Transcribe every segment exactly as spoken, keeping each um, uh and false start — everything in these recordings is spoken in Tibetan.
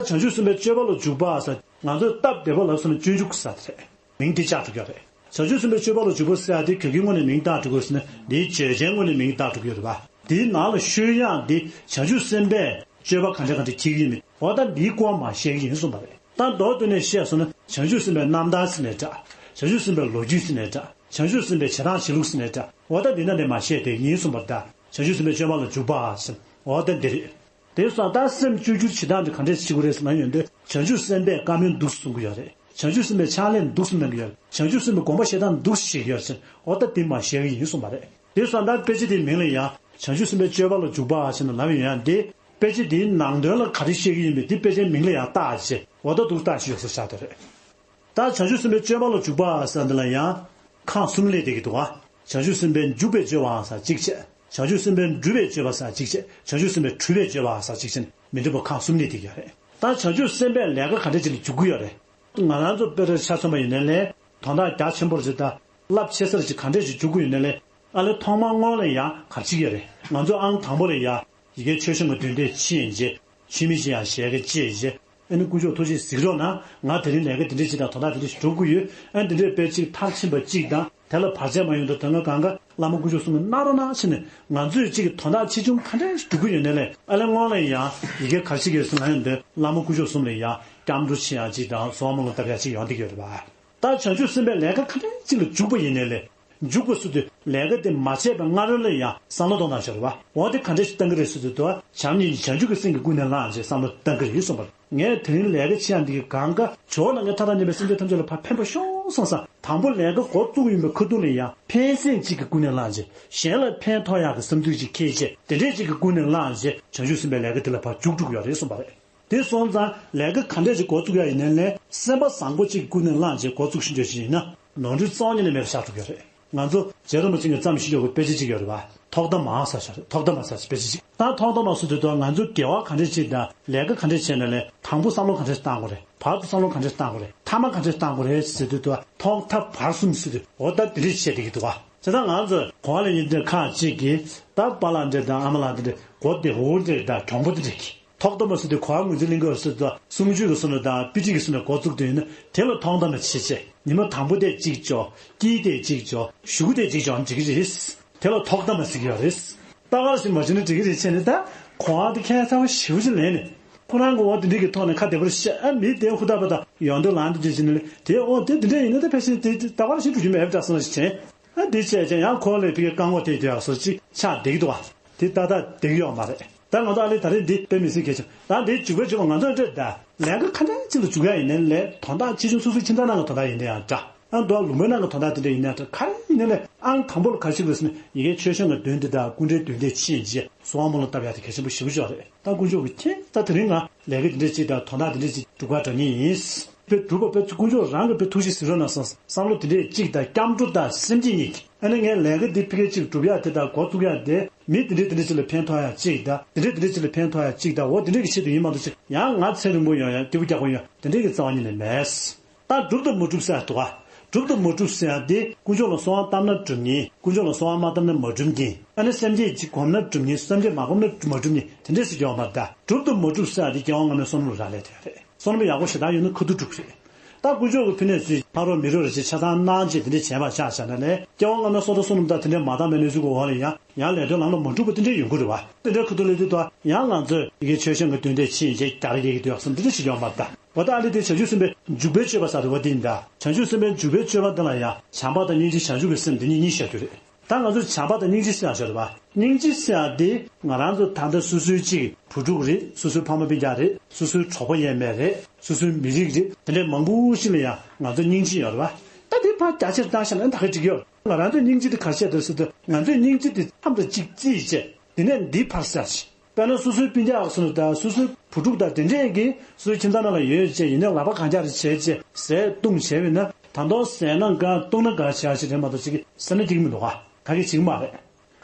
བྱང་ཆུབ་སེམས་དཔའི་སྤྱོད་པ་ལ་འཇུག་པ་ཟེར། ང་ཚོས་སྟབས་བདེ་བ་ལབ་སོང་ན་སྤྱོད་འཇུག་ཟེར་དེ་རེད། མིང་དེ་བཅག་འགྲོ་གི་ཡོད་རེད། བྱང་ཆུབ་སེམས་དཔའི་སྤྱོད་པ་ལ་འཇུག་པ་ཟེར་ཡ་དེ་ག་གི་ངོས་ནས་མིང་བཏགས་འགྲོ་གི་ཡོད་ཟེར་ན། འདིའི་བརྗོད་བྱའི་ངོས་ནས་མིང་བཏགས་འགྲོ་གི་ཡོད་རེད་པ། དེའི་ནང་ལ་ཤོད་ཡག་འདི་བྱང་ཆུབ་སེམས་དཔས་སྤྱོད་པ་ག་འདྲ་ག་འདྲ་འཁྱེར་གྱི་ཡིན་མིན། འོ་ད་འདིའི་སྐོར་མར་བཤད་ཀྱི་ཡིན་གསུངས་པ་རེད། ད་མདོར་བསྡུས་ནས་བཤད་སོང་ན། བྱང་ཆུབ་སེམས་དཔའི་རྣམ་ཐར་ཟེར་ནའི་འདྲ། བྱང་ཆུབ་སེམས་དཔའི་ལོ་རྒྱུས་ཟེར་ནའི་འདྲ། བྱང་ཆུབ་སེམས་དཔའི་བྱེད་སྟངས་བྱེད་ལུགས་ཟེར་ནའི་འདྲ། འོ་ད་འདི་ནང་ནས་མར་བཤད་བསྡད་ཀྱི་ཡིན་གསུངས་པ་རེད། ད་བྱང་ཆུབ་སེམས་དཔའི་སྤྱོད་པ་ལ་འཇུག་པ་ཟེར། འོ་ད་འདི་རེད། དེ་སོང་ཙང་སེམས་བཅོས་བསྒྱུར་བྱེད་སྟངས་དེ་ག་འདྲས་བྱེད་དགོས་རེད་ཟེར་ན། ཡོན་ཏན་བྱང་ཆུབ་སེམས་དཔས་བཀའ་མོལ་འདུག་གསུང་གི་ཡོད་རེད། བྱང་ཆུབ་སེམས་དཔས་ཕྱག་ལས་འདུག་གསུང་གནང་གི་ཡོད་རེད། བྱང་ཆུབ་སེམས་དཔས་དགོངས་པ་བཞེས་སྟངས་འདུག་བྱེད་ཀྱི་ཡོད་རེད་ཟེར། འོ་ད་དེ་མར་བཤད་ཀྱི་ཡིན་གསུངས་པ་རེད། དེ་སོང་ཙང་དཔེ་ཆ་དེའི་མིང་ལ་ཡང་བྱང་ཆུབ་སེམས་དཔའི་སྤྱོད་པ་ལ་འཇུག་པ་ཞེས་ནས་ལབ་ཡོང་ཡ་འདི། དཔེ་ཆ་དེའི་ནང་དོན་ལ་ག་རེ་བཤད་ཀྱི་ཡིན་མིན་དེ་དཔེ་ཆའི་མིང་ལ་ཡང་བཏགས་བྱས། འོ་ད་འདུག་བཏགས་བྱས་ཡོད་ཟེར་བཞག་དེ་རེད། ད་བྱང་ཆུབ་སེམས་དཔའི་སྤྱོད་པ་ལ་འཇུག་པ་ཟེར་འདི་ལ་ཡང་ཁག་གསུམ་སླེབས་བསྡད་ཀྱི་འདུག་ག་བྱང་ཆུབ་སེམས་དཔའི་འཇུག་པའི་སྤྱོད་པའང་ཟེར་གཅིག་བྱས། བྱང་ཆུབ་སེམས་དཔའི་སྒྲུབ་པའི་སྤྱོད་པ་ཟེར་གཅིག་བྱས། བྱང་ཆུབ་སེམས་དཔའི་སྒྲུབ་པའི་སྤྱོད་པའང་ཟེར་གཅིག་བྱས་ནས་མི་འདྲ་བ་ཁག་གསུམ་སླེབས་བསྡད་ཀྱི་ཡོད་རེད། ད་བྱང་ཆུབ་སེམས་དཔས་ལས་ཀ་ག་འདྲས་ཅིག་ལ་འཇུག་གི་ཡོད་རེད། ང་རང་ཚོ་དཔེར་ཆ་མཚོན་པ་ཡིན་ན་ལས་དོན་དག་རྒྱ་ཆེན་པོ་ཅིག་དང་རླབས་ཆེ་ས་ཅིག་ག་འདྲས་ཅིག་འཇུག་གི་ཡོད་ན་ལས། ཨ་ལས་ཐོག་མར་སྔོན་ལ་ཡང་ག་རེ་བྱེད་ཀྱི་ཡོད་རེད། ང་ཚོ་ཨང་དང་པོ་ལ་ཡ། ཡ་གི་ཆོས་སྐྱོང་གི་མདུན་དེ་ཕྱིན་རྗེས། ཆུ་མིག་ཅིག་ཡང་ཞལ་གྱིས་བཅད་རྗེས། ཨ་ནི་དཀོན་མཆོག་ཐུགས་རྗེས་གཟིགས་རོགས་གནང་། ང་དེ་རིང་ལས་ཀ་དེ་འདྲས་ཅིག་དང་དོན་དག་དེ་འདྲས་ཞིག་སྒྲུབ་དགོས་ཡོད། ཨ་ནི་དེ་འདྲས་དཔེ་གཅིག་མཐར་ཕྱིན་པ་གཅིག་དང་། དེ་ལ་བར་ཆད་མ་ཡོང་དུ་དོན་ལྔ་གང་ག་བླ་མ་དཀོན་མཆོག་གསུམ་གྱིས་གནང་རོགས་གནང་ཕྱིན་ནས། ང་ཚོས་གཅིག་གི་དོན་དག་ཆེ་ཆུང་ག་འདྲས་ཞིག་སྒྲུབ་ཀྱི་ཡོད་ན་ལས། ཨ་ལས་སྔོན་ལ་ཡང་ཡ་གི་ག་རེ་བྱེད་ཀྱི་ཡོད་ཟེར་ན། ཡོན་ཏན་བླ་མ་དཀོན་མཆོག་གསུམ་ལ་ཡ་སྐྱབས་འགྲོ་བྱེད་ཡག་གཅིག་དང་གསོལ་བ་སྨོན་ལམ་བཏབ་ཡག་གཅིག་ཡོང་བསྡད་ཀྱི་ཡོད་རེད་པ། ད་བྱང་ཆུབ་སེམས་དཔས་ལས་ཀ་ག་འདྲས་ཅིག་ལ་འཇུག་པ་ཡིན་ན་ལས། འཇུག་པ་ཟེར་དུས་ལས་ཀ་དེ་མ་བྱས་པའི་སྔ་རོལ་ལ་ཡང་བསམ་བློ་གཏོང་སྟངས་ཤིག་རེད་པ། འོ་དེ་ག་འདྲས་ཤིག་གཏང་གི་རེད་ཟེར་དུས། དུ་བ་བྱམས་སྙིང་རྗེ་བྱང་ཆུབ་ཀྱི་སེམས་ཀྱིས་ཀུན་ནས་བསླངས་བྱས་བསམ་བློ་གཏང་གི་རེད་གསུངས་པ། ངས་དེ་རིང་ལས་ཀ་བྱེད་ཡག་འདི་གི་སྒང་ག་ཇོ་བོ་ལ་ངས་མཐའ་དག་མཉམ་པའི་སེམས་ཅན་ཐམས་ཅད་ལ་ཕར་ཕན་པ་ཤོང་བསམ་བསམ། དང་པོ་ལས་ཀ་འགོ་བཙུགས་ཡོང་པའི་ཁ་ཐུག་ལ་ཡང་ཕན་སེམས་གཅིག་གིས་ཀུན་ནས་བསླངས་བྱས། གཞན་ལ་ཕན་ཐོགས་ཡག་གི་བསམ་ཚུལ་ཅིག་འཁྱེར་བྱས། དེ་འདྲས་གཅིག་གིས་ཀུན་ནས་བསླངས་བྱས་བྱང་ཆུབ་སེམས་དཔའི་ལས་ཀ་འདི་ལ་ཕར་མཇུག་སྒྲིལ་གྱི་ཡོད་རེད་གསུངས་པ་རེད། དེ་སོང་ཙང་ལས་ཀ་ག་འདྲས་ཅིག་འགོ་བཙུགས་ཡག་ཡིན་ནའི་ལས། སེམས་པ་བཟང་པོ་གཅིག་ཀུན་ནས་བསླངས་བྱས་འགོ་བཙུགས་ཤེས་ཀྱི་ཡིན་ན། ནོར་འཁྲུལ་རྩ་བ་ཉིད་ནས་མེད་པ་ཆགས་ཐུབ་ཀྱི་རེད། ང་ཚོ་རྗེ་རིན་པོ་ཆེ་གིས་བརྩམས་ཤེས་ཀྱི་ཡོད་པའི་དཔེ་ཆ་གཅིག་ཡོད་རེད་པ། ཐོག་མཐའ་མར་ཟེར་ཞིག་རེད། ཐོག་མཐའ་མར་ཟེར་ཞིག་དཔེ་ཆ་གཅིག་ད་ཐོག་མཐའ་མར་ཟེར་དུས། ད་ང་ཚོ་དགེ་བ་ག་འདྲས་བྱེད་དང་ལས་ཀ་ག་འདྲས་བྱེད་ན་ལས། དང་པོ་བསམ་བློ་ག་འདྲས་བཏང་དགོས་རེད། བར་དུ་བསམ་བློ་ག་འདྲས་བཏང་དགོས་རེད། ཐ་མ་ག་འདྲས་བཏང་དགོས་རེད་ཟེར་དུས། ད་ཐོག་མཐའ་བར་གསུམ་ཟེར་དུས། འོ་ད་དེ་འདྲས་བྱས་བསྡད་ཀྱི་འདུག་ག་བྱས་ཙང་ང་ཚོ་གོ་བ་ལེན་མཁན་དེ་ཁག་ཅིག་གིས། ད་པཱ་ལགས་འདྲ་དང་ཨ་མ་ལགས་འདྲ། གོ་བདེ་བོ་འདྲ་དང་གྱོང་པོ་འདྲ་གིས། ཐོག་མཐའ་མར་ཟེར་དུས་གོ་བ་ངོས་འཛིན་གླེང་དགོས་ཟེར་དུས། གསུང་ཆོས་ཀྱི་ཟུར་ནས་དང་དཔེ་ཁྲིད་ཀྱི་ཟུར་ནས་འགོ་བཙུགས་དུས་ཡིན་ན། དེ་ལ་ཐོག་མཐའ་མར་བྱས་བྱས། ཉི་མ་དང་པོ་དེ་གཅིག་འཇོག་དཀྱིལ་དེ་གཅིག་འཇོག་གཞུག་གུ་དེ་གཅིག་འཇོག་འགྲིག་གི་རེད། དེ་ལ་ཐོག་མཐའ་མར་ཟེར་གྱི་ཡོད་རེད། ད་ག་རེ་ཞིག་མ་བྱས་ན་འགྲིག་གི་རེད་བྱས་ནས། ད་གོ་བ་དེ་ཁྱད་མཚར་པོ་ཞེ་པོ་ཅིག་ལེན་ནས། ཁོ་རང་གི་འོ་དེ་འདྲ་གི་ཐོག་ནས་ཁ་བདེ་པོར་བཤད། ཨ་མི་དེ་ཧུར་ཐག་པ་དང་ཡོང་དུས་ལངས་དུས་དེ་བྱས་ནས་ལས། དེ་འོ་དེ་དེ་འདྲ་ཡིན་ན་ད་ཕལ་ཆེར་དེ་ད་ག་རེ་ཞིག་འགྲོ་རྒྱུ་མེད་པ་འདྲ་སོང་ཞིག་བྱས། ཨ་འདི་བྱས་བྱས་ཡང་ཁོ་ལས་ཕ་གིའི་རྐང་འོག་དེ་དེ་ཡག་སོ་ཅིག་ཆགས་བསྡད་ཀྱི་འདུག་བ། དེ་ཏག་ཏག་བསྡད་ཀྱི་ཡོད་མ་རེད། ད་ང་ཚོ་ཨ་ལས་ད་རེས་འདི་དཔེ་མི་སྲིད་གལ་ཆེ། ད་འདི་འཇུག་པའི་སྤྱོད་པ་ང་ཚོ་འདྲ་ད། ལས་ཀ་ག་འདྲ་ཅིག་ལ་འཇུག་ཡག་ཡིན་ནའི་ལས། དོན་དག་ཆེ་ཆུང་སོ་སོའི་ཁྱིམ་ཚང་ནང་གི་དོན་དག་ཡིན་ན་ཡང་འདྲ། ཨ་མདོ་ལུང་པའི་ནང་གི་དོན་དག་དེ་འདྲ་ཡིན་ན་འདྲ། ག་རེ་ཡིན་ནའི་ལས་ཨང་དང་པོ་ལ་ག་རེ་བྱེད་དགོས་ཟེར་ན། ཡ་གི་ཆོས་སྐྱོང་གི་མདུན་དེ་དང་། སྐུ་འདྲའི་མདུན་དེ་ཕྱིན་རྗེས་གསོལ་བ་སྨོན་ལམ་བཏབ་ཡག་དེ་གལ་ཆེན་པོ་ཞེ་པོ་ཅིག་རེད། ད་དཀོན་མཆོག་གིས་མཁྱེན། ད་དེ་རིང་ང་ལས་ཀ་དེ་འདྲ་ཅིག་དང་དོན་དག་དེ་འདྲ་ཅིག་སྒྲུབ་གར་འགྲོ་མཁན་ཡིན། དཔེ་སྒྲུབ་པ་དཔེ་དཀོན་མཆོག་རང་གིས་དཔེ་ཐུགས་རྗེ་གཟིགས་རོགས་གནང་བསམ། བསམ་བློ་དེ་འདྲས་གཅིག་དང་། སྐྱབས་འགྲོ་དང་སེམས་བསྐྱེད་གཉིས་ཀྱིས། ཨ་ནི་ངས་ལས་ཀ་འདི་ཕ་གི་གཅིག་སྒྲུབ་ཡག་དེ་དང་འགོ་བཙུགས་ཡག་དེ་མི་དེ་འདྲས་དེ་འདྲས་ཅིག་ལ་ཕན་ཐོགས་ཡག་གཅིག་དང་། དེ་འདྲས་དེ་འདྲས་ཅིག་ལ་ཕན་ཐོགས་ཡག་གཅིག་དང་། འོ་དེ་འདྲས་ཀྱི་ཆེད་དུ་ཡིན་མ་གཏོགས་ཅིག་ཡང་ང་ཚེ་རིང་པོ་ཡོང་ཡག། སྐྱིད་པོ་རྒྱག་པོ་ཡོང་ཡག་དེ་འདྲས་ཀྱི་རྩ་བ་ཉིད་ནས་མེད། ད་སྒྲུབ་དང་མ་སྒྲུབ་ཟེར་ཡག་འདུག་ག་སྒྲུབ་དང་མ་སྒྲུབ་ཟེར་ཡག་དེ། དཀོན་མཆོག་ལ་གསོལ་བ་བཏབ་ན་སྒྲུབ་མཁན། དཀོན་མཆོག་ལ་གསོལ་བ་མ་བཏབ་ན་མ་སྒྲུབ་མཁན། ཨ་ནི་སེམས་བསྐྱེད་ཅིག་སྒོམ་ན་སྒྲུབ་མཁན། སེམས་བསྐྱེད་མ་སྒོམ་ན་མ་སྒྲུབ་མཁན། དེ་འདྲས་ཟེར་གྱི་ཡོད་མ་རེད། ད་སྒྲུབ་དང་མ་སྒྲུབ་ཟེར་ཡག་དེ་རྒྱལ་བ་བླ་མའི་བསོད་ནམས་ལ་རག་ལས་དེ་རེད། བསོད་ནམས་ཡག་པོ་ཞེ་དྲག་ཡོད་ན་ཁ་ཐུག་འགྲུབ་རེད། ད་དཀོན་མཆོག་གི་ཕུལ་ནས་ཚུར་ཕ་རོལ་མི་རོལ་རེ་ཆེ་ཆ་ཚང་གནང་བྱས་དེ་འདྲས་བྱས་པ་ཆགས་བཞག་ན་ནས། སྐྱེ་བ་སྔ་མའི་བསོད་དང་བསོད་ནམས་དང་དེ་འདྲས་མ་འདང་བའི་གནས་ཚུལ་གྱི་འོག་ལ་ཡང་ཡང་ལས་དོན་ལམ་ལ་མ་འགྲོ་བ་དེ་འདྲས་ཡོང་གི་རེད་བ། དེ་འདྲའི་ཁ་ཐུག་ལས་དུས་ད་ཡང་ང་ཚོས་ཡ་གི་ཆོས་སྐྱོང་གི་མདུན་དེ་ཕྱིན་བྱས་རྒྱག་རེས་རྒྱག་གི་འདུག་བསམ། དེ་འདྲས་ཅིག་ཡོད་མ་རེད་ད། འོ་ད་ཨ་ལས་དེ་བྱང་ཆུབ་སེམས་དཔའི་འཇུག་པའི་སྤྱོད་པ་ཟེར་བ་དེ་ཡིན་ད། བྱང་ཆུབ་སེམས་དཔའི་འཇུག་པའི་སྤྱོད་པ་འདི་ལ་ཡང་བྱམས་པ་དང་སྙིང་རྗེ་བྱང་ཆུབ་ཀྱི་སེམས་འདི་གཉིས་གཉིས་བཤད་རྒྱུ་རེད། ད་ང་ཚོས་བྱམས་པ་དང་སྙིང་རྗེ་ཟེར་ཡག་ཤོད་རེད་བ། སྙིང་རྗེ་ཟེར་ཡག་དེ་ང་རང་ཚོ་ད་ལྟ་སོ་སོའི་གཅིག་བུ་ཕྲུག་རེད། སོ་སོའི་ཕ་མ་སྤུན་ཀྱག་རེད། སོ་སོའི་གྲོགས་པོ་ཡས་མས་རེད། སོ་སོའི་མི་རིགས་རེད། དེ་འདྲའི་མང་པོ་ཞིག་ལ་ཡང་ང་ཚོ་སྙིང་རྗེ་ཡོད་རེད་བ། ད་དེ་ཕར་རྒྱ་ཆེར་བཏང་བཞག་ན་ད་ག་འགྲིག་གི་ཡོད། ང་རང་ཚོའི་སྙིང་རྗེ་དེ་ག་རེ་བྱས་འདུག་ཟེར་དུས། ང་ཚོའི་སྙིང་རྗེ་དེ་མཚམས་དང་གཅིག་བརྩིས་བྱས། དེ་ནས་འདི་ཕར་བཞག་བྱས། དཔེར་ན་སོ་སོའི་སྤུན་ཀྱག་སོ་སོ་དང་སོ་སོའི་བུ་ཕྲུག་དང་དེ་འདྲས་ཀྱིས་སོ་སོའི་ཁྱིམ་ཚང་ནང་ལ་ཡོད་བྱས། ཡིན་ནའི་ལག་པ་གང་རྒྱག་རེ་བྱས་བྱས་ཟས་བཏུང་བྱས་པ་ཡིན་ན། ད་དུང་ཟས་ན་དགའ་བཏུང་ན་དགའ་བྱས་ཞིག་རེད་མ་གཏོགས། ཅིག་ཟེར་ན་འགྲིག་གི་མི་འདུག་ག་ག་གི་བྱེད་ཀྱི་མ་རེད།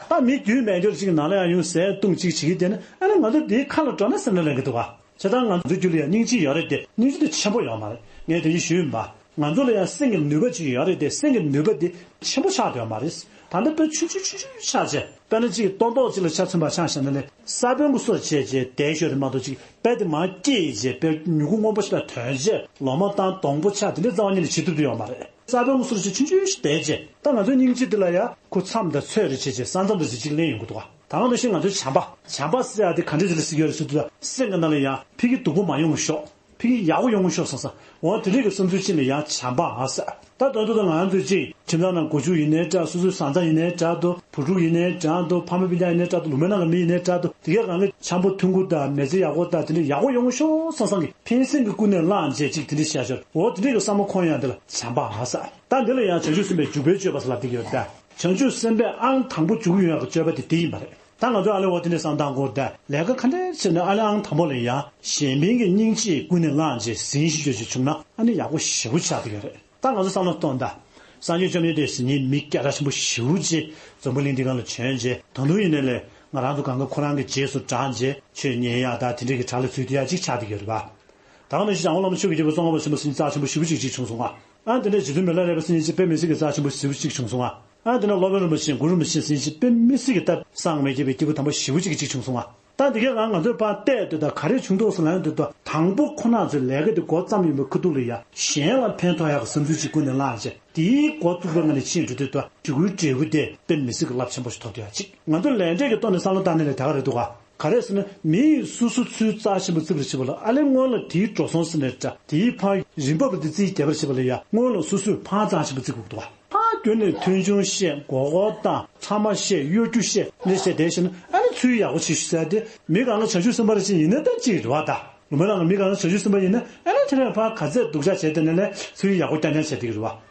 ད་མི་རྒྱུས་མེད་རྒྱུར་ཅིག་ནང་ལ་ཡང་ཡོང་ཟས་བཏུང་ཅིག་བྱེད་ཀྱི་བསྡད་ན། ཨ་ནི་ང་ཚོ་དེའི་ཁ་ལ་འགྲོ་ན་ཟེར་ན་ལེན་གྱི་འདུག་ག་བྱས་ཙང་ང་ཚོའི་རྒྱུད་ལ་ཡང་སྙིང་རྗེ་ཡོད་རེད་དེ། སྙིང་རྗེ་དེ་ཆེན་པོ་ཡོད་མ་རེད། ངས་དེ་བཞིན་ཞུས་ཡིན་པ། ང་ཚོ་ལ་ཡང་སེམས་ཀྱི་ནུས་པ་ཅིག་ཡོད་རེད་དེ། སེམས་ཀྱི་ནུས་པ་དེ་ཆེན་པོ་ཆགས་བསྡད་ཡོད་མ་རེད། ད་ལྟ་དཔེ་ཆུང་ཆུང་ཆུང་ཆུང་ཆགས་བྱས། དཔེར་ན་ཅིག་ཏོག་ཏོག་ཅིག་ལ་ཆ་མཚོན་པ་ཆགས་བཞག་ན་ལས། ས་བོན་གྱི་བཟོ་བྱས་བྱས་བསྡད་ཤོར་རེད་མ་གཏོགས། ཅིག་དཔེ་དེ་མར་སྐྱེས་བྱས་དཔེ་མྱུ་གུ་སྔོན་པོ་ཞིག་ལ་ཐོན་བྱས་ལོ་མ་བཏང་སྡོང་པོ་ཆགས། དེ་འདྲའི་རྩ་བ་ཉིད་ནས་བྱེད་ཐུབ་ཀྱི་ཡོད་མ་རེད། ས་བོན་གྱི་བཟོ་བྱས་ཆུང་ཆུང་ཞིག་བསྡད་བྱས། ད་ང་ཚོའི་སྙིང་རྗེ་འདི་ལ་ཡང་ཁོ་མཚམས་དང་ཚོད་རེ་བྱས་བྱས། ས་མཚམས་དང་ཅིག་ཅིག་ལེན་ཡོང་གི་འདུག་ག་ད་ག་ནང་བཞིན་ང་ཚོའི་བྱམས་པ། བྱམས་པ་ཟེར་ཡ་དེ་ག་འདྲ་ཞིག་ལ་ཟེར་གྱི་ཡོད་རེད་ཟེར་དུས། སེམས་ཀྱི་ནང་ལ་ཡང་ཕ་གི་སྡུག་པོ་མ་ཡོང་ཤོག་ཕ་གི་ཡག་པོ་ཡོང་ཤོག་བསམ་བསམ། འོ་དེ་འདྲའི་གི་བསམ་ཚུལ་ཅིག་ལ་ཡང་བྱམས་པ་ཟེར། ད་དོན་དུ་ད་ང་ཚོས་ཅིག་ཁྱིམ་ཚང་ནང་སྒོ་ཕྱུགས་ཡིན་ནའི་འདྲ། སོ་སོའི་བཟའ་ཚང་ཡིན་ནའི་འདྲ་འདུག་བུ་ཕྲུག་ཡིན་ནའི་འདྲ་འདུག་ཕ་མ་སྤུན་ཀྱག་ཡིན་ནའི་འདྲ་འདུག་ལུང་པའི་ནང་གི་མི་ཡིན་ནའི་འདྲ་འདུག་དེ་གའི་སྒང་གི་འཆམ་པོ་མཐུན་པོ་དང་མི་ཚེ་ཡག་པོ་དང་དེ་འདྲ་ཡག་པོ་ཡོང་ཤོག་བསམ་བསམ་གི་ཕན་སེམས་ཀྱི་ཀུན་ནས་བསླངས་བྱས་ཅིག་དེ་འདྲ་བྱས་ཤོག་འོ་དེ་འདྲའི་གི་བསམ་བློ་འཁོར་ཡ་འདི་ལ་བྱམས་པ་ཟེར། ད་འདི་ལ་ཡང་བྱང་ཆུབ་སེམས་དཔའི་འཇུག་པའི་སྤྱོད་པ་ཟེར་ལབ་བསྡད་ཀྱི་ཡོད་རེད་ད། བྱང་ཆུབ་སེམས་དཔའི་ཨང་དང་པོ་འཇུག་ཡོང་ཡག་གི་སྤྱོད་པ་དེ་དེ་ཡིན་པ་རེད། ད་ང་ཚོ་ཨ་ལེ་འོ་དེ་འདྲ་བསམ་བློ་བཏང་དགོས་ད། ལས་ཀ་ག་འདྲ་བྱས་ན་ཨ་ལེ་ཨང་དང་པོ་ལ་ཡང་གཞན་ཕན་གྱི་སྙིང་རྗེ་ཀུན་ནས་བསླངས་བྱས་ཟིན་ཞིག་བྱོས་ཤིག་བྱུང་ན། ཨ་ནི་ཡག་པོ་ཞེ་པོ་ཆགས་བསྡད་ཀྱི་ཡོད་རེད། ད་ང་ཚོ་བསམ་བློ་གཏོང་ད། སངས་རྒྱས་བཅོམ་ལྡན་འདས་ཟེར་མཁན་མི་སྐད་གྲགས་ཆེན་པོ་ཞེ་པོ་ཅིག་འཛམ་བུ་གླིང་འདི་སྒང་ལ་བྱོན་བྱས། ད་དུང་ཡིན་ནའི་ལས་ང་རང་ཚོ་སྒང་ག་ཁོ་རང་གི་རྗེས་སུ་འབྲངས་བྱས་ཆོས་ཉན་ཡག་དང་དེ་འདྲའི་གི་གྲལ་ལ་ཚུད་བསྡད་ཡག་ཅིག་ཆགས་བསྡད་ཀྱི་ཡོད་རེད་པ། ད་ག་ནང་བཞིན་བྱང་ཆུབ་སེམས་དཔའ་ཆེན་པོ་ཟེར་མཁན་རྩ་ཆེན་པོ་ཞེ་པོ་ཅིག་ཅིག་བྱུང་སོང་ང་། ཨ་དེ་འདྲ་རྗེ་བཙུན་མི་ལ་རས་པ་ཟེར་མཁན་ཅིག་དཔེ་མི་སྲིད་ཀྱི་རྩ་ཆེན་པོ་ཞེ་པོ་ཅིག་བྱུང་སོང་ང་། ཨ་དེ་འདྲ་སློབ་དཔོན་རིན་པོ་ཆེ་གུ་རུ་རིན་པོ་ཆེ་ཟེར་མཁན་ཅིག་དཔེ་མི་སྲིད་ཀྱི་སྟབས་བསམ་མི་ཁྱབ་པའི་སྐྱེས་བུ་དམ་པ་ཞེ་པོ་ཅིག་ཅིག་བྱུང་སོང་ང་། ད་འདི་གའི་ང་ང་ཚོས་ཕར་བལྟས་དུས་ད་ག་རེ་བྱུང་འདུག་ཟེར་ལབ་ཡོང་དུས། ད་དང་པོ་ཁོ་རང་ཚོའི་ལས་ཀ་དེ་འགོ་བརྩམས་ཡོང་བའི་ཁ་ཐུག་ལ་ཡ་གཞན་ལ་ཕན་ཐོགས་ཡག་གི་བསམ་ཚུལ་ཅིག་ཀུན་ནས་བསླངས་བྱས། དེའི་འགོ་བཙུགས་པའི་ངང་ནས་ཕྱིན་འགྲོ་དུས། ད་ཞུ་སྐུལ་འབྲས་བུ་དེ་དཔེ་མི་སྲིད་ཀྱི་རླབས་ཆེན་པོ་ཞིག་ཐོབ་བསྡད་ཡག་ཅིག་ང་ཚོ་ལས་འབྲས་ཀྱི་ཐོག་ནས་བསམ་བློ་བཏང་ནས་ལས་ད་ག་རེད་འདུག་ག་ག་རེ་ཟེར་ན། མི་ཡིས་སོ་སོ་ཚུར་རྩ་ཆེན་པོ་བརྩི་བར་བྱེད་པ་ལ། ཨ་ལེ་སྔོན་ལ་དེའི་འགྲོ་སོང་ཟེར་ནས་འདྲ། དེའི་ཕར་རིན་པ་བ་དེ་རྩིས་རྒྱག་པར་བྱེད་པ་ལ་ཡ་སྔོན་ལ་སོ་སོས་ཕར་རྩ་ཆེན་པོ་བརྩི་དགོས་འདུག་ག་ཕར་བསྐྱོན་ནས་མཐོང་ཆུང་བཤད། མགོ་སྐོར་བཏང་། ཕྲ་མ་བཤད། གཡོ་སྒྱུ་བཤད། འདི་བཤད་བསྡད་བྱས་ན། ཨ་ནི་ཚུར་ཡག་པོ་བྱེད་ཤོག་ཟེར་ཏེ། མི་གང་ག་བྱང་ཆུབ་སེམས་དཔའ་རེ་ཅིག་ཡིན་ན་ད་ཅིག་རེད་བ་ད། ལུང་པའི་ནང་གི་མི་གང་ག་བྱང་ཆུབ་སེམས་དཔའ་ཡིན་ན། ཨ་ནི་དེ་ནས་ཕར་ག་ཚད་སྡུག་ཅག་བྱས་བསྡད་ན་ལས་ཚུར་ཡག་པོ་རྐྱང་རྐྱང་བྱས་བསྡད་ཀྱི་རེད་བ།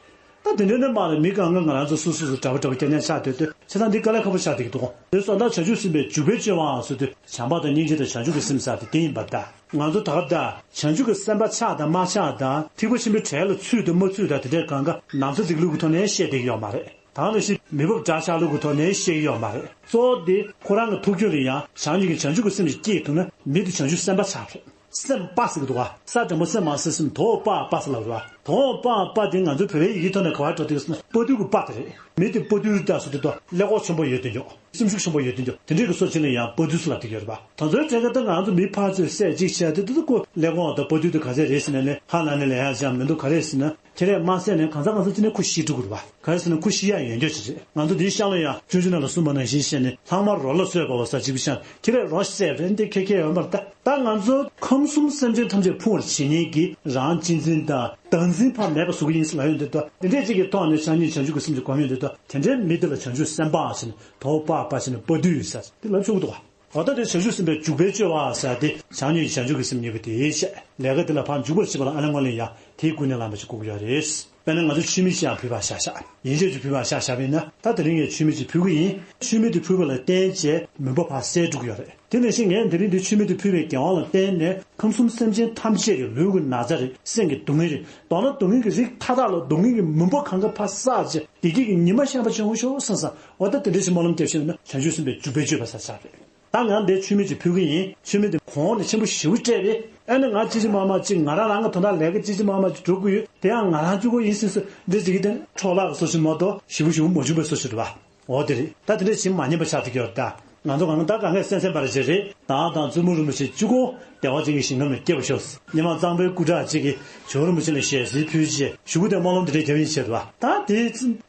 ད་དེ་འདྲའི་ནས་མ་རེད། མི་གང་ག་ང་རང་ཚོ་སོ་སོ་སོ་འདྲ་པོ་འདྲ་པོ་རྐྱང་རྐྱང་ཆགས་སྡོད་དུས། བྱས་ཙང་འདི་དཀའ་ལས་ཁག་པོ་ཆགས་བསྡད་ཀྱི་འདུག་གོ། དེ་སོང་ཙང་བྱང་ཆུབ་སེམས་དཔའི་འཇུག་པའི་སྤྱོད་པའང་ཟེར་དུས། བྱམས་པ་དང་སྙིང་རྗེ་དང་བྱང་ཆུབ་ཀྱི་སེམས་ཟེར་དེ་དེ་ཡིན་པར་ཐལ། ང་ཚོ་ད་ག་ད་བྱང་ཆུབ་ཀྱི་སེམས་དཔའ་ཆགས་དང་མ་ཆགས་དང་། ཐེག་པ་ཆེན་པོའི་གྲལ་ལ་ཚུད་དང་མ་ཚུད་དང་། དེ་འདྲའི་གང་ག་ནང་ཚན་རིག་ལུགས་ཀྱི་ཐོག་ནས་བཤད་བསྡད་ཀྱི་ཡོད་མ་རེད། ད་ག་ནང་བཞིན་མི་འབབ་དགྲ་ཤ་ལུགས་ཀྱི་ཐོག་ནས་བཤད་ཀྱི་ཡོད་མ་རེད། གཙོ་བོ་དེ་ཁོ་རང་གི་ཐུགས་རྒྱུད་ལ་ཡང་བྱམས་སྙིང་རྗེ་བྱང་ཆུབ་ཀྱི་སེམས་ཤིག་སྐྱེས་ཐུབ་ན། མི་དེ་བྱང་ཆུབ་སེམས་དཔའ་ཆགས་རེད། སེམས་དཔའ་ཟེར་གྱི་འདུག་ག་ས་འགྲེང་བུ་སེམས་མ་ཟེར་སེམས། དོ་པ་པ་ཟེར་ལབ་རེད་བ། དོ་པ་པ་དེ་ང་ཚོའི་བོད་པའི་ཡི་གེའི་ཐོག་ནས་ག་པར་འགྲོ་དེ་ཟེར་ན། དཔའ་རྟུལ་གྱི་དཔའ་དེ་རེད། མི་དེ་དཔའ་རྟུལ་ད་ཟེར་དུས། ད་ཀླད་ཀོར་ཆེན་པོ་ཡོད་དེ་འཇོག་སེམས་ཤུགས་ཆེན་པོ་ཡོད་དེ་འཇོག་དེ་འདྲའི་གི་བཟོ་ཅིག་ལ་ཡང་དཔའ་རྟུལ་ཟེར་ལབ་བསྡད་ཀྱི་ཡོད་རེད་བ། ད་གཟོད་བྱས་ཙང་ད་ང་ཚོ་མི་ཕར་ཚུར་བསད་ཅིག་བྱས་དུས། དེ་ཚོ་ཁོ་ཀླད་ཀོར་དང་དཔའ་རྟུལ་དེ་ག་ཚད་རེད་ཟེར་ན་ལས། ཧ་ལམ་ནས་ལས་ཡག་ཅང་མི་འདུག་ག་རེ་ཟེར་ན། ཁྱེད་རས་མ་བསད་ནས་གང་ཟག་གང་ཟག་ཅིག་ནས་ཁོ་ཤི་འགྲོ་གི་རེད་བ། ག་རེ་ཟེར་ན་ཁོ་ཤི་ཡག་ཡོད་རྒྱུ་ཅིག་རེད། ང་ཚོ་འདིའི་ཤར་ལ་ཡང་སྤྱོད་འཇུག་ནང་ལ་གསུངས་པ་ནང་བཞིན་བྱས་ནས། ལྷག་མ་རོ་ལ་གསོད་པ་བ་ཟེར་ཅིག་བྱས། ཁྱེད་རས་རོ་བསད་རེད་འདི་ཁྱད་ཁྱད་ཡོད་མ་རེད་ད། ད་ང་ཚོ་ཁམས་གསུམ་སེམས་ཅན་ཐམས་ཅད་ཕུང་བར་བྱེད་མཁན་གྱི་རང་གཅེས་འཛིན་དང་བདག་འཛིན་ཕར་མེད་པ་བཟོ་གི་ཡིན་ཟེར་ལབ་ཡོང་དུས། ད་དེ་འདྲས་ཅིག་གི་ཐོག་ནས་བྱམས་སྙིང་རྗེ་བྱང་ཆུབ་ཀྱི་སེམས་ཅིག་སྒོམ་ཡོང་དུས། ད་དེ་འདྲའི་མི་དེ་ལ་བྱང་ཆུབ་སེམས་དཔའ་ཟེར་ནས། དོ་པ་པ་ཟེར་ནས་དཔའ་རྟུལ་ཟེར་དེ་ལབ་ཆོག་གི་འདུག་ག་འོ་ད་དེ་བྱང་ཆུབ་སེམས་དཔའི་འཇུག་པའི་སྤྱོད་པ་ཟེར་དེ་བྱམས་སྙིང་རྗེ་བྱང་ཆུབ་ཀྱི་སེམས་གཉིས་པོ་དེ་བྱས། ལས་ཀ་དེ་ལ་ཕར་འཇུག་པར་བྱེད་པ་ལ་ཨ་ལེ་སྔོན་ལ་ཡ་དེའི་ཀུན་ནས་བསླངས་པ་ཞིག་དགོས་ཀྱི་ཡོད་རེད། དཔེར་ན་ང་ཚོ་མཆོད་མེ་ཅིག་ཡང་ཕུལ་བར་བཞག་བཞག་ཡན་ཆད་ཅིག་ཕུལ་བར་བཞག་བཞག་པ་ཡིན་ན། ད་དེ་རིང་ངས་མཆོད་མེ་ཅིག་ཕུལ་གྱི་ཡིན། མཆོད་མེ་དེ་ཕུལ་བ་ལ་བརྟེན་བྱས་མུན་པ་ཕར་བསལ་འགྲོ་གི་ཡོད་རེད། དེ་ནང་བཞིན་ངས་དེ་རིང་འདི་མཆོད་མེ་དེ་ཕུལ་བའི་གི་དབང་ལ་བརྟེན་ནས། ཁམས་གསུམ་སེམས་ཅན་ཐམས་ཅད་ཀྱི་ལུས་ཀྱི་ན་ཚ་རེད། སེམས་ཀྱི་སྡུག་བསྔལ་རེད། མདོར་ན་སྡུག་བསྔལ་གྱི་རིགས་མཐའ་དག་ལ་སྡུག་བསྔལ་གྱི་མུན་པ་གང་ག་ཕར་བསལ་བྱས། བདེ་སྐྱིད་ཀྱི་ཉི་མ་ཤར་བ་བྱུང་ཤོག་བསམ་བསམ། འོ་ད་དེ་འདྲ་ཞིག་སྨོན་ལམ་བརྒྱབ་བཞག་ན་བྱང་ཆུབ་སེམས་དཔའི་འཇུག་པའི་སྤྱོད་པ་ཟེར་ཆགས་རེད། ད་ང་འདིར་མཆོད་མེ་ཅིག་ཕུལ་གྱི་ཡིན། མཆོད་མེ་དེ་གོང་ནས་ཆེན་པོ་ཞེ་པོ་སྤྲད་པས། ཨ་ནི་ང་ཅི་ཅི་མ་མ་ཅིག་ང་རང་རང་གི་དོན་དག་ལས་ཀ་ཅི་ཅི་མ་མ་ཅིག་འགྲོ་དགོས་ཡོད། དེ་ཡང་ང་རང་གཅིག་པོ་ཡིན་ཟེར་ཟེར་འདི་ཟེར་གྱི་དེ་འཕྲོ་བརླག་གི་བཟོ་ཞིག་མ་གཏོགས་ཞེ་པོ་ཞེ་པོ་མ་བྱུང་བའི་བཟོ་ཞིག་རེད་བ། འོ་དེ་རེད། ད་དེ་འདྲ་བྱེད་མ་ཉན་པ་ཆགས་ཐུབ་ཀྱི་ཡོད་རེད་ད། ང་ཚོ་གང་ད་གང་གས་སེམས་སེམས་པ་རེ་བྱེད་རེད། བདག་དང་བཙུན་མོ་རིན་པོ་ཆེ་གཅིག་པོ་བདེ་བ་ཅན་གྱི་ཞིང་ཁམས་ལ་སྐྱེ་བར་ཤོག་ཉི་མ་གཙང་པོའི་སྐུ་དྲག་ཅིག་གིས་ཇོ་བོ་རིན་པོ་ཆེ་ལ་ཞལ་གསེར་ཕུལ་རྗེས་གཞུག་གུ་དེ་སྨོན་ལམ་དེ་འདྲ་བརྒྱབ་ཡིན་བྱས་རེད་བ། ད་དེ་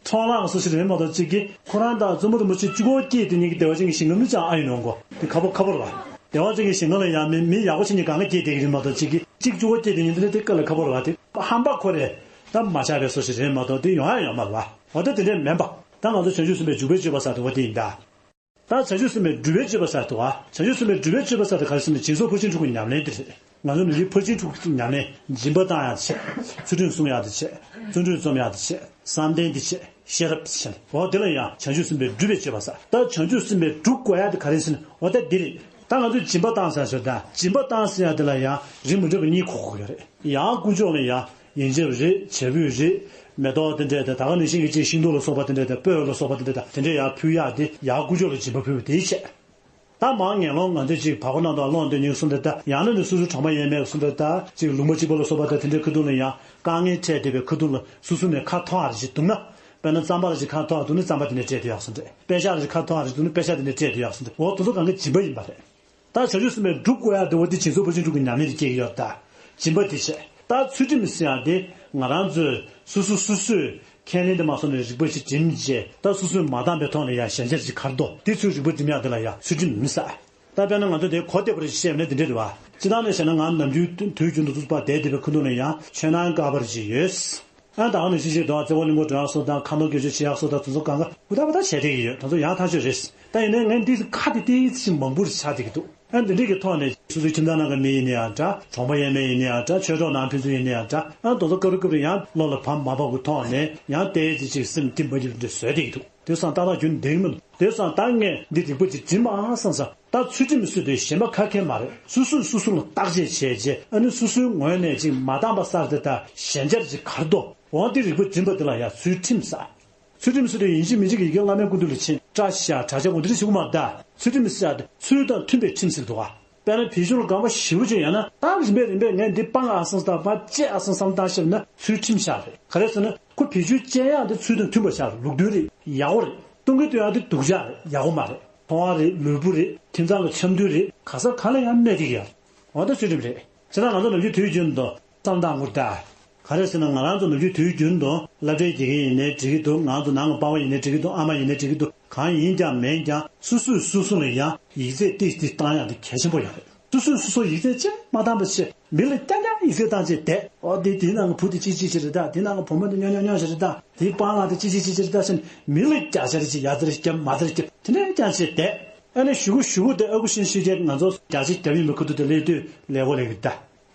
འཕྲོ་བརླག་སོ་ཞིག་རེད་མ་གཏོགས། གཅིག་གིས་ཁོ་རང་དང་བཙུན་མོ་རིན་པོ་ཆེ་གཅིག་པོ་སྐྱེས་དེ་ཉིད་ཀྱི་བདེ་བ་ཅན་གྱི་ཞིང་ཁམས་ནི་ཅང་ཨ་ཡོད་ནོ་གོ། དེ་ཁ་པོ་ཁ་པོ་རེད་བ། བདེ་བ་ཅན་གྱི་ཞིང་ཁམས་ལ་ཡང་མི་མི་ཡག་པོ་ཆེ་ཉིད་གང་ག་སྐྱེས་བསྡད་ཀྱི་རེད་མ་གཏོགས། གཅིག་གིས་གཅིག་གཅིག་པོ་སྐྱེས་དེ་ཉིད་དེ་ནི་དེ་དཀའ་ལས་ཁག་པོ་རེད་བ། དེ་ཧམ་པ་ཁོ་རེ་ད་མ་ཆགས་པའི་བཟོ་ཞིག་རེད་མ་གཏོགས། དེ་ཡོང་ཡ་ཡོད་མ་རེད་བ། འོ་ད་དེ་འདྲའི་མིན་པ། ད་ང་ཚོ་བྱང་ཆུབ་སེམས་དཔའི་འཇུག་པའི་སྤྱོད་པ་ཟེར་དེ་འོ་དེ་ཡིན་ད། ད་བྱང་ཆུབ་སེམས་དཔའི་སྒྲུབ་པའི་སྤྱོད་པ་ཟེར་དུས། བྱང་ཆུབ་སེམས་དཔའི་སྒྲུབ་པའི་སྤྱོད་པ་ཟེར་དེ་ག་རེ་ཟེར་ན། སྦྱིན་སོགས་ཕར་ཕྱིན་དྲུག་གི་ཉམས་ལེན་དེ་རེད། ང་ཚོ་མི་ཚེའི་ཕར་ཕྱིན་དྲུག་གི་ཉམས་ལེན། སྦྱིན་པ་བཏང་ཡག་དེ་བྱས། ཚུལ་ཁྲིམས་སྲུང་ཡག་དེ་བྱས། བརྩོན་འགྲུས་རྩོམ་ཡག་དེ་བྱས། བསམ་གཏན་དེ་བྱས། ཤེས་རབ་དེ་བྱས། འོ་དེ་ལ་ཡང་བྱང་ཆུབ་སེམས་དཔའི་སྒྲུབ་པའི་སྤྱོད་པ་ཟེར། ད་བྱང་ཆུབ་སེམས་དཔའི་སྒྲུབ་དགོས་ཡག་དེ་ག་རེ་ཟེར་ན། འོ་ད་འདི་རེད། ད་ང་ཚོས་སྦྱིན་པ་བཏང་ཟེར་ཞོར་དང་། སྦྱིན་པ་བཏང་ཟེར་ཡག་དེ་ལ་ཡང་རིགས་མི་འདྲ་བ་གཉིས་གོ་དགོས་ཀྱི་རེད། ཡང་དཀོན་མཆོག་ལ་ཡང་ཡོན་ཆབ་རེད། བྱ་ཕོད་རེད། མེ་ཏོག་དེ་འདྲས་དང་། ད་ག་ནང་བཞིན་གྱི་ཅིག་ཤིང་ཏོག་ལ་སོགས་པ་དེ་འདྲས་དང་། སྤོས་ལ་སོགས་པ་དེ་འདྲས་དང་། དེ་འདྲས་ཡར་ཕུལ་ཡག་དེ་ཡར་དཀོན་མཆོག་ལ་སྦྱིན་པ་ཕུལ་བ་དེའི་ཆེད། ད་མང་ངན་སློང་ང་ཚོས་ཅིག་བར་སྐོར་ནང་དུ་སློང་འདོད་མཁན་གསུམ་དེ་ད་ཡང་ན་ནི་སོ་སོའི་གྲོང་པ་ཡས་མས་གསུམ་དེ་ད་ཅིག་ལུང་པ་གཅིག་པ་ལ་སོགས་པ་ད་དེ་འདྲའི་ཁ་ཐུག་ལ་ཡང་དཀའ་ངལ་འཕྲད་བསྡད་པའི་ཁ་ཐུག་ལ་སོ་སོ་ནས་ཁ་ཐོར་རེ་ཞིག་འདུག་ན། དཔེར་ན་རྩམ་པ་ལ་ཞིག་ཁ་ཐོར་འདུག་ན་རྩམ་པ་དེ་འདྲ་སྤྲད་དུ་ཡག་སོང་རེད། པད་ཤག་ལ་ཞིག་ཁ་ཐོར་རེ་འདུག་ན་པད་ཤག་དེ་འདྲ་སྤྲད་དུ་ཡག་སོང་རེད། འོ་དེ་ཚོ་གང་ག་སྦྱིན་པ་ཡིན་པ་རེད། ད་བྱང་ཆུབ་སེམས་དཔའི་སྒྲུབ་དགོས་ཡག་དེ་འོ་དེ་སྦྱིན་སོགས་ཕར་ཕྱིན་དྲུག་གི་ཉམས་ལེན་དེ་སྐྱེ་གི་ཡོད་ད། སྦྱིན་པ་དེ་བྱས། ད་ཚུལ་ཁྲིམས་ཟེར་ཡག་དེ་ང་རང་ཚོས་སོ་སོ་སོ་སོས་ཁས་ལེན་དེ་མ་སོང་ནས་རིག་པ་ཞིག་སྒྲིམ་བྱས་ད་སོ་སོས་མ་བཏང་པའི་ཐོག་ནས་ཡང་གཞན་སྦྱར་ཞིག་གར་འདུག་དེ་ཚུལ་རིག་པ་སྒྲིམ་ཡག་དེ་ལ་ཡང་ཚུལ་ཁྲིམས་མི་ཟེར། ད་དཔེར་ན་ང་ཚོ་དེ་གོ་བདེ་བར་བཤད་ན་འདི་འདྲ་རེད་བ། སྤྱིར་བཏང་ནས་བཤད་ན་ང་ནམ་རྒྱུན་དུས་རྒྱུན་དུ་ཐུག་པ་བསྡད་བསྡད་པའི་ཁ་ཐུག་ནས་ཡང་ཆོས་ནང་བཀའ་བར་ཅིག་ཡོད། ཨ་ད་ག་ནང་བཞིན་ཞིག་འདུག་ཨ། རྩེ་བ་གླིང་སྐོར་འགྲོ་ཡག་སོགས་དང་ཁ་ནོར་སྐྱོན་བརྗོད་བྱེད་ཡག་སོགས་དང་དེ་ཚོ་གང་ག་ཧུར་ཐག་པ་ཐག་བྱས་བསྡད་ཀྱི་ཡོད། དེ་ཚོ་ཡག་ཐག་ཆོད་རེད། ད་ཡིན་ནའི་ངས་འདི་ཁ་དེ་ཏིག་ཙམ་མང་པོ་རེ་ཆགས་བསྡད་ཀྱི་འདུག་ཨ་འདི་འདྲས་ཀྱི་ཐོག་ནས་སོ་སོའི་ཁྱིམ་ཚང་ནང་གི་མི་ཡིན་ནའི་ཡང་འདྲ། གྲོང་པ་ཡས་མས་ཡིན་ནའི་ཡང་འདྲ། ཆོས་གྲོགས་ནང་ཕན་ཚུན་ཡིན་ནའི་ཡང་འདྲ། ཨ་དེ་ཚོ་སྐབས་རེ་སྐབས་རེ་ཡང་བློ་ལ་བབ་མ་བབ་ཀྱི་ཐོག་ནས་ཡང་ཏོག་ཙམ་ཅིག་སེམས་སྐྱིད་མ་སྐྱིད་འདྲ་བཟོས་བསྡད་ཀྱི་འདུག་དེ་སང་ཏག་ཏག་རྒྱུན་འདེགས་མི་འདུག་དེ་སང་ད་ངས་འདི་རིག་པ་ཅིག་སྒྲིམ་ཨ་བསམ་ས། ད་ཚུལ་ཁྲིམས་སུ་དེ་གཞན་པ་ཁ་ཁེལ་མ་རེད། སོ་སོས་སོ་སོ་ལ་བརྟག་དཔྱད་བྱས་རྗེས་ཨ་ནི་སོ་སོའི་ངོས་ནས་ཅིག་མ་འདང་པ་བསགས་ཏེ་ད་གཞན་སྦྱར་ཅིག་གར་འདུག་འོ་འདི་རིག་པ་སྒྲིམ་པ་དེ་ལ་ཡང་ཚུལ་ཁྲིམས་ཟེར། ཚུལ་ཁྲིམས་སུ་དེ་ཡིན་གཅིག་མིན་གཅིག་གི་ཡི་གེ་བླ་མའི་སྐུ་མདུན་ལ་ཕྱིན་སྐྲ་བཞར་གྲྭ་ཆས་འོ་འདི་འདྲ་བྱེད་དགོས་མ་རེད་ད། ཚུལ་ཁྲིམས་ཟེར་ཡག་དེ་ཚུལ་དང་མཐུན་པའི་ཁྲིམས་ཟེར་འདུག་ག་དཔེར་ན་བེད་སྤྱོད་ལ་དགོངས་པ་ཞེ་པོ་ཅིག་ཡོད་ན་ད་རིམ་པས་རིམ་པས་ངས་འདི་སྤང་ཨ་བསམ་སྟངས་པ་བཅད་ཨ་བསམ་བསམ་སྟངས་བཤད་ན་ཚུལ་ཁྲིམས་ཤག་རེད། ག་རེ་ཟེར་ན་ཁོ་བེད་སྤྱོད་བཅད་ཡག་འདི་ཚུལ་དང་མཐུན་པ་ཤག་རེད། ལུགས་མཐུན་རེད། ཡག་པོ་རེད། གཏོང་གི་གཏོང་ཡག་འདི་སྡུག་ཅག་རེད། ཡག་པོ་མ་རེད། མཐོང་བ་རེད། ལུས་པོ་རེད། ཁྱིམ་ཚང་གི་འཆམ་མཐུན་རེད། ག་ས་ག་ལ་ཡང་གནོད་བསྡད་ཀྱི་ཡོད་རེད། འོ་ད་ཚུལ་ཁྲིམས་རེད། བྱས་ན་ང་ཚོ་ནམ་རྒྱུན་དུས་རྒྱུན་དུ་བསམ་སྟངས་ངོ་ད། ག་རེ་ཟེར་ན་ང་རང་ཚོ་ནམ་རྒྱུན་དུས་རྒྱུན་དུ་སློབ་གྲྭའི་དགེ་རྒན་ཡིན་ནའི་འགྲིག་གི་འདུག་ང་ཚོ་ནང་གི་པ་ཕ་ཡིན་ནའི་འགྲིག་གི་འདུག་ཨ་མ་ཡིན་ནའི་འགྲིག་གི་འདུག་གང་ཡིན་ཀྱང་མིན་ཀྱང་སོ་སོས་སོ་སོ་ལ་ཡང་ཡིག་ཚད་ཏིག་ཏིག་བཏང་ཡག་དེ་གལ་ཆེན་པོ་ཡོད་རེད། སོ་སོས་སོ་སོ་ཡིག་ཚད་ཅིག་མ་བཏང་པ་བྱས་མི་ལ་རྐྱང་རྐྱང་ཡིག་ཚད་བཏང་བྱས་བསྡད། ཨོ་དེ་དེའི་ནང་གི་བུ་དེ་ཅི་ཅི་ཅི་རེད་ད། དེའི་ནང་གི་བུ་མོ་དེ་ཉོ་ཉོ་ཉོ་ཞིག་རེད་ད། དེའི་སྤང་ལགས་དེ་ཅི་ཅི་ཅི་ཅི་རེད་ད་ཟེར་ནས་མི་ལ་རྒྱ་ཆེར་ཅིག་ཡ་ཙི་རེ་རྒྱབ་མ་ཙི་རེ་རྒྱབ་དེ་འདྲ་རྐྱང་བྱས་བསྡད། ཨ་ནི་གཞུག་གུ་གཞུག་གུ་དེ་ཨ་ཁུ་ཤིན་ཤི་རྒྱག་ང་ཚོ་རྒྱ་ཆེ་རྒྱབ་ཡིན་པའི་ཁུ་ཐུ་དེ་ལས་དུས་ལས་གོ་ལས་གི་ད།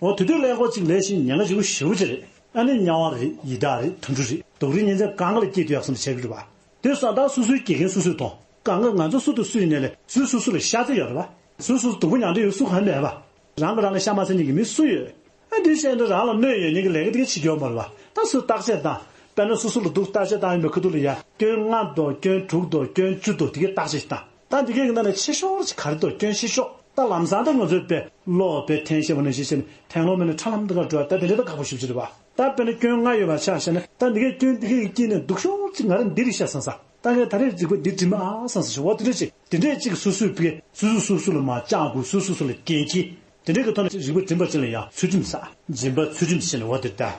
འོ་དེ་དུས་ཀླད་ཀོར་གཅིག་ལས་ཤིང་ཉེན་ཁ་ཞེ་པོ་ཞེ་པོ་ཅིག་རེད། ཨ་ནི་དམྱལ་བ་རེད། ཡི་དྭགས་རེད། དུད་འགྲོ་རེད། སྡུག་རུས་ཉེན་ཚད་གང་ག་ལ་སྐྱེས་དུས་ཡག་སོང་ཆགས་ཀྱི་རེད་པ། དེ་སོང་ད་སོ་སོའི་དགེ་རྒན་སོ་སོས་མཐོང་། གང་ག་ང་ཚོ་སུ་དང་སུ་ཡིན་ནའི་ལས་སུས་སོ་སོ་ལ་ཤ་ཚ་ཡོད་རེད་པ། སུས་སོ་སོ་སྡུག་པོ་མྱངས་འདོད་ཡོད་སུ་གང་མེད་པ། རང་གིས་རང་ལ་ཤ་མ་ཚ་མཁན་གྱི་མི་སུ་ཡོད། ཨ་འདི་བཤད་འདི་རང་ལ་གནོད་ཡོད་མཁན་གྱི་ལས་ཀ་དེ་ག་བྱེད་རྒྱུ་ཡོད་མ་རེད་པ། ད་སུས་བརྟག་དཔྱད་བཏང་། དཔེར་ན་སོ་སོ་ལ་སྡུག་བརྟག་དཔྱད་བཏང་ཡོང་བའི་ཁུ་ཐུ་ལ་ཡ་སྐྱོན་ལྔ་དང་སྐྱོན་དྲུག་དང་སྐྱོན་བཅུ་དང་དེ་གའི་བརྟག་དཔྱད་བཏང་། ད་འདི་གའི་ནང་ནས་ཆེ་ཤོས་ཅིག་ག་རེ་འདུག་སྐྱོན་ཆེ་ཤོས། ད་ལམ་སང་ད་ང་ཚོས་དཔེ་གློག་དཔེ་འཐེན་ཤེས་པ་ནང་བཞིན་བྱས་ནས་འཐེན་གློག་མེད་ན་ཁྲ་ལམ་འདི་ག་འགྲོ་བ་ད་དེ་འདྲ་ད་ཁག་པོ་ཞེ་པོ་ཅིག་རེད་པ། ད་དཔེར་ན་སྐྱོན་ལྔ་ཡོད་པ་ཆ་བཞག་ན་ད་འདི་གའི་སྐྱོན་འདི་གའི་དཀྱིལ་ནས་སྡུག་ཤོས་ཅིག་ང་རང་འདི་རེད་ཤག་བསམ་ས། ད་ངས་ད་རེས་རིག་པ་འདི་འགྲིམ་ཨ་བསམ་ས་ཞིག་འོ་དེ་འདྲ་ཅིག་དེ་འདྲས་ཅིག་སོ་སོའི་དཔེ་སོ་སོ་སོ་སོ་ལ་མ་བཅངས་དགོས། སོ་སོ་སོ་ལ་འགན་འཁྱེར། དེ་འདྲའི་གི་ཐོག་ནས་རིག་པ་འགྲིམ་པ་ཅིག་ལ་ཡང་ཚུལ་ཁྲིམས་ཟེར། སྦྱིན་པ་ཚུལ་ཁྲིམས་ཟེར་ནས་འོ་དེ་ལྟ།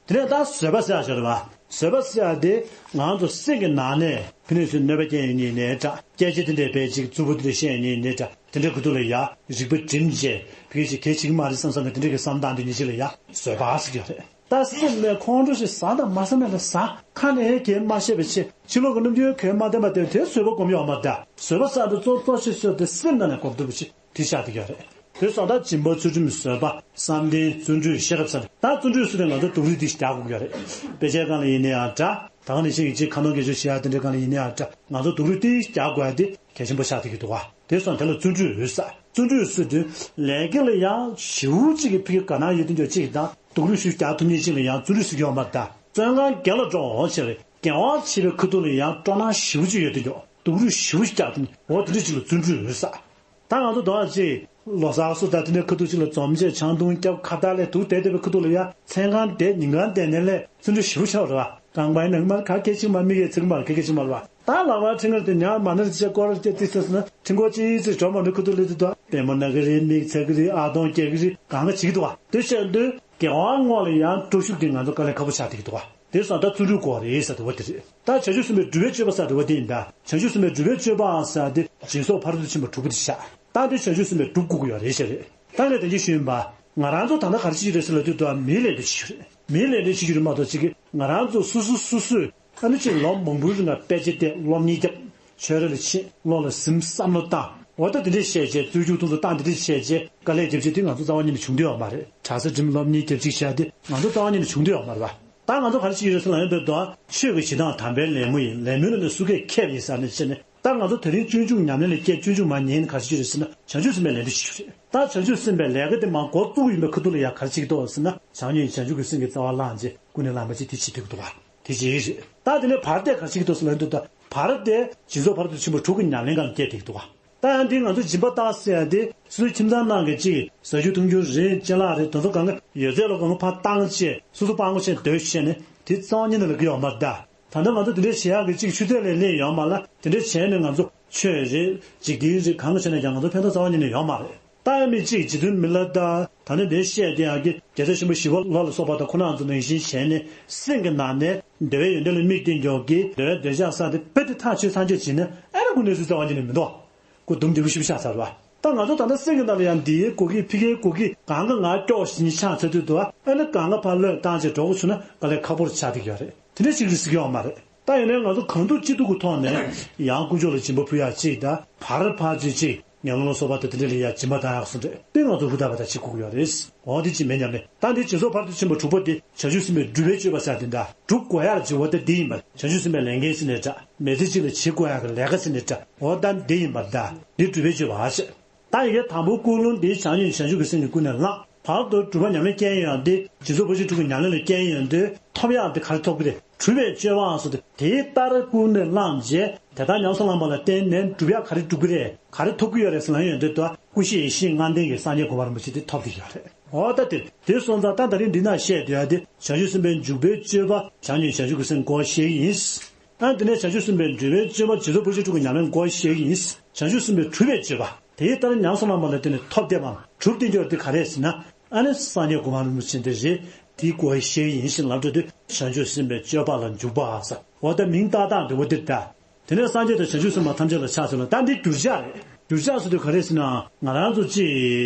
དེ་ནས་ད་བཟོད་པ་ཟེར་ཡག་ཅིག་རེད་པ། བཟོད་པ་ཟེར་ཡག་དེ་ང་ཚོ་སེམས་ཀྱི་ནང་ནས་ཕན་ཚུན་གནོད་པ་སྐྱེལ་ཡག་ཡིན་ནའི་འདྲ། སྐད་ཆ་དེ་འདྲའི་བས་ཅིག་རྩུབ་པོ་དེ་འདྲ་བཤད་ཡག་ཡིན་ནའི་འདྲ། དེ་འདྲའི་ཁུ་ཐུ་ལ་ཡང་རིག་པ་བསྒྲིམས་བྱས་ཕ་གི་ཞིག་གལ་ཆེ་གི་མ་རེད་བསམ་བསམ་གི་དེ་འདྲའི་གི་བསམ་སྟངས་དེ་ཉིད་ཅིག་ལ་ཡང་བཟོད་པ་ཟེར་གྱི་རེད། ད་སེམས་ནས་ཁོང་ཁྲོ་ཞིག་ཟ་དང་མ་ཟ་མེད་ལ་ཟ། ཁ་ནས་གས་མ་བཤད་པ་བྱས། ཕྱི་ལོགས་ཀྱི་རྣམ་འགྱུར་གས་མ་བསྟན་པ་དེ་དེ་བཟོད་པ་སྒོམ་ཡག་མ་རེད། བཟོད་པ་ཟེར་ཡག་དེ་གཙོ་གཙོ་ཆེ་ཤོས་དེ་སེམས་ནང་ནས་སྒོམ་ཐུབ་པ་ཅིག་དེ་ཆགས་བསྡད་ཀྱི་རེད། དེ་སོང་ད་སྦྱིན་པ་ཚུལ་ཁྲིམས་བཟོད་པ་བསམ་གཏན་བརྩོན་འགྲུས་ཤེས་རབ་ཟེར། ད་བརྩོན་འགྲུས་ཟེར་ནས་ང་ཚོ་སྡུག་རུས་དེ་རྒྱག་དགོས་ཀྱི་རེད། དཔེ་ཆའི་སྒང་ལ་ཡིན་ནའི་ཡང་འདྲ། ད་ག་ནང་བཞིན་ཡིན་གཅིག་ཁ་ནོར་སྐྱོན་བརྗོད་བྱེད་ཡག་དེ་འདྲའི་སྒང་ལ་ཡིན་ནའི་ཡང་འདྲ། ང་ཚོ་སྡུག་རུས་དེ་རྒྱག་དགོས་ཡག་དེ་གལ་ཆེན་པོ་ཆགས་བསྡད་ཀྱི་འདུག་ག་དེ་སོང་དེ་ལ་བརྩོན་འགྲུས་ཟེར། བརྩོན་འགྲུས་ཟེར་དུས་ལས་ཀ་ལ་ཡང་ཞེ་པོ་ཅིག་གི་ཕ་གི་དགའ་སྣང་ཡོད་དུས་ཅིག་དང་སྡུག་རུས་ཤུགས་རྒྱག་ཐུབ་མཁན་ཅིག་ལ་ཡང་བརྩོན་འགྲུས་ཟེར་གྱི་ཡོད་མ་རེད། ད་བརྩོན་གང་དགེ་ལ་སྒྲོག་ཟེར་བའི་དགེ་བ་བྱེད་པའི་ཁ་ཐུག་ལ་ཡང་སྤྲོ་སྣང་ཞེ་པོ་ཅིག་ཡོད་དུས་ཀྱང་སྡུག་རུས་ཞེ་པོ་ཅིག་རྒྱག་ཐུབ་མཁན་འོ་དེ་འདྲ་ཅིག་ལ་བརྩོན་འགྲུས་ཟེར། ད་ང་ཚོ་དོ་བ་ཅིག་ལོ་གསར་སོགས་ད་དེ་འདྲའི་ཁ་ཐུག་ཅིག་ལ་འཛོམས་བྱས་ཆང་འཐུང་རྒྱབ་ཁ་བརྡ་ལས་དུག་བསྡད་བསྡད་པའི་ཁ་ཐུག་ལ་ཡ་མཚན་གང་བསྡད་ཉིན་གང་བསྡད་ནས་ལས་བརྩོན་འགྲུས་ཞེ་པོ་ཆགས་རེད་བ། རྐང་པ་ཡིན་ན་མར་ག་སྐད་ཅིག་མ་མིག་གིས་ཚིག་མར་ག་སྐད་ཅིག་མར་བ། ད་ལག་པ་ཁྲིད་ངར་དེ་ཉག་མ་ནར་ཅིག་སྐོར་ར་སྐྱེ་ཏི་ས་སོང་ན་ཁྲིད་འགོ་ཅིག་ཅིག་འགྲོ་མ་འགྲོ་ཁ་ཐུག་ལ་དུ་དོ་པད་མོ་ན་གི་རེད། མིག་ཚ་གི་རེད། ཨ་སྟོང་སྐྱེ་གི་རེད། གང་ག་བྱེད་ཀྱི་འདུག་བ། དེ་བཤད་དུས་དགེ་བ་བསྔོ་ལ་ཡང་སྤྲོ་ཤུགས་དེ་ང་ཚོ་དཀའ་ལས་ཁག་པོ་ཆགས་བསྡད་ཀྱི་འདུག་བ། དེ་སོང་ད་བརྩོན་འགྲུས་དགོས་རེད་ཟེར་དུ་བ་དེ་རེད། ད་བྱང་ཆུབ་སེམས་དཔའི་སྒྲུབ་པའི་སྤྱོད་པ་ཟེར་དུ་བ་དེ་ཡིན་ད། བྱང་ཆུབ་སེམས་དཔའི་སྒྲུབ་པའི་སྤྱོད་པའང་ཟེར་དེ་སྦྱིན་སོགས་ཕ་རོལ་ཏུ་ཕྱིན་པ་དྲུག་པོ་དེ་བཞག་ད་དེ་བྱང་ཆུབ་སེམས་དཔའི་སྒྲུབ་དགོས་ཀྱི་ཡོད་རེད་ཟེར་རེད། ད་ངས་དེ་གྱིས་ཞུས་ཡིན་པ། ང་རང་ཚོ་ད་ལྟ་ག་རེ་བྱེད་ཀྱི་རེད་ཟེར་ལབ་དུས་ད་མིའི་ལས་དེ་བྱེད་ཀྱི་རེད། མིའི་ལས་དེ་བྱེད་ཀྱི་རེད་མ་གཏོགས་ཅིག་གིས་ང་རང་ཚོ་སོ་སོ་སོ་སོས་ཨ་ནི་ཅིག་ལོ་མང་པོའི་རིང་ལ་དཔེ་ཆ་བལྟས། སློབ་གཉེར་བརྒྱབ། ཆོས་ར་ལ་ཕྱིན། བློ་ལ་ཟིན། བསམ་བློ་བཏང་། འོ་ད་དེ་འདྲས་བཤད་རྗེས་རྩོད་རྒྱུགས་གཏོང་ཚུལ་བཏང་། དེ་འདྲས་བཤད་རྗེས་དཀའ་ལས་རྒྱབ་རྗེས་དེ་ང་ཚོ་རྩ་བ་ཉིད་ནས་བྱུང་འདོད་ཡོད་མ་རེད། གྲྭ་ས་འགྲིམ། སློབ་གཉེར་རྒྱབ་ཅིག་བྱས་ཏེ་ང་ཚོ་རྩ་བ་ཉིད་ནས་བྱུང་འདོད་ཡོད་མ་རེད་བ། ད་ང་ཚོ་ག་རེ་བྱེད་ཀྱི་རེད་ཟེར་ན་ཡང་འདོད་དོ། ཆོས་ཀྱི་བྱེད་སྟངས་དམ་པའི་ལད་མོ་ཡིན། ལད་མོའི་ནང་ནས་སུ་གས་མཁས་པ་ཡིན་ཟེར་ནས་བྱས་ནས། ད་ང་ཚོ་དེ་རིང་སྤྱོད་འཇུག་ཉམས་ལེན་ལ་བསྐྱལ། སྤྱོད་འཇུག་མར་ཉན་ནས་ག་རེ་བྱེད་ཀྱི་རེད་ཟེར་ན་བྱང་ཆུབ་སེམས་དཔའི་ལས་འདི་བྱེད་ཀྱི་རེད། ད་བྱང་ཆུབ་སེམས་དཔའི་ལས་ཀ་དེ་མར་འགོ་བཙུགས་ཡིན་པའི་ཁ་ཐུག་ལ་ཡང་ག་རེ་བྱེད་ཀྱི་འདུག་ཟེར་ན། བྱམས་སྙིང་རྗེ་བྱང་ཆུབ་ཀྱི་སེམས་ཀྱི་རྩ་བ་བླངས་རྗེས་ཀུན་ནས་བསླངས་པ་ཅིག་དེ་བྱེད་ཀྱི་འདུག་བ། དེ་ཅིག་རེད། ད་དེ་ནས་བར་དེ་ག་རེ་བྱེད་ཀྱི་འདུག་ཟེར་ན་འདོད་དོ། བར་དེ་སྦྱིན་སོགས་ཕ་རོལ་ཏུ་ཕྱིན་པ་དྲུག་གི་ཉམས་ལེན་སྒང་ལ་བསྐྱལ་བསྡད་ཀྱི་འདུག་བ། ད་ཡང་འདི་ང་ཚོ་སྦྱིན་པ་བཏང་ཟེར་ཡ་དེ་སོ་སོའི་ཁྱིམ་ཚང་ནང་གི་གཅིག་ཟ་རྒྱུ་འཐུང་རྒྱུ་རིན་ཅན་ལག་རིན་དེ་ཚོ་གང་ག་ཡོད་ཚད་ལ་གང་ག་ཕར་བཏང་བྱས་སོ་སོ་སྤྲང་པོ་བྱས་སྡོད་བྱས་ནས་དེ་རྩ་བ་ཉིད་ནས་ལབ་ཀྱི་ཡོད་མ་རེད་ད། ད་ལྟ་ང་ཚོ་དེ་འདྲའི་བྱེད་ཡག་གི་གཅིག་ཆུ་ཚད་ལས་སླེབས་ཡོད་མ་ལ། དེ་འདྲའི་བྱས་ནས་ང་ཚོ་ཆོས་རེད་འཇིག་རྟེན་རེད་གང་ག་བྱས་ན་ཀྱང་ང་ཚོ་ཕན་ཐོགས་རྩ་བ་ཉིད་ནས་ཡོད་མ་རེད། ད་ཡང་མི་གཅིག་རྗེ་བཙུན་མི་ལ་ད་ད་ནི་འདིར་བཤད་བསྡད་ཡག་གི་རྒྱལ་སྲས་ཆེན་པོ་ཞི་བ་ལྷ་ལ་སོགས་པ་དང་ཁོ་རང་ཚོ་ནང་བཞིན་བྱས་ནས་སེམས་ཀྱི་ནང་ནས་འདོད་པའི་ཡོན་ཏན་ལ་དམིགས་ཏེ་མགྱོགས་ཀྱི་འདོད་པའི་འདོད་ཆགས་བསགས་ཏེ་དཔེ་དེ་ཐག་ཆོད་སངས་རྒྱས་བྱས་ན་ཨེ་ར་ཁོ་གནས་ཚུལ་རྩ་བ་ཉིད་ནས་མི་འདུག་ཁོ་དུམ་བདེ་པོ་ཞིབ་ཆགས་ཚར་བ། ད་ང་ཚོ་ད་ལྟ་སེམས་ཀྱི་ནང་ལ་ཡང་འདིའི་གོ་གི་ཕི་ཁའི་གོ་གི་གང་ག་ང་སྐྱོག་བཞིན་ཆགས་ཚར་དུས་དུ་ཨ་ནི་གང་ག་ཕར་བློས་བཏང་བྱས་འགྲོ་དགོས་བྱུང་ན་དཀའ་ལས་ཁག་པོ་རུ་ཆགས་བསྡད་ཀྱི་ཡོད་རེད། དེ་འདྲ་ཞིག་རེད་ཟེར་གྱི་ཡོད་མ་རེད། ད་ཡིན་ནའི་ང་ཚོ་གང་ཐུབ་ཅི་ཐུབ་ཀྱི་ཐོག་ནས་ཡང་དཀོན་མཆོག་ལ་སྦྱིན་པ་ཕུལ་ཡག་ཅིག་དང་ཕར་ཕར་ཅིག་ཅིག་ངན་སློང་ལ་སོགས་པ་དང་དེ་འདྲ་ལ་ཡ་སྦྱིན་པ་བཏང་ཡག་སོགས་རེད་དེ་ང་ཚོ་ཧུར་ཐག་པ་དང་བྱེད་དགོས་ཀྱི་ཡོད་རེད། འོ་དེ་ཅིག་མེད་སྙམ་ནས་ད་འདི་སྦྱིན་སོགས་ཕར་དུ་ཕྱིན་པ་དྲུག་པོ་དེ་བྱང་ཆུབ་སེམས་དཔའི་སྒྲུབ་པའི་སྤྱོད་པ་ཟེར་དེ་འདྲ་སྒྲུབ་དགོས་ཡག་ཅིག་འོ་ད་འདི་ཡིན་པ་བྱང་ཆུབ་སེམས་དཔའི་ལས་འགན་ཟེར་ནས་འདྲ་མི་ཚེ་གཅིག་ལ་བྱེད་དགོས་ཡག་གི་ལས་ཀ་ཟེར་ནས་འདྲ་འོ་ད་འདི་ཡིན་པར་ད་འདི་སྒྲུབ་པའི་སྤྱོད་པ་ཨ་ཞེས། ད་ཡི་གེ་དང་པོ་ཀུན་སློང་འདི་བྱང་ཉིད་བྱང་ཆུབ་ཀྱི་སེམས་ཀྱིས་ཀུན་ནས་བསླངས། བར་དུ་སྒྲུབ་པ་ཉམས་ལེན་སྐྱེལ་ཡོང་དུས་སྦྱིན་སོགས་ཕར་ཕྱིན་དྲུག་གི་ཉམས་ལེན་ལ་སྐྱེལ་ཡོང་དུས་ཐོབ་ཡག་འདི་ག་རེ་ཐོབ་ཀྱི་རེད། སྒྲུབ་པའི་སྤྱོད་པའང་སོགས་ཏེ་དེ་ལྟར་ཀུན་ནས་བསླངས་རྗེས་དེ་ལྟར་ཉམས་སུ་བླངས་པ་ལ་བརྟེན་ནས་སྒྲུབ་ཡག་ག་རེ་སྒྲུབ་ཀྱི་རེད་ག་རེ་ཐོབ་ཀྱི་ཡོད་རེད་ཟེར་ལབ་ཡོང་དུས་ད་ཀུན་ཤེས་ཡེ་ཤེས་ལྔ་ལྡན་གྱི་སངས་རྒྱས་གོ་འཕང་རིན་པོ་ཆེ་དེ་ཐོབ་བསྡད་ཡོད་རེད། འོ་ད་དེ་དེ་སོང་ཙང་ད་ད་རིང་འདི་ན་བཤད་སྡོད་ཡག་དེ་བྱང་ཆུབ་སེམས་དཔའི་འཇུག་པའི་སྤྱོད་པ་བྱང་ཉིད་བྱང་ཆུབ་ཀྱི་སེམས་སྐོར་བཤད་ཀྱི་ཡིན། ཨ་དེ་ནས་བྱང་ཆུབ་སེམས་དཔའི་སྒྲུབ་པའི་སྤྱོད་པ་སྦྱིན་སོགས་ཕར་ཕྱིན་དྲུག་གི་ཉམས་ལེན་སྐོར་བཤད་ཀྱི་ཡིན། བྱང་ཆུབ་སེམས་དཔའི་སྒྲུབ་པའི་སྤྱོད་པ་དེ་ལྟར་ཉམས་སུ་བླངས་པ་ལ་བརྟེན་ནས་ཐོབ་བསྡད་པའམ་གྲུབ་བསྡད་རྒྱུ་དེ་ག་རེ་ཟེར་ན་ཨ་ནི་སངས་རྒྱས་གོ་འཕང་རིན་པོ་ཆེ་འདི་རེད། དེའི་སྐོར་བཤད་ཀྱི་ཡིན་ཞེས་ལབ་འགྲོ་དུས་བྱང་ཆུབ་སེམས་དཔའི་སྤྱོད་པ་ལ་འཇུག་པ་ཟེར་འོ་ད་མིང་བཏགས་སྟངས་འདི་འོ་འདིར་ད། དེ་ནས་སངས་རྒྱས་དང་བྱང་ཆུབ་སེམས་དཔའ་ཐམས་ཅད་ལ་ཕྱག་འཚལ་ལོ། ད་འདི་འགྱུར་ཕྱག་རེད། འགྱུར་ཕྱག་ཟེར་དུས་ག་རེ་ཟེར་ན་ང་རང་ཚོ་ཅིག་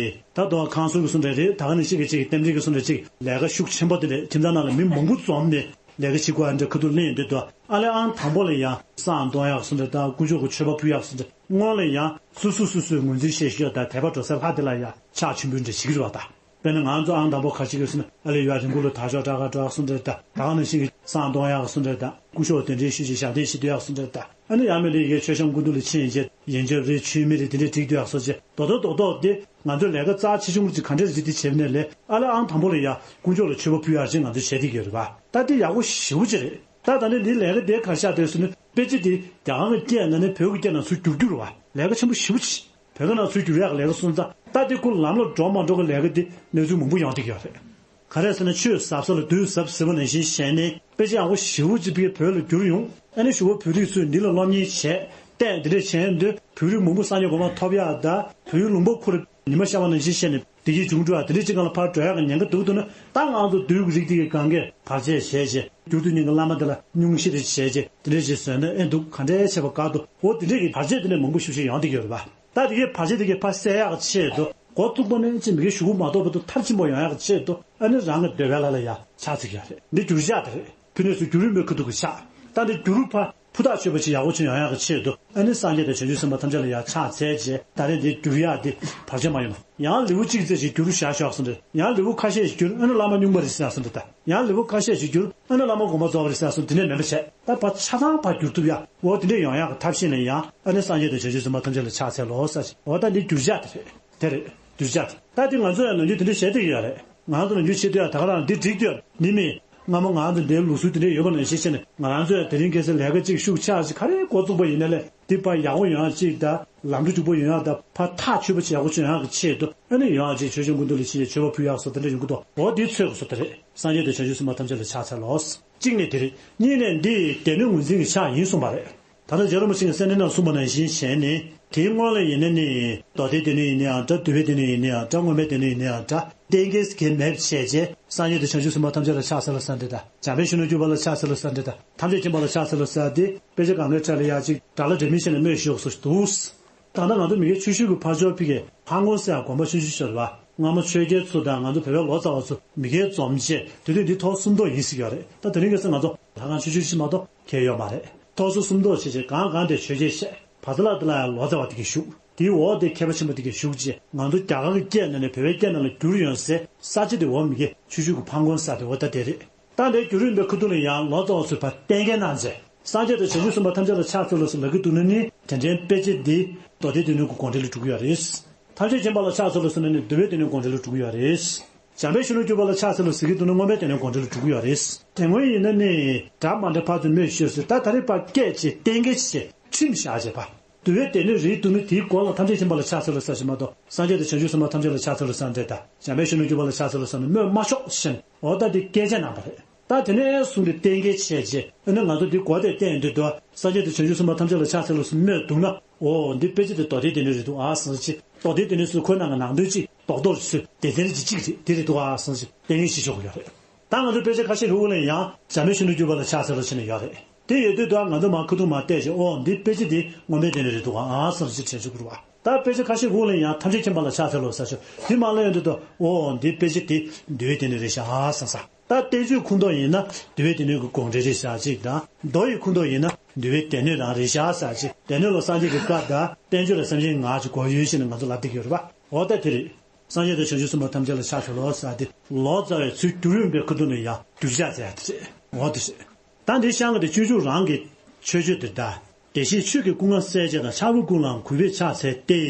ད་དོ་ཁང་སོར་གྱི་གསུང་འདྲ་རེད་ད་ག་ནང་བཞིན་གྱི་ཅིག་རྟེན་འབྲེལ་གྱི་གསུང་འདྲ་ཅིག་ལས་ཀ་ཤུགས་ཆེན་པོ་དེ་འདྲ་ཁྱིམ་ཚང་ནང་ལ་མི་མང་པོ་འཛོམས་ནས་ལས་ཀ་བྱེད་དགོས་ཨ་འདྲ་ཁ་ཐུག་གླེང་ཡོང་དུས་དོ་ཨ་ལས་ཨང་དང་པོ་ལ་ཡང་བསང་གཏོང་ཡག་གསུང་འདྲ་དང་དཀོན་མཆོག་གི་མཆོད་པ་ཕུལ་ཡག་གསུང་འདྲ་སྔོན་ལ་ཡང་སོ་སོ་སོ་སོའི་ངོས་འཛིན་ཤེས་ཤོས་དང་དད་པ་འགྲོ་སའི་ལྷ་དེ་ལ་ཡང་ཕྱག་མཆོད་འབུལ་འདྲ་བྱེད་ཀྱི་རེད་བ་ད། དཔེར་ན་ང་ཚོ་ཨང་དང་པོ་ག་ཅིག་ཡོད་ཟེར་ན་ཨ་ལས་ཡར་རི་མགོ་ལ་དར་ལྕོག་སྐྲ་དཀར་སྤྲོ་བ་གསུང་འདྲ་དང་ད་ག་ནང་བཞིན་གྱི་བསང་གཏོང་ཡག་གསུང་འདྲ་དང་སྐུ་ཞབས་དེ་འདྲའི་ཤུལ་ཅིག་ཞབས་བརྟན་བྱེད་དུ་ཡག་གསུང་འདྲ་དང་ཨ་ནི་ཡང་མིན་ལ་ཡི་གེ་མཆོད་བཤམས་སྐུ་མདུན་ལ་ཕྱིན་རྗེས་ཡོན་མཆོད་རེད་མཆོད་མེ་རེད་དེ་འདྲའི་སྒྲིག་དུ་ཡག་སོགས་ཅིག་རྡོག་རྡོག་རྡོག་རྡོག་དེ་ང་ཚོའི་ལས་ཀ་རྩ་ཆེ་ཆུང་ཅིག་ག་འདྲས་རེད་དེ་བྱེད་པ་ནས་ལས་ཨ་ལས་ཨང་དང་པོ་ལ་ཡ་དཀོན་མཆོག་ལ་མཆོད་པ་ཕུལ་ཡག་ཅིག་ང་ཚོས་བྱེད་བསྡད་ཀྱི་ཡོད་རེད་པ། ད་དེ་ཡག་པོ་ཞེ་པོ་ཅིག་རེད། ད་ད་ནི་འདི་ལས་ཀ་དེ་ག་རེ་ཆགས་བསྡད་ཟེར་ན་དཔེ་ཆ་དེ་རྒྱ་གར་གྱི་སྐད་ནང་ནས་བོད་ཀྱི་སྐད་ནང་ཚུར་བསྒྱུར་རྒྱུ་རེད་བ། ལས་ཀ་ཆེན་པོ་ཞེ་པོ་ཅིག་བོད་སྐད་ནང་ཚུར་བསྒྱུར་ཡག་གི་ལས་ཀ་སོང་ཙང་ད་དེ་ཁོ་ལམ་ལ་འགྲོ་མ་འགྲོ་གི་ལས་ཀ་དེ་གནས་ཚུལ་མང་པོ་ཡོང་བསྡད་ཀྱི་ཡོད་རེད། ག་རེ་ཟེར་ན་ཆོས་ཟབ་ས་ལ་བདུད་ཟབ་ཟེར་བ་ནང་བཞིན་བྱས་ནས་དཔེ་ཆ་ཡག་པོ་ཞེ་པོ་ཅིག་ཕ་གི་བོད་ལ་བསྒྱུར་ཡོང་ཨ་ནི་གཞུག་གུ་བོད་རིགས་ཚོས་འདི་ལ་སློབ་གཉེར་བྱས་བསྟན་འདི་འདྲས་བྱས་ཡོང་དུས་བོད་རིགས་མང་པོ་སངས་རྒྱས་གོ་འཕང་ཐོབ་ཡག་དང་བོད་ཡུལ་ལུང་པ་ཁོ་ར་ཉི་མ་ཤར་བ་ནང་བཞིན་བྱས་ནས་བདེ་སྐྱིད་འབྱུང་འགྲོ་ཡག་དེ་འདྲས་ཅིག་སྒང་ལ་ཕར་འགྲོ་ཡག་གི་ཉེན་ཁ་འདུག་འདུག་ན་ད་ང་ཚོ་བདུད་ཀྱི་རིགས་དེ་གི་སྒང་གས་བར་ཆད་བྱས་བྱས་བསྒྱུར་དུས་ཉིན་གྱི་བླ་མ་དེ་ལ་སྙུང་གཞི་རེ་བྱས་བྱས་དེ་འདྲས་ཅིག་བཟོས་ན་ཨེ་འདུག་ག་འདྲས་བྱས་པ་དགའ་འདུག་འོ་དེ་འདྲས་ཀྱི་བར་ཆད་དེ་འདྲས་མང་པོ་ཞེ་པོ་ཅིག་ཡོང་བསྡད་ཀྱི་ཡོད་རེད་པ། ད་དེ་གའི་བར་ཆད་དེ་གའི་ཕར་སེལ་ཡག་གི་ཆེད་དུ་འགོ་བཙུགས་པ་ནས་ཅིག་མི་གའི་གཞུག་གུ་མ་གཏོགས་བར་དུ་མཐར་ཕྱིན་པ་ཡོང་ཡག་གི་ཆེད་དུ་ཨ་ནི་རང་གི་འདོད་པའི་ལྷ་ལ་ཡ་ཕྱག་འཚལ་གྱི་ཡོད་རེད། འདི་འགྱུར་ཕྱག་དེ་རེད། ཕུ་ནུས་སུ་བསྒྱུར་རིམ་པའི་ཁ་ཐུག་གི་ཕྱག་ད་འདི་བསྒྱུར་ཕར་ཕུ་ཐག་ཆོད་པ་ཅིག་ཡག་པོ་ཅིག་ཡོང་ཡག་གི་ཆེད་དུ་ཨ་ནི་སངས་རྒྱས་དང་བྱང་ཆུབ་སེམས་དཔའ་ཐམས་ཅད་ལ་ཡ་ཕྱག་འཚལ་རྗེས་ད་རེས་འདི་བསྒྱུར་ཡག་འདི་བར་ཆད་མ་ཡོང་། ཡང་ལེའུ་གཅིག་ཙམ་ཞིག་བསྒྱུར་བཞག་ཤོག་གསུངས་ཏེ་ཡང་ལེའུ་ཁ་ཤས་ཤིག་བསྒྱུར་ཨ་ནི་བླ་མ་སྨྱུང་གནས་རེད་ཟེར་ཡག་གསུངས་ཏེ་ད་ཡང་ལེའུ་ཁ་ཤས་ཤིག་བསྒྱུར་ཨ་ནི་བླ་མ་དགོངས་པ་རྫོགས་པ་རེད་ཟེར་ཡག་གསུངས་དེ་འདྲས་མིན་པ་བྱས་ད་ཕར་ཆ་ཚང་ཕར་བསྒྱུར་ཐུབ་ཡག་འོ་དེ་འདྲས་ཡོང་ཡག་གི་ཐབས་ཤེས་ལ་ཡང་ཨ་ནི་སངས་རྒྱས་དང་བྱང་ཆུབ་སེམས་དཔའ་ཐམས་ཅད་ལ་ཕྱག་འཚལ་ལོ་ཟེར་ཞིག་འོ་ད་འདི་བསྒྱུར་བྱ་དེ་རེད། དེ་རེད། བསྒྱུར་བྱ་དེ། ད་དེ་ང་ཚོ་ཡང་ནམ་རྒྱུན་དེ་འདྲ་བྱས་བསྡད་ཀྱི་ཡོད་རེད། ང་ཚོ་ནམ་རྒྱུན་བྱེད་དུས་ཡང་ད་ག་རང་འདི་འགྲིག་དུས་ནི་མི། སྔ་མོ་ང་ཚོ་འདིའི་ལུགས་སྲོལ་དེ་འདྲ་ཡོད་པ་ནང་བཞིན་བྱས་ནས་ང་རང་ཚོ་ཡང་དེ་རིང་ཁ་སང་ལས་ཀ་གཅིག་ཤུགས་ཆག་ཅིག་ག་རེ་འགོ་བཙུགས་པ་ཡིན་ན་ལས་འདི་ཕར་ཡག་པོ་ཡོང་ཡག་གཅིག་དང་ལམ་འགྲོ་རྒྱུག་པོ་ཡོང་ཡག་དང་ཕར་ཐག་ཆོད་པོ་ཅིག་ཡག་པོ་ཅིག་ཡོང་ཡག་གི་ཆེད་དུ་ཨ་ནི་ཡོང་ཡག་ཅིག་ཆོས་སྐྱོང་སྐུ་མདུན་ལ་ཕྱིན་ནས་མཆོད་པ་ཕུལ་ཡག་སོགས་དེ་འདྲ་ཡོང་གི་འདུག་འོ་འདི་ཚོས་སོ་དེ་རེད། སངས་རྒྱས་དང་བྱང་ཆུབ་སེམས་དཔའ་ཐམས་ཅད་ལ་ཕྱག་འཚལ་ལོ། གཅིག་ནས་དེ་རེད། གཉིས་ནས་འདི་སྡེ་སྣོད་ངོས་འཛིན་གྱི་ཕྱག་ཡིན་གསུངས་པ་རེད། ད་ལྟ་རྗེ་རིན་པོ་ཆེ་གིས་སེམས་ནི་ནང་གསུངས་པ་ནང་བཞིན་བྱས་ནས་དེའི་སྔོན་ལ་ཡིན་ན་ནི་མདོ་སྡེའི་སྡེ་སྣོད་ཡིན་ན་ཡང་འདྲ་འདུལ་བའི་སྡེ་སྣོད་ཡིན་ན་ཡང་འདྲ་མངོན་པའི་སྡེ་སྣོད་ཡིན་ན་ཡང་འདྲ་གཏན་འཁེལ་གྱི་མེད་པ་བྱས་རྗེས་སངས་རྒྱས་དང་བྱང་ཆུབ་སེམས་དཔའ་ཐམས་ཅད་ལ་ཕྱག་འཚལ་ལོ་ཟེར་འདྲ་དང་འཇམ་དཔལ་གཞོན་ནུར་གྱུར་པ་ལ་ཕྱག་འཚལ་ལོ་ཟེར་འདྲ་དང་ཐམས་ཅད་མཁྱེན་པ་ལ་ཕྱག་འཚལ་ལོ་ཟེར་ཏེ་དཔེ་ཆ་གང་གའི་གྲས་ལ་ཡག་ཅིག་དགྲ་ལྷ་འདྲ་མིན་བྱས་ནས་སྨོས་ཤིག་སོགས་འདུག་ད་ལྟ་ང་ཚོ་མི་སྐྱ་ཆོས་ཞུ་གི་ཕར་ཕྱོགས་ཕི་གའི་ཧང་ཀོང་ཟེར་ཡང་དགོན་པ་ཆུང་ཆུང་ཞིག་ཡོད་རེད་བ། སྔ་མ་ཆོས་རྒྱལ་ཚོ་དང་ང་ཚོ་བོད་པའི་ལོ་ཙཱ་བ་ཚོ་མི་སྐྱ་འཛོམས་བྱས་དེ་དུས་འདི་ཐོག་སུམ་མདོ་ཡིན་ཟེར་གྱི་ཡོད་རེད། ད་དེ་རིང་ཁ་སང་ང་ཚོ་ལྷ་ཁང་ཆུང་ཆུང་ཞིག་མ་གཏོགས་གལ་ཡོད་མ་རེད། ཐོག་སོ་སུམ་མདོ་བྱས་བྱས་གང་གང་དེ་ཆོས་རྒྱལ་བཤད་བ་ཚ་ལ་དེ་ལ་ཡང་ལོ་ཙཱ་བ་དེ་གས་བཞུགས། དེའི་འོག་དེ་མཁས་པ་ཆེན་པོ་དེ་གས་བཞུགས་བྱས་ང་ཚོ་རྒྱ་གར་གྱི་སྐད་ནང་ནས་བོད་པའི་སྐད་ནང་ལ་བསྒྱུར་ཡོང་སའི་ས་ཆ་དེ་འོག་མི་སྐྱ་ཆུང་ཆུང་གི་ཧང་ཀོང་ས་དེ་འོག་ད་དེ་རེད། ད་ལྟའི་བསྒྱུར་རིམ་པའི་ཁ་ཐུག་ལ་ཡང་ལོ་ཙཱ་བ་ཚོས་ཕར་གཏན་འཁེལ་གནང་བྱས། སངས་རྒྱས་དང་བྱང་ཆུབ་སེམས་དཔའ་ཐམས་ཅད་ལ་ཕྱག་འཚལ་ལོ་ཟེར་ལབ་ཀྱི་འདུག་ན་ནི་དེ་འདྲའི་དཔེ་ཆ་འདི་མདོ་སྡེའི་སྡེ་སྣོད་ཀྱི་དགོངས་འགྲེལ་ལ་འགྲོ་གི་ཡོད་རེད། ཐམས་ཅད་མཁྱེན་པ་ལ་ཕྱག་འཚལ་ལོ་ཟེར་ན་ནི་འདུལ་བའི་སྡེ་སྣོད་དགོངས་འགྲེལ་ལ་འགྲོ་གི་ཡོད་རེད། འཇམ་དཔལ་གཞོན་ནུར་གྱུར་པ་ལ་ཕྱག་འཚལ་ལོ་ཟེར་གྱི་འདུག་ན་མངོན་པའི་སྡེ་སྣོད་དགོངས་འགྲེལ་ལ་འགྲོ་གི་ཡོད་རེད། དེ་སྔོན་ཡིན་ན་ནི་འདྲ་མ་འདྲ་ཕར་ཚུར་སྨོས་ཤོད་ཟེར་ད་ད་རེས་ཕར་སྐད་ཅིག་གཏན་འཁེལ་བྱས་ཁྲིམས་བཞག་བྱས་པ། འདུལ་བའི་སྡེ་སྣོད་རེ་བསྡུ་ན་དེའི་མགོ་ལ་ཐམས་ཅད་མཁྱེན་པ་ལ་ཕྱག་འཚལ་ལོ་ཟེར་ཞིག་མ་གཏོགས། སངས་རྒྱས་དང་བྱང་ཆུབ་སེམས་དཔའ་ཐམས་ཅད་ལ་ཕྱག་འཚལ་ལོ་ཟེར་འདྲ་དང་། འཇམ་དཔལ་གཞོན་ནུར་གྱུར་པ་ལ་ཕྱག་འཚལ་ལོ་ཟེར་ནས་སྨོས་མ་ཆོག་ཟེར་ནས། འོ་ད་དེ་བཀས་བཅད་གནང་བ་རེད། ད་དེ་ནས་བཟུང་སྟེ་གཏན་འཁེལ་བྱས་རྗེས། ཨ་ནི་ང་ཚོ་འདི་གོ་དེ་བསྟན་དུས་དོ། སངས་རྒྱས་དང་བྱང་ཆུབ་སེམས་དཔའ་ཐམས་ཅད་ལ་ཕྱག་འཚལ་ལོ་ཟེར་སྨོས་འདུག་ན། འོ་འདི་དཔེ་ཆ་དེ་མདོ་སྡེའི་སྡེ་སྣོད་རེད་འདུག་ཨ་ཟེར་ཅིག་མདོ་སྡེའི་སྡེ་སྣོད་ཟེར་ཁོ་ནང་གི་ནང་དོན་ཅིག་རྡོག་རྡོག་ཚུལ་སྡེ་ཚན་གཅིག་གཅིག་རེད། དེ་རེད་འདུག་ཨ་ཟེར་ཅིག་གཏན་འཁེལ་བྱེད་ཆོག་གི་ཡོད་རེད། ད་ང་ཚོ་དཔེ་ཆ་ཁ་ཤས་ཤིག་ལ་ཡང་འཇམ་དཔལ་གཞོན་ནུར་གྱུར་པ་ལ་ཕྱག་འཚལ་ལོ་ཟེར་ནས་ཡོད་རེད། དེ་ཡོད་དུས་དོ་ང་ཚོ་མར་ཁ་ཐུག་མར་བལྟས་རྗེས། འོ་འདི་དཔེ་ཆ་འདི་སྔོན་མའི་སྡེ་སྣོད་རེད་འདུག་ཨ་ཟེར་ཅིག་དྲན་བཅུག་དགོས་རེད་བ། ད་དཔེ་ཆ་ཁ་ཤས་ཤིག་ལ་ཡང་ཐམས་ཅད་མཁྱེན་པ་ལ་ཕྱག་འཚལ་ལོ་ཟེར་ཆོག་དེ་མ་ལ་ཡོང་དུས་དོ། འོ་འདི་དཔེ་ཆ་འདི་འདུལ་བའི་སྡེ་སྣོད་རེད་ཤག་ཨ་ཟེར་ས། ད་བསྟན་བཅོས་ཁུངས་གཏོགས་ཡིན་ན་འདུལ་བའི་སྡེ་སྣོད་ཀྱི་དགོངས་འགྲེལ་རེད་ཤག་ཅིག་དང་། མདོ་ཡི་ཁུངས་གཏོགས་ཡིན་ན་འདུལ་བའི་སྡེ་སྣོད་རང་རེད་ཤག་ཟེར་ཅིག་སྡེ་སྣོད་ལ་སངས་རྒྱས་ཀྱི་བཀའ་དང་། བསྟན་བཅོས་ལ་སེམས་ཅན་ངག་གི་སྒོ་ཡོད་ཅེས་ནས་ང་ཚོ་ལབ་བསྡད་ཀྱི་ཡོད་རེད་པ། འོ་ད་དེ་རེད། སངས་རྒྱས་དང་བྱང་ཆུབ་སེམས་དཔའ་ཐམས་ཅད་ལ་ཕྱག་འཚལ་ལོ་ཟེར་དེ་ལོ་ཙཱ་བའི་ཚུལ་བསྒྱུར་ཡོང་པའི་ཁ་ཐུག་ནས་ཡང་བསྒྱུར་བྱ་མཛད་ཡ་དེ་རེད། འོ་དེ་རེད། ད་འདི་ཤང་གི་དེ་སྤྱོད་འཇུག་རང་གི་མཆོད་བརྗོད་དེ་ད། བདེ་གཤེགས་ཆོས་ཀྱི་སྐུ་ལྔ་གསལ་བྱེད་དང་། ཕྱག་དཔེ་ཀུན་ལའང་གུས་པས་ཕྱག་འཚལ་ཏེ།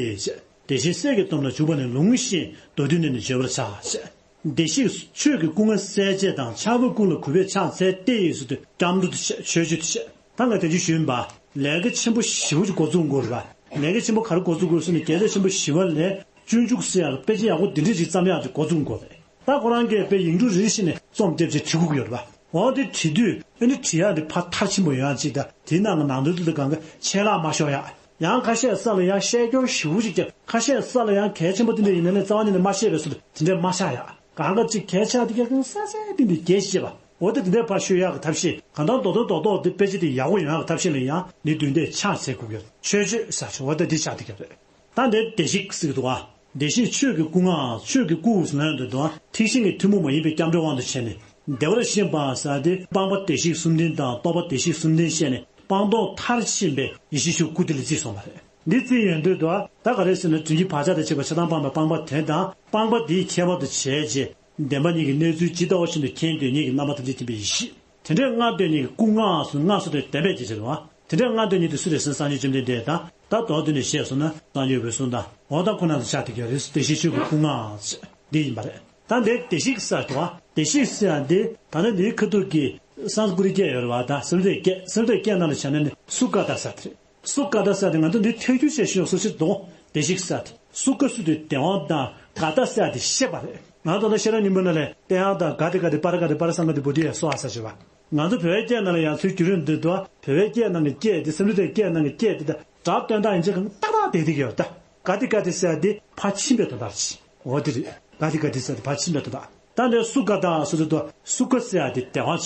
བདེ་གཤེགས་སྲས་ཀྱི་སྟོབས་ལ་འཇུག་པ་ནི། ལུང་བཞིན་མདོར་བསྡུས་ནས་ནི་བརྗོད་པར་བྱ། བདེ་གཤེགས་ཆོས་ཀྱི་སྐུ་ལྔ་གསལ་བྱེད་དང་། ཕྱག་དཔེ་ཀུན་ལ་གུས་པས་ཕྱག་འཚལ་ཏེ་ཟེར་དུས་སྐྱབས་འགྲོ་དེ་བཤད། མཆོད་བརྗོད་དེ་བཤད། ད་ང་དེ་ཅི་ཞུས་པ། ལས་ཀ་ཆེན་པོ་ཞེ་པོ་ཅིག་འགོ་བཙུགས་དགོས་རེད་པ། ལས་ཀ་ཆེན་པོ་ག་རེ་འགོ་བཙུགས་དགོས་ཟེར་ན། རྒྱལ་སྲས་ཆེན་པོ་ཞི་བ་ལྷས་སྤྱོད་འཇུག་ཟེར་ཡག་དཔེ་ཆ་ཡག་པོ་འདི་འདྲ་ཅིག་བརྩམ་ཡག་ཅིག་འགོ་བཙུགས་དགོས་རེད། ད་ཁོ་རང་གིས་དཔེ་ཡིག་འབྲུ་རེ་བཞིན་ནས་རྩོམ་རྒྱབ་བྱས་བྲིས་དགོས་ཀྱི་ཡོད་རེད་པ། འོ་དེ་བྲིས་དུས་ཨ་ནི་བྲིས་ཡག་དེ་ཕར་མཐར་ཕྱིན་པ་ཡོང་ཡག་ཅིག་དང་། དེའི་ནང་གི་ནང་དོན་དེ་ལ་གང་ག་ཆད་ལྷག་མ་ཤོར་ཡག་ཡང་ཁ་ཤས་ས་ལ་ཡང་བཤད་སྐྱོར་ཞེ་པོ་ཅིག་བརྒྱབ། ཁ་ཤས་ས་ལ་ཡང་གལ་ཆེན་པོ་དེ་འདྲ་ཡིན་ན་ནས་རྩ་བ་ཉིད་ནས་མ་བཤད་པའི་བཟོ་འདྲ་དེ་འདྲ་མ་ཆགས་ཡག་གང་ག་ཅིག་གལ་ཆགས་དེ་ག་གང་ས་ས་དེ་འདྲ་གལ་ཆེ་བ། འོ་དེ་དེ་འདྲ་ཕར་ཤོད་ཡག་གི་ཐབས་ཤེས། གང་ལྟར་རྡོག་རྡོག་རྡོག་རྡོག་དེ་དཔེ་ཆ་དེ་ཡག་པོ་ཡོང་ཡག་གི་ཐབས་ཤེས་ལ་ཡང་ནི་དུས་འདས་ཕྱག་འཚལ་དགོས་ཀྱི་ཡོད། མཆོད་བརྗོད་ཟེར་ཆོག་འོ་ད་འདི་ཆགས་བསྡད་ཀྱི་ཡོད་རེད། ད་འདིར་བདེ་གཤེགས་ཟེར་གྱི་འདུག་ག་བདེ་གཤེགས་ཆོས་ཀྱི་སྐུ་ལྔའམ་ཆོས་ཀྱི་སྐུ་ཟེར་ན་ཡང་འདོད་དོ། ཐེག་ཆེན་གྱི་ཐུན་མོང་མ་ཡིན་པའི་སྐྱབས་འགྲོའི་དབང་དུ་བྱས་ནས། བདེ་བར་གཤེགས་པ་ཟེར་དེ་སྤངས་པ་བདེ་གཤེགས་གསུམ་ལྡན་དང་རྟོགས་པ་བདེ་གཤེགས་གསུམ་ལྡན་བཤད་ནས། སྤངས་རྟོགས་མཐར་ཕྱིན་པའི་ཡེ་ཤེས་ཆོས་སྐུ་དེ་ལ་བརྩིས་སོང་བ་རེད། འདི་བརྩིས་ཡོང་དུས་དོ། ད་ག་རེ་ཟེར་ན། དོན་གྱི་བག་ཆགས་དང་བཅས་པ་ཆགས་སྡང་སྤངས་པའི་སྤངས་པ་དེ་དང་། སྤངས་པ་དེའི་ཁྱད་པར་དུ་བྱས་རྗེས། བདེན་པ་གཉིས་ཀྱི་གནས་ཚུལ་ཇི་ལྟ་བ་བཞིན་དུ་མཁྱེན་དོན་གཉིས་ཀྱི་རྣམ་པ་ཐམས་ཅད་མཁྱེན་པའི་ཡེ་ཤེས། དེ་འདྲའི་ལྔ་དོན་གཉིས་ཀྱི་སྐུ་ལྔའམ་ལྔ་ཟེར་དུས་བདེན་པའི་རྒྱས་བྱེད་རེད་པ། དེ་འདྲའི་ལྔ་དོན་གཉིས་དེ་སུ་རེད་ཟེར་ན། སངས་རྒྱས་བཅོམ་ལྡན་འདས་དང་། ད་མདོ་དོན་ནས་བཤད་སོང་ན་སངས་རྒྱས་འོད་སྲུང་དང་། འོ་ད་ཁོ་རྣམ་ཚོ་ཆགས་བསྡད་ཀྱི་ཡོད་རེད། བདེ་གཤེགས་ཆོས་ཀྱི་སྐུ་ལྔ་འདི་ཡིན་པ་རེད། ད་འདིར་བདེ་གཤེགས་ཟེར་དུས། བདེ་གཤེགས་ཟེར་ཡག་འདི་ད་ལྟ་འདིའི་ཁ་ཐུག་གི་སཾ་སྐྲྀ་ཏ་སྐད་ཡོད་རེད་པ། ད་སཾ་སྐྲྀ་ཏ་སྐད། སཾ་སྐྲྀ་ཏ་སྐད་ནང་ལ་བྱས་ན་ནི་སུ་ཀ་ཏ་ཟེར་དེ་རེད། སུ་ཀ་ཏ་ཟེར་དེ་ང་ཚོ་འདི་ཐད་སྒྱུར་བྱས་ཞུས་ན་སུ་ཞིག་འདུག་བདེ་གཤེགས་ཟེར་དེ། སུ་ཀ་ཟེར་དུས་བདེ་བ་དང་། ཀ་ཏ་ཟེར་དེ་གཤེགས་པ་རེད། ང་ཚོ་ད་ཤེས་རབ་སྙིང་པོའི་ནང་ལས་ཏདྱ་ཐཱ་ག་ཏེ་ཀ་ཏེ་པཱ་ར་ཀ་ཏེ་པཱ་ར་སཾ་ཀ་ཏེ་བོ་དྷི་ཡ་སྭཱ་ཧཱ་ཟེར་བ། ང་ཚོ་བོད་པའི་སྐད་ནང་ལ་ཡང་ཚུར་བསྒྱུར་ཡོང་དུས་དོ། བོད་པའི་སྐད་ནང་གི་སྐད་དེ། སཾ་སྐྲྀ་ཏའི་སྐད་ནང་གི་སྐད་དེ་དང་སྒྲ་དོན་དག་ཡིན་གཅིག་གང་ཏག་ཏག་བསྡད་བསྡད་ཀྱི་ཡོད་ད། ག་ཏེ་ཀ་ཏེ་ཟེར་དེ་ཕར་ཕྱིན་པའི་དོན་དག་རེད། འོ་དེ་རེད། ག་ཏེ་ཀ་ཏེ་ཟེར་དེ་ཕར་ཕྱིན་པའི་དོན་དག་ད་འདིར་སུ་ཀ་ཏ་ཟེར་དུས་དོ། སུ་ཀ་ཟེར་དེ་བདེ་བ་བྱེད།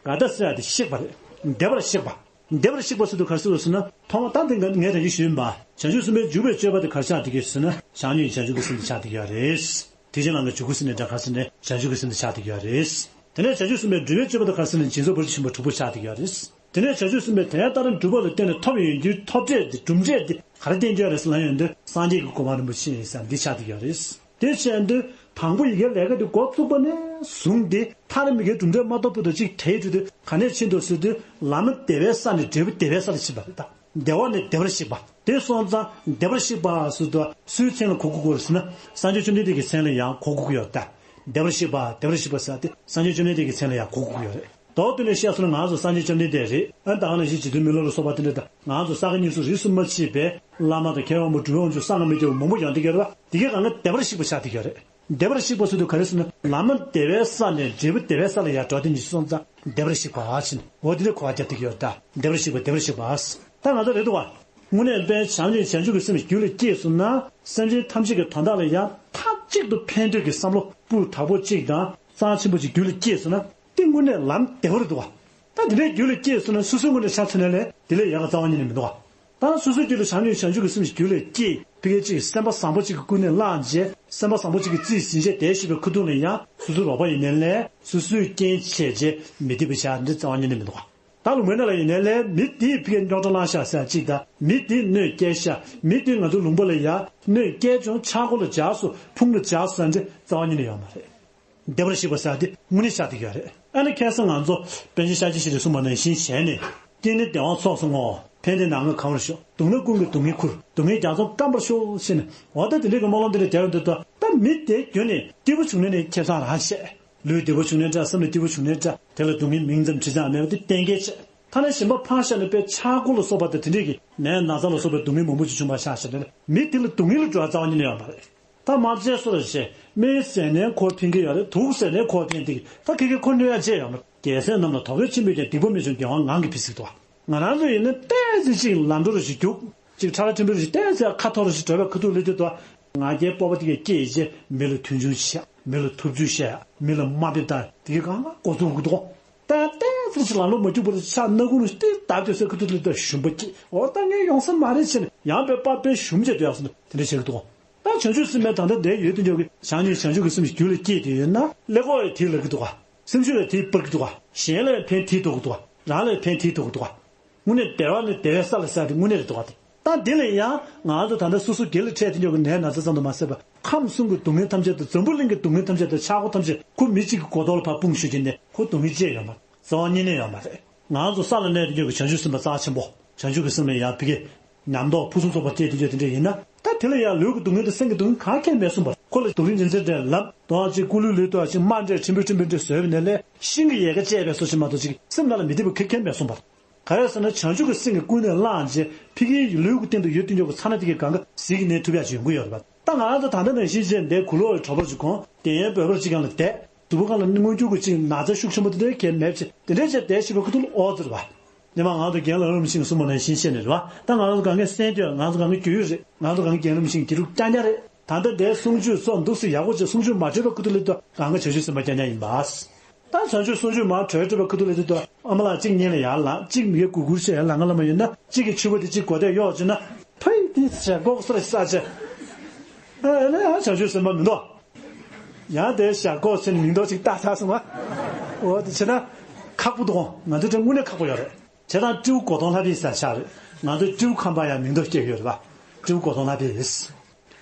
ཀ་ཏ་ཟེར་དེ་གཤེགས་པ་རེད། བདེ་བར་གཤེགས་པ། བདེ་བར་གཤེགས་པ་ཟེར་དུས་ག་རེ་ཟེར་ཟེར་ན། ཐོག་མ་ད་དེ་ང་ངས་ད་གིན་ཞུས་ཡིན་པ། བྱང་ཆུབ་སེམས་དཔའི་འཇུག་པའི་སྤྱོད་པ་དེ་ག་རེ་ཆགས་བསྡད་ཀྱི་ཡོད་ཟེར་ན། བྱམས་མྱོང་བྱང་ཆུབ་ཀྱི་སེམས་དེ་ཆགས་བསྡད་ཀྱི་ཡོད་རེད། ཐེག་ཆེན་ལམ་གྱི་འཇུག་པའི་སེམས་དེ་ཆགས་ག་ཟེར་ནས་བྱང་ཆུབ་ཀྱི་སེམས་དེ་ཆགས་བསྡད་ཀྱི་ཡོད་རེད། དེ་ནས་བྱང་ཆུབ་སེམས་དཔའི་སྒྲིབ་པའི་སྤྱོད་པ་དེ་ག་རེ་ཟེར་ན། སྦྱིན་སོགས་བར་དུ་ཆེན་པོ་དྲུག་པོ་ཆགས་བསྡད་ཀྱི་ཡོད་རེད། དེ་ནས་བྱང་ཆུབ་སེམས་དཔའི་དོན་ཡང་དག་སྒྲུབ་པ་ལ་བརྟེན་ནས་ཐོབ་ཡོང་རྒྱུའི་ཐོབ་འབྲས་དེ། གྲུབ་འབྲས་དེ་ག་རེ་བསྟན་གྱི་ཡོད་རེད་ཟེར་ན། ཡོང་དུས་སངས་རྒྱས་ཀྱི་གོ་འཕང་རིན་པོ་ཆེ་ཡིན་ཟེར་འདི་ཆགས་བསྡད་ཀྱི་ཡོད་རེད། དེ་བྱས་དུས་དང་པོ་ཡི་གེ་ལས་ཀ་དེ་འགོ་བཙུགས་པ་ནས་བཟུང་སྟེ། མཐར་མི་དགེ་སྒྲུབ་འབྲས་མ་ཐོབ་བར་དུ་ཅིག་བྲེལ་འགྲོ་དུས་ག་ནས་ཕྱིན་འདུག་ཟེར་དུས། ལམ་བདེ་བའི་ས་ནས་འབྲས་བུ་བདེ་བའི་ས་ལ་ཕྱིན་པ་རེད་ད། བདེ་བ་ནས་བདེ་བར་གཤེགས་པ། དེ་སོང་ཙང་བདེ་བར་གཤེགས་པ་ཟེར་དུས་སུའི་མཚན་ལ་གོ་དགོས་ཀྱི་ཡོད་རེད་ཟེར་ན། སངས་རྒྱས་བཅོམ་ལྡན་འདས་ཀྱི་མཚན་ལ་ཡང་གོ་དགོས་ཀྱི་ཡོད་རེད་ད། བདེ་བར་གཤེགས་པ། བདེ་བར་གཤེགས་པ་ཟེར་དེ་སངས་རྒྱས་བཅོམ་ལྡན་འདས་ཀྱི་མཚན་ལ་ཡང་གོ་དགོས་ཀྱི་ཡོད་རེད། མདོ་དོན་ནས་བཤད་སོང་ན་ང་ཚོ་སངས་རྒྱས་བཅོམ་ལྡན་འདས་རེད། ཨ་ད་ག་ནང་བཞིན་རྗེ་བཙུན་མི་ལ་རས་པ་དེ་འདྲ་དང་། ང་ཚོ་ས་དགེ་བསྙེན་ཟུར་རིས་སུ་མ་ཆད་པའི་བླ་མ་དང་མཁས་དབང་པོ་གྲུབ་པའི་དབང་ཕྱུག་སངས་རྒྱས་མི་སྐྱ་བོ་མང་པོ་ཡོང་བསྡད་ཀྱི་ཡོད་རེད་པ། དེ་གའི་སྒང་ག་བདེ་བར་གཤེགས་པ་ཆགས་བསྡད་ཀྱི་ཡོད་རེད། བདེ་བར་གཤེགས་པ་ཟེར་དུས་ག་རེ་ཟེར་ན། ལམ་བདེ་བའི་ས་ནས་འབྲས་བུ་བདེ་བའི་ས་ལ་ཡར་འགྲོ་དེ་ཉིད་སོང་ཙང་བདེ་བར་གཤེགས་པ་ཟེར་ནས། འོ་དེ་འདྲ་གོ་བ་རྒྱབ་བསྡད་ཀྱི་ཡོད་རེད་ད། བདེ་བར་གཤེགས་པ། བདེ་བར་གཤེགས་པ། ད་ང་ཚོ་རེད་འདུག་བ། དངོས་གནས་དཔེ་བྱམས་སྙིང་རྗེ་བྱང་ཆུབ་ཀྱི་སེམས་རྒྱུད་ལ་སྐྱེས་སོང་ན། སེམས་ཅན་ཐམས་ཅད་ཀྱི་དོན་དག་ལ་ཡང་མཐའ་གཅིག་ཏུ་ཕན་འདོད་ཀྱི་བསམ་བློ་སྤུས་དག་པོ་གཅིག་དང་རྩ་ཆེན་པོ་གཅིག་རྒྱུད་ལ་སྐྱེས་སོང་ན། དེ་དངོས་གནས་ལམ་བདེ་བ་རེད་འདུག་བ། ད་དེ་འདྲའི་རྒྱུད་ལ་སྐྱེས་སོང་ན། སོ་སོའི་ངོས་ནས་ཆ་མཚོན་ན་ལས་དེ་ལས་ཡག་ག་རྩ་བ་ཉིད་ནས་མི་འདུག་བ། ད་སོ་སོའི་རྒྱུད་ལ་བྱམས་སྙིང་རྗེ་བྱང་ཆུབ་ཀྱི་སེམས་རྒྱུད་ལ་སྐྱེས། ཕ་གི་གཅིག་སེམས་པ་བཟང་པོ་གཅིག་གི་ཀུན་ནས་བསླངས་རྗེས། སེམས་པ་བཟང་པོ་གཅིག་གིས་རྩིས་ཟིན་བྱས་བསྡད་བཞིན་པའི་ཁ་ཐུག་ལ་ཡང་སོ་སོའི་རོགས་པ་ཡིན་ནའི་ལས། སོ་སོའི་རྐྱེན་བྱས་རྗེས་མི་བདེ་བ་བྱ། འདི་རྩ་བ་ཉིད་ནས་མི་འདུག་བ། ད་ལུང་པའི་ནང་ལ་ཡིན་ནའི་ལས། མི་དེས་ཕ་གིར་རྙོག་དྲ་བསླངས་ཤག་ཟེར་གཅིག་དང་། མི་དེས་གནོད་བསྐྱལ་ཤག། མི་དེས་ང་ཚོའི་ལུང་པ་ལ་ཡ་གནོད་བསྐྱལ་བྱུང་། ཆག་སྒོ་ལ་འཇགས་སོང་། ཕུང་ལ་འཇགས་སོང་ཟེར་འདི་རྩ་བ་ཉིད་ནས་ཡོད་མ་རེད། བདེ་བར་གཤེགས་པ་ཟེར་དེ་དངོས་གནས་ཆགས་བསྡད་ཀྱི་ཡོད་རེད། ཨ་ནི་ཁ་སང་ང་ཚོ་པཎ་ཆེན་ཤཱཀྱ་ཤྲཱི་གསུངས་པ་ནང་བཞིན་བྱས་ནས། རྐྱེན་ནི་བདེ་བ་ཚོགས་སུ་བསྔོ། ཕན་བདེ་ནད་མུག་གང་བར་ཤོག། སྡུག་བསྔལ་ཀུན་གྱི་སྡུག་བསྔལ་ཁུར། སྡུག་བསྔལ་རྒྱ་མཚོ་སྐམ་པར་ཤོག་ཟེར་ནས། འོ་ད་དེ་འདྲའི་གི་སྨོན་ལམ་དེ་འདྲ་རྒྱག་ཡོང་དུས་དོ། ད་མི་དེ་རྒྱུད་ནས་སྐྱིད་པོ་བྱུང་ནའི་ནི་ཁེ་བཟང་རང་བཤད། ལུས་བདེ་པོ་བྱུང་ནའི་འདྲ། སེམས་ལ་སྐྱིད་པོ་བྱུང་ནའི་འདྲ། དེ་ལ་སྡུག་བསྔལ་མིང་ཙམ་བྲིས་ཙམ་མེད་པ་དེ་གཏན་འཁེལ་བྱས། ཨ་ནི་གཞན་པ་ཕར་བཞག་ནས་དཔེ་ཆག་སྒོ་ལ་སོགས་པ་དང་དེ་འདྲས་ཀྱི་ནད་ན་ཚ་ལ་སོགས་པའི་སྡུག་བསྔལ་མང་པོ་ཅིག་བྱུང་བ་ཤ་ཤ་དེ་ནི་མི་དེ་ལ་སྡུག་བསྔལ་ལ་འགྲོ་བ་རྩ་བ་ཉིད་ནས་ཡོད་མ་རེད། ད་མར་བཅད་སོ་ར་བྱས་སྨན་ཟས་ནས་ཁོ་ཕན་གྱི་ཡོད་རེད། དུག་ཟས་ནས་ཁོ་ཕན་གྱི། ད་ཁེ་ཁེ་ཁོ་གནོད་ཡ་བཅད་ཡོད་མ་རེད། རྒྱལ་སྲས་རྣམས་ལ་དོགས་པས་ཕྱིན་པས་ཀྱང་སྡིག་པ་མི་འབྱུང་དགེ་བ་ངང་གིས་འཕེལ་ཟེར་གྱི་འདུག་བ། ང་རང་ཚོ་ཡིན་ན་ཏོག་ཙམ་ཅིག་ལམ་འགྲོ་རུ་ཞིག་རྒྱུག་ཅིག་ཁྲ་ཁྲ་ཁྲིམ་ཕུ་རུ་ཞིག་ཏོག་ཙམ་ཁ་འཐོར་རུ་ཞིག་འགྲོ་བའི་ཁ་ཐུག་ལས་དུས་དོ། ང་རྒྱལ་སྤོབས་པ་དེ་གས་སྐྱེས་རྗེས་མི་ལ་མཐུན་འཇུག་བྱས། མི་ལ་ཐུབ་ཚུལ་བཤད། མི་ལ་དམའ་འབེབས་དང་དེ་གས་གང་ག་འགོ་ཚུགས་དགོས་འདུག་ཏན་ཏན་ཙམ་ཞིག་ལམ་ལྷོང་མ་བཅུག་པར་ཕྱག་སྣ་ཁུང་ནས་ཏིག་བརྡབས་དུས་སའི་ཁ་ཐུག་ལ་ད་ཞུམ་པ་སྐྱེས། འོ་ད་ངས་ཡོང་ས་མ་རེད་ཟེར་ནས་ཡང་བས་པ་དཔེ་ཞུམ་བྱས་སྡོད་ཡག་སོང་དེ་འདྲ་བྱེད་ཀྱི་འདུག་ད་བྱང་ཆུབ་སེམས་དཔའི་ད་ལྟ་འདས་ཡོད་དུས་འཇོག་གི་བྱང་ཉིད་བྱང་ཆུབ་ཀྱི་སེམས་ཤིག་རྒྱུད་ལ་སྐྱེས་ཏེ་ཡོད་ན་ཀླད་ཀོར་ཡང་དེ་ལབ་ཀྱི་འདུག་ག་སེམས་ཤུགས་ཡང་དེ་སྤར་གྱི་འདུག་ག་གཞན་ལ་ཡང་ཕན་དེ་ཐོགས་ཀྱི་འདུག་ག་རང་ལ་ཡང་ཕན་དེ་ཐོགས་ཀྱི་འདུག་ག་དངོས་གནས་བདེ་བ་ནི་བདེ་བའི་ས་ལ་ཟེར་དེ་དངོས་གནས་རེད་འདུག་ག་ད་འདི་ལ་ཡང་ང་ཚོ་ད་ལྟ་སོ་སོ་སྒེར་ལ་འཕྲད་དེ་འཇོག་གི་ནད་ན་ཚ་ཙམ་དུ་མ་ཟད་པར་ཁམས་གསུམ་གྱི་སྡུག་བསྔལ་ཐམས་ཅད་དང་འཛམ་བུ་གླིང་གི་སྡུག་བསྔལ་ཐམས་ཅད་དང་ཆག་སྒོ་ཐམས་ཅད་ཁོ་མི་གཅིག་གི་མགོ་ཐོག་ལ་ཕར་སྤུངས་ཞུ་རྒྱུ་ནི་ཁོ་སྡུག་བསྔལ་ཅི་ཡང་ཡོད་མ་རེད། རྩ་བ་ཉིད་ནས་ཡོད་མ་རེད། ང་ཚོ་ས་ལ་གནས་དེ་འཇོག་གི་བྱང་ཆུབ་སེམས་དཔའ་རྩ་ཆེན་པོ། བྱང་ཆུབ་ཀྱི་སེམས་ལ་ཡང་ཕ་གི་ཉམས་རྟོགས་ཕུན་སུམ་ཚོགས་པ་སྐྱེས་དེ་འཇོག་དེ་འདྲ་ཡིན་ན་ད་དེ་ལ་ཡང་ལུས་ཀྱི་སྡུག་བསྔལ་དང་སེམས་ཀྱི་སྡུག་བསྔལ་གང་གས་མེད་གསུངས་པར་ཁོ་ལ་སྡུག་རུས་ཉིན་མཚན་འདྲ་ལབ་དོ་ཅིག་སྐུ་ལུས་ལུས་དོ་ཅིག་དམར་འདྲ་ཁྲིམ་བུ་ཁྲིམ་བུ་འདྲ་བཟོས་པ་ནས་ལས་ཤིང་གི་ཡལ་ག་བཅད་པའི་སོ་ཞིག་མ་གཏོགས་ཅིག་སེམས་ནང་ལ་མི་བདེ་བ་གང་གས་མེད་གསུངས་པར། ག་རེ་ཟེར་ན་བྱང་ཆུབ་ཀྱི་སེམས་ཀྱི་ཀུན་ནས་བསླངས་རྗེས་ཕ་གིའི་ལུས་ཀྱི་སྟེང་དུ་ཡོད་དུས་འཇོག་གི་ཚ་ན་དེ་གའི་གང་ག་ཟིལ་གྱིས་གནོན་ཐུབ་ཡག་ཅིག་ཡོང་གི་ཡོད་རེད་པ། ད་ང་རང་ཚོ་ད་ལྟ་ནང་བཞིན་བྱས་འདས་གུ་ལོག་གི་གྲོགས་པོ་ཅིག་གོང་དེ་ཡན་བོད་པར་ཅིག་གང་ལ་བསྡད་དུ་བུ་གང་ལ་མངོན་གྱུར་གྱི་ཅིག་ན་ཚ་ཤུགས་ཆེན་པོ་དེ་འདྲའི་གས་མེད་ཅེས་དེ་འདྲའི་བྱས་བསྡད་ཞིག་པའི་ཁུ་ཐུག་ལ་ཨོ་ཟེར་བ། ཉི་མ་ང་ཚོ་རྒན་ལགས་རིན་པོ་ཆེས་གསུངས་པ་ནང་བཞིན་བཤད་ནས་རེད་བ། ད་ང་ཚོ་གང་ག་སེམས་སྐྱོ། ང་ཚོ་གང་ག་རྒྱུས་ཡོད་རེད། ང་ཚོ་གང་ག་རྒན་རིན་པོ་ཆེས་དེ་རུ་རྐྱང་རྐྱང་རེད། ད་ལྟ་འདས་གསུང་ཆོས་སོགས་འདུག་སེ་ཡག་པོ་བྱས་གསུང་ཆོས་མ་འཕྲོད་པའི་ཁུ་ཐུག་ལ་ད་གང་ག་བྱང་ཆུབ་སེམས་དཔའ་རྐྱང་རྐྱང་ཡིན་པ། ད་བྱང་ཆུབ་གསུང་ཆོས་མར་གྲོལ་གྲོལ་བའི་ཁུ་ཐུག་ལ་དེ་དུ་ཨ་མ་ལགས་གཅིག་ཉིད་ལ་ཡར་ལངས། གཅིག་མི་དགེ་གུ་གུར་བྱས་ཡར་ལངས་ང་ལ་མ་ཡོད་ན་གཅིག་གི་ཕྱུ་པ་དེ་གཅིག་གོ་དེ་གཡོག་བྱས་ན་ཕའི་དེ་ཞེ་གོག་སོ་ར་ས་བྱས། ཨ་ནི་ཡང་བྱང་ཆུབ་སེམས་དཔའ་མི་འདུག་ཡང་དེ་ཞེ་གོག་བྱས་ནས་མིང་འདོགས་གཅིག་བཏགས་ཚར་སོང་ང་། འོ་དེ་བྱས་ན་ཁག་པོ་འདུག་ང་ཚོ་དེ་དངོས་གནས་ཁག་པོ་ཡོད་རེད། བྱས་ཙང་སྤྲེའུ་གོ་ཐོང་ལྷ་ཕེབས་ས་ཆགས་རེད། ང་ཚོ་སྤྲེའུ་ཁམས་པ་ཡང་མིང་འདོགས་སྐྱེ་ཡོད་རེད་བ། སྤྲེའུ་གོ་ཐོང་ལྷ་ཕེབས།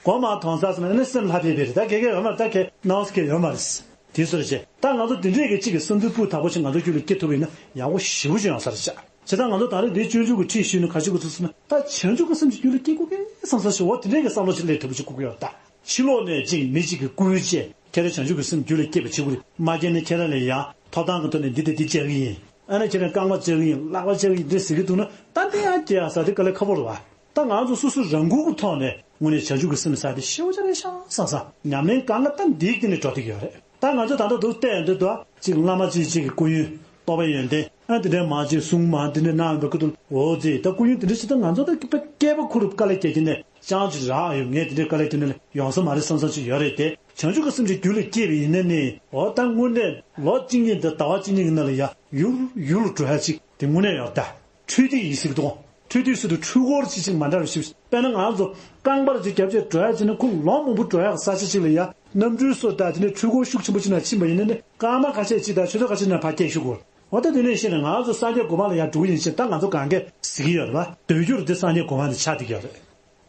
སྒོ་མང་མཐོང་ས་སོང་ན་ནི་སེམས་ལྷ་ཕེབས་པས་རེད། ད་གེ་གེ་ཡོད་མ་རེད། ད་གེ་སྣང་སྐྱེ་ཡོད་མ་རེད། དེ་སོ་རེད་ཅེ། ད་ང་ཚོ་དེ་འདྲས་ཀྱི་གཅིག་གི་བསམ་ཚུལ་སྤུས་དག་པོ་ཞིག་ང་ཚོ་རྒྱུད་ལ་སྐྱེ་ཐུབ་པ་ཡིན་ན་ཡག་པོ་ཞེ་པོ་ཅིག་ཡོང་ས་རེད་ཤག་བྱས་ཙང་ང་ཚོ་ད་རེས་འདིའི་སྤྱོད་འཇུག་གི་ཁྲིད་ཞུས་ནས་ག་ཞིག་གོ་ཚུལ་སོང་ན་ད་བྱང་ཆུབ་ཀྱི་སེམས་ཅིག་རྒྱུད་ལ་སྐྱེ་དགོས་ཀི་བསམ་ས་ཞིག་འོ་དེ་འདྲས་ཀྱི་བསམ་བློ་ཞིག་སླེབས་ཐུབ་པ་ཞིག་དགོས་ཀྱི་ཡོད་ད། ཕྱི་ལོགས་ནས་གཅིག་མི་གཅིག་གིས་སྐུལ་བྱས་ཁྱེད་རང་བྱང་ཆུབ་ཀྱི་སེམས་རྒྱུད་ལ་སྐྱེས་པ་བྱེད་དགོས་རེད། མ་སྐྱེས་ན་ཁྱེད་རང་ལ་ཡང་ཐོབ་ཐང་གི་ཐོག་ནས་འདི་དང་འདི་བྱེད་ཀྱི་ཡིན། ཨ་ནི་ཁྱེད་རང་རྐང་པ་བཅག་གི་ཡིན། ལག་པ་བཅག་གི་ཡིན་འདྲ་ཟེར་གྱི་འདུག་ན་ད་འདི་ཡང་སྐྱེ་ཡག་ས་དེ་དཀའ་ལས་ཁག་པོ་རེད་བ། ད་ང་ཚོ་སོ་སོ་རང་འགུལ་གྱི་ཐོག་ནས་དངོས་གནས་བྱང་ཆུབ་ཀྱི་སེམས་ཟེར་དེ་ཤེས་བྱ་རེད་ཤག་བསམ་བསམ་ཉམས་ལེན་གང་ག་ད་འདིའི་སྟེང་ནས་འགྲོ་བསྡད་ཀྱི་ཡོད་རེད། ད་ང་ཚོ་ད་ལྟ་འདུག་བལྟས་ཡོང་དུས་ད་གཅིག་བླ་མ་གཅིག་གཅིག་གི་སྐུ་ཡོན་རྟོགས་པའི་ཡོན་ཏན་ཨ་དེ་འདྲའི་མང་གཅིག་གསུང་མང་དེ་འདྲའི་གནང་ཡོང་པའི་ཁུ་ཐུག་འོ་ཙི་ད་སྐུ་ཡོན་དེ་འདྲ་ཞིག་ད་ང་ཚོ་ད་སྐྱེས་པ་ཁུ་རུ་དཀའ་ལས་རྒྱག་གི་ནས་ཅང་ཅིག་རག་ཡོད། ངས་དེ་འདྲའི་དཀའ་ལས་དེ་འདྲ་ཡོང་ས་མ་རེད་བསམ་བསམ་ཅིག་ཡོད་རེད་དེ། བྱང་ཆུབ་ཀྱི་སེམས་ཅིག་རྒྱུད་ལ་སྐྱེས་པ་ཡིན་ན་ནི་འོ་ད་དངོས་གནས་ལོ་གཅིག་གཉིས་དང་ཟླ་བ་གཅིག་གཉིས་ཀྱི་ནང་ལ་ཡ་ཡུར་ཡུར་ལ་འགྲོ་ཡ་ཅིག་དེ་དངོས་གནས་ཡོད་ད། འཕྲུལ་རྟའི་ཡིག་གཟུགས་དང་། འཕྲུལ་རྟའི་ཚུལ་དུ་འཕྲུལ་འཁོར་ཅིག་ཅིག་མ་འདྲ་བ་ཞིག་དཔེར་ན་ང་ཚོ་རྐང་པར་ཅིག་རྒྱབ་བྱས་འགྲོ་ཡ་ཅིག་ནི་ཁོ་ལོང་མང་པོ་འགྲོ་ཡ་ས་ཆ་ཅིག་ལ་ཡ་གནམ་གྲུའི་སོ་དང་དེ་ནས་འཕྲུལ་འཁོར་ཤུགས་ཆེན་པོ་ཅིག་ན་ཕྱིན་པ་ཡིན་ན་ནི་སྐར་མ་ཁ་ཤས་ཅིག་དང་ཆུ་ཚོད་ཁ་ཤས་ན་ཕར་སྐྱེལ་ཤོག་གོ། འོ་ད་དེ་ནས་ཤེས་ན་ང་ཚོ་སངས་རྒྱས་གོ་འཕང་ལ་ཡ་འགྲོ་གི་ཡིན་ཞེས་ད་ང་ཚོ་གང་གས་ཟེར་གྱི་ཡོད་རེད་བ། སྡོད་རྒྱུར་དེ་སངས་རྒྱས་གོ་འཕང་དེ་ཆགས་བསྡད་ཀྱི་ཡོད་རེད།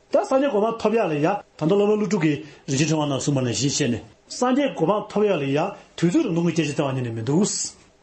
ད་སངས་རྒྱས་གོ་འཕང་ཐོབ་ཡག་ལ་ཡ་ད་ལྟ་སློབ་དཔོན་ཀླུ་སྒྲུབ་ཀྱིས་རིན་ཆེན་ཕྲེང་བ་ནང་གསུངས་པ་ནང་བཞིན་བྱས་ནས་སངས་རྒྱས་གོ་འཕང་ཐོབ་ཡག་ལ་ཡ་དུས་ཚོད་རིང་པོ་གི་སྐད་ཆ་རྩ་བ་ཉིད་ནས་མི་འདུག་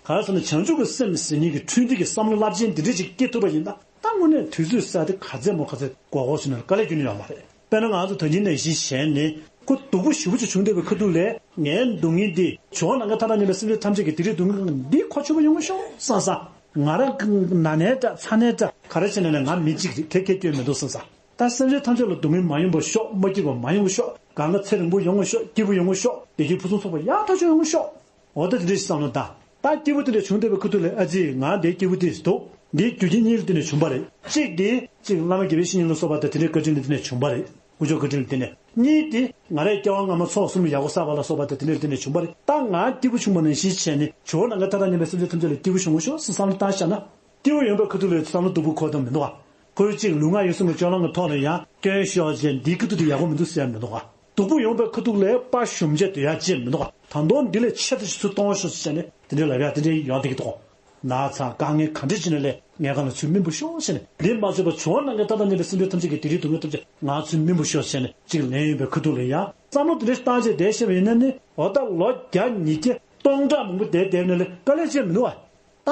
ག་རེ་ཟེར་ན་བྱང་ཆུབ་ཀྱི་སེམས་ཟེར་མཁན་གྱི་འཕྲུལ་འདི་གི་བསམ་བློ་རླབས་ཆེན་འདི་འདྲས་ཅིག་སྐྱེ་ཐུབ་པ་ཡིན་ན་ད་དངོས་གནས་དུས་ཚོད་ས་དེ་ག་ཚད་མོ་ག་ཚད་འགོར་འགོར་ཕྱིན་ན་དཀའ་ལས་ཁྱོན་ནས་ཡོད་མ་རེད། དཔེར་ན་ང་ཚོ་ད་གིན་ནང་བཞིན་བྱས་ནས་ཁོ་སྡུག་པོ་ཞེ་པོ་ཅིག་བྱུང་བསྡད་པའི་ཁ་ཐུག་ལས་ངའི་སྡུག་བསྔལ་འདི་ཇོ་བོ་ནམ་མཁའི་མཐའ་དང་མཉམ་པའི་སེམས་ཅན་ཐམས་ཅད་ཀྱི་སྡིག་སྒྲིབ་སྡུག་བསྔལ་འདི་ཁོ་ཆུད་པ་ཡོང་གི་ཤོག་བསམ་བསམ། ང་རང་ན་ནས་འདྲ་ཚ་ནས་འདྲ་ག་རེ་བྱས་ནས་ནས་ང་མི་གཅིག་རེད། དེ་སྐད་སྐྱོན་མི་འདུག་བསམ་བསམ། ད་སེམས་ཅན་ཐམས་ཅད་ལ་སྡུག་བསྔལ་མ་ཡོང་བར་ཤོག་མ་སྐྱིད་པ་མ་ཡོང་བར་ཤོག་གང་ག་ཚེ་རིང་པོ་ཡོང་བར་ཤོག་སྐྱིད་པོ་ཡོང་བར་ཤོག་བདེ་སྐྱིད་ཕུན་སུམ་ཚོགས་པ་ཡག་ཐག་ཆོད་ཡོང་བར་ཤོག་འོ་ད་དེ་འདྲ་ཞིག་བསམ་བློ་བཏང་། ད་སྐྱིད་པོ་དེ་འདྲ་བྱུང་བསྡད་པའི་ཁ་ཐུག་ལ་ཨ་ཙི་ང་དེ་སྐྱིད་པོ་དེ་ཞིག་འདུག་འདི་རྒྱུ་རྐྱེན་གཉིས་ལ་བརྟེན་ནས་བྱུང་བ་རེད། གཅིག་དེ་གཅིག་བླ་མ་དགེ་བའི་བཤེས་གཉེན་ལ་སོགས་པ་དང་དེ་འདྲའི་བཀའ་དྲིན་ལ་བརྟེན་ནས་བྱུང་བ་རེད། དཀོན་མཆོག་བཀའ་དྲིན་ལ་བརྟེན་ནས། གཉིས་དེ་ང་རའི་སྐྱེ་བ་སྔ་མ་ཚོགས་གསུམ་ཡག་པོ་བསགས་པ་ལ་སོགས་པ་དང་དེ་འདྲ་ལ་བརྟེན་ནས་བྱུང་བ་རེད། ད་ང་སྐྱིད་པོ་བྱུང་བ་ནང་བཞིན་བྱས་ནས་ཇོ་བོ་ནམ་མཁའི་མཐའ་དང་མཉམ་པའི་སེམས་ཅན་ཐམས་ཅད་ལ་སྐྱིད་པོ་བྱུང་བ་ཤོག་ཟེར་བསམ་བློ་བཏང་བཞག་ན། སྐྱིད་པོ་ཡོང་བའི་ཁ་ཐུག་ལ་བསམ་བློ་སྡུག་པོ་འཁོར་ཐབས་མི་འདུག་བ། ཁོ་གཅིག་ལུས་ངག་ཡིད་གསུམ་གྱི་སྤྱོད་ལམ་གྱི་ཐོག་ལ་ཡང་སྐྱོན་ཤོར་བྱས་འདིའི་ཁ་ཐུག་དེ་ཡག་པོ་མི་འདུག་ཟེར་ཡ་མི་འདུག་བ། སྡུག་པོ་ཡོང་བའི་ཁ་ཐུག་ལ་དཔའ་ཞུམ་བྱས་སྡོད་ཡ་ཅིག་མི་འདུག་བ། ད་དུང་འདི་ལས་ཆེ་ཙམ་ཞིག་ཚུར་གཏོང་ཤོག་ཟེར་ནས་དེ་འདྲའི་ལབ་ཡ་དེ་འདྲའི་ཡོང་བསྡད་ཀྱི་འདུག་ན་ཚ་དཀའ་ངལ་ག་འདྲ་ཅིག་ནས་ལས་ངའི་སྒང་ལ་ཚུར་སྨིན་པ་ཤོག་ཟེར་ནས། འདི་མ་བྱས་པར་ཇོ་བོ་ནམ་མཁའི་མཐའ་དང་མཉམ་པའི་སེམས་ཅན་ཐམས་ཅད་ཀྱི་སྡིག་སྒྲིབ་སྡུག་བསྔལ་ཐམས་ཅད་ང་ཚུར་སྨིན་པ་ཤོག་ཟེར་ནས་གཅིག་ལན་ཡིན་པའི་ཁ་ཐུག་ལ་ཡ་བསམ་བློ་དེ་འདྲ་ཞིག་བཏང་བྱས་བསྡད་ཤེས་པ་ཡིན་ན་ནི་འོ་ད་ལོ་བརྒྱ་ཉིས་བརྒྱ་སྟོང་ཕྲག་མང་པོ་བསྡད་བསྡད་ནས་ལས་དཀའ་ལས་ཆེ་མི་འདུག་བ། ད་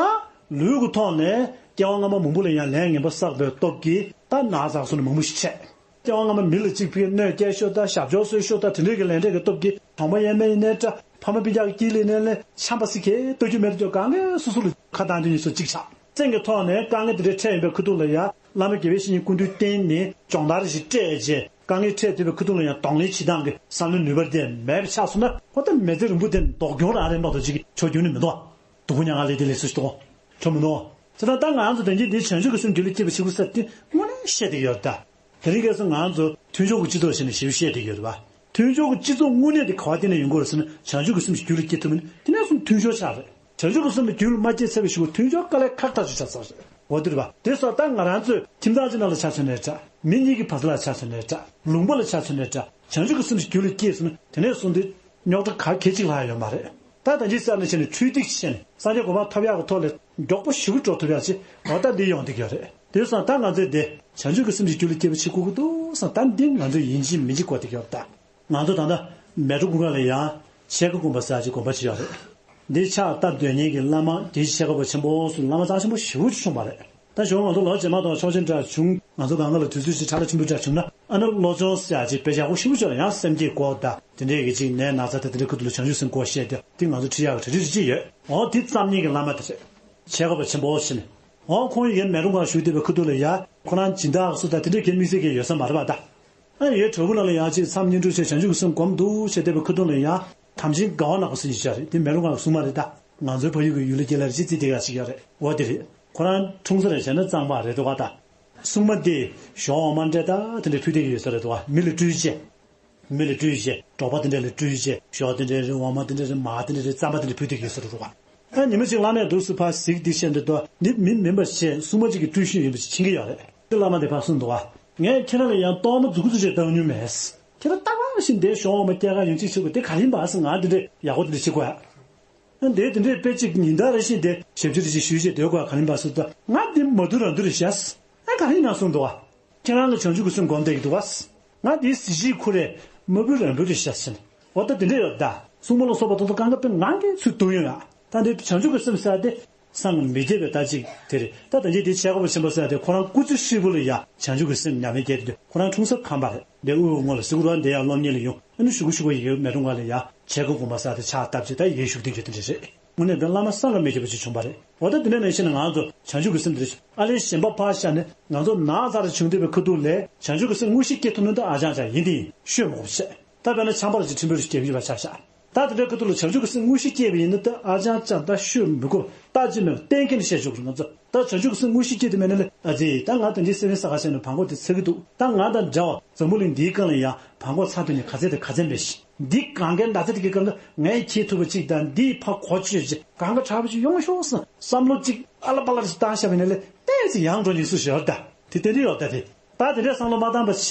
ལུས་ཀྱི་ཐོག་ནས་སྐྱེ་བ་སྔ་མ་མང་པོ་ལ་ཡང་ལས་ངན་པ་བསགས་པའི་སྟོབས་ཀྱིས་ད་ན་ཚ་སོགས་ནི་མང་པོ་ཞིག་ཆད། སྐྱེ་བ་སྔ་མ་མི་ལ་གཅིག་ཕ་གིར་གནོད་སྐྱེལ་ཤོག་དང་ཞབས་ཕྱོགས་གསོད་ཤོག་དང་དེ་འདྲའི་གི་ལས་འབྲས་ཀྱི་སྟོབས་ཀྱིས་གྲོང་པ་ཡས་མས་ཡིན་ནའི་འདྲ་ཕ་མ་སྤུན་ཀྱག་གི་དཀྱིལ་ལ་ཡིན་ནའི་ལས་འཆམ་པ་སི་ཁའི་ལྟོ་རྒྱུ་མེད་དུ་ཀྱང་གང་གས་སོ་སོ་ལ་ཁ་གདངས་དེ་ཉིད་སོ་གཅིག་ཆགས། སེམས་ཀྱི་ཐོག་ནས་དཀའ་ངལ་དེ་འདྲ་འཕྲད་ཡོད་པའི་ཁུ་ཐུག་ལ་ཡ། བླ་མ་དགེ་བའི་བཤེས་གཉེན་སྐུ་མདུན་བསྟེན་ནས་སྦྱོང་བརྡར་ཞིག་སྤྲད་རྗེས། དཀའ་ངལ་འཕྲད་བསྡད་པའི་ཁུ་ཐུག་ལ་ཡང་གདོང་ལེན་བྱེད་སྟངས་ཀྱི་བསམ་བློའི་ནུས་པ་དེ་མེད་པ་ཆགས་སོང་ན། ཁོ་ད་མི་ཚེ་རིང་པོ་དེ་ལྡོག་གྱོང་རང་རེད་མ་གཏོགས་ཅིག་ཆོག་རྒྱུ་ནི་མི་འདུག་སྡུག་པོ་མྱ་ངན་ལས་འདས་ལས་སུ་ཞིག་འདུག་ཆོག་མི་འདུག་བྱས་ཙང་ད་ང་ཚོ་དོན་གྱིས་འདི་བྱང་ཆུབ་ཀྱི་སེམས་རྒྱུད་ལ་སྐྱེས་པ་གཅིག་པུ་ཟེར་དེ་དངོས་གནས་བཤད་བསྡད་ཀྱི་ཡོད་རེད་ད། དེ་རིང་ཁ་སང་ང་ཚོ་མཐུན་ཕྱོགས་ཀྱི་སྤྱི་ཚོགས་ཞེས་ནས་ཞིབ་བཤད་བསྡད་ཀྱི་ཡོད་རེད་པ། མཐུན་ཕྱོགས་ཀྱི་སྤྱི་ཚོགས་དངོས་གནས་དེ་ག་བ་བརྟེན་ནས་ཡོང་གི་ཡོད་རེད་ཟེར་ན། བྱང་ཆུབ་ཀྱི་སེམས་ཀྱི་རྒྱུད་ལ་སྐྱེས་ཐུབ་མིན་དེ་ནས་བཟུང་མཐུན་ཕྱོགས་ཆགས་རེད། བྱང་ཆུབ་ཀྱི་སེམས་ཀྱི་རྒྱུད་ལ་མ་སྐྱེས་ཚར་བའི་གཞུག་གུ་མཐུན་ཕྱོགས་དཀའ་ལས་ཁག་ཐག་ཆོད་ཆགས་ཚར་རེད། འོ་དེ་རེད་པ། དེ་སོགས་ད་ང་རང་ཚོའི་ཁྱིམ་ཚང་གཅིག་ནང་ལ་ཆ་མཚོན་ནའི་འདྲ། མི་གཉིས་ཀྱི་བར་ཐག་ལ་ཆ་མཚོན་ནའི་འདྲ། ལུང་པ་ལ་ཆ་མཚོན་ནའི་འདྲ། བྱང་ཆུབ་ཀྱི་སེམས་ཀྱི་རྒྱུད་ལ་སྐྱེས་སོང་ན་དེ་ནས་བཟུང་སྟེ་རྙོག་དྲ་ག་གེ་གཅིག་ལྷག་ཡོད་མ་རེད། ད་ད་ཅི་ཟེར་ན་བྱས་ནས་འཕྲུལ་རྟིང་བྱས་ནས་སངས་རྒྱས་གོ་འཕང་ཐོབ་ཡག་གི་ཐོག་ལ་མགྱོགས་པོ་ཞེ་པོ་འགྲོ་ཐུབ་ཡག་ཅིག་འོ་ད་འདི་ཡོང་བསྡད་ཀྱི་ཡོད་རེད། དེ་སོང་ད་ང་ཚོས་འདི་བྱང་ཆུབ་ཀྱི་སེམས་ཀྱི་རྒྱུད་ལ་སྐྱེས་པ་ཅིག་དགོས་ཀྱི་འདུག་བསམ། ད་འདི་ང་ཚོས་ཡིན་གཅིག་མིན་གཅིག་གོ་བསྡད་ཀྱི་ཡོད་རེད་ད། ང་ཚོ་ད་ལྟ་མལ་གྲོ་གུང་དཀར་ལ་ཡང་ཆས་ཀ་དགོན་པ་ཟེར་ཡག་ཅིག་དགོན་པ་ཅིག་ཡོད་རེད། འདི་ཕྱག་བཏབ་སྡོད་མཁན་གྱི་བླ་མ་དེ་ཆས་ཀ་པ་ཆེན་པོ་སུ་བླ་མ་རྩ་ཆེན་པོ་ཞེ་པོ་ཅིག་བྱུང་བ་རེད། ད་གཞུག་ང་ཚོ་ལོ་རྗེས་མ་དང་ཆོག་མཆན་འདྲ་བྱུང་། ང་ཚོ་སྒང་ག་ལ་དུས་ཚོད་ཅིག་ཁྲ་ལ་ཆེན་པོ་འདྲ་བྱུང་ན། ཨ་ནི་བློ་སྦྱོང་ཟེར་ཡག་ཅིག་དཔེ་ཡག་པོ་ཞེ་པོ་ཅིག་ཡོད་རེད། ཡང་སེམས་བསྐྱེད་སྐོར་དང་དེ་འདྲའི་གི་ཅིག་ནད་ན་ཚ་དང་དེ་འདྲའི་ཁུ་ཐུག་ལ་བྱང་ཆུབ་སེམས་སྐོར་བཤད་དེ་དེ་ང་ཚོ་ཁྲིད་ཡག་གི་གྲ་སྒྲིག་ཅིག་ཡོད། འོ་དེ་བརྩམ་མཁན་གྱི་བླ་མ་དེ་རེད། ཆས་ཀ་པ་ཆེན་པོ་ཟེར་ནས། འོ་ཁོང་ཡིན་མལ་གྲོ་གུང་དཀར་བཞུགས་བསྡད་པའི་ཁུ་ཐུག་ལ་ཡ། ཁོ་རང་སྦྱིན་བདག་སུ་དང་དེ་འདྲའི་གི་དམིགས་བསལ་གྱི་ཡོད་ས་མ་རེད་པ་ད། ཨ་ཡའི་བྲག་ཕུག་ནང་ལ་ཡང་ཅིག་མཚམས་བསྙེན་སྒྲུབ་བྱས་བྱང་ཆུབ་ཀྱི་སེམས་སྒོམ་འདུག་བྱས་བསྡད་པའི་ཁུ་ཐུག་ལ་ཡང་། དམ་ཅན་དགའ་བ་ནག་པོ་ཟེར་མཁན་ཅིག་ཡོད་རེད། དེ་མལ་གྲོ་གུང་དཀར་གི་སྲུང་མ་རེད་ད། ང་ཚོའི་ཕ་ཡུལ་གྱི་ཡུལ་ལ་སྐྱེས་ལ་རེད། ཅི་བརྩིས་བསྡད་ཡག་ཅིག་ཡོད་རེད། འོ་དེ་རེད། ཁོ་རང་འཁྲུངས་ས་རེད་བྱས་ན་གཙང་པ་རེད་འདུག་ག་ད། སྲུང་མ་དེ་ཞོ་འོ་མ་འབྲས་དང་དེ་འདྲ་ཕུལ་བསྡད་ཀྱི་ཡོད་ས་རེད་འདུག་ག་མི་ལ་སྤྲུལ་བྱས། མི་ལ་སྤྲུལ་བྱས། འབྲོག་པ་དེ་འདྲ་ལ་སྤྲུལ་བྱས། ཞོ་དེ་འདྲ་རེད། འོ་མ་དེ་འདྲ་རེད། མར་དེ་འདྲ་རེད། རྩམ་པ་དེ་འདྲ་ཕུལ་བསྡད་ཀྱི་ཡོད་ས་རེད་འདུག་ག་ཨ་ཉི་མ་གཅིག་བླ་མས་འདུག་སེ་ཕར་གཟིགས་དེ་བཤད་འདུག་འདི་མི་མིན་པ་བྱས་སྲུང་མ་གཅིག་གི་སྤྲུལ་གཞི་ཡིན་པ་ཅིག་མཁྱེན་གྱི་ཡོད་རེད། དེ་བླ་མ་དེ་ཕར་གསུངས་འདུག་ག་ངས་ཁྱེད་རང་ལ་ཡང་གཏོར་མ་མཛུབ་གུ་ཚོ་ཅིག་བཏང་མྱོང་མེད། ཁྱེད་རང་ལྟ་བ་བཞིན་དེ་ཞོ་འོ་མ་སྐྱེལ་ག་ཡོང་ཅིག་བྱེད་དགོས་དེ་ག་རེ་ཡིན་པ་ཟེར། ང་འདི་འདྲ་ཡག་པོ་འདི་འདྲ་བྱེད་དགོས་ཨ། འདི་འདི་འདྲའི་དཔེ་གཅིག་ཉིན་ལྟར་རེ་བཞིན་དེ་ཞབས་ཕྱི་རེ་བཞིན་ཞུས་བྱས་སྡོད་དགོས་ག་རེ་ཡིན་པ་ཟེར་ད། ང་འདི་མ་དུ་རང་དུ་རེ་བྱས། ཨ་ག་རེ་ཡིན་ན་གསུངས་འདུག་ག་ཁྱེད་རང་ལ་བྱང་ཆུབ་ཀྱི་སེམས་སྒོམ་བསྡད་ཀྱི་འདུག་ག་ང་འདི་གཟི་བརྗིད་ཁུ་རེ་མ་བུ་རང་བུ་རེ་བྱས་ཟིན། འོ་ད་འདི་འདྲ་ཡོད་ད། སྲུང་མ་ལ་སོགས་པ་ད་དུང་གང་ག་དཔེ་ངང་གིས་ཚུར་བཏུང་ཡོང་ཡ། ད་འདི་བྱང་ཆུབ་ཀྱི་སེམས་ཟེར་དེ། སངས་མི་རྒྱས་པའི་ལྟ་ཅིག་དེ་རེད། ད་ད་ཅི་དེ་ཆས་ཀ་པ་ཆེན་པོ་ཟེར་དེ་ཁོ་རང་སྐུ་ཚེ་ཧྲིལ་པོ་ལ་ཡ་བྱང་ཆུབ་ཀྱི་སེམས་ཉམས་ལེན་བསྐྱལ་དེ། ཁོ་རང་འཁྲུངས་ས་ཁམས་པ་རེད། དེ་དབུས་ངོས་ལ་སི་ཀུ་ར་འདི་ཡ་སློབ་གཉེར་ལ་ཡོང་། ཨ་ནི་གཞུག་གུ་གཞུག་གུ་ཡི་གེ་མལ་གྲོ་གུང་དཀར་ལ་ཡ་ཆས་ཀ་དགོན་པ་ཟེར་དེ་ཕྱག་བཏབ་ཅིག་ད་ཡི་གེ་ཞུགས་དེ་འགྱོ་དེ་འདྲ་རེད། དངོས་གནས་དཔེ་བླ་མ་སངས་རྒྱས་མི་རྒྱས་པ་ཅིག་བྱུང་བ་རེད། འོ་ད་དེ་འདྲ་ནང་བཞིན་ང་ཚོ་བྱང་ཆུབ་ཀྱི་སེམས་དེ་རེད། ཨ་ལས་གཞན་པ་ཕར་བཞག་ནས་ང་ཚོ་ན་ཚ་རེ་བྱུང་བསྡད་པའི་ཁ་ཐུག་ལས་བྱང་ཆུབ་ཀྱི་སེམས་དངོས་གཞི་སྐྱེ་ཐུབ་ན་ད་ཨ་ཅང་ཅང་ཡིན་དེ་ཡིན་ཤོད་མ་དགོས་པ་བྱས། ད་དཔེར་ན་ཆང་པ་རེ་ཅིག་ཁྲིམས་དཔོན་རེ་ཅིག་རྒྱག་གི་ཡོད་པ་ཆ་བཞག་ད་དེ་འདྲའི་ཁ་ཐུག་ལ་བྱང་ཆུབ་ཀྱི་སེམས་དངོས་གཞི་སྐྱེས་པ་ཡིན་ན་ད་ཨ་ཅང་ཅང་ད་ཤོད་མི་དགོས། ལྟ་ཅི་མེད་པ་གཏན་འཁེལ་ནས་བཤད་ཆོག་གི་རེད། ང་ཚོ་ད་བྱང་ཆུབ་ཀྱི་སེམས་དངོས་གཞི་སྐྱེས་དུ་མེད་ན་ལས་ཨ་ཙི་ད་ང་དེ་འདྲའི་སེམས་ས་ཁ་བྱས་ནས་བང་གོ་དེ་ཚ་གི་འདུག་ད་ང་དང་འདྲ་བ་འཛམ་བུ་གླིང་འདིའི་སྒང་ལ་ཡང་བང་གོ་ཚ་དུས་ནས་ག་ཚད་དང་ག་ཚད་མེད་ཤི། འདི་གང་གའི་ན་ཚ་དེ་གི་སྒང་ལ་ངས་ཁྱེད་ཐུབ་པ་ཅིག་དང་འདིའི་ཕ་གོ་ཆོད་ཅིག་གང་ག་དྲག་པོ་ཅིག་ཡོང་ཤོག་བསམ་བསམ་བློ་ཅིག་ཨ་ལ་པ་ལ་ཞིག་བཏང་བཞག་པ་ཡིན་ན་ལས་ཏོག་ཙམ་ཡང་འགྲོ་ཉེན་ཚུལ་ཞིག་ཡོད་རེད་ད། དེ་ཏན་ཏན་ཡོད་ད་དེ། ད་དེ་འདྲའི་བསམ་བློ་མ་བཏང་བ་བྱས་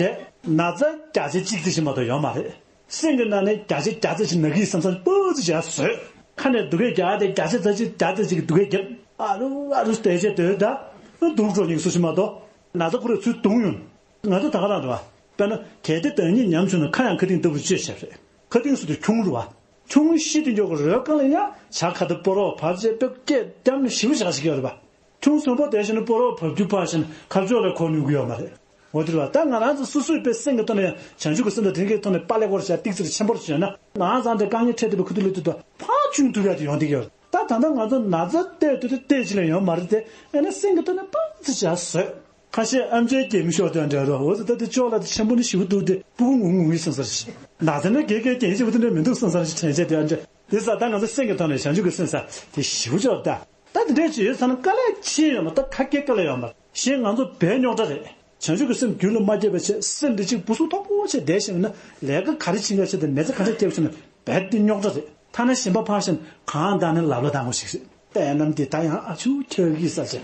ན་ཚ་བརྒྱ་ཆ་གཅིག་ཙམ་ཞིག་མ་གཏོགས་ཡོད་མ་རེད། སེམས་ཀྱི་ནང་ནས་བརྒྱ་ཆ་བརྒྱ་ཙམ་ཞིག་ན་གི་བསམ་བསམ་སྤུ་ཙམ་ཞིག་བཟོས། ཁ་ནས་སྡུག་སྐད་རྒྱག་དེ་བརྒྱ་ཆ་བརྒྱ་ཆ་བརྒྱ་ཙམ་ཞིག་སྡུག་སྐད་རྒྱབ། ཨ་རུ་ཨ་རུ་བལྟས་བྱས་སྡོད་ད། སྡུག་འགྲོ་ཉེན་ཚུལ་ཞིག་མ་གཏོགས་ན་ཚ་ཁོ་རང་ཚུར་བརྡུངས་ཡོང་། ང་ཚོ་ད་ག་རང་རེད་བ། དཔེར་ན་གལ་ཏེ་བདག་ཉིད་ཉམས་བྱུང་ན་ཁ་ཡང་ཁ་གཏིང་ལྟ་བུར་བཅོས་བྱས་རེད། ཁ་གཏིང་སུ་དུ་ཁྱུང་རུ་བ། ཁྱུང་ཤི་དུ་འཇོག་གི་རོལ་རྐང་ལ་ཡང་བྱ་ཁ་དུ་སྤོ་རོག་བབས་རྗེས་པེ་སྐད་རྒྱབ་ནས་ཞིབ་བཞག་ཞིག་ཡོད་རེད་བ། ཁྱུང་གསོན་པོ་དེ་བཞིན་དུ་སྤོ་རོག་བབས་རྒྱུ་ཕར་ཕྱིན་ཁ་ཕྱོགས་ལ་གོ་ནུས་ཀྱི་ཡོད་མ་རེད། འོ་དེ་རེད་བ། ད་ང་རང་ཚོ་སོ་སོའི་པེ་སེམས་ཀྱི་ཐོག་ནས་ཡང་བྱང་ཆུབ་ཀྱི་སེམས་དང་དེ་གའི་ཐོག་ནས་པཱ་ལེ་སྐོར་བྱ་ཏིག་ཙིར་ཆེན་པོར་བྱས་ན་ང་ཚང་དེ་དཀའ་ངལ་འཕྲད་བསྡད་པའི་ཁུ་ཐུག་ལ་དུས་ད་ཕར་བཅུག་ཐུབ་ཡག་དེ་ཡོང་བསྡད་ཀྱི་ཡོད་རེད། ད་ད་ལྟ་ང་ཚོ་ན་ཚ་བལྟས་དུས་དེ་བལྟས་ཅི་ལ་ཡོད་མ་རེད་དེ། ཨ་ནི་སེམས་ཀྱི་ཐོག་ནས་སྤང་ཙི་བྱ་བཟོས། ཁ་ཤས་ཨམ་ཆིའི་སྐྱེད་མོས་ཤོར་དོན་འདྲ་རོ། འོ་ཙི་ད་དེ་ཅོག་ལ་དེ་ཆེན་པོ་ནི་ཞིབ་ཏུ་དེ་སྤུ་གུ་ངུ་ངུ་ཡི་སང་སར་ཞིག་ན་ཚ་ནི་གེ་གེ་རྒྱན་ཞིབ་ཏུ་འདྲ་མི་འདུག་སང་སར་ཞིག་དྲན་བྱས་དེ་ཨ་འདྲ་དེ་ས་ད་ང་ཚོ་སེམས་ཀྱི་ཐོག་ནས་བྱང་ཆུབ་ཀྱི་སེམས་ས་དེ་ཞིབ་ཅོག་ད་ད་དེ་འདྲས་ཅི་ཡོད་ས་ན་དཀའ་ལས་ཆེ་ཡོད་མ་ད་ཁ་སྐད་དཀའ་ལས་ཡོད་མ་གཞན་ང་ཚོ་བས་རྙོག་དྲ་རེད། བྱང་ཆུབ་ཀྱི་སེམས་རྒྱུད་ལ་མ་སྐྱེས་པ་བྱས་སེམས་འདི་གཅིག་སྤུ་སུ་ཐོག་པོ་བྱས་བསྡད་ཤེས་ན་ལས་ཀ་ག་རེ་བྱེད་འགའ་བྱེད་དང་ནད་ཚ་ག་འདྲ་སྐྱེ་བ་བྱུང་ན་བས་དེ་རྙོག་དྲ་རེད། ཐ་ན་གཞན་པ་ཕར་ཕྱིན་གང་བཏང་ནས་ལབ་ལོ་བཏང་དགོས་ཤིག་རེད། དཔེ་རྣམས་འདི་ད་ཡང་ཨ་ཆུ་ཁྱོད་ཀྱིས་ས་ཆེ།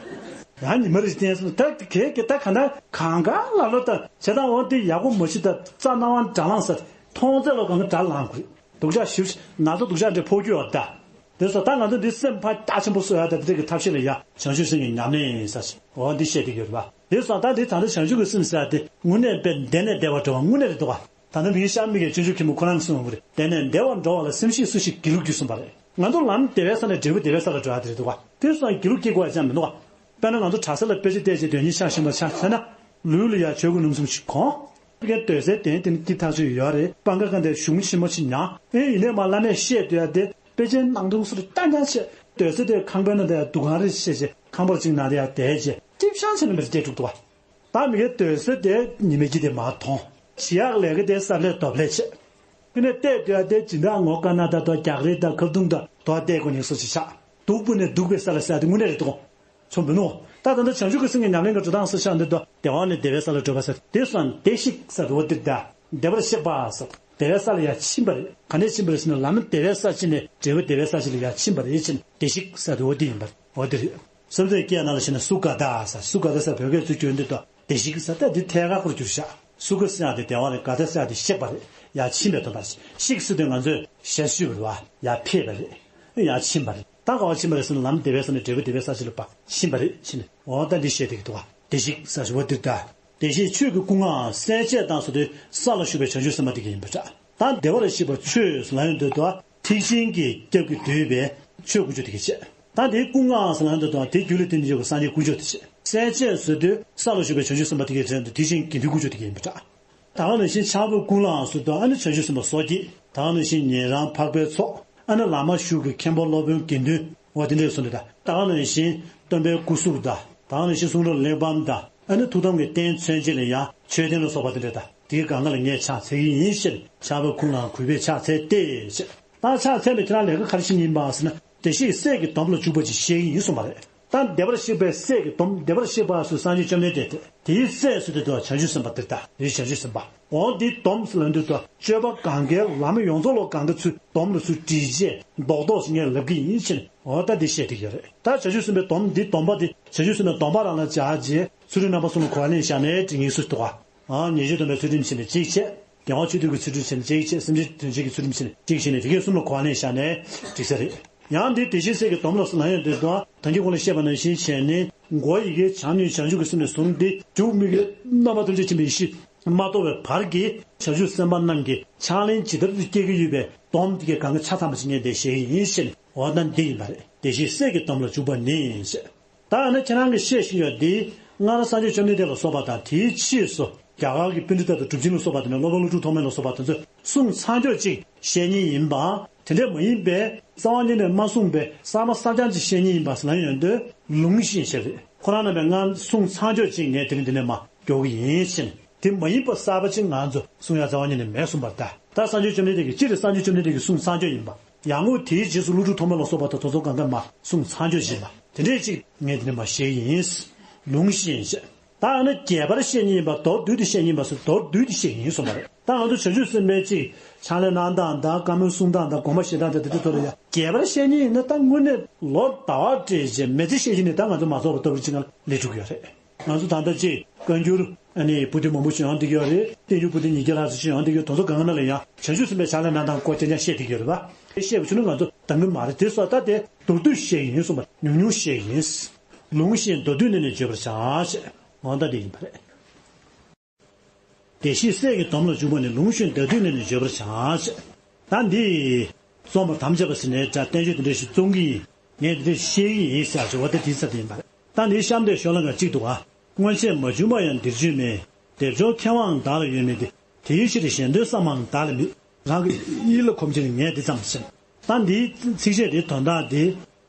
ཡང་ཉི་མ་རེ་བསྟན་སོང་ད་གེ་གེ་ད་ག་ན་གང་ག་ལབ་ལོ་ད་བྱེད་སྟངས་འོ་འདི་ཡག་པོ་མ་ཤི་ད་རྩ་རྣ་བ་འདྲ་ལངས་ས་མཐོང་ཚད་ལོ་གང་ག་འདྲ་ལངས་དགོས། སྡུག་ཅག་ཞིབ་ན་ཚ་སྡུག་ཅག་འདྲ་ཕོག་རྒྱུ་ཡོད་ད། དེ་སོ་ད་ང་ཚོ་འདི་སེམས་ཕར་རྒྱ་ཆེན་པོ་གསོ་ཡག་ད་དེ་འདྲ་གི་ཐབས་ཤེས་ལ་ཡ་བྱང་ཆུབ་སེམས་ཀྱི་ཉམས་ལེན་ཡིན་ས་ཞིག་འོ་འདི་བཤད་ཀྱི་ཡོད་རེད་པ། དེ་སོ་ད་འདི་ད་ལྟ་བྱང་ཆུབ་ཀྱི་སེམས་ཟེར་ཡག་དེ་དངོས་གནས་དཔེ་བདེ་ནས་བདེ་བར་འགྲོ་བ་དངོས་གནས་རེད་འདུག་ག་ད་ལྟ་མིའི་ཤ་མིག་གི་སྤྱོད་འཇུག་གི་མོ་ཁོ་རང་གསུངས་པ་རེད། དེ་ནས་བདེ་བར་འགྲོ་བ་ལ་སེམས་ཤེས་སུ་ཞིག་སྒྱིད་ལུག་སྐྱེ་གསུངས་པ་རེད། ང་ཚོ་ལམ་བདེ་བའི་ས་ནས་འབྲས་བུ་བདེ་བའི་ས་ལ་འགྲོ་ཡག་དེ་རེད་འདུག་ག་དེ་སོང་སྒྱིད་ལུག་སྐྱེ་དགོས་ཡག་ཅང་མི་འདུག་ག་དཔེར་ན་ང་ཚོ་གྲྭ་ས་ལ་དཔེ་ཆ་བལྟས་རྗེས་དོན་གཉེར་ཆ་བཞིན་པ་ཆ་བྱས་ན། ལུས་ལ་ཡང་ཆོས་སྐུ་རྣམ་གསུམ་ཞིག་གོ། ཕ་གིའི་སྡོད་སའི་གདན་དེ་ནི་ཀི་ཐག་ཆོད་ཡོད་རེད། སྤང་ཁ་ཁ་འདའི་གཞུང་ཆེན་མོ་ཞིག་མྱངས། ཨེ་ཡིན་ནའི་མ་བླ་མས་བཤད་སྡོད་ཡག་དེ་དཔེ་ཆའི་ནང་དུ་སུ་རུ་ལྟ་ཉག་བྱས། སྡོད་ས་དེ་ཁང་པའི་ནང་དེ་འདུ་ཁང་རེ་བཤད་བྱས་ཁང་པར་གཅིག་ནང་དེ་ཡར་བསྡད་བྱས་ཀྲིབ་ཤང་བྱས་ནས་མི་རེ་བསྡད་འགྲོ་འདུག་བ། ད་མི་གའི་སྡོད་ས་དེ་ཉི་མའི་དཀྱིལ་དེ་མར་མཐོང་། ཞི་ཡག་ལས་ཀ་དེ་གསར་ལས་རྡོབ་ལས་བྱས། དེ་ནས་བལྟས་དུས་ཨ་དེ་སྦྱིན་བདག་ངོ་དཀར་ནག་དང་དོ་རྒྱག་རེས་དང་ཁབ་བརྡུང་དང་དོ་བལྟས་དགོས་ཉེན་སོགས་ཅིག་ཆགས། སྡུག་པོ་ནས་སྡུག་པའི་ས་ལ་ཟེར་ཡ་དེ་དངོས་གནས་རེད་འདུག་གོ། ཚོ་འབུལ་ནོ། ད་ད་ལྟ་བྱང་ཆུབ་ཀྱི་སེམས་ཀྱི་ཉམས་ལེན་གྱི་འགྲོ་སྟངས་ཟེར་ཆགས་འདི་དོ་བདེ་བ་ནས་བདེ་བའི་ས་ལ་བགྲོད་པ་ཟེར་དེ་སོང་བདེ་གཤེགས་ཟེར་རོ་འདིར་ད། བདེ་བར་གཤེགས་པ་ཟེར། བདེ་བའི་ས་ལ་ཡར་ཕྱིན་པ་རེད། ག་ནས་ཕྱིན་པ་རེད་ཟེར་ན་ལམ་བདེ་བའི་ས་ཕྱིན་ནས་འབྲས་བུ་བདེ་བའི་ས་ཕྱིན་ལ་ཡར་ཕྱིན་པ་རེད་ཕྱིན་བདེ་གཤེགས་ཟེར་རོ་འདི་ཡིན་པ་རེད། འོ་འདི་རེད། སེམས་ཅན་སྐད་ནང་ལ་བཤད་ན་སུ་ག་ད་ཟེར། སུ་ག་ད་ཟེར་བོད་སྐད་ཚུར་བསྒྱུར་འདི་དོ་བདེ་གཤེགས་ཟེར་ད་འདི་ཐད་ཀར་ཁོར་བསྒྱུར་ཤག་སུ་ག་ཟེར་ཡང་དེ་བདེ་བ་རེད། ག་ད་ཟེར་ཡང་དེ་གཤེགས་པ་རེད། ཡར་ཕྱིན་པའི་དོན་དག་གཤེགས་ཟེར་དུས་ང་ཚོས་ཞལ་བཤུས་པ་རེད་བ། ཡར་ཕེབས་པ་རེད། ཡར་ཕྱིན་པ་རེད། ད་ག་བ་ཕྱིན་པ་རེད་ཟེར་ན་ལམ་བདེ་བའི་ས་ནས་འབྲས་བུ་བདེ་བའི་ས་ཕྱིན་ལ་ཕ་ཕྱིན་པ་རེད་ཕྱིན། འོ་ད་འདི་བཤད་བསྡད་ཀྱི་འདུག་བ། བདེ་གཤེགས་ཟེར་བ་འདིར་ད། བདེ་གཤེགས་ཆོས་ཀྱི་སྐུ་མངའ་གསལ་བྱེད་དང་ཟེར་དུས་ས་ལ་བཞུགས་པའི་བྱང་ཆུབ་སེམས་དཔའ་དེ་ག་ཡིན་པ་འདྲ། ད་བདེ་བར་གཤེགས་པ་ཆོས་ལ་ཡོང་དུས་དོ་ཐེག་ཆེན་གྱི་སྐྱབས་ཀྱིས་བསྡུས་པའི་ཆོས་དཀོན་མཆོག་དེ་ག་བྱེད། ད་དེའི་སྐུ་མངའ་ཟེར་ལ་ཡོང་དུས་དོ་དེ་རྒྱུད་ལ་བརྟེན་ནས་ཡོད་པའི་སངས་རྒྱས་དཀོན་མཆོག་དེ་བྱེད། གསལ་བྱེད་ཟེར་དུས་ས་ལ་བཞུགས་པའི་བྱང་ཆུབ་སེམས་དཔའ་དེ་ག་བྱེད་དུ་ཐེག་ཆེན་དགེ་འདུན་དཀོན་མཆོག་དེ་ག་ཡིན་པ་འདྲ། ད་ག་ནང་བཞིན་ཕྱག་དཔེ་ཀུན་བླའང་ཟེར་དུས་ཨ་ནི་བྱང་ཆུབ་སེམས་དཔའ་སོ་སྐྱེ། ད་ག་ནང་བཞིན་ཉན་རང་འཕགས་པའི་ཚོགས། ཨ་ནི་བླ་མ་གཞུག་གི་མཁན་པོ་སློབ་དཔོན་དགེ་འདུན། འོ་དེ་འདྲས་སོང་འདྲ་ད། ད་ག་ནང་བཞིན་སྟོན་པའི་སྐུ་གཟུགས་དང་། ད་ག་ནང་བཞིན་གསུང་རབ་གླེགས་བམ་དང་། ཨ་ནི་ཐུགས་དམ་གྱི་རྟེན་མཚོན་བྱེད་ལ་ཡང་མཆོད་རྟེན་ལ་སོགས་པ་དེ་འདྲས་དང་། དེའི་སྒང་ག་ལ་ངས་ཕྱག་འཚལ་གྱི་ཡིན་ཞེས་ཕྱག་དཔེ་ཀུན་བླའང་གུས་པས་ཕྱག་འཚལ་ཏེ་ཞེས། ད་ཕྱག་འཚལ་ནས་ཁྱེད་རང་ལས་ཀ་ག་རེ་ཞིག་ཡིན་པ་ཟེར་ན། བདེ་གཤེགས་སྲས་ཀྱི་སྡོམ་ལ་འཇུག་པ་ཅིག་བཤད་ཀྱི་ཡིན་གསུངས་པ་རེད། ད་བདེ་བར་གཤེགས་པའི་སྲས་ཀྱི་སྡོམ། བདེ་བར་གཤེགས་པ་སུ་སངས་རྒྱས་བཅོམ་ལྡན་འདས་ཏེ། དེའི་སྲས་སུ་དེ་དུ་བྱང་ཆུབ་སེམས་དཔའ་དེ་ལྟ་རེ་བྱང་ཆུབ་སེམས་དཔའ། འོ་འདི་སྡོམ་ཟེར་ལ་འདུག་ཏོ། སྤྱོད་པ་གང་གའི་ལམ་ཡོངས་རྫོགས་ལ་གང་ག་ཚུལ་སྡོམ་ལ་ཚུལ་དྲིས་རྗེས་རྡོག་རྡོག་ཞིག་ངས་ལབ་ཀྱི་ཡིན་ཕྱིན། འོ་ད་འདི་བཤད་དེ་ཡོད་རེད། ད་བྱང་ཆུབ་སེམས་དཔའི་སྡོམ་འདི་སྡོམ་པ་འདི་བྱང་ཆུབ་སེམས་དཔའི་སྡོམ་པ་རང་ལ་སྦྱར་རྗེས་ཚུལ་ཁྲིམས་རྣམ་པ་གསུམ་ལ་གོ་བ་ལེན་བཞག་ནས་འབྲི་ངེས་སུ་འདུག་ག་ཨ་ཉེས་སྤྱོད་སྡོམ་པའི་ཚུལ་ཁྲིམས་བྱས་ནས་གཅིག་བྱས། བདེ་བ་ཆོས་སྡུད་ཀྱི་ཚུལ་ཁྲིམས་བྱས་ནས་གཅིག་བྱས། སེམས་ཅན་དོན་བྱེད་ཀྱི་ཚུལ་ཁྲིམས་བྱས་ནས་གཅིག་བྱས་ནས་དེ་གའི་གསུམ་ལ་གོ་བ་ལེན་བཞག་ནས་འགྲིག་ས་རེད། ཡང་འདི་བདེ་གཤེགས་སྲས་ཀྱི་སྡོམ་ལ་སོགས་ན་ཡང་འདི་དང་ད་གིན་གོང་ལ་བཤད་པ་ནང་བཞིན་བྱས་ནས་མགོ་ཡི་གེ་བྱམས་སྙིང་རྗེ་བྱང་ཆུབ་ཀྱི་སེམས་ནས་བཟུང་སྟེ་མཇུག་མིག་གི་རྣམ་པ་ཐམས་ཅད་མཁྱེན་པའི་ཡེ་ཤེས་མ་རྟོགས་པའི་བར་གྱི་བྱང་ཆུབ་སེམས་དཔའ་རྣམས་ཀྱི་ཕྱག་ལེན་ཇི་ལྟར་དུ་སྐྱེ་གི་ཡོད་པའི་སྡོམ་དེ་གའི་སྒང་ག་ཆ་ཚང་བ་ཞིག་ངས་འདིར་བཤད་ཀྱི་ཡིན་ཞེས་ནས། འོ་ན་འདི་ཡིན་པ་རེད། བདེ་གཤེགས་སྲས་ཀྱི་སྡོམ་ལ་འཇུག་པ་ནི་ཞེས། ད་ཨ་ནི་ཁྱེད་རང་གིས་བཤད་བཞིན་ཡོད་འདི་སྔར་སངས་རྒྱས་བཅོམ་ལྡན་འདས་ལ་སོགས་པ་དང་དེའི་ཕྱིས་སུ་རྒྱ་གར་གྱི་པཎྜི་ཏ་དང་གྲུབ་ཆེན་ལ་སོགས་པ་དེ་ནས་སློབ་དཔོན་ཀླུ་སྒྲུབ་ཐོགས་མེད་ལ་སོགས་པ་དེ་ཚོས་གསུང་ཚངས་སྤྱོད་ཅིག་བཤད་མཁན་ཡིན་པ། དེ་འདྲས་མ་ཡིན་པའི་རྩ་བ་ཉིད་ནས་མ་གསུངས་པའི་གསར་མ་གསར་རྐྱང་ཅིག་བཤད་མཁན་ཡིན་པ་ཟེར་ན་ཡོང་དུས་ལུང་བཞིན་ཞེས་རེད། ཁོ་རང་རྣམ་པས་སྔར་གསུང་ཚངས་སྤྱོད་ཅིག་ངས་དེ་རིང་འདི་ནས་མ་མགྱོགས་ཀྱི་ཡིན་ཕྱིན། དེ་མ་ཡིན་པ་གསར་པ་ཅིག་ང་ཚོ་གསུང་ཡ་རྩ་བ་ཉིད་ནས་མེད་གསུངས་པར་ལྟ། ད་སངས་རྒྱས་བཅོམ་ལྡན་འདས་ཀྱིས་སྤྱིར་སངས་རྒྱས་བཅོམ་ལྡན་འདས་ཀྱི་གསུང་ཚངས་སྤྱོད་ཡིན་པ། ཡང་ངོ་དེའི་རྗེས་སུ་ཀླུ་སྒྲུབ་ཐོགས་མེད་ལ་སོགས་པ་དང་དེ་ཚོ་གང་ག་མ་གསུང་ཚངས་སྤྱོད་བཞིན་པ་དེ་འདྲས་ཅིག་ངས་འདི་ནས་མ་བཤད་ཀྱི་ཡིན། ལུང་བཞིན་བཤད། ད་ཨ་ནི་རྒྱས་པར་བཤད་ཉིན་ཡིན་པ་མདོར་བསྡུས་ཏེ་བཤད་ཉིན་པ་སུ་མདོར་བསྡུས་ཏེ་བཤད་ཀྱི་ཡིན་གསུངས་པ་རེད། ད་ང་ཚོ་བྱང་ཆུབ་སེམས་དཔའི་ཅིག་ཕྱག་ལེན་གནང་སྟངས་དང་བཀའ་མོལ་གསུང་སྟངས་དང་དགོངས་པ་བཞེས་སྟངས་དང་དེ་ཚོ་ཐོག་ལ་ཡང་རྒྱས་པར་བཤད་ཉིན་ཡིན་ན་ད་དངོས་གནས་ལོ་ཟླ་བ་སྤྲད་རྗེས་མི་ཚེ་བཤད་ཀྱི་ནི་ད་ང་ཚོ་མ་རྫོགས་པ་ལྟ་བུ་ཅིག་ལ་སླེབས་འགྲོ་གི་ཡོད་རེད། ང་ཚོ་ད་ལྟ་ཅིག་བཀའ་འགྱུར་ཨ་ནི་པོ་ཏི་མང་པོ་ཞིག་ཡོང་བསྡད་ཀྱི་ཡོད་རེད། བསྟན་འགྱུར་པོ་ཏི་ཉིས་བརྒྱ་ལྷག་ཙམ་ཞིག་ཡོང་བསྡད་ཀྱི་ཡོད། དེ་ཚོ་གང་ག་ནང་ལ་ཡང་བྱང་ཆུབ་སེམས་དཔའི་ཕྱག་ལེན་གནང་སྟངས་སྐོར་རྐྱང་རྐྱང་བཤད་བསྡད་ཀྱི་ཡོད་རེད་པ། དེ་བཤད་པ་ཆུ་ནུ་ང་ཚོ་འདང་གི་མ་རེད། དེ་སོགས་ད་དེ་མདོར་བསྡུས་བཤད་ཀྱི་ཡིན་གསུངས་པ་ཉུང་ཉུང་བཤད་ཀྱི་ཡིན། ལུང་བཞིན་མདོར་བསྡུས་ནས་ནི་བརྗོད་པར་བྱ་ཞེས་འོ་ད་འདི་ཡིན་པ་རེད། བདེ་གཤེགས་སྲས་ཀྱི་སྡོམ་ལ་འཇུག་པ་ནི་ལུང་བཞིན་མདོར་བསྡུས་ནས་ནི་བརྗོད་པར་བྱ་ཞེས། ད་འདི། རྩོམ་པར་དམ་བཅའ་བ་ཟེར་ནས་འདྲ་བསྟན་བཅོས་དེ་འདྲ་ཞིག་རྩོམ་གྱི་ཡིན། ངས་འདི་འདྲ་བཤད་ཀྱི་ཡིན་ཟེར་ཞེས་འོ་ད་དེའི་ཚབ་དེ་ཡིན་པ་རེད། ད་འདིའི་གཤམ་དེ་ཤོ་ལོ་ཀ་གཅིག་འདུག་ག་སྔོན་ཆད་མ་བྱུང་བ་ཡང་འདིར་བྱོན་མེད། སྡེབ་སྦྱོར་མཁས་དབང་བདག་ལ་ཡོད་མིན་ཏེ། དེའི་ཕྱིར་གཞན་དོན་བསམ་པའང་བདག་ལ་མེད། རང་གི་ཡིད་ལ་གོམས་ཕྱིར་ངས་འདི་ཙམ་ཟེར། ད་འདིའི་ཚིགས་བཅད་འདིའི་དོན་དག་འདི།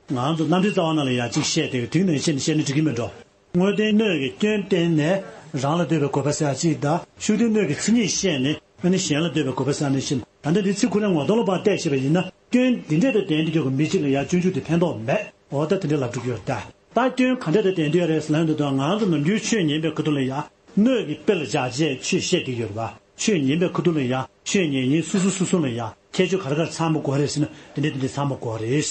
ང་ཚོ་རྣམ་འགྲེལ་རྩ་བ་ནང་ལ་ཡང་གཅིག་བཤད་དེ་དུས་ནང་བཞིན་བཤད་ན་འགྲིག་གི་མེད་འགྲོ། དངོས་བསྟན་སྣོད་ཀྱི་སྐྱོན་བསྟན་ནས་རང་ལ་འདོད་པའི་དགོས་པ་ཟེར་ཡ་གཅིག་དང་ཤུགས་བསྟན་སྣོད་ཀྱི་མཚན་ཉིད་བཤད་ནས་ཨ་ནི་གཞན་ལ་འདོད་པའི་དགོས་པ་ཟེར་ཡ་ནང་བཞིན། ད་ལྟ་འདི་ཚིག་ཁོ་རང་ངོ་གདོང་ལ་ཕར་བལྟས་ཤེས་པ་ཡིན་ན་སྐྱོན་འདི་འདྲས་དང་ལྡན་དུ་འཇོག་གི་མི་གཅིག་ལ་ཡང་སྤྱོད་འཇུག་དེ་ཕན་ཐོགས་མེད། འོ་ད་དེ་འདྲས་ལབ་འགྲོ་གི་ཡོད་ད། ད་སྐྱོན་ག་འདྲས་དང་ལྡན་དུ་ཡོད་རེད་ཟེར་ན་འདི་དང་ང་ཚོ་ནམ་རྒྱུན་ཆོས་ཉན་པའི་ཁ་ཐུག་ལ་ཡང་སྣོད་ཀྱི་དཔེ་ལ་བཞག་བྱས་ཆོས་བཤད་བསྡད་ཡོད་རེད་པ། ཆོས་ཉན་པའི་ཁ་ཐུག་ལ་ཡང་ཆོས་ཉན་མཁན་སོ་སོ་སོ་སོ་ལ་ཡང་ཁྱད་ཆོས་ག་རེ་ག་རེ་ཚང་མ་དགོས་རེད་ཟེར་ན་དེ་འདྲས་དེ་འདྲས་ཚང་མ་དགོས་རེད།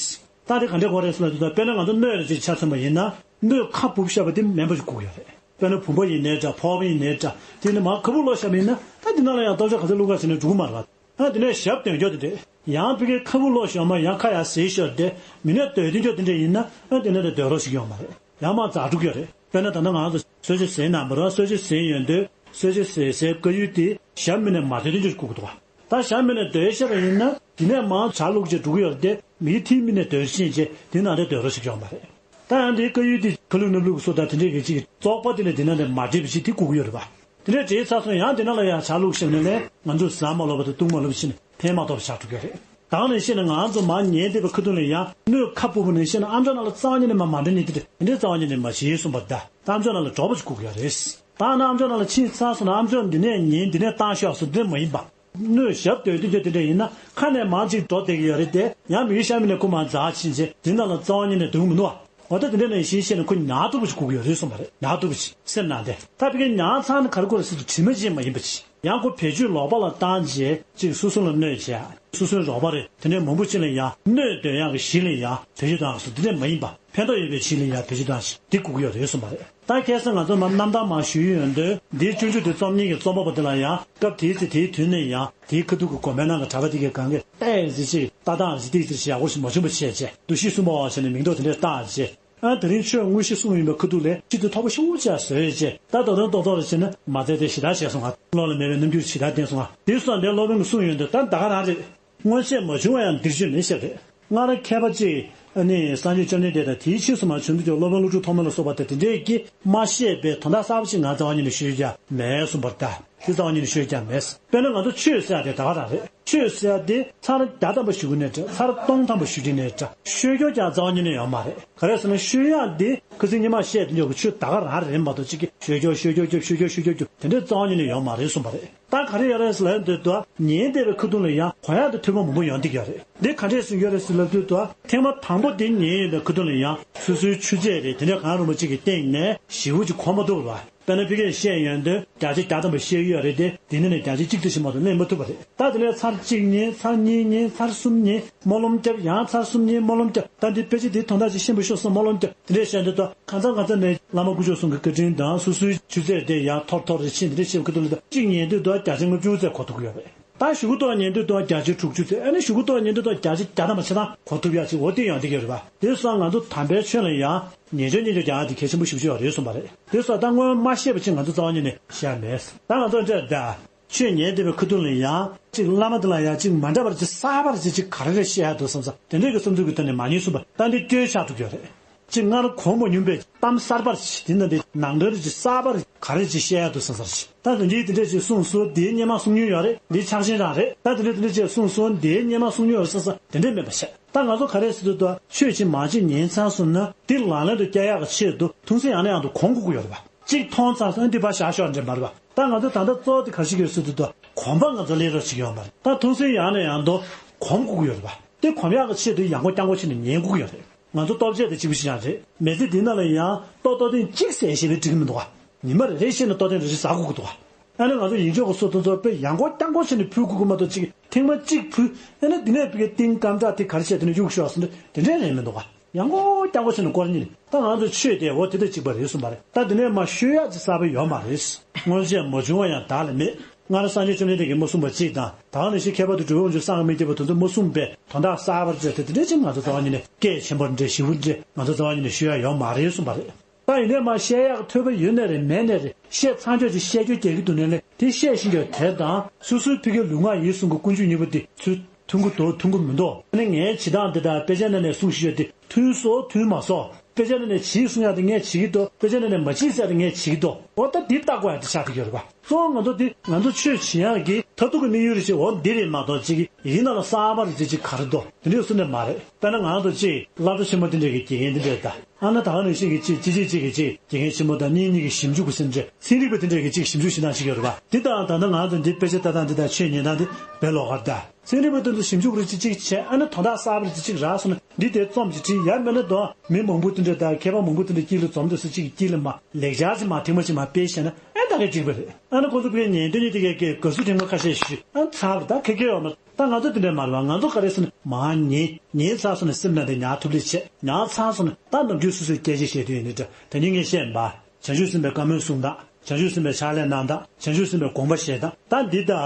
ད་དེ་ག་འདྲས་དགོས་རེད་ཟེར་ན་དེ་དང་དཔེར་ན་ང་ཚོ་སྣོད་ལ་ཅིག་ཆ་མཚོན་པ་ཡིན་ན་སྣོད་ཁ་སྦུབ་བཞག་པ་དེ་མེན་པ་ཞིག་དགོས་ཀྱི་ཡོད་རེད། དཔེར་ན་བུམ་པ་ཡིན་ནའི་འདྲ་ཕོར་པ་ཡིན་ནའི་འདྲ་དེ་ནི་མར་ཁ་སྦུབ་ལོག་བཞག་པ་ཡིན་ན་ད་དེ་ནང་ལ་ཡང་ལྟོ་ཆས་ག་ཚོད་བླུགས་ག་ཟེར་ན་འགྲོ་གི་མ་རེད་པ། ཨ་དེ་ནས་ཞབས་འདོན་རྒྱུ་དེ་འདྲས་ཡང་ཕ་གིའི་ཁ་སྦུབ་ལོག་བཞག་མ་ཡང་ཁ་ཡར་ཟེར་ཤོར་དེ་མི་ནས་སྡོད་དོན་རྒྱུ་དེ་འདྲས་ཡིན་ན་ཨ་དེ་ནས་དེ་སྡོད་རོགས་ཞིག་ཡོང་མ་རེད། ཡང་མར་འཛག་འགྲོ་གི་ཡོད་རེད། དཔེར་ན་ད་ལྟ་ང་ཚོ་གསོལ་ཇ་ཟས་གནང་བ་རེད། གསོལ་ཇ་ཟས་ཡོང་དུས་གསོལ་ཇ་ཟས་སའི་དཀར་ཡོལ་དེ་ཞབས་མི་ནས་མར་སྡོད་དོན་རྒྱུ་ཞིག་བསྐུར་གི་འདུག་བ། ད་ཞབས་མི་ནས་སྡོད་ཤེས་པ་ཡིན་ན་དེ་ནས་མར་ཇ་བླུགས་བྱས་འགྲོ་གི་ཡོད་རེད་དེ་མིའི་མཐིལ་མི་ནས་སྡོད་ཕྱིན་བྱས་དེ་ནང་དེ་སྡོད་རོགས་ཞིག་ཡོང་མ་རེད། ད་ཡང་དེའི་དཀར་ཡོལ་དེ་ཁ་ལུག་སྣབས་ལུག་གི་སོ་དང་དེ་འདྲས་ཀྱི་ཅིག་བཙོག་པ་དེ་ནས་དེ་ནང་དེ་མ་འདྲེས་པ་ཅིག་དེ་བསྐུར་གི་ཡོད་རེད་པ། དེ་འདྲས་འདྲེས་ཚར་སོང་ཡང་དེ་ནང་ལ་ཡང་ཇ་བླུགས་ཤེས་ནས་ལས་ང་ཚོས་ཟ་མ་ལོབས་པ་དང་བཏུང་མ་ལོབས་ཕྱིན་ཕན་མ་ཐོགས་པ་ཆགས་འགྲོ་གི་ཡོད་རེད། ད་ག་ནང་བཞིན་ནི་ང་ཚོ་མར་ཉལ་བསྡད་པའི་ཁ་ཐུག་ལ་ཡང་སྣོད་ཁ་སྤུབས་པ་ནང་བཞིན་ནི་ཨ་མཆོག་ནང་ལ་རྩ་བ་ཉིད་ནས་མ་མ་འདྲེན་ནས་དེ་འདྲ་རྩ་བ་ཉིད་ནས་མ་བྱེད་གསུངས་པ་རེད་ད། ཨ་མཆོག་ནང་ལ་འགྲོགས་པ་ཅིག་དགོས་ཀྱི་ཡོད་རེད། ད་ནི་ཨ་མཆོག་ནང་ལ་ཕྱིན་ཚར་སོང་ན་ཨ་མཆོག་འདི་ནས་ཉལ་འདི་ནས་བཏང་ཤོག་ཟེར་འདི་མ་ཡིན་པ། སྣོད་ཞབས་སྟོད་དུ་འགྱོ་དེ་འདྲ་ཡིན་ན་ཁ་ནས་མར་ཅིག་འགྲོ་བསྡད་ཀྱི་ཡོད་རེད་དེ། ཡང་མི་ཡུལ་ཤར་མི་ནས་ཁུ་མར་འཛག་ཕྱིན་ཚེ་འདི་ནང་ལ་རྩ་བ་ཉིད་ནས་འདུག་མི་འདུག་བ། འོ་ད་དེ་འདྲ་ནང་བཞིན་བཤད་ན་ཁོ་ཉར་ཐུབ་པ་ཞིག་དགོས་ཀྱི་ཡོད་རེད་གསུངས་པ་རེད། ཉར་ཐུབ་པ་ཞིག་སེམས་ནང་དེ་ད་ཕ་གིར་ཉར་ཚར་ན་ག་རེ་དགོས་རེད་ཟེར་དུས་དྲི་མ་ཅན་མ་ཡིན་པ་ཅིག་ཡང་ཁོ་བེད་སྤྱོད་ལོག་པ་ལ་བཏང་རྗེས་ཅིག་སོ་སོ་ལ་གནོད་བྱས། སོ་སོའི་རོགས་པ་རེད་དེ་འདྲའི་མང་པོ་ཅིག་ལ་ཡང་གནོད་འདོད་ཡག་གི་གཞི་ལ་ཡང་བེད་སྤྱོད་བཏང་སོང་དེ་འདྲ་མ་ཡིན་པ། ཕན་ཐོགས་ཡོད་པའི་ཕྱིར་ལ་ཡང་བེད་སྤྱོད་བཏང་ཞིང་འདི་དགོས་ཀྱི་ཡོད་རེད་གསུངས་པ་རེད། ད་ཁ་སང་ང་ཚོ་མར་རྣམ་ཐར་མར་ཞུས་ཡོང་དུས་འདིའི་སྤྱོད་འཇུག་དེ་རྩོམ་མཁན་གྱི་རྩོམ་པ་པོ་དེ་ལ་ཡང་སྐབས་དེའི་ཚེ་དེའི་དུས་ནས་ཡང་དེའི་ཁ་ཐུག་གི་དགོན་པའི་ནང་གི་གྲྭ་པ་དེ་གའི་གང་གི་ལྟ་ཡག་ཟིག་ཅིག་ལྟ་སྟངས་ཟིག་ཏིག་ཙིག་ཞིག་ཡག་པོ་ཞིག་མ་བྱུང་བ་བྱས་རྗེས་འདུ་ཤེས་གསུམ་པ་བ་བྱས་ནས་མིང་འདོགས་དེ་འདྲས་བཏགས་རྗེས། ཨ་དེ་རིང་ཆོས་དངོས་གཞི་གསུངས་ཡིན་པའི་ཁ་ཐུག་ལས་ཆེད་དུ་ཐོགས་པ་ཤོག་བྱས་བཟོས་རྗེས་ད་ད་དུང་ཏོག་ཏོག་རེ་བྱས་ན་མ་ཚད་དེ་ཞེ་དྲག་བྱས་སོང་ང་། བློ་ལ་མེད་པའི་རྣམ་འགྱུར་ཞེ་དྲག་བསྟན་སོང་ང་། དེ་སོགས་འདིར་སློབ་དཔོན་གྱིས་གསུངས་ཡོང་དུས་ད་ད་ག་རང་རེད། སྔོན་ཆད་མ་བྱུང་བ་ཡང་འདིར་བྱོན་ནས་བཤད་རེད། སྔར་མཁས་པ་གཅིག་ནི་སངས་རྒྱས་བཅོམ་ལྡན་འདས་དང་དེའི་ཕྱིས་སུ་མར་བྱོན་དུས་ཀྱང་སློབ་དཔོན་ཀླུ་སྒྲུབ་ཐོགས་མེད་ལ་སོགས་པ་དང་དེ་འདྲས་ཀྱིས་མ་བཤད་པའི་དོན་དག་གསར་པ་ཞིག་ང་རྩ་བ་ཉིད་ནས་ཤོད་རྒྱུ་མེད་གསུངས་པར་གདའ། དེ་རྩ་བ་ཉིད་ནས་ཤོད་རྒྱུ་མེད། དཔེར་ན་ང་ཚོ་ཆོས་ཟེར་ཡག་དེ་ད་ག་རང་རེད། ཆོས་ཟེར་ཡག་དེ་ཚར་བརྒྱ་ཐམ་པ་ཞུ་གི་ནའི་འདྲ་ཚར་སྟོང་ཐམ་པ་ཞུ་གི་ནའི་འདྲ་ཤོད་རྒྱུ་ཀྱང་རྩ་བ་ཉིད་ནས་ཡོད་མ་རེད། ག་རེ་ཟེར་ན་ཤོད་ཡག་དེ་ཁ་སང་ཉི་མ་བཤད་དེ་འཇོག་གི་ཆོས་ད་ག་རང་རེད་མ་གཏོགས་གཅིག་གིས་ཤོད་རྒྱུ་ཤོད་རྒྱུ་རྒྱབ་ཤོད་རྒྱུ་ཤོད་རྒྱུ་རྒྱབ་དེ་འདྲའི་རྩ་བ་ཉིད་ནས་ཡོད་མ་རེད་གསུངས་པ་རེད། ད་ག་རེ་ཡོད་རེད་ཟེར་ལབ་ཡོང་དུས་ད་ཉན་བསྡད་པའི་ཁ་ཐུག་ལ་ཡང་གོ་ཡག་དང་ཐོས་པ་མང་པོ་ཡོང་བསྡད་ཀྱི་ཡོད་རེད། འདི་ག་འདྲས་སེ་ཡོད་རེད་ཟེར་ལབ་དུས་ད་ཐེངས་མ་དང་པོ་འདི་ཉན་ཡོང་བའི་ཁ་ཐུག་ལ་ཡང་སོ་སོའི་ཆུ་ཚད་རེད་དེ་འདྲ་གང་རུང་བ་གཅིག་གི་སྟེང་ནས་ཞེ་པོ་ཅིག་གོ་མ་ཐུབ་པ། དཔེར་ན་ཕ་གིར་བཤད་ཡོང་དུས་བརྒྱ་ཆ་བརྒྱ་ཐམ་པ་བཤད་ཀྱི་ཡོད་རེད་དེ་དེ་ནས་ནས་བརྒྱ་ཆ་གཅིག་ཙམ་ཞིག་མ་གཏོགས་ལེན་མ་ཐུབ་པ་རེད། ད་དེ་ནས་ཚར་གཅིག་ཉན་ཚར་གཉིས་ཉན་ཚར་གསུམ་ཉན་སྨོན་ལམ་བརྒྱབ་ཡང་ཚར་གསུམ་ཉན་སྨོན་ལམ་བརྒྱབ་ད་འདི་དཔེ་ཆ་འདིའི་དོན་དག་ཅིག་ཤེས་པ་ཤོག་བསམ་སྨོན་ལམ་བརྒྱབ་དེ་འདྲས་བཤད་ཡོང་དུས་ད་གང་ཚང་གང་ཚང་ནས་བླ་མ་དཀོན་མཆོག་གསུམ་གྱི་བཀའ་དྲིན་དང་སོ་སོའི་ཆུ་ཚད་དེ་ཡང་མཐོར་མཐོར་རེ་ཕྱིན་དེ་འདྲས་བཤད་པའི་ཁ་ཐུག་ལ་ད་གཅིག་ཉན་དུས་ད་བརྒྱ་ཆ་ལྔ་བཅུ་ཙམ་གོ་ཐུབ་ཀྱི་ཡོད་རེད། ད་ཞུ་གུ་ཏོག་ཉན་དུས་ཏོག་བརྒྱ་ཆ་དྲུག་ཅུ་ཚོད་ཨ་ནི་ཞུ་གུ་ཏོག་ཉན་དུས་ཏོག་བརྒྱ་ཆ་བརྒྱ་ཐམ་པ་ཆ་ཚང་གོ་ཐུབ་ཡག་ཅིག་འོ་དེ་ཡང་འདི་ག་རེད་པ། དེ་སོང་ང་ཚོ་དམ་པའི་ཆོས་ལ་ཡང་ཉན་ཆོག་ཉན་ཆོག་རྒྱག་ཡག་དེ་གལ་ཆེན་པོ་ཞེ་པོ་ཅིག་ཡོད་རེད་གསུངས་པ་རེད། དེ་སོང་ད་སྔོན་མ་ཤེས་པ་ཅིག་ང་ཚོ་རྩ་བ་ཉིད་ནས་ཤེས་ཡག་མེད། ད་ང་ཚོ་འདྲ་ད་ཆོས་ཉན་བསྡད་པའི་ཁ་ཐུག་ལ་ཡང་ཅིག་བླ་མ་དེ་ལ་ཡང་ཅིག་མ་འདྲ་བར་ཅིག་གསར་པར་ཅིག་ཅིག་ག་རེ་རེ་བཤད་ཡག་འདུག་བསམ་ས་དེ་འདྲའི་གི་བསམ་ཚུལ་གྱི་ཐོག་ནས་མ་ཉན་གསུངས་པ་ད་འདི་སྐྱོན་ཆགས་འགྲོ་གི་ཡོད་རེད། ཅིག་སྔར་གོ་མ་མྱོང་པའི་གཏམ་གསར་པར་ཅིག་དེ་ན་འདི་ནང་དོན་རེ་ཅིག་གསར་པར་ག་རེ་ཅིག་བཤད་ཡག་འདུག་བསམ་སར་ཅིག་ད་དེ་འདྲའི་དེ་འདྲས་ཅིག་གསུངས་སོང་དེའི་སྔོན་མ་གསུང་མྱོང་ཡོད་རེད་འདི་ཕྱག་ཆེན་རང་རེད་ད་དེ་འདྲས་དེ་འདྲས་ཅིག་གསུངས་སོང་དེའི་སྔོན་མ་གསུང་མྱོང་ཡོད་བསམ་ས་དེ་འདྲས་མེད་པ་བྱས་ད་ང་ཚོ་ག་རེ་ཟེར་དུས་ད་ཆོས་ཅིག་མ་ཅིག་ཉན་ཚར་སོང་ན་དེ་ལག་ལེན་དུ་བསྐྱལ་ཡག་གི་ཆེད་དུ་ཐུགས་སེམས་ཡང་ནས་ཡང་དུ་གོམས་དགོས་ཀྱི་ཡོད་རེད་པ། གཅིག་མཐོང་ཚར་སོང་འདི་ཕར་བཞག་ཤོག་འདྲེ་མ་རེད་པ། ད་ང་ཚོ་ད་ལྟ་གཙོ་བོ་དེ་ག་རེ་ཞིག་ཡོད་ཟེར་དུས་ད་གོམས་པ་ང་ཚོ་ལས་རོགས་བྱེད་ཀྱི་ཡོད་མ་རེད། ད་ཐུགས་སེམས་ཡང་ནས་ཡང་དུ་གོམས་དགོས་ཀྱི་ཡོད་རེད་པ། དེ་གོམས་ཡག་གི་ཆེད་དུ་ཡང་སྒོ་རྐྱང་སྒོ་ཕྱེ་ནས་ཉན་དགོས་ཀྱི་ཡོད་རེད། ང་ཚོ་ལྟོ་ཆས་དེ་གཅིག་པུ་ཞིག་ཡང་རེད། མི་ཚེ་འདི་ནང་ལ་ཡང་ལྟོ་ལྟོ་ཐེངས་གཅིག་ཟས་ཞེས་པའི་འགྲིག་གི་མི་འདུག་ག་ཉི་མ་རེ་རེ་བཞིན་ལ་ལྟོ་ཐེངས་རེ་རེ་ཟ་དགོས་ཀྱི་འདུག་ག་ཨ་ནི་ང་ཚོ་ཡིན་ཆོག་གི་སོ་དེ་ཚོ་དཔེ་ཡང་སྒོ་རྐྱང་སྒོ་ཕྱེ་ནས་ཕུལ་དགོས་ཀྱི་མ་གཏོགས་གཅིག་ཐེངས་མ་གཅིག་ཕུལ་ཨ་ནི་འདི་ནས་ཕ་གི་ཏིང་སྐམ་དྲག་དེ་ག་རེ་བྱས་དེ་ནས་གཡུག་ཤོག་ཟེར་ནས་དེ་འདྲས་ལེན་མི་འདུག་ག་ཡང་སྒོ་རྐྱང་སྒོ་ཕྱེ་ནས་སྐོར་ཉིན་ད་ང་ཚོ་ཆོས་དེ་འོ་དེ་དང་གཅིག་པ་རེད་གསུངས་པ་རེད། ད་དེ་ནས་མ་ཤོད་ཡག་ཅིག་གསར་པ་ཡོད་མ་རེད། སྔོན་ཆད་མ་བྱུང་བ་ཡང་བདག་ལ་མེད། སྔར་སངས་རྒྱས་བཅོམ་ལྡན་འདས་ཀྱིས་མ་གསུངས་པ་གཅིག་དང་ད་ག་ནང་བཞིན་མཁས་པ་དང་གྲུབ་པ་དབང་ཕྱུག་སངས་རྒྱས་མི་སྐྱེ་བ་དེ་ཚོས་མ་གསུངས་པའི་དོན་དག་གསར་པར་བརྗོད་དེ་དེ་འདྲས་ཅིག་ང་ཚོ་རྩ་བ་ཉིད་ནས་སྐད་ཆེན་པོ་འདྲ་ཞེ་པོ་འདྲ་ང་ཚོ་རྩ་བ་ཉིད་ནས་ཤོད་ཡག་ཡོད་མ་རེད་གསུངས་པ་རེད། ད་ཡིན་ནའི་མ་བཤད་ཡག་ཐོས་པ་ཡོད་ནའི་རེད་མེད་ནའི་རེད་བཤད་ཚར་ཆོག་ཅིག་བཤད་རྒྱུ་རྒྱག་གི་འདུག་ནའི་ལས་དེ་བཤད་ཤེས་ཀྱི་ཡོད་དེ་དང་སོ་སོའི་ཕ་གིའི་ལུས་ངག་ཡིད་གསུམ་གྱི་ཀུན་སྤྱོད་གཉིས་པོ་དེ་ཚུར་མཐུན་གྱི་འདུག་མཐུན་གྱི་མི་འདུག་ཨ་ནི་ངའི་བྱེད་སྟངས་འདི་དག་དཔེ་ཆ་ནང་ནས་གསུངས་ཤེས་ཡོད་དེ་མཐུན་སོང་མཐུན་མ་སོང་། དཔེ་ཆ་ནང་ནས་བྱེད་གསུང་ཡག་དེ་ངས་བྱེད་ཀྱི་འདུག་དཔེ་ཆ་ནང་ནས་མ་བྱེད་ཟེར་ཡག་དེ་ངས་བྱེད་ཀྱི་འདུག་འོ་ད་འདི་བརྟག་དགོས་ཡག་དེ་ཆགས་ཀྱི་ཡོད་རེད་པ། གཙོ་བོ་ང་ཚོ་འདི་ང་ཚོ་ཆོས་བྱེད་ཡག་གི་མཐར་ཐུག་གི་དམིགས་ཡུལ་རེ་ཅིག་འོ་འདི་རེད་མ་གཏོགས་ཅིག་ཡིན་ན་ལ་གསར་པ་རེ་ཅིག་ཅིག་ག་རེ་འདུག་དེ་འདྲའི་གསུང་ནས་མ་རེད། དཔེར་ན་ང་ཚོ་ཅིག་སློབ་གྲྭ་ཆེན་མོ་དེ་འདྲའི་གི་དགེ་རྒན་དེ་འདྲས་ད་ཨ་ན་ད་ག་ནང་བཞིན་གི་ཅིག་ཅིག་ཅིག་ཅིག་གི་ཅིག་དགེ་རྒན་ཆེན་མོ་དང་གཉིས་གཉིས་ཀྱི་ཞིབ་འཇུག་གི་སེམས་ཁྲལ་ཚན་རིག་པ་དེ་འདྲས་གི་ཅིག་ཞིབ་འཇུག་བྱེད་སྟངས་ཅིག་ཡོད་རེད་པ། འདི་དང་ད་ལྟ་ང་ཚོ་འདི་དཔེ་ཆ་ལྟ་སྟངས་འདི་དང་ཆོས་ཉན་སྟངས་འདི་བེད་ལོག་ག་རེད་ད། ཚན་རིག་པ་དེ་ཚོ་ཞིབ་འཇུག་རེ་ཅིག་ཅིག་བྱས་ཨ་ནི་དོན་དག་གསར་པ་རེ་ཅིག་ཅིག་རག་སོང་ན་འདི་དེ་རྩོམ་ཅིག་བྲིས་ཡང་མིན་ན་དོ་མི་མང་པོ་དེ་འདྲ་དང་མཁས་པ་མང་པོ་དེ་འདྲ་དཀྱིལ་ལ་འཛོམས་དུས་སུ་གཅིག་གི་དཀྱིལ་ལ་མ་ལེགས་སྦྱར་ཅིག་མ་ཐེངས་མ་ཅིག་མ་སྤེལ་བྱས་ན་ཨེ་ད་ག་འགྲིག་པ་རེད། ཨ་ནི་ཁོང་ཚོ་ཕ་གིའི་ཉན་དོན་ཉིད་དེ་གའི་དགའ་བསུ་ཕྲེང་བ་ཁ་ཤས་ཤིག་ཨ་ཚར་བ་ད་ཁེ་ཁེ་ཡོད་མ་རེད། ད་ང་ཚོ་དེ་འདྲ་མ་རེད་བ། ང་ཚོ་ག་རེ་ཟེར་ན་མ་ཉན་ཉན་ཚར་སོང་ན་སེམས་ནང་དེ་ཉར་ཐུབ་ལེ་བྱས་ཉར་ཚར་སོང་ན་ད་ནམ་རྒྱུན་སོ་སོའི་སྐད་ཆ་བཤད་དུས་ཡིན་ནི་འདྲ་དེ་ནི་ངས་བཤད་མ། བྱང་ཆུབ་སེམས་དཔའི་བཀའ་མོལ་གསུང་སྟངས། བྱང་ཆུབ་སེམས་དཔའི་ཕྱག་ལས་གནང་སྟངས། བྱང་ཆུབ་སེམས་དཔའི་དགོངས་པ་བཞེས་སྟངས། ད་འདི་དག་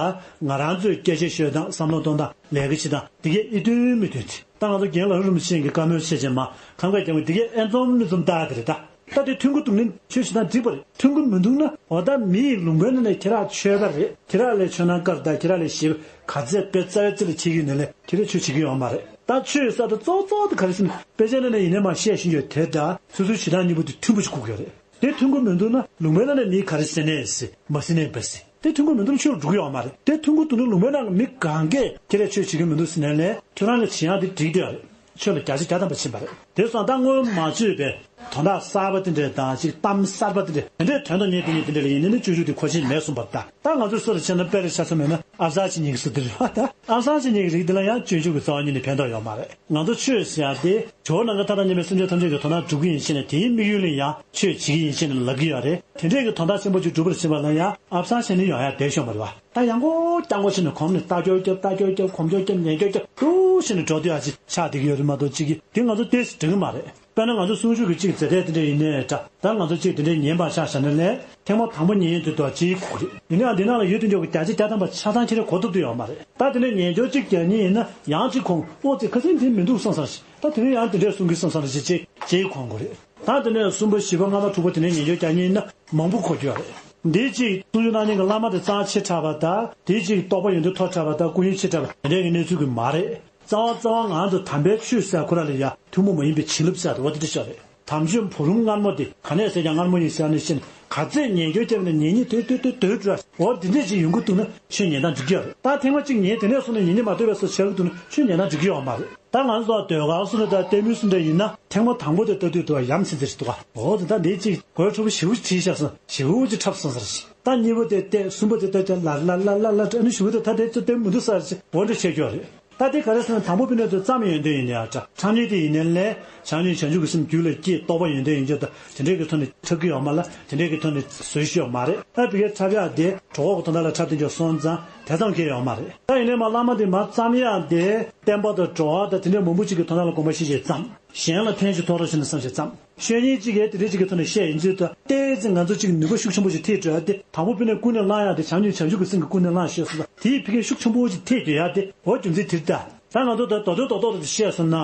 ང་རང་ཚོའི་སྐད་ཆ་ཤོད་སྟངས། བསམ་བློ་གཏོང་སྟངས། ལས་ཀ་བྱེད་སྟངས། འདི་གས་ཨེ་མཐུན་མི་མཐུན་ཚེ། ད་ང་ཚོ་རྒན་ལགས་རིན་པོ་ཆེ་གི་བཀའ་མོལ་བཤད་བྱས་མ་ཁམས་ཁ་རྒྱབ་འདི་གས་ཨེ་འཛོམས་མི་འཛོམས་ལྟ་དེ་རེད་ད། ད་དེ་མཐུན་གྱི་འདུག་ན་ཆོས་བྱེད་སྟངས་འགྲིག་པ་རེད། མཐུན་གྱི་མི་འདུག་ན་འོ་ད་མི་ཡི་ལུང་པའི་ནང་ནས་ཁྱེད་རང་ཆོས་པ་རེད། ཁྱེད་རང་ལས་ཆོས་ནང་ཀར་ད་ཁྱེད་རང་ལས་ཞེས་ག་ཚད་དཔེ་རྩ་བའི་རྩེ་ལ་ཁྱེད་ཀྱི་ནས་ལས་ཁྱེད་རང་ཆོས་བྱེད་ཀྱི་ཡོད་མ་རེད། ད་ཆོས་ཟེར་ད་གཙོ་བོ་གཙོ་བོ་དེ་ག་རེ་ཟེར་ན་དཔེ་ཆ་ནང་ནས་ཡིན་ནའི་མ་བཤད་བཞིན་ཡོད་དེ་འདྲ་སོ་སོའི་བྱེད་སྟངས་གཉིས་པོ་དེ་མཐུན་པོ་ཞིག་དགོས་ཀྱི་ཡོད་རེད། དེ་མཐུན་པོ་མི་འདུག་ན་ལུང་པའི་ནང་ནས་མིས་ག་རེ་ཟེར་ནས་ཟེར་མ་ཟེར་ནས་འབད་ཟེར། དེ་ཐུན་མོང་མི་འདུག་ན་ཆོས་ལ་འགྲོ་གི་ཡོད་མ་རེད། དེ་ཐུན་མོང་མི་འདུག་ན་ལུང་པའི་ནང་གི་མི་གང་གས་ཁྱེད་རས་ཆོས་བྱེད་ཀྱི་མི་འདུག་ཟེར་ནས་ལས་ཁྱོད་རང་གི་བྱེད་ཡག་དེ་འགྲིག་བསྡད་ཡོད་རེད། ཆོས་ལ་བརྒྱ་ཆ་བརྒྱ་ཐམ་པ་ཕྱིན་པ་རེད། དེ་སོང་ཙང་ད་སྔོན་མ་བརྗོད་པའི་དོན་དག་གསར་པ་དེ་འདྲས་དང་ཅིག་གཏམ་གསར་པ་དེ་འདྲས་དེ་འདྲས་དོན་དང་གཉེན་དེ་གཉིས་དེ་འདྲས་ལ་ཡིན་ནའི་སྤྱོད་འཇུག་དེ་མཁོ་ཆེན་མེད་གསུངས་པ་རེད་ད། ད་ང་ཚོའི་སྲོལ་ལ་བྱས་ན་དཔེ་རེ་ཆ་མཚོན་མེད་ན་ཨ་བསང་བྱེད་མཁན་གྱི་སྲོལ་དེ་རེད་བ་ད། ཨ་བསང་བྱེད་མཁན་གྱི་རིགས་དེ་ལ་ཡང་སྤྱོད་འཇུག་གི་རྩ་བ་ཉིད་ནས་ཕན་ཐོགས་ཡོད་མ་རེད། ང་ཚོ་ཆོས་ཟེར་ཡག་དེ་ཇོ་བོ་ནམ་མཁའི་མཐའ་དང་མཉམ་པའི་སེམས་ཅན་ཐམས་ཅད་ཀྱི་དོན་དག་སྒྲུབ་ཀྱི་ཡིན་ཞེས་ནས་དེའི་དམིགས་ཡུལ་ལ་ཡང་ཆོས་བྱེད་ཀྱི་ཡིན་ཞེས་ནས་ལབ་ཀྱི་ཡོད་རེད། དེ་འདྲས་ཀྱི་དོན་དག་ཆེན་པོ་ཅིག་སྒྲུབ་པར་བྱེད་པ་ལ་ཡང་ཨ་བསང་བྱས་ནས་ཡོང་ཡག་དེ་ཤོང་བ་རེད་བ། ད་ཡང་སྐོར་རྐྱང་སྐོར་བྱས་ནས་གོམ་ནས་རྟ་སྐྱོར་རྒྱབ་རྟ་སྐྱོར་རྒྱབ་གོམ་སྐྱོར་རྒྱབ་ཉལ་སྐྱོར་རྒྱབ་འདུག་བྱས་ནས་འགྲོ་སྡོད་ཡག་ཅིག་ཆགས་བསྡད་ཀྱི་ཡོད་རེད་མ་གཏོགས་ཅིག་གིས་དེ་ང་ཚོ་ཏོག་ཙམ་འགྲིག་གི་མ་རེད། དཔེར་ན་ང་ཚོ་གསུང་ཆོས་ཀྱི་གཅིག་མཛད་འཕྲིན་དེ་འདྲ་ཡིན་ནའི་འདྲ། ད་ང་ཚོ་གཅིག་དེ་འདྲའི་ཉན་པ་ཆ་བཞག་ན་ལས་ཐེངས་མ་དང་པོ་ཉན་ཡོང་དུས་དུ་ཅིག་གོ་གི་རེད། ཡིན་ནའང་འདི་ནང་ལ་ཡོད་དེ་འཇོག་གི་བརྒྱ་ཆ་བརྒྱ་ཐམ་པ་ཆ་ཚང་ཁྱེད་རས་གོ་ཐུབ་ཀྱི་ཡོད་མ་རེད། ད་དེ་ནས་ཉན་སྐྱོར་གཅིག་རྒྱག་མཁན་ཡིན་ན་ཡང་གཅིག་ཁོང་ཨོ་ཙི་ཁ་སང་དེ་མི་འདུག་བསམ་བསམ་ཞིག་ད་དེ་ནས་ཡང་དེ་འདྲས་གསུང་གི་བསམ་བསམ་ཞིག་ཅིག་ཅིག་གོ་དགོས་རེད། ད་དེ་ནས་གསུམ་པ་བཞི་པ་ལྔ་པ་དྲུག་པ་དེ་ནས་ཉན་སྐྱོར་རྒྱག་མཁན་ཡིན་ན་མང་པོ་གོ་རྒྱུ་ཡོད་རེད། འདི་གཅིག་གསུང་ཆོས་གནང་མཁན་གྱི་བླ་མ་དེ་རྩ་ཆེ་དྲགས་པ་དང་དེ་གཅིག་རྟོགས་པ་ཡོན་ཏན་མཐོ་དྲགས་པ་དང་སྐུ་ཡོན་ཆེ་དྲགས་པ་དེ་འདྲས་ཀྱི་གནས་ཚུལ་གྱི་མ་རེད། རྩ་བ་རྩ་བ་ང་ཚོ་དམ་པའི་ཆོས་ཟེར་ཁོ་རང་ལ་ཡ་ཐུན་མོང་མ་ཡིན་པའི་བྱིན་རླབས་ཟེར་བ་དེ་འདྲ་ཤོག་རེད། དམ་ཆོས་བུ་རམ་མངར་མོ་དེ་ག་ནས་ཟེར་ཀྱང་མངར་མོ་ཡིན་ཟེར་ནས་ཤེས་ནས་ག་ཚད་ཉན་སྐྱོར་བརྒྱབ་ནས་ཉན་ཉན་དོད་དོད་དོད་དོད་འགྲོ་འོ་དེ་འདྲས་ཅིག་ཡོང་གི་འདུག་ན་ཆོས་ཉན་སྟངས་འགྲིག་གི་ཡོད་རེད། ད་ཐེངས་མ་གཅིག་ཉན་དེ་ནས་སོང་ནས་ཉན་ཉན་མ་ཐུབ་པའི་སོ་བྱེད་ཀྱི་འདུག་ན་ཆོས་ཉན་སྟངས་འགྲིག་གི་ཡོད་མ་རེད། ད་ང་ཚོ་ལ་ཟློས་གར་སུ་འདྲ་དང་ལྟད་མོ་སུ་འདྲ་ཡིན་ན་ཐེངས་མ་དང་པོ་དེ་ལྟ་དུས་དུ་ཡ་ཡ་མཚན་ཚེ་ཞིག་འདུག་ག་འོ་དེ་ད་འདི་གཅིག་གོས་ཁྲ་བོ་ཞེ་པོ་ཅིག་བྲིས་ཤག་སོང་ཞེ་པོ་ཅིག་འཁྲབ་སོང་ཟེར་ཞིག་ད་གཉིས་པ་དེ་བལྟས་གསུམ་པ་དེ་བལྟས་ཀྱང་ལ་ལ་ལ་ལ་ལ་ཨ་ནི་ཞུ་གི་འདུག་ད་དེ་ཚོ་བལྟས་མི་འདུག་ཟེར་ཞིག་འོ་འདྲ་བྱེད་ཀྱི་ཡོད་རེད། ད་དེ་ག་རེ་ཟེར་ན་དང་པོ་དཔེར་ན་དུ་ཙམ་ཡོན་ཏན་ཡིན་ནའང་འདྲ། ཁྲམ་ཉེས་དེ་ཡིན་ནའི་ལས་བྱམས་སྙིང་བྱང་ཆུབ་ཀྱི་སེམས་རྒྱུད་ལ་སྐྱེས་རྟོགས་པ་ཡོན་ཏན་ཡིན་རྒྱུ་དང་དེ་འདྲའི་གི་ཐོག་ནས་འཁྲབ་ཀྱི་ཡོད་མ་ལ་དེ་འདྲའི་གི་ཐོག་ནས་བཟོས་ཤེས་ཡོད་མ་རེད། ད་བི་གའི་འཁྲབ་ཡག་དེ་གྲོགས་པོ་གི་དོན་དག་ལ་འཁྲབ་དེ་འཇོག་སོང་ཙང་དེ་ཙམ་གྱིས་ཡོད་མ་རེད། ད་ཡིན་ནའི་མ་བླ་མ་དེ་མ་ཙམ་ཡག་དེ་བསྟན་པ་དང་འགྲོ་བ་དང་དེ་འདྲའི་མང་པོ་ཅིག་གི་དོན་དག་ལ་དགོངས་པ་བཞེས་བྱས་ཙམ། གཞན་ལ་ཕན་ཞིག་ཐོགས་རོགས་ཞེས་ནས་བསམ་བྱས་ཙམ། ཤོད་ཉིན་གཅིག་གིས་དེ་རིགས་ཅིག་གི་ཐོག་ནས་བཤད་ཡིན་ཚུལ་དང་ཏོག་ཙམ་ང་ཚོ་གཅིག་ནུས་པ་ཤུགས་ཆེན་པོ་ཞིག་ཐེབས་འགྲོ་ཡ་དེ་དང་པོ་དཔེར་ན་ཀུན་ནས་བསླང་ཡ་དེ་བྱམས་སྙིང་བྱང་ཆུབ་ཀྱི་སེམས་ཀྱིས་ཀུན་ནས་བསླངས་ཞེས་སོགས་དེའི་ཕི་གའི་ཤུགས་ཆེན་པོ་ཞིག་ཐེབས་འགྲོ་ཡ་དེ་འོ་རྒྱུ་མཚན་དེ་རེད་ད། ད་ང་ཚོ་ད་རྡོག་རྡོག་རྡོག་རྡོག་དེ་བཤད་སོང་ན་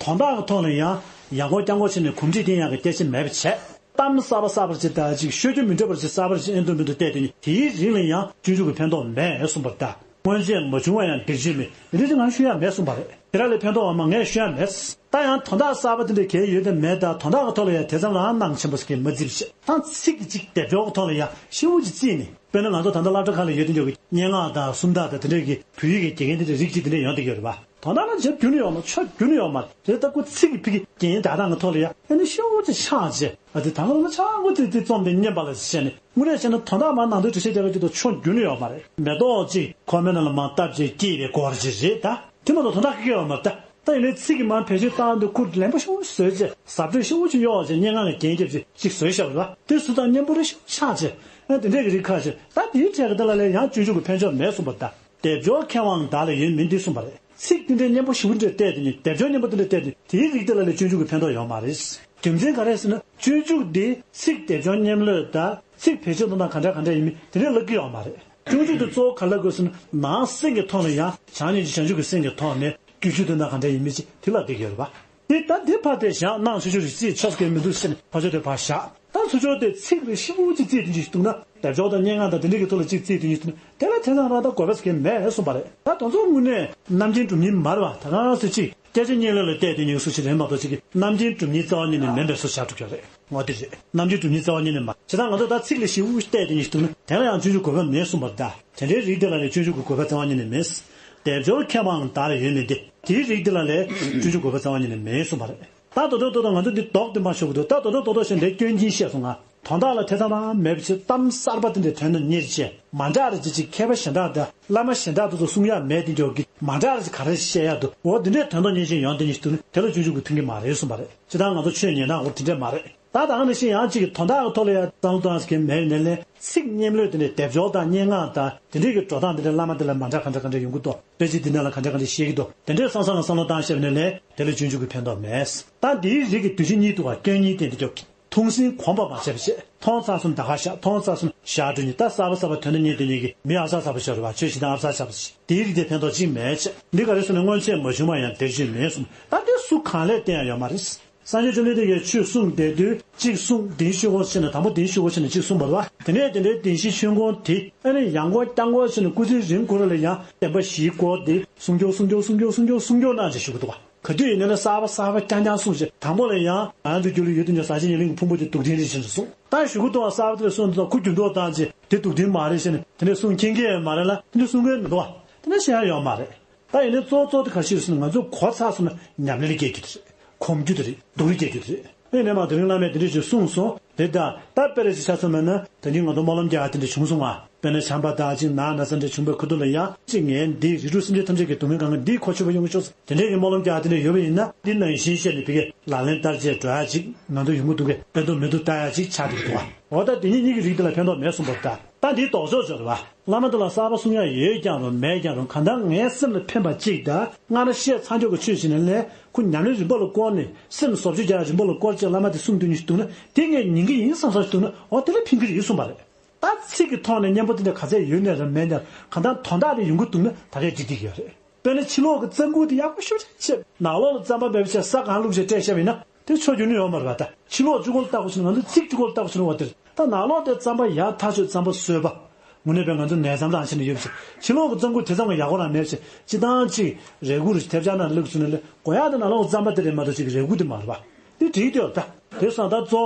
དོན་དག་གི་ཐོག་ལ་ཡང་ཡང་སྐོར་རྐྱང་སྐོར་བྱས་ནས་གོམས་འདྲིས་བསྟེན་ཡ་གི་སྐད་ཆ་མེད་པ་བྱས། གཏམ་གསར་པ་གསར་པར་ཅིག་ད་ཅིག་ཤོད་རྒྱུ་མི་འདྲ་བར་ཅིག་གསར་པར་ཅིག་ཨེ་འདུག་མི་འདུག་བལྟས་དེ་ནི་དེའི་རིང་ལ་ཡང་སྤྱོད་འཇུག་གི་ཕན་ཐོགས་མེད་གསུངས་པར་གདའ། སྔོན་ཆད་མ་བྱུང་བ་ཡང་འདིར་བྱོན་མེད། འདི་འདྲ་ཅིག་ང་ཤོད་ཡ་མེད་གསུངས་པ་རེད། དེ་ར་ལས་ཕན་ཐོགས་བ་མ་ངས་ཤོད་ཡ་མེད། ད་ཡང་དོན་དག་གསར་པ་དེ་འདྲ་གལ་ཡོད་དེ་མེད་ད་དོན་དག་གི་ཐོག་ལ་ཡང་དེ་ཙམ་ལའང་སྣང་ཆེན་པོ་ཞིག་མ་བརྩིས་པ་བྱས་ད་ཚིག་གི་ཅིག་སྡེབ་སྦྱོར་གི་ཐོག་ལ་ཡང་ཤེའུ་ཅིག་བརྩིས་ནས་དཔེར་ན་ང་ཚོ་ད་ལྟ་སློབ་གྲྭ་ཁག་ལ་ཡོད་དེ་འཇོག་གི་སྙན་ངག་དང་སུམ་རྟགས་དང་དེ་འདྲ་གི་བོད་ཡིག་གི་དགེ་རྒན་དེ་འདྲ་རིགས་ཅིག་དེ་འདྲ་ཡོང་བསྡད་ཀྱི་ཡོད་རེད་པ། དོན་དག་ལ་བྱེད་རྒྱུ་ནི་ཡོད་མ་ཆོ་རྒྱུ་ནི་ཡོད་མ་རེད། ད་ཁོ་ཚིག་གི་ཕི་གི་རྒྱན་རྒྱག་སྟངས་ཀྱི་ཐོག་ལ་ཡ་ཨ་ནི་ཤོག་ཅིག་ཆགས་རྗེས་ཨ་དེ་ད་ང་ལ་ཆགས་འགོ་དེ་དེ་རྩོམ་དེ་ཉན་པ་ལ་བྱས་ནས་དངོས་གནས་བྱས་ན་དོན་དག་མ་ནང་དོན་འགྲེལ་བཤད་རྒྱག་གི་དུས་ཆོ་རྒྱུ་ནི་ཡོད་མ་རེད། མེ་ཏོག་ཅིག་ཁོ་མེད་ན་ལ་མ་བཏབ་རྗེས་སྐྱེས་པའི་སྐོར་ཅིག་རེད་ད། དེ་མ་གཏོགས་དོན་དག་གི་གེ་ཡོད་མ་རེད་ད། ད་ཡིན་ནའི་ཚིག་གི་མ་བེད་སྤྱོད་བཏང་དུས་ཁུར་ལན་པོ་ཤོག་བཟོས་རྗེས་ཟབ་འགྲེལ་ཤོག་ཅིག་གཡོག་རྗེས་སྙན་ངག་གི་རྒྱན་རྒྱབ་ཅིག་ཅིག་བཟོས་བཞག་པ་རེད་པ། དེ་སུ་དང་མཉམ་པོ་རེ་ཤོག་ཆགས་རྗེས་ཨ་དེ་འདྲས་ཀྱི་རིགས་ཁག་ཅིག་ད་དེའི་གྲས་ཀྱི་དེ་ལ་ལས་ཡང་སྤྱོད་འཇུག་གི་ཕན་ཕྱོགས་མེད་གསུངས་པ་རེད་ད། སྡེབ་སྦྱོར་མཁས་དབང་བདག་ལ་ཡོད་མིན་འདི་གསུངས་པ་རེད། ཚིག་འདི་འདྲའི་སྙན་པོ་ཞེ་པོ་འདྲ་བལྟས་དེ་ནི་སྡེབ་སྦྱོར་སྙན་པོ་འདི་འདྲ་བལྟས་དེ་དེའི་རིགས་འདི་ལ་ལས་སྤྱོད་འཇུག་གི་ཕན་ཐོགས་ཡོད་མ་རེད། རྒྱུ་མཚན་ག་རེ་ཟེར་ན་སྤྱོད་འཇུག་འདི་ཚིག་སྡེབ་སྦྱོར་མཉམ་གློད་དང་ཚིག་བེད་སྤྱོད་གཏོང་སྟངས་ག་འདྲ་ག་འདྲ་ཡིན་མིན་དེ་འདྲས་ལབ་ཀྱི་ཡོད་མ་རེད། སྤྱོད་འཇུག་འདི་གཙོ་བོ་ག་ལ་དགོས་ཟེར་ན་ནང་སེམས་ཀྱི་ཐོག་ནས་ཡང་བྱང་སྙོམས་ཀྱི་བྱང་ཆུབ་ཀྱི་སེམས་ཀྱི་ཐོག་ནས་སྤྱོད་འཇུག་གཏོང་སྟངས་ག་འདྲ་ཡིན་མིན་ཅིག་དེ་ལ་བསྡད་ཀྱི་ཡོད་རེད་པ། དེ་ལྟ་དེ་ཕར་དེ་བཞག་གནང་ཆོག་ཆོག་རེད་རྩིས་ཆོག་གི་མི་འདུག་ཟེར་ནས་ཕར་ཕྱོགས་དེ་ཕར་བཞག་ད་ཚུར་ཕྱོགས་དེ་ཚིག་རེ་ཞིབ་པོ་ཅིག་རྩིས་དེ་ཅིག་འདུག་ན་སྡེབ་སྦྱོར་དང་སྙན་ངག་དང་དེ་འདྲའི་གི་ཐོག་ལ་ཅིག་རྩིས་དེ་ཅིག་འདུག་ན་དེ་ལ་དེ་ཙམ་རང་ད་དགོས་པ་ཟེར་མཁན་མེད་གསུངས་པ་རེད། ད་དེ་ཚོ་དངོས་གནས་རྣམ་མཁྱེན་གྲུབ་བརྙེས་མ་རེད་བ། ད་གང་ཟེར་ཅིག་སྐད་ཆ་སྙན་ལོ་ལ་བལྟས་དེ་ཉིད་སུ་ཞིག་རེད་མ་གཏོགས་ཅིག་གི་རྣམ་མཁྱེན་གྲུབ་བརྙེས་རྩ་བ་ཉིད་ནས་མིན་པའི་བཟོ་བྱ་ཐུབ་ཀྱི་རེད། ངོ་དེ་རེད། རྣམ་མཁྱེན་གྲུབ་བརྙེས་རྩ་བ་ཉིད་ནས་མ་བྱས་ཙང་ང་ཚོ་ད་ཚིག་ལ་ཞིབ་པོ་བལྟས་དེ་ཉིད་འདུག་ན་དེ་ལ་ཡང་སྤྱོད་འཇུག་དགོས་པ་མེད་གསུངས་པ་རེད་ད། དེ་འདྲའི་རིགས་དེ་ལ་ནི་སྤྱོད་འཇུག་གི་དགོས་པ་རྩ་བ་ཉིད་ནས་མེད། སྡེབ་སྦྱོར་མཁས་པའང་བདག་ལ་ཡོད་མིན་ཏེ། དེའི་རིགས་དེ་ལ་ལས་སྤྱོད་འཇུག་དགོས་པ་རྩ་བ་ཉིད་ནས་མེད་གསུངས་པ་རེད། ད་དོ་དོ་དོ་དོ་ང་ཚོ་འདི་ལྡོག་སྟེ་མ་ཤོག་གི་འདུག་ད་དོ་དོ་དོ་དོ་ཞེས་འདྲའི་སྐྱོན་གྱིས་བཤད་སོང་ང་། དོན་དག་ལ་ཐེ་ཚོམ་རང་མེད་པ་བྱས་གཏམ་གསར་པ་དེ་འདྲའི་དོན་དུ་གཉེར་བྱས་མ་འདྲ་རེ་ཅིག་ཅིག་མཁས་པ་གཞན་དག་དང་བླ་མ་གཞན་དག་དེ་ཚོ་གསུང་ཡག་མེད་དེ་འཇོག་གི་མ་འདྲ་རེ་ཅིག་ག་རེ་བཤད་ཡག་འདུག་འོ་དེ་འདྲའི་དོན་དུ་གཉེར་བྱས་ཡོང་དེ་ཉིད་དུ་ནི་དེ་ལ་སྤྱོད་འཇུག་གི་མཐུན་གྱི་མ་རེད་གསུངས་པ་རེད། ཇི་ལྟར་ང་ཚོ་ཆོས་ཉན་སྟངས་འོ་དེ་འདྲས་མ་རེད། ད་ད་ག་ནང་བཞིན་ཡང་གཅིག་གི་དོན་དག་གི་ཐོག་ལ་ཡང་བསམ་བློ་གཏོང་ཡག་གི་མེད་ནས་ལས་ཚིག་སྙན་ལོས་དེ་འདྲའི་སྡེབ་སྦྱོར་དང་སྙན་ངག་དང་དེ་འདྲའི་གི་འགྲོ་སྟངས་དེ་འདྲའི་བླ་མ་དེ་ལ་མ་འདྲ་ག་འདྲ་ག་འདྲ་ཡོང་གི་འདུག་དཔེ་ཆ་འདི་ནང་ལ་ག་འདྲ་ག་འདྲ་བཤད་ཀྱི་འདུག་དེ་འདྲའི་བསམ་བསམ་ལ་བསམ་བློ་བཏང་ཤེས་པ་ནས་ལས་དེ་ལ་སྤྱོད་འཇུག་གི་ཕན་ཐོགས་མེད། ད་འདིའི་རིགས་ཀྱི་དུས་ཆེན་གཉིས་འདུག་བ་སྐྱོན་གཉིས་བསྟན་ཏེ་སྐྱོབ་ཀྱི། མཐོང་ཟིན་གོམས་པ་མ་བྱས་པ་བྱས། མཐོང་ཚར་སོང་ད་ག་བཞག་མཐོང་ཚར་སོང་བཞག་འགྲོ་ནི་ད་གསར་པ་གསར་པ་དོན་དུ་གཉེར་དེ་ཉིད་ཀྱི་མི་ཨ་བསགས་ཚར་བ་ཤོར་བ་ཆོས་ཤིག་དང་ཨ་བསགས་ཆགས་པ་ཞིག་དེའི་རིགས་དེ་ཕན་ཐོགས་གཅིག་མེད་བྱས། འདི་ག་རེ་ཟེར་ན་སྔོན་ཆད་མ་བྱུང་བ་ཡང་དེར་བྱོན་མེད་གསུངས། ད་དེ་སུ་གང་ལས་བསྟན་ཡང་ཡོད་མ་རེད། སངས་རྒྱས་བཅོམ་ལྡན་འདས་ཀྱིས་ཆོས་གསུངས་བསྡད་དུས་གཅིག་གསུངས་བདེན་བཞི་སྐོར་བྱས་ནས་དང་པོ་བདེན་བཞི་སྐོར་བྱས་ནས་གཅིག་གསུངས་པ་རེད་བ། དེ་ནས་དེ་འདྲའི་བདེན་བཞི་ཆོས་འཁོར་དེ་ཨ་ནི་ཡང་སྐོར་རྐྱང་སྐོར་བྱས་ནས་སྐུ་ཚེ་རིང་དགོས་ར་ལ་ཡང་བདེན་པ་བཞིའི་སྐོར་དེ་གསུང་སྐྱོར་གསུང་སྐྱོར་གསུང་སྐྱོར་གསུང་སྐྱོར་གསུང་སྐྱོར་གནང་བྱས་བཞུགས་ཀྱི་འདུག་བ། ག་དུས་ཡིན་ན་ལ་གསར་པ་གསར་པ་རྐྱང་རྐྱང་གསུངས་ཤིང་། དང་པོ་ལ་ཡང་ང་ཚོ་རྒྱུད་ལ་ཡོད་དུ་ཉོ་ཟ་ཆེན་ཉེ་གླིང་གི་ཕུང་པོ་དེ་དུག་ལྡན་རེད་ཟེར་ནས་གསུངས། ད་གཞུག་གུ་གཏོང་བ་གསར་པ་དེ་ལ་གསུངས་དུས་ཁུ་རྒྱུ་འགྲོ་བཏང་ཅིག་དེ་དུག་ལྡན་མ་རེད་ཟེར་ནས་དེ་འདྲ་གསུངས་མཁན་གྱི་མ་རེད་ལ། དེ་འདྲ་གསུང་མཁན་མི་འདུག་བ། དེ་འདྲ་བཤད་ཡ་ཡོད་མ་རེད། ད་ཡིན་ནའི་གཙོ་བོ་གཙོ་དེ་ག་ཤེད་སོང་ན། ང་ཚོ་གོ་ཚར་སོང་ན་ཉམས་ལེན་སྐྱེལ་རྒྱུ་དེ་རེད། གོམས་རྒྱུ་དེ་རེད། སྡུག་རུས་སྐྱེལ་རྒྱུ་དེ་རེད། དེ་ནས་མ་དེ་རིང་བླ་མས་དེ་འདྲ་ཞིག་གསུངས་སོང་། དེ་ལྟར་ད་དཔེ་རེ་ཞིག་ཆ་མཚོན་པ་ན། ད་ནི་ང་ཚོ་སྨོན་ལམ་རྒྱག་ཡ་དེ་འདྲ་བྱུང་སོང་ང་། དཔེར་ན་བྱམས་པ་དང་ཅིག་ནང་ན་ཚ་འདྲ་བྱུང་བའི་ཁུ་ཐུག་ལ་ཡང་ཅིག་ངས་འདི་རིགས་དྲུག་སེམས་ཅན་ཐམས་ཅད་ཀྱི་སྡུག་བསྔལ་གང་ག་འདིའི་གོ་ཆོད་པ་ཡོང་གི་ཤོག་ཟེར། དེ་འདྲའི་གི་སྨོན་ལམ་རྒྱག་ཡ་དེ་འདྲ་ཡོད་པ་ཡིན་ན། འདི་ནང་བཞིན་བཤད་ནས་ཕ་གིར་ལག་ལེན་བསྟར་བྱས་འགྲོ་ཡ་ཅིག་ང་ཚོ་ཡོང་གི་འདུག་གས། ཕན་ཐོགས་མི་འདུག་ལྟ་ཡ་ཅིག་ཆགས་འགྲོ་གི་འདུག་བ། འོ་ད་དེ་གཉིས་ཀྱི་རིགས་དེ་ལ་ཕན་ཐོགས་མེད་གསུངས་པ་རེད་ད། ད་འདིའི་ལྡོག་ཕྱོགས་ཅིག་ཡོད་རེད་བ། བླ་མ་དེ་ལ་གསར་པ་གསུང་ཡ་ཡོད་ཀྱང་རུང་མེད་ཀྱང་རུང་། གང་ལྟར་ངའི་སེམས་ལ་ཕན་པ་གཅིག་དང་། སྔར་བཤད་ཚར་འཇོག་གི་ཆོས་ཤིག་ནས་ལས་ཁོ་ཉམས་ལེན་རིམ་པ་ལ་བསྐོར་ནས། སེམས་བཟོ་བཅོས་རྒྱག་ཡ་རིམ་པ་ལ་བསྐོར་བྱས་བླ་མ་དེ་གསུང་འདོད་མཁན་ཞིག་འདུག་ན། དེ་ངས་ཉན་གྱི་ཡིན་བསམ་བསམ་ཞིག་འདུག་ན། འོ་དེ་ལ་ཕན་གྱི་རེད་གསུངས་པ་རེད། ད་ཚིག་གི་ཐོག་ནས་སྙན་པོ་དེ་འདྲ་ག་ཚད་ཡོད་ནའི་ར་མེད་ནའི་ར། གང་ལྟར་དོན་དག་དེ་ཡོང་གི་འདུག་ན་ད་གས་འགྲིག་བསྡད་ཀྱི་ཡོད་རེད། དཔེར་ན་ཕྱི་ལོགས་ཀྱི་རྩ་འགུལ་དེ་ཡག་པོ་ཞེ་པོ་ཅིག་བྱས། ནང་ལོགས་ལ་རྩམ་པ་མེད་པ་བྱས་ས་གང་བླུགས་བྱས་སྤྲད་བཞག་པ་ཡིན་ན། དེ་ཆོ་རྒྱུ་ནི་ཡོད་མ་རེད་པ། ད་ཕྱི་ལོགས་གཅིག་པོ་ལ་བལྟ་དགོས་ཕྱིན། ང་ཚོ་ཚིག་གཅིག་པོ་ལ་བལྟ་དགོས་ཕྱིན་པ་དེ་རེད། ད་ནང་ལོགས་དེ་རྩམ་པ་ཡག་ཐག་ཆོད། རྩམ་པ་བཟོས་པ། དངོས་གནས་པའི་ང་ཚོ་ནས་རྩམ་དང་ཕྱིན་ནས་ཡོད་པ་ཞིག་ཕྱི་ལོགས་ཀྱི་རྩམ་ཁུག་དེ་ཙམ་གྱི་ཡག་པོ་རང་མེད་པ་ཞིག་སྤྱིར་བཏང་ཅིག་རས་གུར་ཐེབས་ཆག་ནང་བླུགས་སོང་ནས་ལས་དགོས་ཡག་དེ་ནང་ལོགས་རྩམ་པ་དེ་རེད་མ་གཏོགས། ཅིག་རས་གུར་དེ་མ་རེད་པ། དེ་འགྲིག་གི་ཡོད་རེད་ད། དེ་སོང་ད་གཙོ་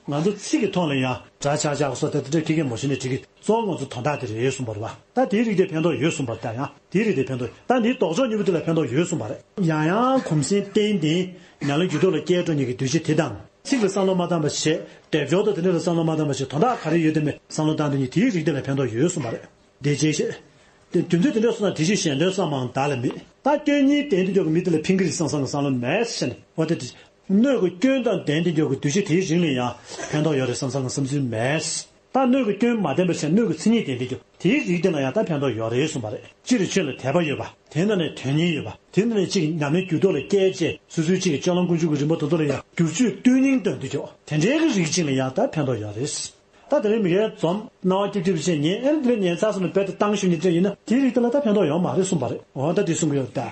ང་ཚོ་ཚིག་གི་ཐོག་ལ་ཡང་སྒྲ་ཆག་ཆག་སོགས་དེ་འདྲ་ཁྱི་སྐད་མ་ཤོད་ནས་འགྲིག་གི། གཙོ་ང་ཚོ་དོན་དག་དེ་རེད་གསུངས་པ་རེད་པ། ད་དེའི་རིགས་དེ་ཕན་ཐོགས་ཡོད་གསུངས་པ་རེད། ད་ཡང་དེའི་རིགས་དེ་ཕན་ཐོགས། ད་འདིའི་ལྡོག་ཕྱོགས་གཉིས་པོ་དེ་ལ་ཕན་ཐོགས་ཡོད་གསུངས་པ་རེད། ཡང་ཡང་གོམས་སེམས་བརྟན་ཏེ་ཉམས་ལེན་རྒྱུད་ཐོག་ལ་སྐྱེལ་འགྲོ་མཁན་གྱི་འདུ་ཤེས་དེ་དང་། ཚིག་ལ་བསམ་བློ་མ་བཏང་བ་བྱས། སྡེབ་སྦྱོར་དང་དེ་འདྲ་ལ་བསམ་བློ་མ་བཏང་བ་བྱས། དོན་དག་ག་རེ་ཡོད་དེ་མེད་བསམ་བློ་བཏང་འགྲོ་མཁན་དེའི་རིགས་དེ་ལ་ཕན་ཐོགས་ཡོད་གསུངས་པ་རེད། དེ་རྗེས་བཤད། དེ་དུས་ཚོད་དེ་འདྲ་སོང་ན། དེ་བཞིན་གཞན་དོན་བསམ་པའང་བདག་ལ་མེད། ད་སྐྱོན་གཉིས་ལྡན་དུ་འཇོག་གི་མི་དེ་ལ་ཕན་གྱི་རེད་བསམ་བསམ་གྱི་བསམ་བློ་མེད་ཟེར་ནས། འོ་དེ་དེ། སྣོད་ཀྱི་སྐྱོན་དང་ལྡན་དུ་འཇོག་གི་འདུ་ཤེས་དེའི་རིང་ལ་ཡང་ཕན་ཐོགས་ཡོད་རེད་བསམ་བསམ་གྱི་བསམ་ཚུལ་མེད། ད་སྣོད་ཀྱི་སྐྱོན་མ་ལྡན་པ་བྱས། སྣོད་ཀྱི་མཚན་ཉིད་ལྡན་དུ་འཇོག་དེའི་རིགས་དེ་ལ་ཡང་ད་ཕན་ཐོགས་ཡོད་རེད་གསུངས་པ་རེད། སྤྱིར་ཆོས་ལ་དད་པ་ཡོད་པ། དེ་ནང་ནས་དོན་གཉེར་ཡོད་པ། དེ་ནང་ནས་གཅིག་ཉམས་ལེན་རྒྱུད་ཐོག་ལ་བསྐྱལ་བྱས། སོ་སོའི་གཅིག་གི་སྤྱོད་ལམ་ཀུན་འབྱུང་གི་རིམ་པ་དེ་ཚོ་ལ་ཡང་བསྒྱུར་བཅོས་དོན་སྙིང་ལྡན་དུ་འཇོག་དེ་འདྲའི་གི་རིགས་གཅིག་ལ་ཡང་ད་ཕན་ཐོགས་ཡོད་རེད། ད་དེ་རིང་མི་ཁའི་འཛོམས་སྣང་བ་ཀྱིབ་ཀྱིབ་བྱས། ཉན་ཨེ་རེད། དེ་ལས་ཉན་ཚར་སོང་ན་རྦད་དེ་བཏང་ཤོག་ཉན་དེ་འདྲ་ཡིན་ན། དེའི་རིགས་དེ་ལ་ད་ཕན་ཐོགས་ཡོད་མ་རེད་གསུངས་པ་རེད། འོ་ད་དེ་གསུང་གི་ཡོད་ད།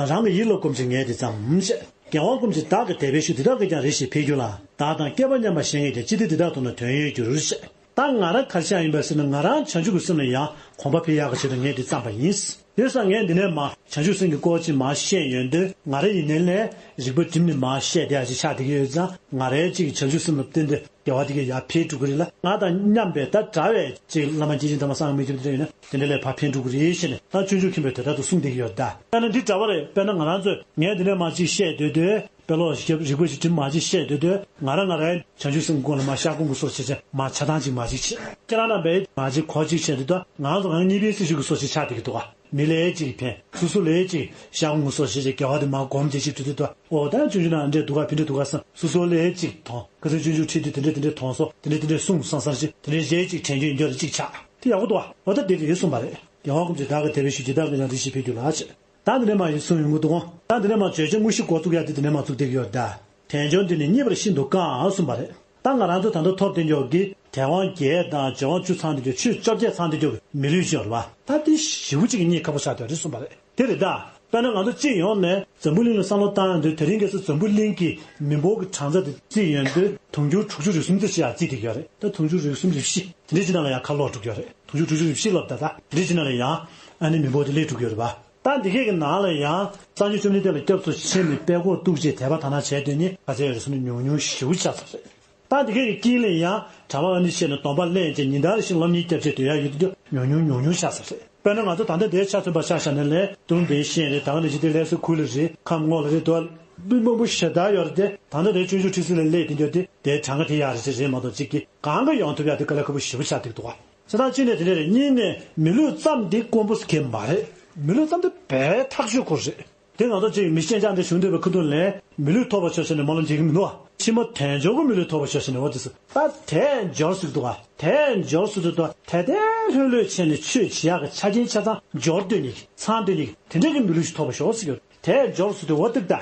རང་གི་ཡིད་ལ་གོམས་ཤིང་ངས་དེ་ཙམ་བཤད། རྒྱལ་བ་ཀུན་གྱིས་བདག་གི་དད་པས་ཞུ། དེ་དག་གིས་ཀྱང་རེ་ཞིག་འཕེལ་འགྱུར་ལ། བདག་དང་བསྐལ་པ་མཉམ་པ་གཞན་ཡིས་ཀྱང་། ཅི་སྟེ་དེ་དག་མཐོང་ན་དོན་ཡོད་འགྱུར་ཞེས། ད་ང་རང་ག་རེ་བཤད་ཡིན་པ་ཟེར་ན། ང་རང་བྱང་ཆུབ་ཀྱི་སེམས་ལ་ཡང་གོམས་པ་འཕེལ་ཡག་གི་ཆེད་དུ་ངས་འདི་བརྩམས་པ་ཡིན། དེ་སང་ངས་འདི་ནས་མར་བྱང་ཆུབ་སེམས་ཀྱི་སྐོར་ཅིག་མར་བཤད་ཡོང་དུས། ང་རང་ཡིན་ནའི་ལས་རིག་པ་བསྒྲིམས་ནས་མར་བཤད་བསྡད་ཡག་ཅིག་ཆགས་བསྡད་ཀྱི་ཡོད་ཙང་། ང་རང་གཅིག་བྱང་ཆུབ་སེམས་ལ་བརྟེན་ཏེ་དགེ་བ་དེ་གས་ཡར་འཕེལ་འགྲོ་གི་རེད་ལ། ང་དང་མཉམ་པའི་ད་འདྲ་བའི་ཅིག་བླ་མ་སྐྱེས་ཆེན་དམ་པ་སངས་རྒྱས་མི་ཆེན་དེ་འདྲ་ཡིན་ན་དེ་འདྲ་ལས་ཕར་འཕེལ་འགྲོ་གི་རེད་ཞེས་ནས། ད་སྤྱོད་འཇུག་མཁན་པོས་དེ་ལྟར་དུ་གསུངས་བསྡད་ཀྱི་ཡོད་ད། དཔེར་ན་འདི་འདྲ་བ་རེད། དཔེར་ན་ང་རང་ཚོས་ངས་འདི་ནས་མར་ཅིག་བཤད་སྡོད་དུས། དཔེ་ཀློག་ཞིབ་རིག་པ་ཞིག་བསྒྲིམས་མར་ཅིག་བཤད་སྡོད་དུས། ང་རང་ང་རང་བྱང་ཆུབ་སེམས་ཀྱི་སྒོ་ལ་མར་ཤར་སྒོམ་གྱི་སོ་ཞེས་བྱས། མར་ཆ་ཚང་ཅིག་མར་ཅིག་བྱས། ཁྱེད་རང་རྣམ་པས་མར་ཅིག་གོ་ཅིག་བྱས་སྡོད་དུས། ང་ཚོ་གང་གཉིས་ཕན་སྲིད་ཞུ་གི་སོ་ཞིག་ཆགས་བསྡད་ཀྱི་འདུག་ག་མི་ལ་ཅིག་ཕན། སོ་སོ་ལ་ཅིག་ཤར་སྒོམ་གྱི་སོ་ཞེས་བྱས། དགེ་བ་དེ་མར་སྒོམ་བྱས་ཅིག་འགྲོ་དུས། འོ་ད་སྤྱོད་འཇུག་ནང་འདྲ་འདུག་ག་ཕན་འདྲ་འདུག་ག་བསམ། སོ་སོ་ལ་ཅིག་མཐོང་། ཁ་སང་སྤྱོད་འཇུག་ཁྲིད་དུས་དེ་འདྲ་དེ་འདྲ་མཐོང་སོང་། དེ་འདྲ་དེ་འདྲ་གསུངས་བསམ་བསམ་ཞིག་དེ་འདྲ་གཞས་ཅིག་དྲན་རྒྱུ་ཡིན་རྒྱུ་རེ་ཅིག་ཆགས། དེ་ཡག་པོ་འདུག་ག་འོ་ད་དེ་རེད་གསུངས་པ་རེད། རྒྱལ་བ་ཀུན་གྱིས་བདག་གི་དད་པས་ཞུ། དེ་དག་གིས་ཀྱང་རེ་ཞིག་འཕེལ་འགྱུར་ལ་ཞེས། ད་འདི་ནས་མར་ཡིན་གསུང་ཡོང་གི་འདུག་ག་ད་འདི་ནས་མར་བརྗོད་བྱ་དངོས་གཞི་འགོ་བཙུགས་ཡག་དེ་འདི་ནས་མར་བཙུགས་བསྡད་ཀྱི་ཡོད་ད། དལ་འབྱོར་འདི་ནི་རྙེད་པར་ཤིན་ཏུ་དཀའ་གསུངས་པ་རེད། ད་ང་རང་ཚོ་ད་ལྟ་ཐོབ་བསྡད་ཀྱོག་གི་དལ་དབང་བརྒྱད་དང་འབྱོར་དབང་བཅུ་ཚང་བསྡད་ཀྱོག་ཆོས་བཅོ་བརྒྱད་ཚང་བསྡད་ཀྱོག་གི་མི་ལུས་ཤིག་ཡོད་རེད་པ། ད་དེ་ཞེ་པོ་ཅིག་གི་རྙེད་ཁག་པོ་ཆགས་བསྡད་རེད་གསུངས་པ་རེད། དེ་རེད་ད། དཔེར་ན་ང་ཚོ་སྤྱི་ཡོངས་ནས་འཛམ་བུ་གླིང་ལ་བསམ་བློ་བཏང་ཡོང་དུས། དེ་རིང་ཁ་སང་འཛམ་བུ་གླིང་གི་མི་འབོར་གྱི་གྲངས་ཚད་དེ་བརྩིས་ཡོང་དུས། དུང་ཕྱུར་དྲུག་ཅུ་རེ་གསུམ་ཙམ་ཞིག་ཡར་བརྩིས་བསྡད་ཀྱི་ཡོད་རེད། ད་དུང་ཕྱུར་རེ་གསུམ་རེ་བཞི་དེ་འདྲའི་ཅིག་ནང་ལ་ཡང་ཁ་ལོག་འགྲོ་གི་ཡོད་རེད། དུང་ཕྱུར་དྲུག་ཅུ་རེ་བཞི་ལབ་ད། ད་དེ་འདྲའི་ཅིག་ནང་ལ་ཡང་ཨ་ནི་མི་འབོར་དེ་སླེབས་འགྲོ་གི་ཡོད་རེད་པ། ད་འདི་གས་ཀྱི་ནང་ལ་ཡང་སངས་རྒྱས་བཅོམ་ལྡན་འདས་ལ་སྐྱབས་སུ་མཆི་ནས་དཔྲལ་ཀོར་གཏུགས་བྱས་དད་པ་དག་སྣང་བྱས་སྡོད་མཁན་ག་ཚད་ཡོད་རེད་ཟེར་ན། ཉུང་ཉུང་ཞེ་པོ་ཆགས་ཚར་རེད། ད་འདི་གས་ཀྱི་དཀྱིལ་ལ་ཡང་གྲྭ་པ་ཨ་ནི་བྱས་ནས་སྡོམ་པ་ལེན་བྱས་ཉིན་ལྟར་བཞིན་སློབ་གཉེར་བརྒྱབ་བྱས་སྡོད་ཡག་ཡོད་དུས་ཀྱང་ཉུང་ཉུང་ཉུང་ཉུང་ཆགས་ཚར་རེད། དཔེར་ན་ང་ཚོ་ད་ལྟ་འདིར་ཆ་མཚོན་པ་ཆ་བཞག་ན་ལས། དུམ་བུ་འདིའི་ཤེས་རེད། ད་ག་ནང་བཞིན་དེ་ལས་སུ་ཁུལ་ལ་རེད། ཁམས་ངོགས་ལ་རེད། དུ་བ་མི་མང་པོ་ཞེ་དྲག་ཡོད་རེད་དེ། ད་ལྟ་དེ་སྤྱོད་འཇུག་ཁྲིད་ཚུལ་ལ་སླེབས་དེ་འདྲ་དེ་དེའི་གྲངས་ཀ་དེ་ཡག་རེད་ཅེས་རེད་མ་གཏོགས། གཅིག་གིས་གང་ག་ཡོང་ཐུབ་ཡག་དེ་དཀའ་ལས་ཁག་པོ་ཞེ་པོ་ཆགས་བསྡད་འདུག་ག་བྱས་ཙང་གཅིག་ནས་དེ་འདྲ་རེད། གཉིས་ནས་མི་ལུས་ཙམ་དེ་དཀོན་པོ་གང་མ་རེད། མི་ལུས་ཙམ་དེ་དཔེ་ཐག་ཆོད་ཁོ་རེད། དེ་ང་ཚོ་གཅིག་མི་ཤེས་ཅང་དེ་བྱུང་འདོད་པའི་ཁུ་ཐུག་ལས་མི་ལུས་ཐོབ་པར་ཤོག་ཟེར་ནས་སྨོན་ལམ་རྒྱག་གི་མི་འདུག་བ། ཕྱི་མ་དལ་འབྱོར་གྱི་མི་ལུས་ཐོབ་པར་ཤོག་ཟེར་ནས། འོ་དེ་སུ་ད་དལ་འབྱོར་ཟེར་གི་འདུག་ག་དལ་འབྱོར་ཟེར་དུས་ད་དལ་དལ་ལྷོད་ལྷོད་བྱས་ནས་ཆོས་བྱེད་ཡག་གི་ཆ་རྐྱེན་ཆ་ཚང་འབྱོར་སྡོད་མཁན་གྱི། ཚང་སྡོད་མཁན་གྱི་དེ་འདྲ་གི་མི་ལུས་ཤིག་ཐོབ་པར་ཤོག་ཟེར་གི་ཡོད། དལ་འབྱོར་ཟེར་དུས་འོ་དེ་ད།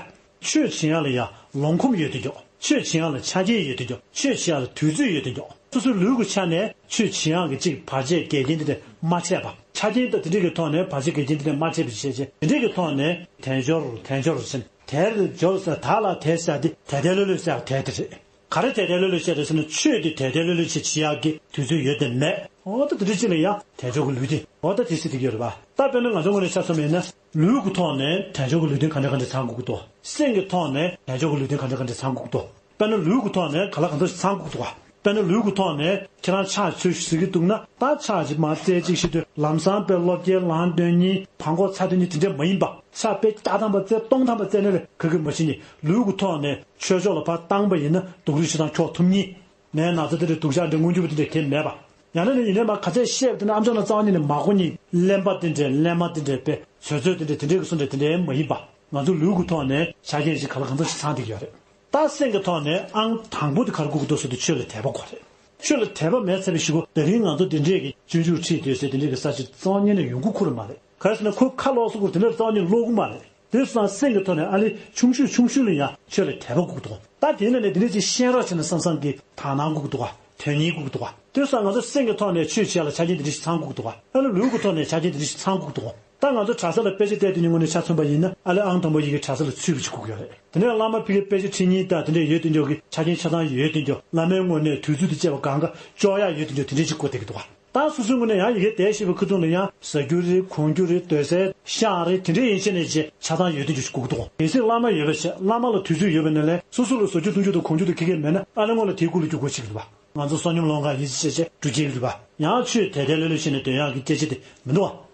ཆོས་བྱེད་ཡག་ལ་ཡང་ལོངས་ཁོམ་ཡོད་དེ་འཇོག་ཆོས་བྱེད་ཡག་ལ་ཆ་རྐྱེན་ཡོད་དེ་འཇོག་ཆོས་བྱེད་ཡག་ལ་དུས་ཚོད་ཡོད་དེ་འཇོག་སོ་སོའི་ལུས་ཀྱི་ཆ་ནས་ཆོས་བྱེད་ཡག་གི་གཅིག་བར་ཆད་འགལ་རྐྱེན་དེ་འདྲ་མ་འཕྲད་པ། ཆ་རྐྱེན་དང་དེ་འདྲ་གི་ཐོག་ནས་བར་ཆད་འགལ་རྐྱེན་དེ་འདྲ་མ་འཕྲད་པ་བྱས་བྱས། དེ་འདྲ་གི་ཐོག་ནས་དལ་འབྱོར་དལ་འབྱོར་ཟེར་ནས། དལ་འབྱོར་ཟེར་ད་ལ་དལ་ཟེར་དེ་དལ་དལ་ལྷོད་ལྷོད་ཟེར་དལ་དེ་རེད། ག་རེ་དལ་དལ་ལྷོད་ལྷོད་བཤད་རེད་ཟེར་ན། ཆོས་དེ་དལ་དལ་ལྷོད་ལྷོད་བྱེད་བྱེད་ཡག་གི་དུས་ཚོད་ཡོད་དེ་མེད། འོ་ད་དེ་འདྲ་ཅིག་ལ་ཡང་དལ་འབྱོར་གྱི་ལུས་དེ། འོ་ད་དེ་སྲིད་དེ་ཡོད་རེད་པ། ད་དཔེར་ན་ང་ཚོ་ངོས་ནས་ཆ་མཚོན་པ་ཡིན་ན། ལུས་ཀྱི་ཐོག་ནས་དལ་འབྱོར་གྱི་ལུས་རྟེན་ག་འདྲ་ག་འདྲ་ཚང་དགོས་ཀྱི་འདུག་སེམས་ཀྱི་ཐོག་ནས་དལ་འབྱོར་གྱི་ལུས་རྟེན་ག་འདྲ་ག་འདྲ་ཚང་དགོས་ཀྱི་འདུག་དཔེར་ན་ལུས་ཀྱི་ཐོག་ནས་ག་ལ་གང་འདྲ་ཞིག་ཚང་དགོས་ཀྱི་འདུག་བ། དཔེར་ན་ལུས་ཀྱི་ཐོག་ནས་ཁྱེད་རང་ཕྱག་ཆོས་ཞིག་གཟིགས་ཀྱི་འདུག་ན། ད་ཕྱག་ཅིག་མར་བཙལ་གཅིག་ཤི་དུས་ལམ་སང་དཔེ་སློབ་སྐྱེལ་ལང་དོན་གཉིས་བར་སྐོར་ཚ་དོན་གཉིས་དེ་འདྲས་མ་ཡིན་པ། ཕྱག་དཔེ་བརྒྱ་ཐམ་པ་བཙལ་སྟོང་ཐམ་པ་བཙལ་ནས་ལས་ག་གི་མ་ཤི་ནི། ལུས་ཀྱི་ཐོག་ནས་ཆོས་ཕྱོགས་ལ་ཕར་བཏང་པ་ཡིན་ན་སྡུག་རུས་ཆེ་ཐང་འཁྱོག་ཐུབ་ཉིན། ནད་ན་ཚ་དེ་འདྲའི་སྡུག་ཅག་འདྲ་མངོན་གྱུར་པ་དེ་འདྲ་གལ་མེད་པ། ཡང་ན་ནི་ཡིན་ནའི་མ་ག་ཚད་བཤད་པ་དེ་འདྲ་ཨམ་ཅོག་ནང་རྩ་བ་ཉིད་ནས་མ་གོ་ཉིན་གླེན་པ་དེ་འདྲའི་གླེན་མ་དེ་འདྲའི་དཔེ་ཟོལ་ཟོལ་དེ་འདྲའི་དེ་འདྲའི་གི་སུ་འདྲ་དེ་འདྲའི་མ་ཡིན་པ། ང་ཚོ་ལུས་ཀྱི་ཐོག་ནས་ཆ་རྐྱེན་ཞིག་ག་ལ་གང་འཚམ་ཞིག་ཚང་བསྡད་ཀྱི་ཡོད་རེད། ད་སེམས་ཀྱི་ཐོག་ནས་ཨང་དང་པོ་དེ་ག་རེ་དགོས་ཀྱི་འདུག་ཟེར་དུས་ཆོས་ལ་དད་པ་དགོས་རེད། ཆོས་ལ་དད་པ་མེད་ཚར་བའི་གཞུག་གུ་དེ་རིང་ང་ཚོ་དེ་འདྲའི་གི་སྤྱོད་འཇུག་ཁྲིད་དེ་ཟེར་དེ་འདྲའི་གི་ས་ཆ་རྩ་བ་ཉིད་ནས་ཡོང་གི་ཁུར་མ་རེད། ག་རེ་ཟེར་ན་ཁོ་ཁ་ལོག་སོང་ཁུར་དེ་འདྲ་རྩ་བ་ཉིད་ནས་ཀློག་གི་མ་རེད། དེ་སོང་ཙང་སེམས་ཀྱི་ཐོག་ནས་ཨ་ལེ་ཆུང་ཤོས་ཆུང་ཤོས་ལ་ཡང་ཆོས་ལ་དད་པ་དགོས་འདུག་ད་དེ་ནས་ནས་དེ་འདྲ་ཅིག་ཤེས་རོགས་བྱས་ན་བསམ་བསམ་གྱི་དག་སྣང་དགོས་འདུག་ག་དོན་གཉེར་དགོས་འདུག་ག་དེ་སོང་ང་ཚོ་སེམས་ཀྱི་ཐོག་ནས་ཆོས་བྱེད་ཡ་ལ་ཆ་རྐྱེན་དེ་འདྲ་ཞིག་ཚང་དགོས་འདུག་ག་ཨ་ལེ་ལུས་ཀྱི་ཐོག་ནས་ཆ་རྐྱེན་དེ་འདྲ་ཞིག་ཚང་དགོས་འདུག་ག་ད་ང་ཚོ་གྲྭ་ས་ལ་དཔེ་ཆ་བལྟས་དུས་ནས་དངོས་གནས་ཆ་མཚོན་པ་ཡིན་ན་ཨ་ལེ་ཨང་དང་པོ་ཡི་གེ་གྲྭ་ས་ལ་ཚུད་པ་ཅིག་དགོས་ཀྱི་ཡོད་རེད། དེ་ནས་བླ་མ་ཕ་གིའི་དཔེ་ཆ་ཁྲིད་མཁན་དང་དེ་འདྲ་ཡོད་དུས་འཇོག་གི་ཆ་རྐྱེན་ཆ་ཚང་ཡོད་དུས་འཇོག་བླ་མའི་ངོས་ནས་དུས་ཚོད་དེ་བཅད་པ་གང་ག་ལྕོགས་ཡག་ཡོད་དུས་འཇོག་དེ་འདྲ་ཅིག་དགོས་བསྡད་ཀྱི་འདུག་ག་ད་སོ་སོའི་ངོས་ནས་ཡང་ཡི་གེ་དེབ་ཤེས་པའི་ཁུ་ཚུར་ལ་ཡང་ཟ་རྒྱུ་རེད། གོན་རྒྱུ་རེད། སྡོད་སའི་ཤག་རེད། དེ་འདྲའི་ཡན་ཆད་ནས་རྗེས་ཆ་ཚང་ཡོད་དུས་འཇོག་ཞིག་དགོས་ཀྱི་འདུག་གལ་སྲིད་བླ་མ་ཡོད་པ་བྱས་བླ་མ་ལ་དུས་ཚོད་ཡོད་པ་ནས་ལས་སོ་སོ་ལ་ཟ་རྒྱུ་འཐུང་རྒྱུ་དང་གོན་རྒྱུ་དང་ཁེ་ཁེ་མེད་ན་ཨ་ལེ་སྔོན་ལ་དེའི་སྐོར་ལ་རྒྱུག་དགོས་ཅིག་རེད་པ། ང་ཚོ་བསོད་སྙོམས་སློང་ག་ཡིན་ཅི་བྱས་བྱས་འགྲོ་སྐྱེལ་རེད་པ། ཡང་ཆོས་དེ་དེ་ལྷོད་ལྷོད་བྱས་ནས་སྡོད་ཡག་གི་སྐད་ཆ་དེ་མི་འདུག་བ།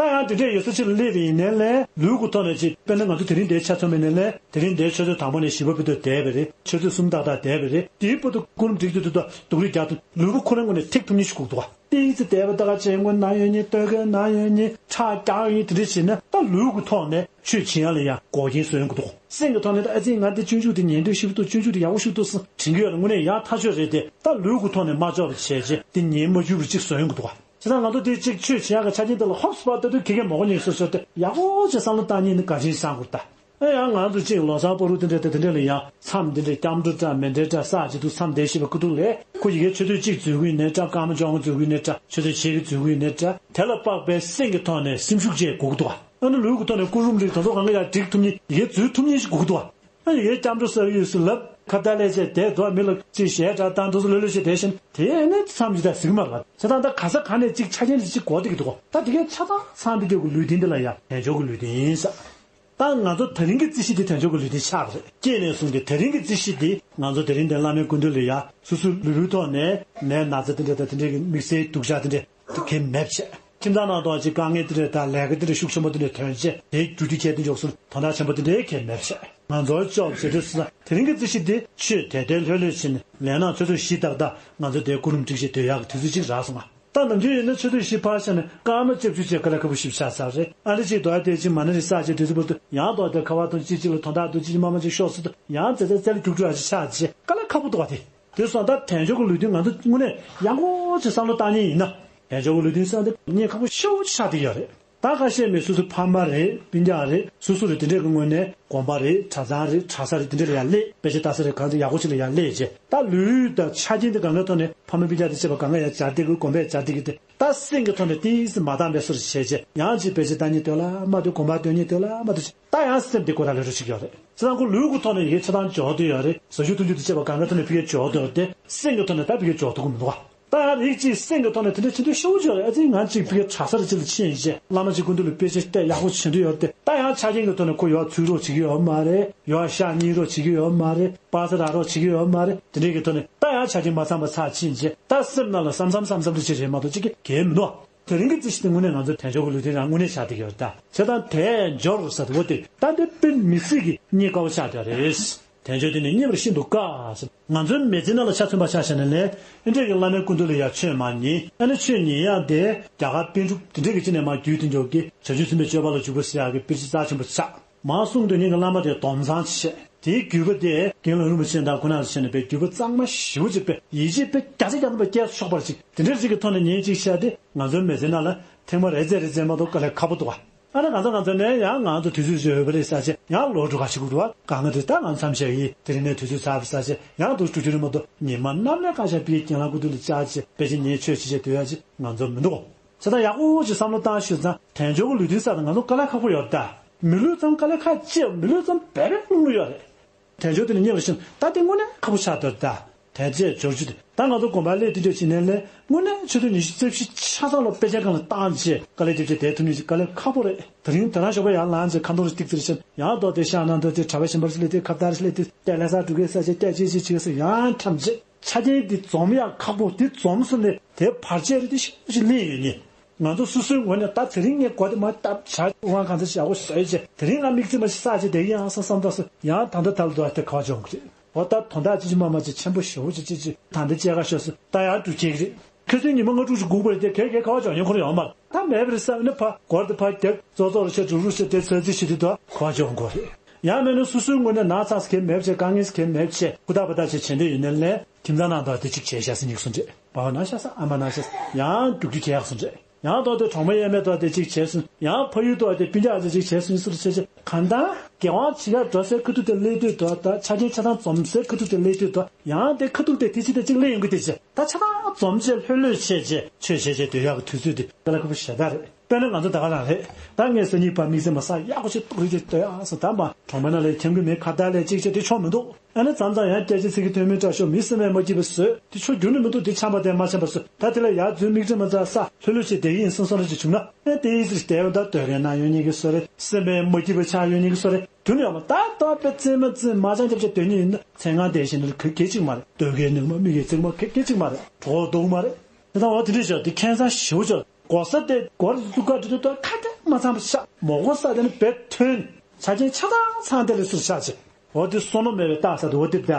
ད་ཡང་དེ་འདྲས་ཡོད་ས་ཅིག་ལ་སླེབས་པ་ཡིན་ནའི་ལས་ལུས་ཀྱི་ཐོག་ནས་ཅིག་དཔེར་ན་ང་ཚོ་དེ་རིང་འདིར་ཆ་མཚོན་པ་ཡིན་ནའི་ལས་དེ་རིང་འདིར་ཆུ་ཚོད་དང་པོ་ནས་བཞི་པ་བར་དུ་བསྡད་པ་རེད། ཆུ་ཚོད་གསུམ་ཏག་ཏག་བསྡད་པ་རེད། དེའི་བར་དུ་ཀུན་སློང་སྒྲིག་དུས་དུས་དང་སྡུག་རུས་རྒྱག་དུས་ལུས་པོ་ཁོ་རང་ངོས་ནས་ཐེག་ཐུབ་མཁན་ཞིག་དགོས་འདུག་བ། ཏིག་ཙི་བསྡད་པ་ད་ག་ཅན་ངོ་ན་ཡོད་ཉེ་སྟོད་གོས་ན་ཡོད་ཉེ་ཁྲག་རྒྱག་ཡོད་ཉེ་དེ་འདྲས་བྱས་ན་ད་ལུས་ཀྱི་ཐོག་ནས་ཆོས་བྱེད་ཡག་ལ་ཡང་འགོག་རྐྱེན་བཟོ་ཡོང་གི་འདུག་སེམས་ཀྱི་ཐོག་ནས་ད་ཨ་ཙི་ང་འདི་སྤྱོད་འཇུག་དེ་ཉན་འདོད་ཞིབ་ཏུ་སྤྱོད་འཇུག་དེ་ཡག་པོ་ཞིབ་ཏུ་སུ་དྲན་གྱི་ཡོད་ལ་དངོས་གནས་ཡག་ཐག་ཆོད་རེད་དེ་ད་ལུས་ཀྱི་ཐོག་ནས་མ་ལྕོགས་པ་བྱས་རྗེས་དེ་ཉན་མ་འཇུག་པ་ཅིག་བཟོ་ཡོང་གི་འདུག་བ། བྱས་ཙང་ང་ཚོ་དེ་གཅིག་ཆོས་བྱེད་ཡག་གི་ཆ་རྐྱེན་དེ་ལ་ཧོབ་སི་པ་ལྟ་དུས་ཁེ་ཁེ་མོ་གོ་ཉིད་སོ་སོ་དེ་ཡག་པོ་ཅིག་བསམ་བློ་བཏང་ཉིན་ནི་ག་ཅིག་བསམ་དགོས་ད། ཨེ་ཡང་ང་ཚོ་གཅིག་ལོ་སར་པོ་རུ་དེ་འདྲ་དེ་དེ་འདྲ་ལ་ཡང་མཚམས་དེ་འདྲ་སྐྱབས་འགྲོ་འདྲ་མེ་འདྲ་འདྲ་ས་ཅིག་ཏུ་མཚམས་བསྡད་ཤེས་པ་ཁུ་ཐུག་ལས་ཁོ་ཡི་གེ་ཆུ་ཚོད་གཅིག་འཛུལ་གི་ཡིན་ནའི་འདྲ་སྐར་མ་བཅོ་ལྔ་འཛུལ་གི་ཡིན་ནའི་འདྲ་ཆུ་ཚོད་ཕྱེད་ཀ་འཛུལ་གི་ཡིན་ནའི་འདྲ་དེ་ལ་དཔག་པའི་སེམས་ཀྱི་ཐོག་ནས་སེམས་ཤུགས་ཅིག་དགོས་ཀྱི་འདུག་བ། ཨ་ནི་ལུས་ཀྱི་ཐོག་ནས་ཀུན་སློང་རིགས་དེ་ཚོ་གང་ག་ཡང་སྒྲིག་ཐུབ་མཁན་ཡི་གེ་འཛུལ་ཐུབ་མཁན་ཞིག་དགོས་ཀྱི་འདུག་བ། ཨ་ཡི་གེ་སྐྱབས་འགྲོ་ཟེར་གི་ཡོད་སྲིད་ལབ་ཁ་བརྡ་ལས་བྱས་དེ་དོ་མི་ལ་ཅིག་གཞས་འདྲ་བཏང་དུས་སུ་ལོས་ལོས་བྱས་དེ་བཞིན་དེ་ནི་མཚམས་ཅིག་ད་ཟིག་མ་ལ་བྱས་ཙང་ད་ག་ས་ག་ནས་ཅིག་ཆ་རྐྱེན་ཅིག་གོ་བསྡད་ཀྱི་འདུག་གོ་ད་དེ་གའི་ཆ་ཚང་ཚང་འདི་སྐྱོ་གི་ལུས་རྟེན་འདི་ལ་ཡང་དལ་འབྱོར་གྱི་ལུས་རྟེན་ཡིན་ས། ད་ང་ཚོ་དེ་རིང་གི་རྩིས་གཞི་འདི་དལ་འབྱོར་གྱི་ལུས་རྟེན་ཆགས་པ་རེད། སྐྱེས་ནས་བཟུང་སྟེ་དེ་རིང་གི་རྩིས་གཞི་འདི་ང་ཚོ་དེ་རིང་འདིར་བླ་མའི་སྐུ་མདུན་ལ་ཡ་སོ་སོའི་ལུས་པོའི་ཐོག་ནས་ནད་ན་ཚ་དེ་འདྲ་དང་དེ་འདྲའི་གི་དམིགས་བསལ་སྡུག་ཅག་དེ་འདྲ་དེ་གས་མེད་པ་བྱས། ཁྱིམ་ཚང་ནང་དུ་ཅིག་དཀའ་ངལ་དེ་འདྲ་དང་ལས་ཀ་དེ་འདྲ་ཤུགས་ཆེན་པོ་དེ་འདྲ་ཐོན་བྱས་དེའི་རྒྱུ་དེ་ཁྱེད་དེ་འཇོག་སོང་དོན་དག་ཆེན་པོ་དེ་འདྲའི་གས་མེད་པ་བྱས། ང་ཚོར་ལྕོགས་བྱེད་དུས་སུ་དེ་རིང་གི་རྩིས་གཞི་འདི་ཆོས་དལ་དལ་ལྷོད་ལྷོད་བྱས་ནས་ལས་ནང་ཆུ་ཚོད་བཞི་ཏག་ཏག་ང་ཚོ་དེ་ཀུན་སློང་སྒྲིག་བྱས་སྡོད་ཡག་གི་དུས་ཚོད་ཅིག་རག་སོང་ང་། ད་ནམ་རྒྱུན་ཡིན་ན་ཆུ་ཚོད་བཞི་ཕར་བཞག་ནས་སྐར་མ་བཅུ་བཅུ་བཅས་དཀའ་ལས་ཁག་པོ་ཞིག་ཆགས་ཚར་རེད། ཨ་ནི་གཅིག་དོ་ཨ་དེ་གཅིག་མ་ན་རི་ས་བཅས་དུས་ཚོད་བར་དུ་ཡང་དོ་ཨ་དེ་ཁ་བ་དང་གཅིག་གཅིག་ལ་དོན་དག་དང་གཅིག་གཅིག་མ་མ་གཅིག་ཤོག་སྲིད་དུ་ཡང་ཙེ་ཙེ་ཙེ་ལ་རྒྱུག་འགྲོ་ཨ་ཅིག་ཆགས་རྗེས་དཀའ་ལས་ཁག་པོ་འདུག་བ་དེ། དེ་སོང་ད་དལ་འབྱོར་གྱི་ལུས་རྟེན་ང་ཚོ་དངོས་གནས་ཡག་པོ་ཅིག་བསམ་བློ་བཏང་མཁན་ཡིན་ན་དལ་འབྱོར་གྱི་ལུས་རྟེན་ཟེར་ན་དེ་གནད་ཁག་པོ་ཤོག་ཅིག་ཆགས་བསྡད་ཡོད་རེད། ད་ཁ་ཤས་མི་སོ་སོའི་ཕ་མ་རེད། སྤུན་ཀྱག་རེད། སོ་སོ་རེད། དེ་འདྲས་ཀྱི་ངོས་ནས་དགོན་པ་རེད། གྲྭ་ཚང་རེད། གྲྭ་ས་རེད། དེ་འདྲས་ལ་ཡར་སླེབས། དཔེ་ཆ་ལྟ་ས་རེད། གང་ཚེ་ཡག་པོ་ཞིག་ལ་ཡར་སླེབས་རྗེས་ད་ལུས་དང་ཆ་རྐྱེན་དེ་གང་གའི་ཐོག་ནས་ཕ་མ་སྤུན་ཀྱག་དང་བཅས་པ་གང་ག་ཡར་སྦྱར་བསྡད་ཀྱི་དགོན་པར་སྦྱར་བསྡད་ཀྱི་དེ་ད་སེམས་ཀྱི་ཐོག་ནས་ཏིས་མ་འདང་བའི་བཟོ་འདྲ་བྱས་རྗེས་ཡང་ཅིག་དཔེ་ཆ་ལྟ་སྙིང་འདོད་ལ་མ་འདོད། དགོན་པ་སྡོད་སྙིང་འདོད་ལ་མ་འདོད་ཅིག་ད་ཡང་སེམས་དེ་ཁོ་རང་ལ་རུ་ཞིག་ཡོད་རེད། བྱས་ཙང་ཁོ་ལུས་ཀྱི་ཐོག་ནས་ཡི་གེ་ཆ་ཚང་འཇོག་འདོད་ཡོད་རེད། ཟ་རྒྱུ་འཐུང་རྒྱུ་དང་བཅས་པ་གང་གའི་ཐོག་ནས་ཕ་གིར་འཇོག་འདོད་ཡོད་དེ་སེམས་ཀྱི་ཐོག་ནས་ད་ཕ་གིར་འཇོག་ཐུབ་ཀྱི་མི་འདུག་བ། ད་ཡང་རིགས་གཅིག་སེམས་ཀྱི་ཐོག་ནས་དེ་འདྲ་བྱེད་འདོད་ཤོར་ཡོད་རེད། ཨ་ཙི་ང་གཅིག་ཕ་གིར་གྲྭ་སར་ཕྱིན་ལ་ཕྱིན་ཡིན་ཅེས་བླ་མ་གཅིག་སྐུ་མདུན་ལ་དཔེ་ཆ་བལྟས་ཡག་པོ་བྱེད་འདོད་ཡོད་དེ་ད་ཡང་ཆ་རྐྱེན་གྱི་ཐོག་ནས་ཁོ་ཡར་ཚུར་རོགས་བྱེད་ཀྱི་ཡོད་མ་རེད། ཡར་ཤག་གཉིས་རོགས་བྱེད་ཀྱི་ཡོད་མ་རེད། པ་ས་ར་རོགས་བྱེད་ཀྱི་ཡོད་མ་རེད། དེ་འདྲའི་གི་ཐོག་ནས་ད་ཡང་ཆ་རྐྱེན་མ་ཚང་བ་ཚར་ཕྱིན་ཅེས་ད་སེམས་ནང་ལ་བསམ་བསམ་བསམ་བསམ་འདྲ་ཅིག་རེད་མ་གཏོགས་གཅིག་གི་གལ་མི་འདུག་དེ་རིང་གི་རྩིས་གཞི་དེ་དངོས་གནས་ང་ཚོ་དལ་འབྱོར་གྱི་ལུས་རྟེན་རང་དངོས་གནས་ཆགས་བསྡད་ཀྱི་ཡོད་རེད་ད། བྱས་ཙང་དལ་འབྱོར་ཟེར་བ་དེ་ད་འདི་དཔེ་མི་སྲིད་ཀྱི་རྙེད་དཀའ་བ་ཆགས་བསྡད་རེད། དལ་འབྱོར་དེ་ནི་རྙེད་པར་ཤིན་ཏུ་དཀའ་ཟེར། ང་ཚོའི་མི་ཚེ་ནང་ལ་ཆ་མཚོན་པ་ཆ་བཞག་ན་ལས་ཨེ་འདྲས་ཀྱི་བླ་མའི་སྐུ་མདུན་ལ་ཡར་ཆོས་མ་ཉན། ཨ་ནི་ཆོས་ཉན་ཡག་དེ་རྒྱ་གར་པཎ་གྲུབ་དེ་འདྲས་ཀྱི་ཅི་ནས་མར་བརྒྱུད་དེ་འཇོག་གི་བྱང་ཆུབ་སེམས་དཔའི་སྤྱོད་པ་ལ་འཇུག་པ་ཟེར་ཡག་གི་དཔེ་ཆ་རྩ་ཆེན་པོ་ཆགས། མར་གསུང་དུ་ཉིད་ཀྱི་བླ་མ་དེ་སྡོམ་བཟང་ཆེ། དེའི་བརྒྱུད་པ་དེ་དགེ་སློང་རིན་པོ་ཆེ་དང་ཁོ་ན་ལ་བྱས་ནས་པའི་བརྒྱུད་པ་གཙང་མ་ཞེ་པོ་ཅིག་པའི་ཡིད་ཆེས་པའི་བརྒྱ་ཆ་བརྒྱ་ཐམ་པ་སྐྱེས་སུ་ཆོག་པར་ཅིག་དེ་འདྲ་ཅིག་གི་ཐོག་ནས་ཉན་ཅིག་བཤད་དེ་ང་ཚོའི་མི་ཚེ་ནང་ལ་ཐེངས་མ་རེ་རྩེ་རེ་རྩེ་མ་གཏོགས་དཀའ་ལས་ཁག་པོ་འདུག་བ། ཨ་ནི་ང་ཚོ་ང་ཚོ་ནས་ཡང་ང་ཚོ་དུས་ཚོད་ཅིག་ཡོད་པ་རེད་ཟེར་བྱས་ཡང་ལོག་འགྲོ་ག་ཞིག་དགོས་འདུག་བ། གང་ག་དུས་ད་ང་མཚམས་བཞག་ཡིན་དེ་རིང་ནས་དུས་ཚོད་ཚར་བ་ཟེར་བྱས་ཡང་འདུག་འགྲོ་རྒྱུ་རེད་མ་གཏོགས་ཉི་མ་གནམ་ལས་ཀ་ཤར་པའི་རྒན་ལགས་སྐུ་མདུན་ལ་བཅར་བྱས་དཔེ་ཆ་ཉན་ཆོས་བྱེད་བྱས་སྡོད་ཡག་ཅིག་ང་ཚོ་མི་འདུག་གོ། བྱས་ཙང་ཡག་པོ་ཅིག་བསམ་བློ་བཏང་ཤོད་ཙང་དལ་འབྱོར་གྱི་ལུས་རྟེན་ཟེར་ན་ང་ཚོ་དཀའ་ལས་ཁག་པོ་ཡོད་ད། མི་ལུས་ཙམ་དཀའ་ལས་ཁག་ཅིག་མི་ལུས་ཙམ་འབད་པའི་རླུང་ལུས་ཡོད་རེད། དལ་འབྱོར་དེ་ནི་རྙེད་པར་ཤིན་ད་དེ་དངོས་གནས་ཁག་པོ་ཆགས་བསྡད་ད། ལས་བྱས་འབྱོར་རྒྱུ་དེ། ད་ང་ཚོ་དགོན་པར་སླེབས་དུས་ཅོག་ཅིག་ནས་ལས་དངོས་གནས་ཆུ་ཚོད་ཉི་ཤུ་རྩ་བཞི་ཆ་ཚང་ལ་དཔེ་ཆ་སྒང་ལ་བཏང་བྱས་དཀའ་ལས་རྒྱབ་བྱས་བསྡད་ཐུབ་མཁན་ཞིག་དཀའ་ལས་ཁག་པོ་རེད། དེ་རིང་དེ་རང་ཞོགས་པ་ཡར་ལངས་བྱས་ཁ་འཐོར་རེ་ཏིག་ཙི་རེ་བྱས་ཡང་ཏོག་དེ་ཤག་ནང་དུ་དེ་གྲྭ་པ་གཞན་པ་རེ་སླེབས་དུས་ཁ་བརྡ་རེ་སླེབས་དུས་བལྟས་ལྷ་ས་འགྲོ་གི་ས་ཆ་བལྟས་ཅི་ཅི་བྱེད་ས་ཡང་འཁྲམ་བྱས། ཆ་རྐྱེན་འདི་འཛོམས་ཡག་ཁག་པོ། འདི་འཛོམས་སོང་ནས་དེ་བར་ཆད་རེ་འདི་ཤུགས་ཤིག་སླེབས་ཡོད་ནི། ང་ཚོ་སོ་སོའི་ངོས་ནས་ད་དེ་རིང་ངས་སྒོ་དེ་མ་བཏབ་བྱ་དབང་གང་ཚ་ཞག་པོ་བཟོས་བྱས་དེ་རིང་ང་དམིགས་བརྩེ་མ་ཞིག་བསགས་བྱས་བསྡད་ཀྱི་ཡང་བསམ་བསམ་ད་སོ་ཡང་ད་ལྟ་ད་ལ་འདུག་ཨ་དེ་ག་བ་བྱུང་གི་རེད། འོ་ད་དོན་དག་ཅི་ཅི་མ་མ་ཅི་ཆེན་པོ་ཞེ་པོ་ཅི་ཅི་ཅི་ད་འདི་བཅད་ཁ་ཤོར་སོ་ད་ཡང་འགྲུབ་བྱེད་ཀྱི་རེད། ཁ་སང་ཉི་མ་ལྔ་དྲུག་ཅིག་སྒུག་པ་རེད་དེ་གས་གས་ག་བ་བྱུང་ཡོང་ཁོ་ར་ཡོང་མ་རེད། ད་མེད་པ་རེད་བསམ་ནས་ཕ་སྒོར་དེ་ཕ་རྒྱག་ཙོག་ཙོག་རེ་བྱས་འགྲོ་རུ་བྱས་དེ་ཚོད་རྩིས་བྱེད་དུས་ད་ག་བ་བྱུང་གོ་རེད། ཡང་མིན་ན་སོ་སོའི་ངོས་ནས་ན་ཚ་ཟེར་མཁན་མེད་པ་བྱས་དཀའ་ངལ་ཟེར་མཁན་མེད་པ་བྱས་ཧུར་ཐག་འབད་ཐག་བྱས་བྱེད་འདོད་ཡོད་ནའི་ལས། ཁྱིམ་ཚང་ནང་དུ་དེ་གཅིག་བྱས་ཤག་ཟེར་སྙིང་གསུང་རེད། བ་ན་ཤ་ས་ཨ་མ་ན་ཤ་ས་ཡང་རྒྱུག་རྒྱུག་བྱས་ཡག་གསུང་རེད། ཡང་ཐོག་དེ་གྲོགས་མོ་གཡས་མས་ཐོག་དེ་གཅིག་བྱས་སོང་། ཡང་ཕ་ཡུལ་ཐོག་དེ་སྤུན་ཀྱག་ཨ་ཅེ་གཅིག་བྱས་སོང་། སུ་རུ་བྱས་བྱས་གང་ལྟར་རྒྱལ་དབང་ཇི་ག་འགྲོ་སའི་ཁ་ཐུག་དེ་སླེབས་དུས་དོ། ད་ཆ་རྐྱེན་ཆ་ཚང་འཛོམས་སའི་ཁ་ཐུག་དེ་སླེབས་དུས་དོ། ཡང་དེ་ཁ་ཐུག་དེ་དེ་གཅིག་དེ་གཅིག་སླེབས་ཡོང་གི་དེ་བྱས་ད་ཆ་ཚང་འཛོམས་བྱས་ལྷོད་ལྷོད་བྱས་བྱས་ཆོས་བྱས་བྱས་སྡོད་ཡག་གི་དུས་ཚོད་དེ་དཀའ་ལས་ཁག་པོ་ཞེ་དྲག་རེད། དཔེར་ན་ང་ཚོ་ད་ག་རང་རེད། ད་ངས་སང་ཉིན་ཕར་དམིགས་བསལ་མ་བསགས་ཡག་པོ་ཞིག་ཏོག་རིགས་དེ་ལྟོས་ཨ་སོ་ད་མ་གྲོང་པ་ན་ལས་འཁྱམ་གི་མེད་ཁ་བརྡ་ལས་གཅིག་བྱས་དེ་ཆོག་མི་འདུག་ཨ་ནི་མཚམས་མཚམས་ཡང་སྐད་ཆ་ཚིག་གི་ཐོན་མིན་སྐྲག་ཤོར། མི་སེམས་མས་མ་སྐྱིད་པ་བཟོས་དེ་ཆོག་རྒྱུ་ནི་མི་འདུག་དེ་འཆམ་པ་དེ་མ་འཆམ་པ་བཟོས། ད་དེ་ལ་ཡར་འཛུལ་དམིགས་བསལ་མ་བསགས་ས་ལྷོད་ལྷོད་བྱས་བསྡད་ཀྱི་ཡིན་བསམ་བསམ་རེ་ཅིག་བྱུང་ན་ཨེ་དེ་ཡིན་ཟེར་བསྡད་ཡོང་ད་སྡོད་མཁན་ན་ཡོང་ཉན་གི་བཟོ་རེད། སེམས་མས་མ་སྐྱིད་པ་ཆགས་ཡོང་ཉན་གི་བཟོ་རེད། དུ་ནི་ཡོང་མ་ད་ད་དཔེ་རྩེད་མ་རྩེད་མ་ཅང་རྒྱབ་བྱས་སྡོད་ཉན་ཡིན་ན་མཚན་གང་བསྡད་བཞིན་ནི་ག་གེ་གཅིག་མ་རེད། སྡོད་མཁན་ནང་མ་མི་གི་རྩེད་མ་གེ་གེ་གཅིག་མ་རེད། གྲོགས་སྡུག་མ་རེད། དེ་དང་འོ་དེ་འདྲ་བྱས་དེ་ཁྱད་མཚར་ཞེ་པོ་ཅིག་སྒོ་ས་དེ་སྒོར་བཙུགས་ཀ་འགྲོ་དུས་ད་ཁ་གཏད་མ་ཚང་བ་ཤག་མོག་གོ་ས་དེ་ནི་བེད་ཐོན། ཆ་རྐྱེན་ཆ་ཚང་ཚང་དེ་ལས་སུར་ཆགས་ཆེ། འོ་དེ་བསོད་ནམས་མེད་པའི་རྟགས་ས་དེ་འོ་དེ་ད།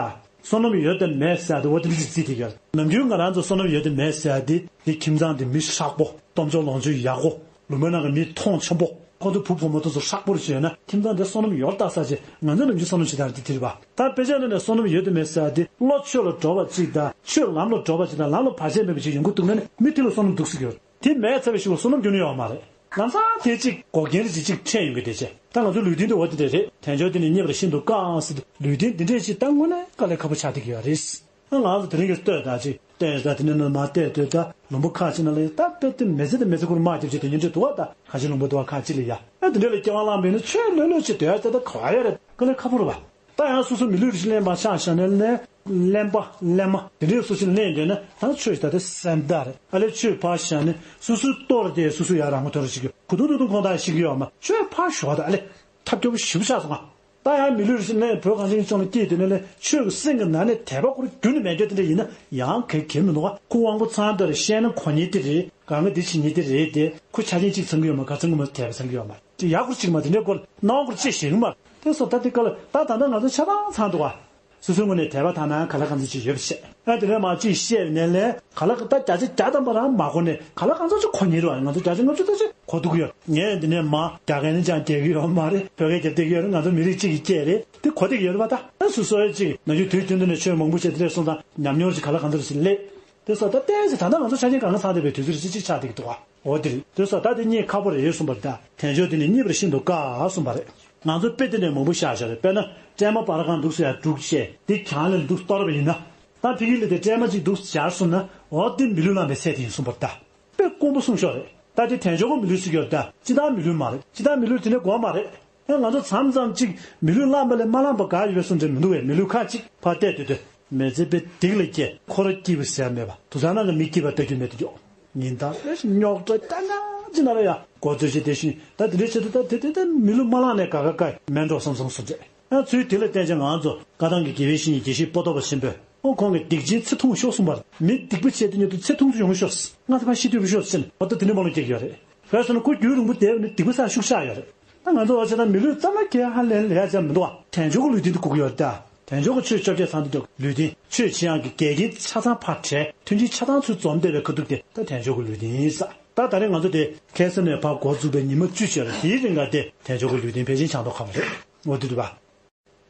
བསོད་ནམས་ཡོད་དེ་མེད་ས་དེ་འོ་དེ་འདྲ་ཅིག་བརྩིས་དེ་ཡོད། ནམ་རྒྱུན་ང་རང་ཚོ་བསོད་ནམས་ཡོད་དེ་མེད་ས་དེ་དེ་ཁྱིམ་ཚང་དེ་མི་ཧྲག་པོ་སྟོབས་འབྱོར་ལོངས་སྤྱོད་ཡག་པོ་ལུང་པའི་ནང་གི་མི་མཐོང་ཆེན་པོ་ཁོང་ཚོ་བུ་བུ་མོ་དེ་ཚོ་ཧྲག་པོ་རེ་བྱས་ཡོད་ན་ཁྱིམ་ཚང་དེ་བསོད་ནམས་ཡོད་རྟགས་ས་ཆེ། ང་ཚོ་ནམ་རྒྱུན་བསོད་ནམས་ཆེ་དར་དེ་དེ་རེད་པ། ད་དཔེ་ཆ་ནང་ནས་བསོད་ནམས་ཡོད་དེ་མེད་ས་དེ་བློ་ཆོས་ལ་འགྲོ་བ་གཅིག་དང་ཆོས་ལམ་ལ་འགྲོ་བ་གཅིག་དང་ལམ་ལ་བར་ཆད་མེད་པ་ཅིག་ཡོང་གི་འདུག་ན་ནི་མི་དེ་ལ་བསོད་ནམས་འདུག་ཟེར་གྱི་ཡོད། དེ་མེད་ཚར་བའི་གཞུག་ལ་བསོད་ནམས་རྒྱུན་ནས་ཡོད་མ་རེད། ལམ་སང་དེ་གཅིག་འགོག་རྐྱེན་རེ་གཅིག་གཅིག་འཕྲད་ཡོང་གི་དེ་བྱས། ད་ང་ཚོ་ལུས་རྟེན་དེ་འོ་དེ་འདྲ་རེད། དལ་འབྱོར་དེ་ནི་རྙེད་པར་ཤིན་ཏུ་དཀའ་ཟེར་དུས་ལུས་རྟེན་འདི་འདྲས་ཅིག་ད་དངོས་གནས་དཀའ་ལས་ཁག་པོ་ཆགས་བསྡད་ཀྱི་ཡོད་རེད། ང་རང་ཚོ་དེ་རིང་གི་ལྟོས་དང་ཅིག་ལྟོས་དང་དེ་ནས་ནས་མ་ལྟོས་ལྟོས་ད་ལུང་པ་ཁག་ཅིག་ན་ལ་ད་དཔེ་དེ་མི་ཚེ་དང་མི་ཚེ་ཁུར་མ་ཐེབས་ཅིག་དེ་ཉིན་དུ་འདུག་བ། ད་ཁ་ཆེ་ལུང་པ་འདུག་བ་ཁག་ཅིག་ལ་ཡ་ཨ་དེ་འདྲས་ལ་སྐྱེ་བ་བླངས་པས་ན་ཆོས་ལོས་ལོས་ཅིག་ལྟོས་ཡ་ད་ད་ག་བ་ཡ་རེད། དཀའ་ལས་ཁག་པོ་རེད་བ། ད་ཡང་སོ་སོ་མི་ལུས་རིགས་ལེན་པ་ཆགས་བཞག་ནས་ལས་གླེན་པ་གླེན་མ་དེ་འདྲའི་སོ་སོ་ལེན་འདོད་ན་ད་ཆོས་ད་དེ་སེམས་དག་རེད། ཨ་ལས་ཆོས་ཕར་བཞག་ནས་སོ་སོའི་ལྟོ་ར་དེ་སོ་སོ་ཡར་རང་མགོ་ཐོན་ར་ཞིག་གི་གུ་དུང་དུ་དུང་ཁོང་ད་ཞིག་ཡོད་མ་ཆོས་ཕར་ཞོག་ད་ཨ་ལས་ཐབས་སྐྱོ་པོ་ཞིབ་ཆགས་སོང་ང་། ད་ཡང་མི་ལུས་རིགས་ལེན་བོད་གངས་ཅན་གྱི་ལྗོངས་ལ་སྐྱེས་དུས་ནས་ལས་ཆོས་ཀྱི་སེམས་ཀྱི་ནང་ནས་དད་པ་ཁོ་ར་རྒྱུན་ནས་མེད་འགྱོ་དེ་འདྲ་ཡིན་ན་ཡང་གལ་གལ་མི་འདུག་ག་ཁོ་དབང་པོ་ཚང་དེར་བཤད་ན་གོ་ཉེ་དེ་རེད། གང་ག་འདི་བྱེད་ཉེ་དེ་རེད་དེ་ཁོ་ཆ་རྐྱེན་གཅིག་ཚང་གི་ཡོད་མ་ག་ཚང་གི་མ་དད་པ་ཚང་གི་ཡོད་མ་དེ་ཡག་པོ་གཅིག་མ་དེ་འདྲའི་སྐོར་སྣང་བ་སྐོར་ཅེས་ཞིག་མ་དེ་སོ་ད་དེ་ག་ལ་ད་ད་ལྟ་ང་ཚོ་ཆ་ཚང་ཚང་འདུག་ག་སོ་སོའི་ངོས་ནས་དད་པ་དག་ན་ག་ལ་གང་འཚམ་ཅིག་ཡོད་པ་བཤད། ཨ་དེ་ནས་མ་ཅིག་བཤད་ནས་ལས་ག་ལ་ད་བརྒྱ་ཆ་བརྒྱ་ཐམ་པ་རང་མ་གོ་ནས་ག་ལ་གང་འཚམ་ཅིག་གོ་ཉེ་རུ་ང་ཚོ་བརྒྱ་ཆ་ལྔ་བཅུ་ཙམ་ཅིག་གོ་ཐུབ་ཀྱི་ཡོད། ངས་འདི་ནས་མ་རྒྱ་སྐད་ནི་ཅང་བསྡད་ཀྱི་ཡོད་མ་རེད། བོད་སྐད་རྒྱབ་བསྡད་ཀྱི་ཡོད་རེད། ང་ཚོ་མི་རིགས་གཅིག་གི་སྐད་རེད། དེ་གོ་བསྡད་ཀྱི་ཡོད་རེད་པ། ད་ཨ་སོ་སོའི་ཅིག་ནམ་རྒྱུན་དུས་རྒྱུན་དུ་ནས་ཆོས་མང་པོ་བཤད་དེ་འདྲས་སོང་ཙང་ཉམས་མྱོང་ཅིག་ག་ལ་གང་འཚམ་ཞིག་སླེབས། དེ་སོ་ད་ལྟའི་ཆ་ད་ལྟ་ང་ཚོ་ཆ་རྐྱེན་གང་ག་ཚང་བསྡད་པའི་དུས་ཚོད་ཅིག་ཅིག་ཆགས་བསྡད་ཀྱི་འདུག་ག་འོ་དེ་རེད། དེ་སོ་ད་དེ་རྙེད་ཁག་པོ་རེད་གསུངས་པ་རེད། ད་དལ་འབྱོར་དེ་ནི་རྙེད་པར་ཤིན་ཏུ་དཀའ་གསུངས་པ་རེད། ང་ཚོ་དཔེ་དེ་ནས་མང་པོ་བཞག་བཞག་རེད། དཔེར་ན་སྲན་མ་བར་གང་འདུག་ཟེར་ཡ་དྲུག་བཅས་དེ་གྱང་ལས་འདུག་གཏོར་བ་ཡིན་ན། ད་ཕ་གི་ལས་དེ་སྲན་མ་གཅིག་འདུག་སྦྱར་སོང་ན་འོ་དེ་མི་ལུས་བླངས་པའི་ཚད་དེ་ཡིན་གསུངས་པ་རེད། ད་དཔེ་དཀོན་པོ་གསུངས་ཤོག་རེད། ད་དེ་དལ་འབྱོར་གྱི་མི་ལུས་ཟེར་གྱི་ཡོད་རེད། ད་སྤྱིར་བཏང་མི་ལུས་མ་རེད། སྤྱིར་བཏང་མི་ལུས་དེ་ནས་དགོས་མ་རེད། ཨེ་ང་ཚོ་མཚམས་མཚམས་ཅིག་མི་ལུས་བླངས་པ་ལས་མ་བླངས་པ་དགའ་ཡོད་པའི་བཟོ་འདྲ་མི་འདུག་བས། མི་ལུས་ཁ་ཅིག་ཕར་བལྟས་དུས་དུས་མི་ཚེ་དཔེ་སྡིག་ལ་སྐྱེ་ཁོ་ར་སྐྱིད་པ་ཟེར་ཡ་མེད་པ་དུད་ཚང་ནང་གི་མི་སྐྱིད་པ་ལྟ་རྒྱུ་མེད་དུ་འཇོག་ཉིན་ལྟར་རེ་ཞིག་རྙོག་དྲ་རྐྱང་རྐྱང་ཅིག་ན་ར་ཡ་མགོ་ཚོས་ཤིག་དེ་བཞིན་ད་དེ་འདྲའི་ཆེད་དུ་ད་དེ་དེ་དེ་མི་ལུས་མ་བླངས་ནས་ག་ག་ག་མེད་འགྲོ་བསམ་བསམ་བཟོ་འདྲ། ཨ་ཚུལ་དེ་ལ་བརྟེན་ཅིང་ང་ཚོ་བཀའ་ཐང་གི་དགེ་བའི་བཤེས་གཉེན་དགེ་བཤེས་པོ་ཏོ་བ་ཆེན་པོས་ཨོ་ཁོང་གིས་སྡིག་ཅན་ཚེ་ཐུང་ཤོག་གསུངས་པར་མི་སྡིག་པ་བྱས་དུས་ཉིད་དུ་ཚེ་ཐུང་དུ་ཡོང་ཤོག་སྔ་ས་ཕར་ཤི་དུས་བུ་ཤོག་ཟེར་ནས་ཨོ་ཏོ་དེ་འདྲ་མ་ལོ་སྐྱེ་གི་ཡོད་རེད། བས་སོ་ན་ཁོ་རྒྱུན་རིང་པོ་བསྡད་པ་ནི་སྡིག་པ་ས་ཤུགས་ཆག་ཡོད་རེད། ད་ང་ཚོ་བ་ཆ་ད་མི་ལུས་ཙམ་ལ་གས་ཧ་ལས་ལས་ཡ་ཅམ་མི་འདུག་བ། དལ་འབྱོར་གྱི་ལུས་རྟེན་དུ་གོ་གི་ཡོད་རེད་ད། དལ་འབྱོར་གྱི་ཆོས་བཅོ་བརྒྱད་ཚང་དུ་འཇོག་ལུས་རྟེན་ཆོས་ཆེ་ཡང་གི་འགལ་རྐྱེན་ཆ་ཚང་ཕར་བྲལ་མཐུན་རྐྱེན་ཆ་ཚང་ཚུར་འཛོམས་བསྡད་པའི་ཁ་ཐུག་དེ་ད་དལ་འབྱོར་གྱི་ལུས་རྟེན་ཡིན་ས། ད་ད་རེས་ང་ཚོ་དེ་ཁ་སང་ནས་ཕར་འགོ་བཙུགས་པའི་ཉི་མ་བཅུ་ཅིག་ལ་དེའི་རིང་ག་དེ་དལ་འབྱོར་གྱི་ལུས་རྟེན་ཕལ་ཆེར་ཆགས་མདོག་ཁ་པོ་རེད། འོ་དེ་རེད་པ།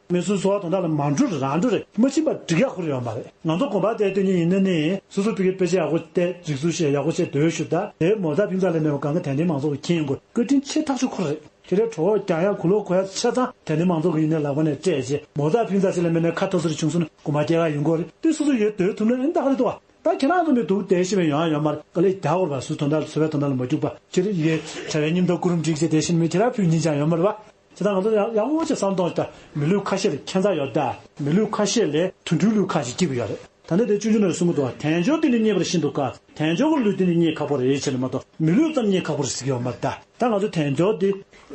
མི་སུ་སོ་བ་དོན་དག་ལ་མ་འགྲོ་རང་འགྲོ་རེད། མ་ཕྱིན་པ་འགྲིག་ཡག་ཁོ་རེ་ཡོད་མ་རེད། ང་ཚོ་དགོན་པ་དེ་སྡོད་མཁན་ཡིན་ན་ནི་སོ་སོ་ཕ་གིའི་དཔེ་ཆ་ཡག་པོ་བལྟས་སྒྲིག་འཛུགས་བྱས་ཡག་པོ་བྱས་སྡོད་ཞུ། ད་དེ་མོ་ཚ་ཕིང་ཚ་ལས་མེད་པ་གང་ག་དད་ལྡན་མང་ཚོགས་ཀྱི་མཁྱེན་དགོས། བཀའ་དྲིན་ཆེ་ཐག་ཆོད་ཁོ་རེད། ཁྱེད་རའི་གྲོགས་པོ་རྒྱག་ཡག་གུ་ལོག་གོ་ཡག་ཆ་ཚང་དད་ལྡན་མང་ཚོགས་ཀྱི་ཡིན་ནའི་ལག་པ་ནས་སྤྲད་རྗེས་མོ་ཚ་ཕིང་ཚ་ཞིག་ལས་མེད་ནའི་ཁ་ཐོ་སོ་རེ་བྱུང་སོང་ན་དགོན་པ་སྐྱེལ་ག་ཡོང་གོ་རེད། དེ་སོ་སོ་ཡོད་སྡོད་ཐུབ་ན་ཨེ་འདྲ་ཁ་རེད་འདུག་བ། ད་ཁྱེད་རང་ཚོ་མི་འདུག་དེ་ཤི་བའི་ཡོང་ཡ་ཡོད་མ་རེད། དཀའ་ལས་རྒྱག་དགོས་པ་སུ་དོན་དག་ལ་སུ་བའི་དོན་དག་ལ་མ་རྒྱུག་པ་ཁྱེད་རེ་ཡོད་བྱ་བའི་སྙིང་སྟོབས་ཀུ་རུམ་སྒྲིག་བྱས་དེ་ཤི་མི་ཁྱེད་རང་ཕུད་ཉིན་ཅང་ཡོད་མ་རེད་བ། ཁྱེད་རང་ང་ཚོ་ཡག་ཡག་པོ་ཅིག་བསམ་གཏོང་ཞིག་ད་མི་ལུས་ཁ་ཤས་ལ་ཁྱད་མཚར་ཡོད་ད། མི་ལུས་ཁ་ཤས་ལས་དུད་འགྲོའི་ལུས་ཁ་ཞིག་སྐྱིད་པ་ཡོད་རེད། ད་ནི་དེ་སྤྱོད་འཇུག་ནང་གསུང་གི་འདུག་བ། དལ་འབྱོར་འདི་ནི་རྙེད་པར་ཤིན་ཏུ་དཀའ། དལ་འབྱོར་གྱི་ལུས་འདི་ནི་རྙེད་ཁག་པོ་རེད་ཟེར་ནས་མ་གཏོགས་མི་ལུས་ཙམ་རྙེད་ཁག་པོ་རེད་ཟེར་གྱི་ཡོད་མ་རེད་ད། ད་ང་ཚོ་དལ་འབྱོར་འདི་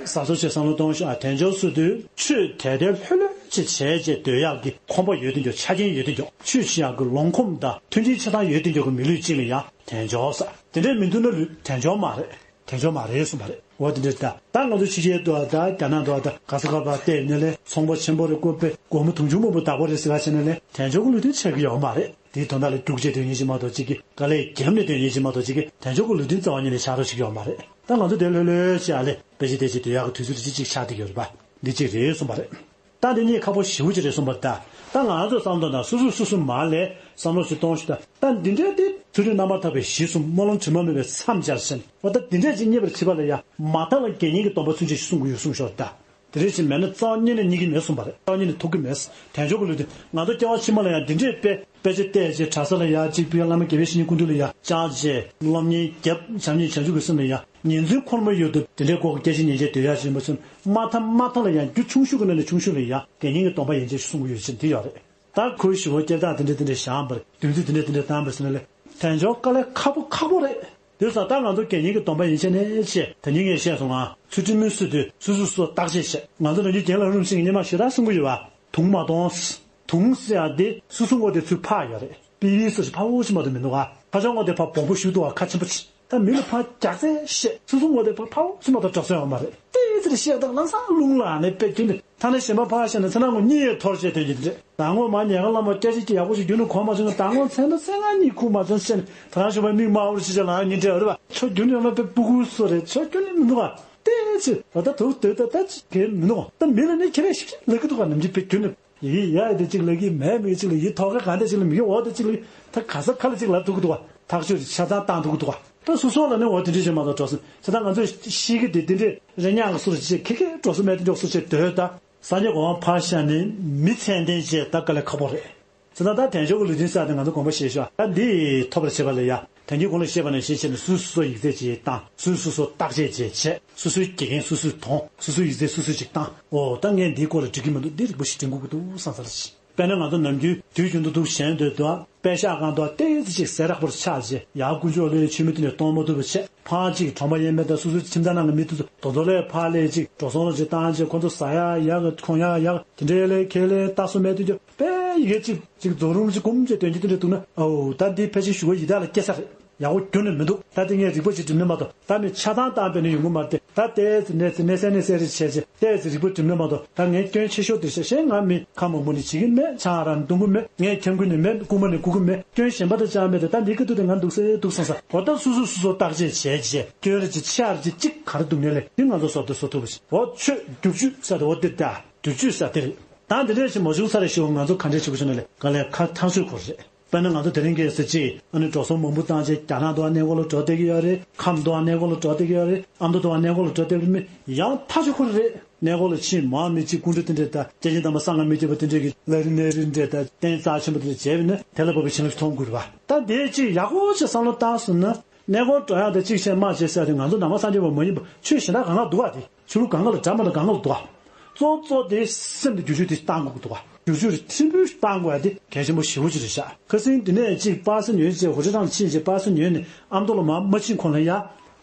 ཟ་སོ་བྱས་བསམ་བློ་གཏོང་ཤོག་ཨ། དལ་འབྱོར་ཟེར་དུས་ཆོས་དལ་དལ་ལྷོད་ལྷོད་ཅིག་བྱས་བྱས་སྡོད་ཡག་གི་ཁོམ་པ་ཡོད་དེ་འཇོག་ཆ་རྐྱེན་ཡོད་དེ་འཇོག་ཆོས་བྱེད་ཡག་གི་ལོང་ཁོམ་དང་མཐུན་རྐྱེན་ཆ་ཚང་ཡོད་དེ་འཇོག་གི་མི་ལུས་ཅིག་ལ་ཡ་དལ་འབྱོར་ཟེར། དེ་འདྲས་མི་འདུག་ན་ལུས་དལ་འབྱོར་མ་རེད། དལ་འབྱོར་མ་རེད་གསུངས་པ་རེད། འོ་དེ་འདྲ་ད། ད་ང་ཚོ་ཕྱི་རྒྱལ་དུ་ད་རྒྱ་ནག་དུ་ད་ག་ས་ག་པར་བལྟས་ནས་ལས་ཚོང་པ་ཆེན་པོ་རེད། སྐུ་པས་སྒོར་མོ་དུང་ཕྱུར་མང་པོ་བདག་པོ་རེད་ཟེར་བ་བྱས་ནས་ལས་དལ་འབྱོར་གྱི་ལུས་རྟེན་ཆགས་ཀྱི་ཡོད་མ་རེད། དེའི་དོན་དག་ལ་རྒྱུགས་བྱས་སྡོད་མཁན་ཞིག་མ་གཏོགས་གཅིག་གིས་དཀའ་ལས་བརྒྱབ་ནས་སྡོད་མཁན་ཞིག་མ་གཏོགས་གཅིག་གིས་དལ་འབྱོར་གྱི་ལུས་རྟེན་རྩ་བ་ཉིད་ནས་ཆགས་རོགས་ཞིག་ཡོད་མ་རེད། ད་ང་ཚོ་དེ་ལྷོད་ལྷོད་བྱས་ཨ་ལས་དཔེ་ཆ་བལྟས་བྱས་སྡོད་ཡག་གི་དུས་ཚོད་དེ་གཅིག་གཅིག་ཆགས་བསྡད་ཡོད་རེད་པ། འདི་གཅིག་རེད་གསུངས་པ་རེད། ད་འདི་གཉིས་ཁག་པོ་ཞེ་པོ་ཅིག་རེད་གསུངས་པ་རེད་ད། ད་ང་ཚོས་བསམ་བློ་ན་སོ་སོས་སོ་སོ་མར་ལས་བསམ་བློ་ཞིག་གཏོང་ཞིག་ད། ད་འདི་འདྲའི་དེ་ཚུལ་ཁྲིམས་རྣམ་པར་དག་པའི་གཞི་གསུམ་སྨོན་ལམ་དྲི་མ་མེད་པའི་མཚམས་སྦྱར་ཟིན་འོ་ད་འདི་འདྲས་ཅིག་རྙེད་པར་བྱེད་པ་ལ་ཡང་མ་མཐའ་ལ་དགེ་བསྙེན་གྱི་སྡོམ་པ་ཚུན་ཆད་ཞིག་སྲུང་དགོས་ཡོད་གསུངས་ཤོག་ད། དེ་རེད་ཅེས་མེད་ན་རྩ་བ་ཉིད་ནས་རྙེད་ཀྱི་མེད་གསུངས་པ་རེད། རྩ་བ་ཉིད་ནས་ཐོབ་ཀྱི་མེད། དལ་འབྱོར་གྱི་ལུས་དེ་ང་ཚོ་སྐྱེ་བ་ཕྱི་མ་ལ་ཡང་འདི་འདྲས་དཔེ་དཔེ་ཆ་བལྟས་རྗེས་གྲྭ་ས་ལ་ཡང་གཅིག་པུའི་བླ་མ་དགེ་བའི་བཤེས་གཉེན་སྐུ་མདུན་ལ་ཡང་བཅར་རྗེས་སློབ་གཉེར་བརྒྱབ་བྱམས་སྙིང་བྱང་ཆུབ་ཀྱི་སེམས་ལ་ཡང་ཉིན་མཚན་ཁོར་མོ་ཡོད་དུ་དེ་འདྲའི་སྒོ་གི་སྐད་ཆ་ཉན་བྱས་སྡོད་ཡག་ཞིག་མ་བྱུང་། མ་མཐའ་མ་མཐའ་ལ་ཡང་རྒྱུ་ཆུང་ཤོས་ཀྱི་ནང་ནས་ཆུང་ཤོས་ལ་ཡང་དགེ་བསྙེན་གྱི་སྡོམ་པ་ཡན་ཆད་ཞིག་སྲུང་གི་ཡོད་ཅེས་འདི་ཡོད་རེད། ད་ཁོའི་ཞི་བ་སྐྱེ་སྟངས་དེ་འདྲ་དེ་འདྲ་བཞག་པར་དུས་ཚོད་དེ་འདྲ་དེ་འདྲ་བཏང་པར་ཟེར་ན་ལས་དལ་འབྱོར་དཀའ་ལས་ཁག་པོ་ཁག་པོ་རེད། དེ་ཙང་ད་ང་ཚོ་དགེ་བསྙེན་གྱི་སྡོམ་པ་ཡན་ཆད་ནས་བྱས་ད་ནི་ངས་བཤད་སོང་ང་། ཚུལ་ཁྲིམས་སྨོན་གསོལ་དུས་སོ་སོ་སོ་བརྟག་དཔྱད་བྱས། ང་ཚོ་རང་རྒྱུད་རྒན་ལགས་རིམ་བཞིན་གྱི་སྔོན་མ་ཞེ་དྲག་གསུང་གི་ཡོད་པ། དུང་མ་གཏོང་། དུང་ཟེར་ཡག་དེ་སོ་སོ་ངོ་དེ་ཚུར་ཕར་ཡོད་རེད། པི་པི་སོ་ཞིག་ཕར་འོ་ཞིག་མ་གཏོགས་མི་འདུག་ག་ཁ་ཕྱོགས་ངོ་དེ་ཕར་སྦོམ་པོ་ཞིག་འདུག་ག་ཁ་ཆེན་པོ་ཅིག་ད་མི་ལ་ཕར་རྒྱག་རྩལ་བཤད། སོ་སོ་ངོ་དེ་ཕར་ཕར་འོ་ཞིག་མ་གཏོགས་འགྲོ་ས་ཡོད་མ་རེད། ཏོག་ཙམ་བཤད་དང་ལམ་སང་རླུང་ལངས་ནས་དཔེ་རྒྱུན་ནས་ཐ་ན་གཞན་པ་ཕར་བཤད་ན་ཚེ་ན་ངོ་གཉིད་ཡེ་འཐོར་བྱས་དོན་གྱི་འདྲེ། ད་ངོ་མ་ཉལ་ཁ་ལ་མ་སྐད་ཆ་སྐྱེ་ཡག་པོ་ཞིག་རྒྱུན་ནས་གོ་མ་བྱུང་ན་ད་ངོ་མཚན་ད་ཚེ་ང་གཉིད་ཁུག་མ་བྱུང་བཤད་ནས་ད་རང་ཞོགས་པ་མིག་དམར་པོ་ཞིག་བྱས་ལངས་ཉིན་དྲན་རེད་པ། ཁྱོད་རྒྱུན་ནས་ཡོང་ན་དཔེ་སྤུ་གུ་བཟོ་རེད། ཁྱོད་རྒྱུན་ནས་མི་འདུག་ག་ཏོག་ཙམ་ད་ད་དུག་དོད་ད་ད་ཅིག་གས་མི་འདུག་ད་མི་ལ་ནི་ཁྱེད་རས་ཞིབ་ཞིབ་ལབ་གི་འདུག་ག་ནམ་རྒྱུན་དཔེ་རྒྱུན་ནས། ཡི་ཡ་དེ་གཅིག་ལ་གི་མེད་མི་གཅིག་ལ་ཡི་ཐོག་ཁ་གང་དེ་གཅིག་ལ་མི་གི་འོ་དེ་གཅིག་ལ་ད་ག་ས་ཁ་ལ་གཅིག་ལབ་ཐུབ་གི་འདུག་བ། ཐག་ཆོད་ཆ་ཚང་བཏང་ཐུབ་གི་འདུག་བ། ད་སོ་སོ་ལ་ནི་འོ་དེ་འདྲ་བྱེད་མ་གཏོགས་འགྲོ་སོང་ཆ་ཚང་ང་ཚོས་ཤེས་གི་དེ་དེ་འདྲས་རེ་ཉག་གི་སུ་རེ་བྱེད་ཁེ་ཁེ་འགྲོ་སོང་མེད་དེ་འཇོག་སུ་བྱེད་སྡོད་ད། སངས་རྒྱས་གོ་འཕང་ཕར་བཞག་ནས་མི་ཚད་ལྡན་བྱེད་ད་དཀའ་ལས་ཁག་པོ་རེད། ཆ་ཚང་ད་དལ་འབྱོར་གྱི་ལུས་རྟེན་ཟེར་ཡ་དེ་ང་ཚོ་དགོངས་པ་བཞེས་ཤོག་ད་འདི་ཐོབ་པར་བྱེད་པ་ལ་ཡ། ད་གིན་གོང་ལ་བཤད་པ་ནང་བཞིན་བྱས་ནས་སོ་སོ་སོ་ཡིག་ཚད་ཅིག་བཏང་། སོ་སོ་སོ་བརྟག་དཔྱད་བྱས་བྱས། སོ་སོའི་དགེ་རྒན་སོ་སོས་མཐོང་། སོ་སོའི་ཡིག་ཚད་སོ་སོས་ཅིག་བཏང་། འོ་ད་ངས་འདིའི་སྐོར་ལ་འགྲིག་གི་མི་འདུག་འདི་རིག་པ་ཞིག་འདྲེན་དགོས་ཀྱི་འདུག་བསམ་ས་ལ་ཞིག་དཔེར་ན་ང་ཚོ་ནམ་རྒྱུན་དུས་རྒྱུན་དུ་འདུག་གཞན་དུ་འདུག་དཔེ་ཤག་གང་འདུག་ཏོག་ཙམ་ཅིག་ཟད་རག་པོར་ཆགས་རྗེས་ཡར་དཀོན་མཆོག་ལོས་ཆོས་མི་དེ་ནས་གཏོང་མ་ཐུབ་པ་བྱས། ཕར་ཅིག་གྲོང་པ་ཡས་མས་དང་སོ་སོའི་ཁྱིམ་ཚང་ནང་གི་མི་དེ་ཚོ་དོ་དོ་ལས་ཕར་ལས་ཅིག་འགྲོ་སོང་ལ་ཅིག་བཏང་རྗེས་ཁོ་ཚོ་ཟ་ཡག་ཡག་གོན་ཡག་ཡག་དེ་འདྲའི་ལས་ཁེ་ལས་ལྟ་སོ་མེད་དུས་ཀྱང་དཔེ་ཡི་གེ་ཅིག་ཅིག་རྫོགས་རུང་ཅིག་སྐུམ་ཅིག་དོན་གྱི་དེ་འདྲ་འདུག་ན། ཨོ་ད་འདི་ཕལ་ཆེར་ཞུ་བ་ཡི་དྭགས་ལ་སྐྱེ་ས་རེད། ཡག་པོ་ཁྱོན་ནས་མི་འདུག་ད་ལྟ་ངས་རིག་པ་ཅིག་འགྲིམ་ན་མ་གཏོགས་ད་མི་ཆ་ཚང་བཏང་པས་ནི་ཡོང་གི་མ་རེད་དེ། ད་ལྟའི་ཚེ་གནས་ཚེ་གནས་སའི་གནས་སའི་རེ་བྱས་རྗེས་ལྟའི་ཚེ་རིག་པ་འགྲིམ་ན་མ་གཏོགས་ད་ངས་སྐྱོན་ཆེ་ཤོས་དེ་བཤད་ཤེས། ང་མི་ཁ་མང་པོ་ནི་བྱེད་ཀྱི་མེད། ཆང་རག་འཐུང་གི་མེད། ངས་འཁྱམ་གི་ནི་མེད། རྐུ་མ་ནི་རྐུ་གི་མེད། སྐྱོན་གཞན་པ་དང་ཅང་མེད་དེ། ད་འདི་སྐད་དུ་དེ་ང་འདུག་སེ་འདུག་བསམ་ས། འོ་ད་སོ་སོ་སོ་སོ་བརྟག་དཔྱད་བྱས་རྗེས་སྐྱོན་རེ་ཅིག་ཆེ་རེ་ཅིག་ཅིག་ག་རེ་འདུག་ནས་ལས་འདི་ང་ཚོ་བཟོ་ལྟ་བཟོ་ཐུབ་པ་ཞིག་འོ་ཆོས་བསྒྱུར་བཅོས་ཟེར་དེ་འོ་དེ་ད་བསྒྱུར་བཅོས་ཟེར་དེ་རེད། ད་འདི་འདྲ་ཞིག་མ་བྱུང་ས་རེ་ཞིག་ང་ཚོ་ག་འདྲས་བྱེད་དགོས་ཤེ་ན་ལས་ག་ལས་ཁ་ཐག་ཆོད་དགོས་རེད། དཔེར་ན་ང་ཚོ་དེ་རིང་གི་ཟེར་ཅིག་ཨ་ནི་འགྲོ་སོང་མང་པོ་བཏང་རྗེས་རྒྱ་ནག་དུ་གནས་སྐོར་ལ་འགྲོ་བསྡད་ཀྱི་ཡོད་རེད། ཁམས་དུ་གནས་སྐོར་ལ་འགྲོ་བསྡད་ཀྱི་ཡོད་རེད། ཨ་མདོ་དུ་གནས་སྐོར་ལ་འགྲོ་བསྡད་ཀྱི་མི་ཡང་ཐག་ཆོད་ཁོ་རེ་རེད། གནས་སྐོར་ལ་ཕྱིན་མ་མི་གཅིག་སྐུ་མགྲོན་དེ་འདྲས་དང་སྐྱེས་ཆེན་དམ་པ་སངས་རྒྱས་མི་བསྐྱོད་པ་དེ་འདྲས་ཀྱི་ལག་རིས་གནས་རིས་འདྲས་དང་རྟེན་རྩ་ཆེན་པོ་དེ་འདྲས་བྱས་པ་ན་དེ་ལ་བབ་པའི་བྱིན་རླབས་ཅིག་ཐོབ་དགོས་རེད་པ། ད་དེ་ཅིག་ཡག་པོ་ཅིག་བསམ་བློ་བཏང་སོང་ན། གནས་སྐོར་འགྲོ་ཡག་དང་གཅིག་བྱས་མ་བྱས་ཟེར་ཏེ་ང་ཚོ་ནང་པ་སངས་རྒྱས་པ་མ་ཡིན་པ་ཆོས་གཞན་དག་གང་ག་འདུག་ག་དེ་ཆོས་ལུགས་གང་ག་ལ་འདྲ་མི་འདྲ་གང་ག་ལ་འདུག་ག་གཙོ་གཙོ་དེ་སེམས་དེ་བསྒྱུར་བཅོས་དེ་བཏང་དགོས་ཀྱི་འདུག་ག་བསྒྱུར་བཅོས་དེ་ཕྲན་བུ་བཏང་དགོས་ཡ་དེ་གལ་ཆེན་པོ་ཞེ་པོ་ཅིག་རེད་ཤག་ཁ་སང་དེ་ནས་གཅིག་པ་སེ་ཉོས་རྗེས་ཧོ་ཊེལ་ནང་ཕྱིན་རྗེས་པ་སེ་ཉོས་ནས་ཨ་མདོ་ལ་མར་མ་ཕྱིན་གོང་ལ་ཡ་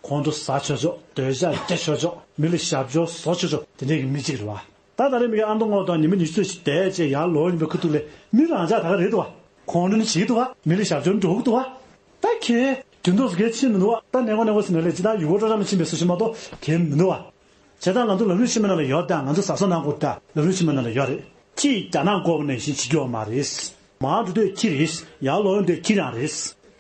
ཁོང་ཁྲོ་ཟ་ཆོག་ཆོག་སྡོད་ཤག་རྒྱག་ཆོག་ཆོག་མི་ལ་ཞབས་ཞུ་བཟོ་ཆོག་ཆོག་དེ་འདྲའི་གི་མི་གཅིག་རེད་བ། ད་ད་རེས་མི་གི་ཨ་མདོ་སྔོན་དང་ཉི་མ་ཉི་ཤུ་ཙམ་ཞིག་བསྡད་རྗེས་ཡར་ལོག་ཡིན་པའི་ཁ་ཐུག་ལ་མི་རང་འཇགས་ད་ག་རེད་འདུག་བ། ཁོང་ཁྲོ་ནི་བྱེད་ཀྱི་འདུག་བ། མི་ལ་ཞབས་ཞུ་འགྲོ་གི་འདུག་བ། ད་ཁྱེད་དུས་ཐོག་སུ་གལ་ཕྱིན་མི་འདུག་བ། ད་གནས་སྐོར་གནས་སྐོར་ཟེར་ནས་ལས་ཅི་ད་ཡུལ་སྐོར་སྤྲོ་འཆམ་ལ་ཕྱིན་པའི་བཟོ་ཞིག་མ་གཏོགས་གལ་མི་འདུག་བ། བྱས་ཙང་ང་ཚོ་ལམ་རིམ་ཕྱི་མ་ནང་ལ་ཡོད་ད། ང་ཚོ་ཟ་ས་ནང་སྐོར་ད་ལམ་རིམ་ཕྱི་མ་ནང་ལ་ཡོད་རེད། ཁྱི་རྒྱ་ནག་བསྐོར་བ་ནང་བཞིན་བྱེད་རྒྱུ་ཡོད་མ་རེད། མར་འགྲོ་དུས་ཁྱི་རེད། ཡར་ལོག་ཡོང་དུས་ཁྱི་རང་རེད།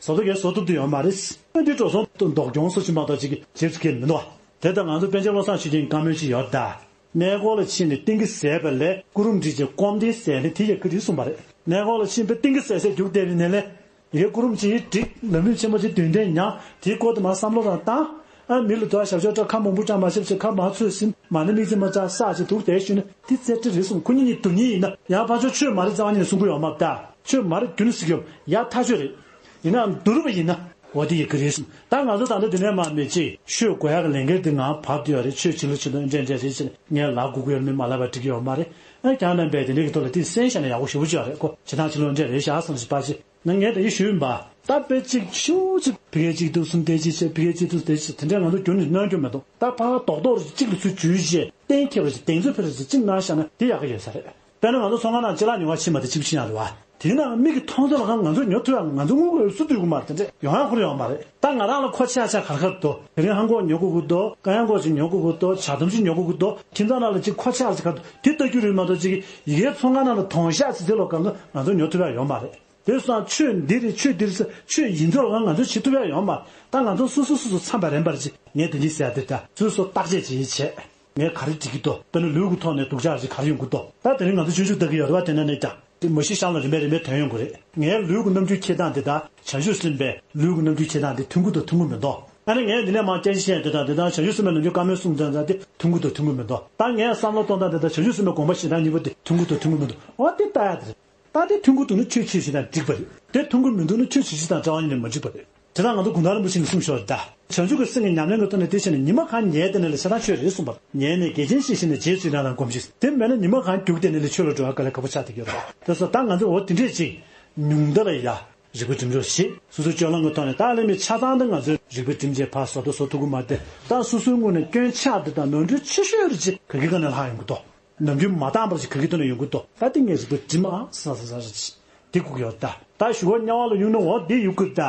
བཟོ་ལྟ་གས་བཟོ་ཐུབ་དུ་ཡོད་མ་རེད། ཨ་འདི་འགྲོ་སོང་དུ་འདོགས་སྐྱོང་སོ་ཞིག་མ་གཏོགས་ཅིག་གི་བྱེད་ཚུལ་གལ་མི་འདུག་བ། དེ་ལྟར་ང་ཚོ་པཎ་ཆེན་བློ་བཟང་ཆོས་རྒྱན་བཀའ་མོལ་ཅིག་ཡོད་ད། གནས་སྐོར་ལ་ཕྱིན་ནས་ཏིང་ངེ་ཟས་པ་ལས་སྐུ་རུམ་བསྒྲིགས་ཀྱི་སྐོམ་དེ་ཟས་ནི་དེ་ཡི་ག་དེ་གསུངས་པ་རེད། གནས་སྐོར་ལ་ཕྱིན་པས་ཏིང་ངེ་ཟས་ཟས་རྒྱུགས་བསྡད་པའི་ནས་ལས། ཡི་གེ་སྐུ་རུམ་ཅིག་བསྒྲིགས། ལམ་རིམ་ཆེན་མོ་ཅིག་བདུན་ཐེངས་ཉར། དེའི་སྐོར་དུ་མར་བསམ་བློ་རང་བཏང་། ཨ་མི་ལ་དོ་ཞབས་ཞུ་སྤྲད། ཁ་མང་པོ་བཀྲ་མ་ཤེས་ཤེས། ཁ་མང་ཚོས་ཟིན་མ་ནི་མིག་རྩེ་མ་བཅག་ས་ཅིག་འདུག་བསྡད་ཞུས་ན་དེ་རྩེ་གྲི་རེད་གསུངས། ཁོ་གཉིས་གཉིས་སྡུག་ཉེས་ཡིན་ན་ཡང་ཕར་ཕྱོགས་ཆོས་མ་རེད་རྩ་བ་ཉིད་ནས་གསུང་གི་ཡོད་མ་རེད་ད། ཆོས་མ་རེད་རྒྱུན་ནས་ཟེར་གྱི་ཡོད་ཡ་ཐག་ཆོད་རེད། ཡིན་ནའང་བསྡུ་རུབ་པ་ཡིན་ན། འོ་དེ་ཡི་གེ་རེད་གསུངས། ད་ང་ཚོ་ད་ལྟ་འདི་ནས་མར་མི་གཅིག་ཤོད་དགོས་ཡག་གི་ལས་འགན་དེ་ང་བབས་བསྡད་ཡོད་རེད། ཆོས་བྱེད་ལུགས་བྱེད་ལུགས་འདྲ་འདྲ་རེད་ཟེར་ནས་ངས་ལབ་དགོས་ཀྱི་ཡོད་མེད་མ་ལབ་པ་འགྲིག་གི་ཡོད་མ་རེད། ཨ་ཁྱེད་རྣམ་པས་དེ་འདྲ་གི་ཐོག་ལ་དེ་གསན་བཞག་ན་ཡག་པོ་ཞེ་པོ་ཅིག་ཡོད་རེད་ཁོ། བྱེད་སྟངས་ཕྱི་ལོགས་འདྲ་རེད་ཤག་བསམ་ཞིག་པ་ཅིག་ན་ངས་དེ་གི་ཞུས་ཡིན་པ། ད་དཔེ་གཅིག་ཤུགས་གཅིག་ཕ་གི་གཅིག་ཏུ་གསུམ་དེ་གཅིག་བྱས། ཕ་གི་གཅིག་ཏུ་དེ་གཅིག་དེ་འདྲས་ང་ཚོ་རྒྱུན་ནས་གནོན་རྒྱུ་མེད་དོ། ད་ཕར་རྡོག་རྡོག་རེ་གཅིག་ལ་ཚུར་འཇུས་བྱས། གཏན་འཁེལ་བ་ཞིག་གདེང་ཚོད་ཕེ་རེ་ཞིག་གཅིག་གནང་བཞག་ན་དེ་ཡག་གི་ཡོད་ས་རེད། དཔེར་ན་ང་ཚོ་ཚོང་ཁང་ནང་ཅ་ལག་ཉོ་བ་ཕྱིན་པ་དེ་གཅིག་པུ་ཕྱིན་ཡག་རེད་བ། དེ་ནང་མིག་གིས་མཐོང་ཚོད་ལ་ང་ཚོ་ཉོ་ཐུབ་ཡག་ང་ཚོ་དངུལ་ཁང་སུ་བསྡུ་གི་མ་རེད། དེ་འདྲས་ཡོང་ཡག་ཁོ་རང་ཡོང་མ་རེད། ད་ང་རང་ལ་མཁོ་ཆེ་ཡག་ཆ་ག་རེ་ག་རེ་འདུག་དེ་རིང་ཧང་གོག་ཉོ་དགོས་ཀྱི་འདུག་དཀར་ཡང་གོག་ཅིག་ཉོ་དགོས་ཀྱི་འདུག་ཇ་དམ་ཅིག་ཉོ་དགོས་ཀྱི་འདུག་ཁྱིམ་ཚང་ནང་ལ་ཅིག་མཁོ་ཆེ་ཡག་ཅིག་ག་རེ་འདུག་དེ་ལྟ་རྒྱུ་རེད་མ་གཏོགས། ཅིག་ཡི་གེ་ཚོང་ཁང་ནང་ལ་དོང་ཞག་ཅིག་དེ་ལོ་གང་ལ་ང་ཚོ་ཉོ་ཐུབ་ཡག་ཡོད་མ་རེད། དེ་སོང་ཆོས་འདི་རེད་ཆོས་འདི་རེད་ཟེར་ཆོས་ཡིན་ཚོད་ལ་ང་ཚོས་བྱེད་ཐུབ་ཡག་ཡོད་མ་རེད། ད་ང་ཚོ་སོ་སོ་སོ་སོ་འཚམས་པ་རན་པར་ཅིག་ངས་དེ་འདྲ་ཟེར་ཡག་དེ་ད་སོ་སོ་བརྟག་དཔྱད་ཅིག་བྱས། ངས་ག་རེ་འགྲིག་གི་འདུག་དཔེར་ན་ལུས་ཀྱི་ཐོག་ནས་སྡུག་ཅག་ཅིག་ག་རེ་ཡོང་གི་འདུག་ད་དེ་རིང་ང་ཚོ་སྤྱོད་འཇུག་ལྟ་གི་ཡོད་རེད་བ། དེ་ནས་ནས་ཀྱང་དེ་མ་གཞི་གཤམ་ལ་རིམ་པས་རིམ་པས་ཐོན་ཡོང་གི་རེད། ངའི་ལུས་ཀྱི་རྣམ་འགྱུར་འཁྱེར་སྟངས་དེ་དང་བྱང་ཆུབ་སེམས་དཔའི་ལུས་ཀྱི་རྣམ་འགྱུར་འཁྱེར་སྟངས་དེ་མཐུན་གྱི་འདུག་མཐུན་གྱི་མི་འདུག་ཨ་ནི་ངས་འདི་ནས་མར་སྐད་ཆ་བཤད་དེ་དང་དེ་དང་བྱང་ཆུབ་སེམས་དཔའི་ནམ་རྒྱུན་བཀའ་མོལ་གསུངས་དེ་དང་དེ་མཐུན་གྱི་འདུག་མཐུན་གྱི་མི་འདུག་ད་ངས་བསམ་བློ་གཏོང་སྟངས་དེ་དང་བྱང་ཆུབ་སེམས་དཔའི་དགོངས་པ་བཞེས་སྟངས་གཉིས་པོ་དེ་མཐུན་གྱི་འདུག་མཐུན་གྱི་མི་འདུག་འོ་དེ་ལྟ་ཡག་དེ་རེད། ད་དེ་མཐུན་གྱི་འདུག་ན་ཆོས་ཆོས་བྱེད་སྟངས་འགྲིག་པ་རེད། དེ་མཐུན་གྱི་མི་འདུག་ན་ཆོས་བྱེད་བྱེད་སྟངས་རྩ་བ་ཉིད་ནས་མ་འགྲིག་པ་རེད། དེ་དག་ང་ཚོ་གུང་ཐང་རིན་པོ་ཆེ་ནས་གསུངས་ཤོར་ད། བྱང་ཆུབ་ཀྱི་སེམས་ཀྱི་ཉམས་ལེན་གྱི་ཐོག་ནས་དེ་བྱས་ནས་ཉི་མ་གང་ཉལ་བསྡད་ན་ལས་བྱ་བཏང་ཆོས་རེད་གསུངས་པ། ཉལ་ནས་དགེ་ཆེན་བཤད་ཤེས་ནས་རྗེས་སུ་ཡི་རང་དང་སྒོམ་ཤེས། དེ་མེད་ན་ཉི་མ་གང་རྒྱུག་བསྡད་ནས་ལས་ཆོས་ལ་འགྲོ་བ་དཀའ་ལས་ཁག་པོ་ཆགས་བསྡད་ཀྱི་ཡོད་རེད། དེ་སོ་ད་ང་ཚོ་འོ་དེ་འདྲས་ཅིག་ཉུང་མཐའ་ལ་ཡ་རིག་པའི་གྲིབ་འཇོག་བྱེད། སོ་སོའི་སྤྱོད་ལམ་གྱི་ཐོག་ནས་ད་ལས་མི་ཆ་ཚང་དུ་ང་ཚོའི་རིག་པའི་གྲིབ་བྱེད་ཕར་བཟོ་ད་བཟོ་ཐུབ་ཀྱི་མ་རེད། ད་སོ་སོའི་ངོས་ནས་སྐྱོན་ཆག་དེ་དང་ནོར་འཁྲུལ་ཆེ་ཤོས་རེ་ཅིག་ག་གི་སྒང་ནས་ལྷག་ཡོང་གི་འདུག་ནམ་རྒྱུན་མ་བཏང་བར་ཞིག་ག་གི་ཐོག་ནས་ཡོང་གི་འདུག་ད་དེ་ངས་རིག་པ་སྒྲིམ་ཨང་ས་ས་ས་ས་ཅིག་དེ་སྒུག་ཡོད། ད་ད་ཞུ་བ་དམྱལ་བ་ལ་གཡུག་ན་འོ་དེ་གཡུག་གི་ད་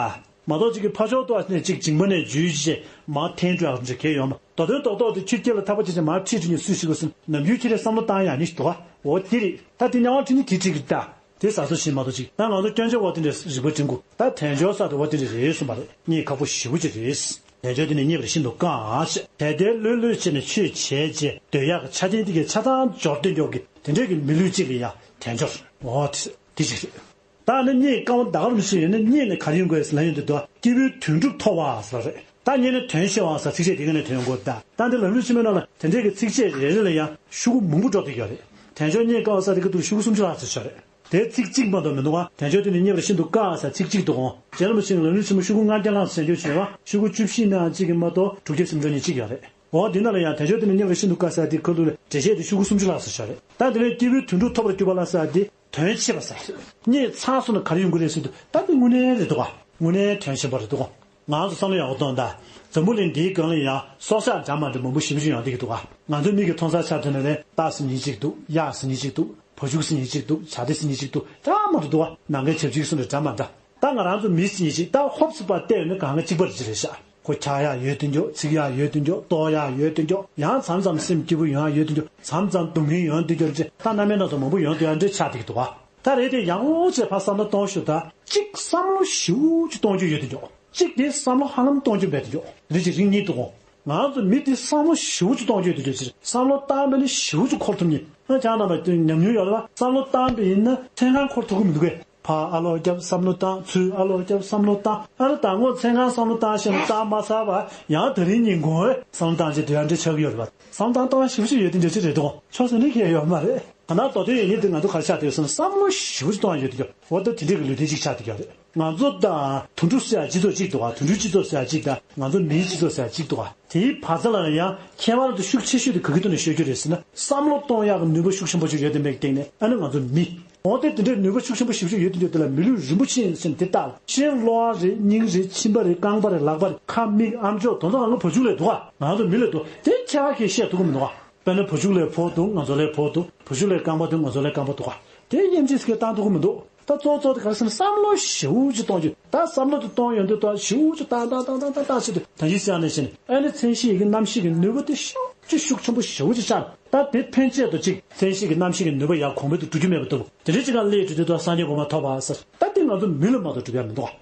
མ་གཏོགས་ཅིག་གི་ཕ་ཕྱོགས་ཏོག་ནས་ཅིག་མཇིང་པ་ནས་འཇུས་བྱས་མར་འཐེན་འགྲོ་ཡག་འདྲ་གས་ཡོད་མ་རེད། མདོ་དོན་རྡོག་རྡོག་དེ་ཁྱོད་སྐེ་ལ་ཐག་པ་བྱས་བྱས་མར་ཁྲིད་ཁྲིད་ནས་སུས་ཤེས་གི་སུ་ནམ་རྒྱུན་ཁྱེད་རས་བསམ་བློ་བཏང་ཡག་ནི་ཞིག་འདུག་ག་འོ་དེ་རེད། ད་དེ་དམྱལ་བ་ཁྲིད་ནི་དེ་ཁྲིད་གི་ད། དེ་ཟ་སོ་ཞིག་མ་གཏོགས་ཅིག་ད་ང་ཚོ་སྐྱོན་བརྗོད་འོ་དེ་འདྲས་རིག་པ་འགྲིམ་དགོས། ད་དལ་འབྱོར་ས་དེ་འོ་དེ་འདྲས་རེད་གསུངས་པ་རེད། གཉིད་ཁག་པོ་ཞེ་པོ་ཅིག་རེད། དལ་འབྱོར་དེ་ནི་རྙེད་པར་ཤིན་ཏུ་དཀའ་ཞེས། དལ་དལ་ལྷོད་ལྷོད་བྱས་ནས་ཆོས་བྱས་རྗེས་སྡོད་ཡག་གི་ཆ་རྐྱེན་དེ་གའི་ཆ་ཚང་འབྱོར་སྡོད་མགྱོགས་ཀྱི་དེ་འདྲས་ཀྱི་མི་ལུས་གཅིག་ལ་ཡ་དལ་འབྱོར་འོ་དེ་དེ་ཅིག་རེད། ད་ནི་གཉིད་དཀའ་བ་ད་ག་རང་ཞིག་ཡོད་ན་གཉིད་ནི་ག་རེ་ཡོང་དགོས་ལ་ཡོང་དུས་དོ་སྐྱེས་བུའི་དོན་གྲུབ་ཐོབ་པ་ཟེར་བ་རེད། ད་གཉིད་ནི་དོན་ཤེས་པ་ཟེར་ཚིགས་བཅད་དེ་ག་ནས་ཐོན་ཡོང་དགོས། ད་ད་འདི་ལམ་རིམ་ཆེན་མོའི་ནང་ལ་དེ་འདྲས་ཀྱི་ཚིགས་བཅད་རེ་རེ་ལ་ཡང་ཤོག་གུ་མང་པོ་འགྲོ་བསྡད་ཀྱི་ཡོད་རེད། དལ་འབྱོར་གཉིད་དཀའ་བ་ཟེར་དེ་ག་དུས་ཤོག་གུ་སུམ་ཅུ་ལྷག་ཙམ་ཡོད་རེད། དེ་ཚིག་གཅིག་མ་གཏོགས་མི་འདུག་བ། དལ་འབྱོར་དེ་ནི་རྙེད་པར་ཤིན་ཏུ་དཀའ་ཟེར་ཚིག་གཅིག་འདུག་གོ། རྗེ་རིན་པོ་ཆེས་ལམ་རིམ་ཆེན་མོ་ཤོག་གུ་ལྔ་བརྒྱ་ལྷག་ཙམ་ཟེར་རྒྱུ་བྱས་པ་ཤོག་གུ་བཅུ་བཞི་ནང་གཅིག་གིས་མ་གཏོགས་དྲུག་བརྒྱ་སུམ་ཅུ་ཉེར་གཅིག་ཡོད་རེད། འོ་འདི་ནང་ལ་ཡང་དལ་འབྱོར་དེ་ནི་རྙེད་པར་ཤིན་ཏུ་དཀའ་ཟེར་དེ་ག་ལུགས་ལ་འགྲེལ་བཤད་དེ་ཤོག་གུ་སུམ་ཅུ་ལྷག་ཙམ་ཡོད་རེད། ད་དེ་ནས་སྐྱེས་བུའི་དོན་གྲུབ་ཐོབ་པར་གྱུར་པ་ལ་ཟེར་དེ་དོན་ཆེ་བ་ཟེར། གཉིད་ཚར་སོང་ན་ག་རེ་ཡོང་གི་རེད་ཟེར་དུས་ད་དེ་དངོས་གནས་རེད་འདུག་ག་དངོས་གནས་དོན་ཆེན་པོ་རེད་འདུག་ག་ང་ཚོ་བསམ་བློ་ཡག་པོ་གཏོང་དང་། འཛམ་བུ་གླིང་འདིའི་སྒང་ལ་ཡང་སྲོག་ཆགས་འདྲ་མ་འདྲ་མང་པོ་ཞེ་པོ་ཅིག་ཡོང་བསྡད་ཀྱི་འདུག་ག་ང་ཚོའི་མིག་གི་མཐོང་སའི་ཆ་དེ་ནས་ནི་སྟག་ཟེར་མཁན་གཅིག་འདུག་གཡག་ཟེར་མཁན་གཅིག་འདུག་བ་ཕྱུགས་ཟེར་མཁན་གཅིག་འདུག་བྱ་དེ་ཟེར་མཁན་གཅིག་འདུག་འདྲ་མ་འདྲ་འདུག་ག་ནམ་མཁའི་བྱ་བྱིའུ་སོགས་ལ་འདྲ་མ་འདྲ། ད་ང་རང་ཚོ་མི་ཟེར་མཁན་ཅིག་ད་ཧོབ་སེ་ཕར་བལྟས་ཡོང་ན་གང་ག་གཅིག་པ་རེད་ཅེས་རེད་ཤག་ཁོ་འཁྱག་ཡག་ཡོད་དེ་འདྲ། འཚིག་ཡག་ཡོད་དེ་འདྲ། ལྟོགས་ཡག་ཡོད་དེ་འདྲ། ཡང་མཚམས་མཚམས་སེམས་སྐྱིད་པོ་ཡོང་ཡག་ཡོད་དེ་འདྲ། མཚམས་མཚམས་སྡུག་བསྔལ་ཡོང་དེ་འདྲ་རེད། ད་རྣམ་པ་སྣ་ཚོགས་མང་པོ་ཡོང་དེ་འདྲ་ཆགས་བསྡད་ཀྱི་འདུག་ག་ད་རེད་དེ་ཡག་པོ་བྱས་ཕར་བསམ་བློ་གཏོང་ཤོག་ད་གཅིག་བསམ་བློ་ཞེ་པོ་ཅིག་གཏོང་རྒྱུ་ཡོད་དེ་འདྲ། གཅིག་དེ་བསམ་བློ་ཧ་ལམ་གཏོང་རྒྱུ་མེད་དེ་འདྲ། རེད་ཅེས་རིགས་གཉིས་འདུག་ག་ང་ཚོ་མི་དེ་བསམ་བློ་ཞེ་པོ་ཅིག་གཏོང་རྒྱུ་ཡོད་དེ་འདྲ། ཅིག་བསམ་བློ་བཏང་བས་ནི་ཞེ་པོ་ཅིག་འཁོར་ཐུབ་མཁན། ཨ་ཅག་རྣམ་པ་ཉམས་མྱོང་ཡོད་རེད་བ། བསམ་བློ་བཏང་བས་ཡིན་ན་མཚན་གང་འཁོར་ཐུབ་ཀྱི་མི་འདུག་གས། ཕར་ཨ་ལོག་རྒྱབ་བསམ་བློ་བཏང་། ཚུར་ཨ་ལོག་རྒྱབ་བསམ་བློ་བཏང་། ཨ་རེ་ད་ངོ་མཚན་གང་བསམ་བློ་བཏང་ཤེས་ན་བཏང་མ་ཚར་བ་ཡང་དེ་རིང་ཉིན་གུང་བས་བསམ་བློ་བཏང་བྱས་དེ་ཡང་འདྲ་ཆགས་ཀྱི་ཡོད་རེད་བ། བསམ་བློ་བཏང་སྟངས་ཞེ་པོ་ཅིག་ཡོད་དེ་འདྲ་ཅིག་རེད་འདུག་ཆོག་ཟེར་ནས་ཁྱད་ཡོད་མ་རེད། ད་ནང་མདོ་དོན་ཡོད་མཁན་དེ་ང་ཚོ་ག་རེ་ཆགས་བསྡད་ཡོད་ཟེར་ན་བསམ་བློ་ཞེ་པོ་ཅིག་གཏོང་ཡ་ཡོད་དེ་ཡོད། འོ་ད་དེ་འདྲས་ཀྱི་ལུས་རྟེན་ཅིག་ཆགས་བསྡད་ཡོད་རེད། ང་ཚོ་དང་དོན་གྲུབ་ཟེར་ཡ་སྤྱི་ཚོགས་གཅིག་འདུག་ག་དོན་གྲུབ་སྤྱི་ཚོགས་ཟེར་ཡ་གཅིག་དང་ང་ཚོ་མིའི་སྤྱི་ཚོགས་ཟེར་ཡ་གཅིག་འདུག་ག་དེའི་བར་མཚམས་ལ་ཡང་ཁྱད་པར་དུ་ཤུགས་ཆེ་ཤོས་དེ་ག་གི་ཐོག་ནས་ཤོད་རྒྱུ་རེད་ཟེར་ན་བསམ་བློ་གཏོང་ཡག་གི་ནུས་པ་ཤུགས་ཆེན་པོ་ཅིག་ཡོད་དེ་མེད་ཀྱི་སྟེང་ནས་ཨ་ནི་ང་ཚོ་མི། འོ་དེ་དེ་འདྲའི་ནུས་པ་ཤུགས་ཆེན་པོ་ཞེ་པོ་ཅིག་ཡོད་དེ་འདྲ་དེ་ལ་མི་ལུས་རིན་པོ་ཆེ་ཡིན་ཟེར་ནས་དེ་བཏགས་ལ་ཕྱིར་གློ་བ་རེད། སྙིང་རེད། མཆིན་པ་རེད། རྐང་པ་རེད། ལག་པ་རེད། ཁ་མིག་ཨམ་ཅོག་དེ་ཚོ་ང་ཚོ་བ་ཕྱུགས་ལས་འདུག་ག་ང་ཚོ་མི་ལས་འདུག་དེ་ཁྱད་པར་གྱིས་བཤད་ཐུབ་ཀྱི་མི་འདུག་ག་དཔེར་ན་བ་ཕྱུགས་ལས་ཕོ་འདུག་ང་ཚོ་ལས་ཕོ་འདུག་བ་ཕྱུགས་ལས་རྐང་པ་འདུག་ང་ཚོ་ལས་རྐང་པ་འདུག་ག་དེ་དབྱེ་འབྱེད་ཟེར་མཁན་བཏང་ཐུབ་ཀྱི་མི་འདུག་ད་གཙོ་གཙོ་དེ་ག་རེ་ཟེར་ན་བསམ་བློ་ཞེ་པོ་ཅིག་གཏོང་རྒྱུ། ད་བསམ་བློ་དེ་གཏོང་ཡོང་དུས་ད་ཞེ་པོ་ཅིག་བཏང་བཏང་བཏང་བཏང་བཏང་བྱས་ཏེ་ད་གིན་བཤད་ནས་བཤད་ནས་ཨ་ནི་མཚན་གཞི་ཡི་གེ་རྣམ་ཤེས་ཀྱི་ནུས་པ་དེ་ཤུགས་ཆེ་ཤུགས་ཆེན་པོ་ཞེ་པོ་ཅིག་ཆགས། ད་དེ་ཕན་ཆད་དུ་ཅིག་མཚན་གཞི་གི་རྣམ་ཤེས་ཀྱི་ནུས་པ་ཡར་གོང་འཕེལ་དུ་འགྲོ་རྒྱུ་མེད་པ་འདུག་དེ་འདྲ་ཅིག་ག་སླེབས་འགྲོ་དུས་ད་སངས་རྒྱས་གོ་འཕང་ཐོབ་པ་ཟེར་ད་དེ་ང་ཚོ་མི་ལ་མ་གཏོགས་འགྲུབ་ཡ་མི་འདུག་ག་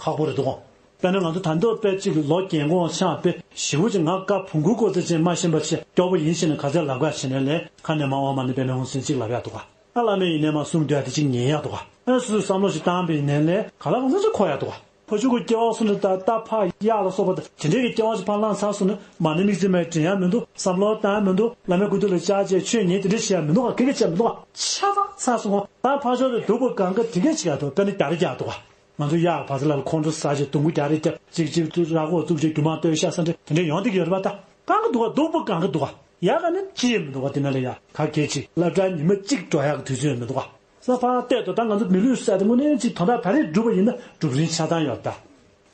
ཁག་པོ་རེད་འདུག་ག་དཔེར་ན་ང་ཚོ་ད་ལྟ་དཔེ་གཅིག་ལོ་རྒན་གོག་ཆགས་དཔེ་ཞེ་པོ་ཅིག་ང་བཀའ་བོང་གུ་ཀོ་ཙེ་ཅན་མ་ཤེས་པ་ཆེ་སྐྱོ་པོ་ཡིན་ཞེས་ནས་ག་ཚད་ལབ་ག་བྱེད་ནས་ལས་ཁ་ནས་མ་འོ་མ་ནི་པའི་ནས་འོང་ཟིན་གཅིག་ལབ་ཡག་འདུག་ག་ཨ་བླ་མས་ཡིན་ནས་མ་གསུང་འདོད་དེ་གཅིག་ཉན་ཡག་འདུག་ག་ཨ་སོ་སོས་བསམ་བློ་ཞིག་བཏང་པའི་ནས་ལས་ག་ལ་གང་ཟག་ཅིག་འཁོར་ཡག་འདུག་ག་ཕ་ཕྱུགས་ཀྱི་སྐྱེ་བ་སོང་ནས་ད་རྟ་ཕག་གཡག་ལ་སོགས་པ་དང་དེ་འདྲའི་གི་སྐྱེ་བ་ཞིག་ཕར་བླངས་ཚར་སོང་ན་མ་ཎི་དམིགས་བརྩེ་མའི་དྲན་ཡག་མི་འདུག་བསམ་བློ་བཏང་ཡག་མི་འདུག་བླ་མའི་སྐུ་མདུན་ལ་བཅར་བྱས་ཆོས་ཉན་དེ་འདྲ་བྱེད་ཡག་མི་འདུག་ག་ག་གེ་བྱེད་ཡག་མི་འདུག་ག་ཆ་ཚང་ཚར་སོང་ད་ཕར་ཕྱོགས་ལ་སྡུག་པོ་གང་ག་དེ་གས་བྱེད་ཡག་འདུག་དཔེར་ན་རྒྱ་རེ་རྒྱག་འདུག་ག་ང་ཚོ་གཡག་བ་ཚ་ལ་ཁོང་ཁྲོ་ཟ་བྱས་སྡོང་པོ་རྒྱ་རེ་རྒྱབ་ཅིག་ཅིག་ཏུ་ར་ཧོ་བཙུགས་བྱས་རྒྱུ་མ་ལྟོས་ཤ་ས་འདྲ་དེ་འདྲ་ཡོང་བསྡད་ཀྱི་ཡོད་རེད་པ། ད་གང་ག་འདུག་ག་སྡུག་པོ་གང་ག་འདུག་ག་ཡག་ག་ནི་ཅི་ཡང་མི་འདུག་ག་དེ་ན་ལ་ཡ་ག་གེ་ཅིག་སློབ་གྲྭ་ཉི་མ་གཅིག་འགྲོ་ཡག་གི་དུས་ཚོད་ཡང་མི་འདུག་ག་ས་ཕར་བལྟས་དུས་ད་ང་ཚོ་མི་ལུས་ཟེར་དེ་དངོས་གནས་ཅིག་དོན་དག་ད་རེས་སྒྲུབ་པ་ཡིན་ན་སྒྲུབ་རིན་ཆ་ཚང་ཡོད་ད།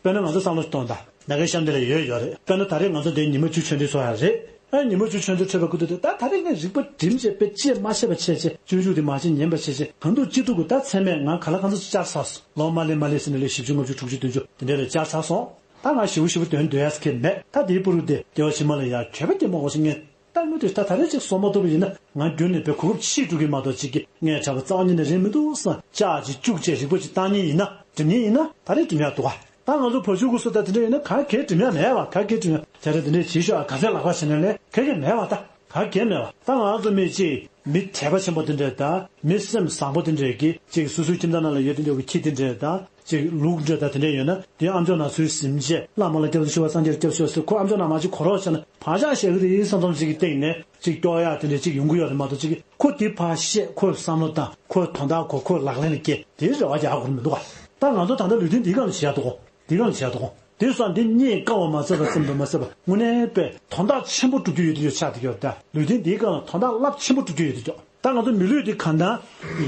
དཔེར་ན་ང་ཚོ་བསམ་བློ་གཏོང་ད། ད་གའི་གཤམ་འདི་ལ་ཡོད་ཡོད་རེད། དཔེར་ན་ད་རེས་ང་ཚོ་འདིར་ཉི་མ་བཅུ་ཆོས་འབྲེལ་ཚོགས་ཡ་རེད། ཨ་ཉི་མ་བཅུ་ཆོས་འབྲེལ་ཚོགས་པའི་སྐུ་དུས་དེ་ད་ད་རེས་ངས་རིག་པ་སྒྲིམ་བྱས་དཔེ་ཅི་མ་ཤེས་པ་བྱས་བྱས་སྤྱོད་འཇུག་དེ་མ་བྱེད་ཉན་པ་བྱས་བྱས་གང་ཐུབ་ཅི་ཐུབ་ཀྱིས་ད་ཚད་མེད་ང་ག་ལ་གང་ཚོད་བཅར་ཚར་སོང་། ལོ་མ་ལེ་མ་ལེ་ཟེར་ནས་ལོ་བཞི་བཅུ་ལྔ་བཅུ་དྲུག་ཅུ་བདུན་ཅུ་དེ་འདྲ་ལ་བཅར་ཚར་སོང་། ད་ང་ཞེ་པོ་ཞེ་པོ་དོན་འདོད་ཡ་ཟེར་མཁན་མེད། ད་དེའི་པུ་རུ་དེ་སྐྱེ་བ་ཕྱི་མ་ལ་ཡ་གྱོད་པ་སྐྱེ་མ་དགོས་ཤིག་ངས། ད་དངོས་དེ་ད་ད་རེས་ཅིག་སོ་མ་ཐུབ་པ་ཡིན་ན་ང་རྒྱུན་ནས་དཔེ་གོ་སྐབས་ཕྱིས་འགྲོ་གི་མ་གཏོགས་ཅིག་གི་ངས་བྱ་བ་རྩ་བ་ཉིད་ནས་རན་མི་འདུག་བསམ་ལྕག་ཅིག་བཅུག་བྱས་རིག་པ་ཅིག་བཏང་མཁན་ཡིན་ན་འགྲིམ་མཁན་ཡིན་ན་ད་རེས་འགྲིམ་ཡག་འདུག་ག་ད་ང་ཚོ་བ་ཕྱུགས་སྐུ་སྲོག་ད་དེ་འདྲ་ཡིན་ན་ག་གེ་འགྲིམ་ཡག་མེད་བ། ག་གེ་འགྲིམ་ཡག་དེ་རེད། དེ་འདྲས་བྱེད་ཤོག་ཨ་ག་ཚད་ལག་པ་བྱས་ན་ལས་ག་གེ་མེད་བ། ད་ག་གེ་མེད་བ། ད་ང་ཚོ་མི་གཅིག་མི་དད་པ་ཆེན་པོ་དེ་འདྲས་དང་མི་སེམས་བཟང་པོ་དེ་འདྲས་ཀྱིས་ཅིག་སོ་སོའི་ཁྱིམ་ཚང་ནང་ལ་ཡོད་དེ་འདྲས་ཀྱི་ཁྱི་དེ་འདྲས་དང་། ཅིག་ལུག་འདྲ་དང་དེ་འདྲ་ཡོད་ན་དེ་ཨ་མཆོག་ནང་ཚུར་ཟིན་བྱས་བླ་མ་ལ་སྐྱབས་སུ་མཆིའོ། སངས་རྒྱས་ལ་སྐྱབས་སུ་མཆིའོ་ཟེར། ཁོ་ཨ་མཆོག་ནང་མ་ཅིག་གོ་རོགས་བྱས་ན་བག་ཆགས་བཞག་གི་རེད་བསམ་བསམ་ཞིག་གི་སྟེང་ནས་ཅིག་སྐྱོ་ཡག་དེ་འདྲ་ཅིག་ཡོང་གི་ཡོད་རེད་མ་གཏོགས། ཅིག་ཁོ་དེ་ཕར་བཤད། ཁོས་བསམ་བློ་བཏང་། ཁོས་དོན་དག་གོ། ཁོས་ལག་ལེན་ལ་བཀལ། དེའི་རེ་བ་རྒྱག་དགོས་མི་འདུག་ག་ད་ང་ཚོ་ད་ལྟ་ལུས་རྟེན་འདིའི་སྒང་ལ་བྱེད་ཡག་འདུག་གོ། འདིའི་སྒང་ལ་བྱེད་ཡག་འདུག་གོ། དེ་སོང་འདི་རྙེད་དཀའ་བ་མ་ཟད་པ་ཙམ་དུ་མ་ཟད་པ་དངོས་གནས་དཔེ་དོན་དག་ཆེན་པོ་སྒྲུབ་རྒྱུ་ཡོད་དེ་ཡོད་ཆགས་བསྡད་ཡོད་ད། ལུས་རྟེན་འདིའི་སྒང་ལ་དོན་དག་རླབས་ཆེན་པོ་སྒྲུབ་རྒྱུ་ཡོད་དེ་ཡོད། ད་ང་ཚོ་མི་ལུས་འདི་གང་ལྟར་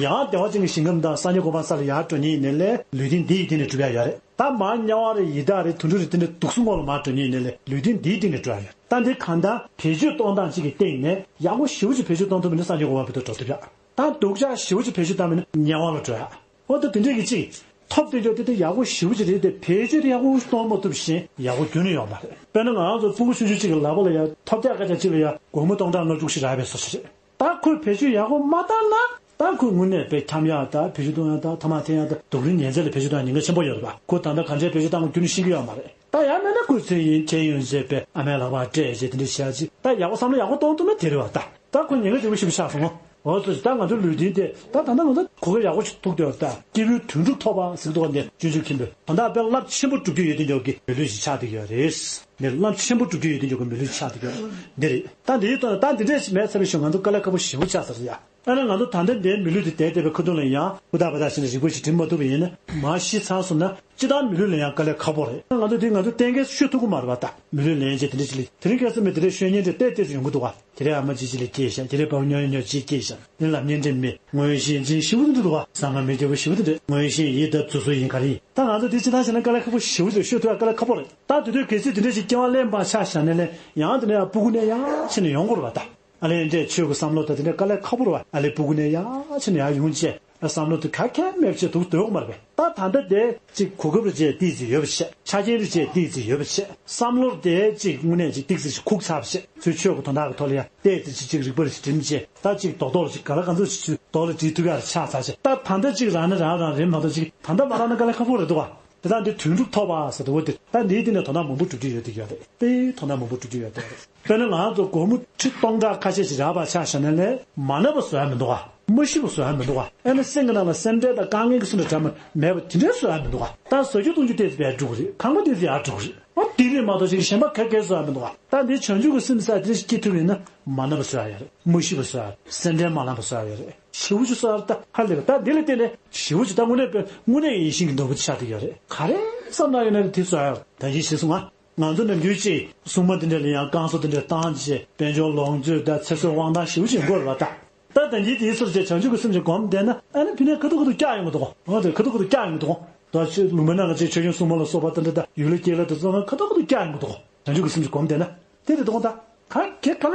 ཡང་བདེ་བ་ཅན་གྱི་ཞིང་ཁམས་དང་སངས་རྒྱས་གོ་འཕང་ས་ལ་ཡར་འགྲོ་མཁན་ཡིན་ནའི་ལས་ལུས་རྟེན་འདི་ཡི་སྟེང་ནས་གྲུབ་ཡ་ཡོད་རེད། ད་མར་དམྱལ་བ་རེད། ཡི་དྭགས་རེད། དུད་འགྲོ་རེད། དེ་འདྲ་དུག་གསུམ་འོག་ལ་མར་འགྲོ་མཁན་ཡིན་ནའི་ལས་ལུས་རྟེན་འདི་ཡི་སྟེང་ནས་གྲུབ་ཡ་ཡོད། ད་འདི་གང་ལྟར་བེད་སྤྱོད་གཏོང་སྟངས་གཅིག་གི་སྟེང་ནས་ཡག་པོ་ཞེ་པོ་ཅིག་བེད་སྤྱོད་གཏོང་ཐུབ་མིན་ན་སངས་རྒྱས་གོ་འཕང་བར་དུ་འགྲོ་ཐུབ་ཡ། ད་སྡུག་ཅག་ཞེ་པོ་ཅིག་བེད་སྤྱོད་བཏང་མིན་ན་དམྱལ་བ་ལ་འགྲོ་ཡ། འོ་ད་དེ་འདྲས་ཀྱི་ཅིག་ཐོབ་དེ་འཇོག་དེ་དེ་ཡག་པོ་ཞེ་པོ་ཅིག་རེད་དེ། བེད་སྤྱོད་དེ་ཡག་པོ་གཏོང་མ་ཐུབ་བཞིན་ཡག་པོ་རྒྱུན་ནས་ཡོང་མ་རེད། དཔེར་ན་ང་རང་ཚོ་སྤུ་གུ་ཆུང་ཆུང་གཅིག་གི་ལག་པ་ལ་ཡ་ཐོབ་རྒྱག་སྐད་ཆ་གཅིག་ལ་ཡ་སྒོར་མོ་སྟོང་ཕྲག་ལྔ་དྲུག་ཞིག་རག་པའི་བཟོ་ཞིག་རེད། ད་ཁོས་བེད་སྤྱོད་ཡག་པོ་མ་བཏང་ན་ད་ཁོས་དངོས་གནས་དཔེ་འཁྱམ་ཡག་དང་བེད་སྤྱོད་གཏོང་ཡག་དང་ཐ་མག་འཐེན་ཡག་དང་སྡུག་རུས་ཉེན་ཚད་ལ་བེད་སྤྱོད་གཏོང་ཡག་ཉེན་ཁ་ཆེན་པོ་ཡོད་རེད་པ། ཁོ་ད་ལྟ་གང་འདྲའི་བེད་སྤྱོད་བཏང་དགོས་རྒྱུ་ནི་ཤེས་ཀྱི་ཡོད་མ་རེད། ད་ཡང་མེད་ན་ཁོས་ཚེ་ཡིན་ཁྱེད་ཡོན་ཟེར་པས་ཨ་མའི་ལག་པར་སྤྲད་བྱས་དེ་འདྲ་བྱས་ཅིག་ད་ཡག་པོ་བསམ་བློ་ཡག་པོ་གཏོང་ཐུབ་ན་དེ་རེད་བ། ད་ད་ཁོ་ཉེན་ཁ་ཆེན་པོ་ཞིག་ཆགས་སོང་ངོ་། འོ་ཚོད་ཅིག་ད་ང་ཚོའི་ལུས་རྟེན་དེ་ད་ད་ལྟ་ང་ཚོ་གོ་སྐབས་ཡག་པོ་ཞིག་ཐུག་བསྡད་ཡོད་ད། སྐྱེས་བུའི་དོན་གྲུབ་ཐོབ་པ་ཟེར་གི་འདུག་ག་འདི་སྤྱོད་འཇུག་མཁན་པོས་ད་ལྟ་དཔེ་རླབས་ཆེན་པོ་སྒྲུབ་རྒྱུ་ཡོད་དེ་འཇོག་གི་མི་ལུས་ཤིག་ཆགས་བསྡད་ཡོད་རེད། འདི་རླབས་ཆེན་པོ་སྒྲུབ་རྒྱུ་ཡོད་དེ་འཇོག་གི་མི་ལུས་ཤིག་ཆགས་བསྡད་ཡོད་འདི་རེད། ད་འདིའི་ཐོག་ནས་ད་འདི་འདྲས་ཞིག་མེད་ཚར་བའི་ཤུགས་ང་ཚོ་དཀའ་ལས་ཁག་པོ་ཞེ་པོ་ཆགས་ཚར་ཡ། ཨ་ནི་ང་ཚོ་ད་ལྟ་འདིའི་མི་ལུས་འདི་བསྡད་བསྡད་པའི་ཁ་ཐུག་ལ་ཡང་ཧུར་ཐག་འབད་ཐག་བྱས་ནས་རིག་པ་ཞིག་སྒྲིམ་མ་ཐུབ་པ་ཡིན་ན་མར་ཤི་ཚར་སོང་ན་སྤྱིར་བཏང་མི་ལུས་ལ་ཡང་དཀའ་ལས་ཁག་པོ་རེད། ང་ཚོ་འདི་ང་ཚོ་གཏན་འཁེལ་ཤོད་ཐུབ་ཀྱི་མ་རེད་པ། ད་མི་ལུས་ལེན་བྱེད་དེ་འདྲ་ཞིག་ལས་དེ་རིང་ཁ་སང་མི་དེ་འདྲའི་ཤོད་མཁན་འདྲ་ཏོག་ཙམ་ཡོང་གི་འདུག་ག་དེ་རིང་ཨ་མ་ཅིག་ཅིག་ལ་སྐྱེས་ཤག་དེ་རིང་བུ་ཉོ་ཉོ་ཅིག་སྐྱེས་ཤག་དེ་རིང་ལམ་ཉན་འདྲ་མེད། མངོན་ཤེས་འཛིན་ཞེ་པོ་འདུག་ག་སང་ང་མི་སྐྱོ་པོ་ཞེ་པོ་དེ་འདྲ། མངོན་ཤེས་ཡིད་དང་དུ་སུ་ཡིན་ག་རེ་ཡིན། ད་ང་ཚོ་དེ་སྤྱིར་བཏང་བྱས་ན་དཀའ་ལས་ཁག་པོ་ཞེ་པོ་ཅིག་ཤོད་ཐུབ་ཡ་དཀའ་ལས་ཁག་པོ་རེད། ད་དེ་དུས་གལ་སྲིད་དེ་འདྲ་ཞིག་སྐྱེ་བ་ལེན་པ་ཆ་བཞག་ན་ལས་ཡང་དེ་འདྲ་ཡང་སྤུ་གུ་ནས་ཡང་ཕྱིན་ནས་ཡོང་དགོས་རེད་པ། ད་ཨ་ལས་འདྲས་ཆོས་ཀྱི་བསམ་བློ་དང་དེ་འདྲ་དཀའ་ལས་ཁག་པོ་རེད་པ། ཨ་ལས་སྤུ་གུ་ནས་ཡང་ཕྱིན་ནས་ཡང་ཡོང་བྱས་བསམ་བློ་དེ་ག་གེ་མེད་པ་བྱས་འདུག་སྡོད་དགོས་མ་རེད་པས། ད་ད་ལྟ་དེ་ཅིག་གོ་སྐབས་རེ་བྱས་ཏོག་ཙམ་ཡོད་པ་བྱས། ཆ་རྐྱེན་རེ་བྱས་ཏོག་ཙམ་ཡོད་པ་བྱས། བསམ་བློ་དེ་ཅིག་དངོས་གནས་ཅིག་ཏོག་ཙམ་ཅིག་ཁུག་ཚར་བ་བྱས། ཚུར་ཆོས་ཀྱི་དོན་དག་གི་ཐོག་ལ་ཡང་ཏོག་ཙམ་ཅིག་ཅིག་རིག་པ་རེ་ཞིག་སྒྲིམ་བྱས། ད་ཅིག་རྡོག་རྡོག་རེ་ཞིག་ག་ལ་གང་འཚམ་ཞིག་རྡོག་ལ་སྒྲིལ་ཐུབ་ཡག་རེ་ཆགས་ཚར་བྱས། ད་ད་ལྟ་ཅིག་རག་ན་རག་རང་རེད་མ་གཏོགས་ཅིག་ད་ལྟ་མ་རག་ན་དཀའ་ལས་ཁག་པོ་རེད་འདུག་ག་དེ་དག་འདི་དོན་གྲུབ་ཐོབ་པ་ཟེར་དུས་འོ་དེ་ད་འདིའི་སྟེང་ནས་དོ་སྣང་མང་པོ་སྒྲུབ་ཀྱི་ཡོད་དེ་ཡོད་རེད། དཔེ་དོ་སྣང་མང་པོ་སྒྲུབ་ཀྱི་ཡོད་དེ་རེད། དཔེར་ན་ང་ཚོ་སྒོར་མོ་ཁྲི་སྟོང་ཕྲག་ཁ་ཤས་ཤིག་རག་པ་ཆ་བཞག་ན་ལས་མ་ན་པ་བཟོ་ཡ་མི་འདུག་ག་མ་ཤི་བ་བཟོ་ཡ་མི་འདུག་ག་ཨ་ནི་སེམས་ཀྱི་ནང་ལ་སེམས་ཁྲལ་དང་དཀའ་ངལ་གྱི་སུ་འདྲ་འདྲ་མ་མེད་པ་དེ་འདྲའི་བཟོ་ཡ་མི་འདུག་ག་ད་བཟོ་རྒྱུ་གཏོང་རྒྱུ་ཏོག་ཙམ་བས་འགྲོ་གི་རེད། ཁང་པ་ཏོག་ཙམ་ཡར་འགྲོ་གི་རེད། ཨ་དེ་རེད་མ་གཏོགས་ཅིག་གཞན་པ་ག་གེ་བཟོ་ཡ་མི་འདུག་ག་ད་འདི་བྱང་ཆུབ་ཀྱི་སེམས་ཟེར་དེ་སྐྱེ་ཐུབ་ཡིན་ན་མ་ན་པ་བཟོ་ཡ་ཡོད་རེད། མ་ཤི་བ་བཟོ་ཡ་རེད། སེམས་ཁྲལ་མ་ལངས་པ་བཟོ་ཡ་ཡོད་རེད། ཞེ་པོ་ཅིག་བཟོ་ཡ་རེད། ད་ཧ་ལས་པ་ད་འདི་ལ་བརྟེན་ནས་ཞེ་པོ་ཅིག་ད་དངོས་གནས་དཔེ་དངོས་གནས་ཡིད་བཞིན་གྱི་ནོར་བུ་ཆགས་བསྡད་ཡོད་རེད། ག་རེ་བསམ་ན་ཡོད་ན་དེ་བཟོ་ཡ་རེད། ད་ཡིད་ཆེས་སོང་ང་། ང་ཚོ་ནམ་རྒྱུན་ཅིག་སྲུང་མ་འདི་འདྲ་ལ་ཡང་བསྐང་གསོ་འདི་འདྲ་བཏང་བྱས་དཔལ་འབྱོར་ལོངས་སྤྱོད་དང་ཚེ་སྲོག་དབང་ཐང་ཞེ་པོ་ཅིག་འགོར་བ་ད། ད་ད་འདི་དེའི་ཚུལ་བྱས་བྱང་ཆུབ་ཀྱི་སེམས་ཀྱིས་སྒོམ་བསྡད་ན་ཨ་ནི་ཕི་ནས་ཁ་ཐུག་ཁ་ཐུག་བཀྱག་ཡོང་གི་འདུག་འོ་དེ་ཁ་ཐུག་ཁ་ཐུག་བཀྱག་ཡོང་གི་འདུག་དོ་ཆོས་ལུང་པ་ནང་གི་ཅིག་ཆོས་སྐྱོང་སྲུང་མ་ལ་སོགས་པ་དེ་འདྲ་དང་ཡུལ་ལ་སྐྱེས་ལ་དེ་ཚོ་ཁ་ཐུག་ཁ་ཐུག་བཀྱག་ཡོང་གི་འདུག་བྱང་ཆུབ་ཀྱི་སེམས་ཀྱིས་སྒོམ་བསྡད་ན་དེ་དེ་དོགས་ད། གང་གེ་ག་ལ་